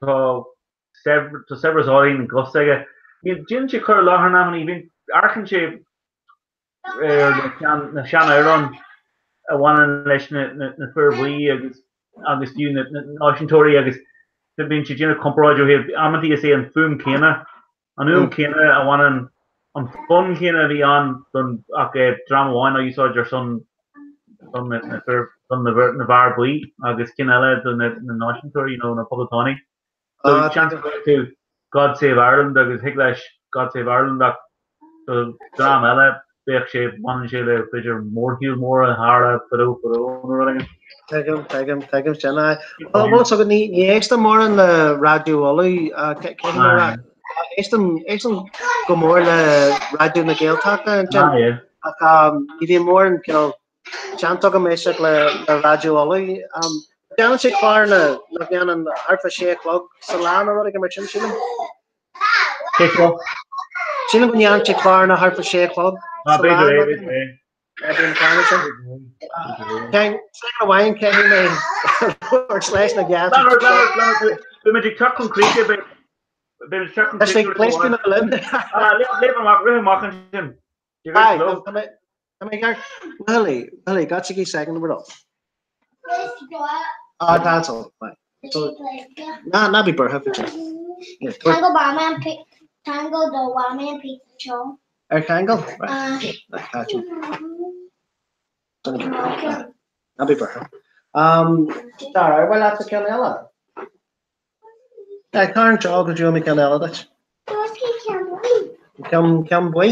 tá, tá saibhreas álainn guth aige. Bíonn, déanann sé cur i láthair in amannaí, bíonn, amharcann sé ar na seanamhráin a bhaineann leis na fir bhuí agus agus fiú na náisiúntóirí agus bíonn sé ag déanamh comparáid ó thaobh amantaí is é an fuaim céanna, an fhuaim céanna a bhaineann an fonn céanna a bhí ann don ach dream amháin á úsáid ar son don na fir don na bhfear buí agus cinn eile do na náisiúntóirí nó na poblachtánaigh. So seans go bhfuil tú God Save Ireland agus thig leis God Save Ireland ach do dhream eile bheadh sé, baineann sé le b'fhéidir mórshiúl mór a tharla fadó fadó nó rud éigin. Tuigim, tuigim, tuigim sin. Aye. Bhuel, bhfuil fhios agat, ní, ní éistim mórán le Raidió Uladh, caithfidh mé a rá. Éistim, éistim go mór le Raidió na Gaeltachta ansin. Ah, yeah. Ach ní bhíonn mórán cineál seans agam éisteacht le Raidió Uladh. Déanann sé cláranna nach ndéanann thart fá sé a chlog sa lá nó rud éigin mar sin, sílim. Cé seo? Sílim go ndéanann sé cláranna thart fá sé a chlog Ah, sa lá b'fhéidir é, nó b'fhéidir é. Bíonn cláranna sin. Cén soicind amháin caithfidh mé labhairt leis na geáitsí. Leonard, Leonard, Leonard, beimid ag teacht chun críche, beimid ag teacht chun Tá sé críche. pléascadh na linn. Ah, léigh amach, rith amach ansin. Aye, tá mé tá mé ceart. Willie, Willie, got to second number up. Ah, that's all. Right. So, ná ná bí buartha faoi sin. Here, tabhair- Tango Batman pi- Tango do Batman pizza show. Ar cheangal? Right. Uh, Right, catch him. Ná bí buartha. Um, Dara, ar mhaith leat ceann eile? Tar anseo go dtabharfaidh mé ceann eile duit. Ceann ceann buí.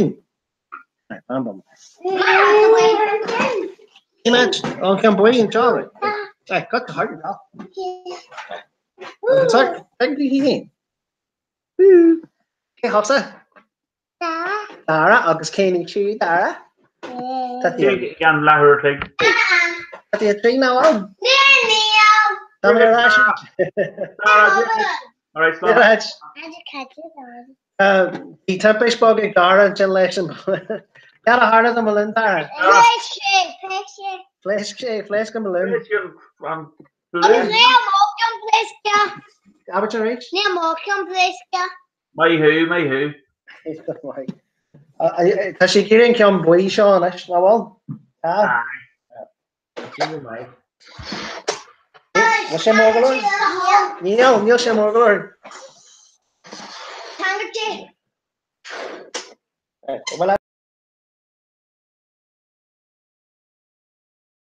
Fan bomaite. Cén áit? Ó, ceann buí anseo. Right, got the heart now. Sorry, thank you féin. Cé thusa? Dara agus cén aois í Dara? Tá tú Ceann leathuair a chloig. Tá tú ag trí nó ann? Tá mé ar ais. All right, slán. Bhí timpiste beag ag Dara ansin leis an Cad a tharla don mbalún Dara? Phléasc sé, phléasc sé. Phléasc sé, phléasc an balún. Phléasc an balún. Agus níor mhór an pléascadh. Abair arís. Níor mhór an pléascadh. Maith thú, maith thú. Tá sé ag iarraidh an ceann buí seo anois, nach bhfuil? Tá. Bhfuil sé mór go leor? Níl, níl sé mór go leor. Bhfuil.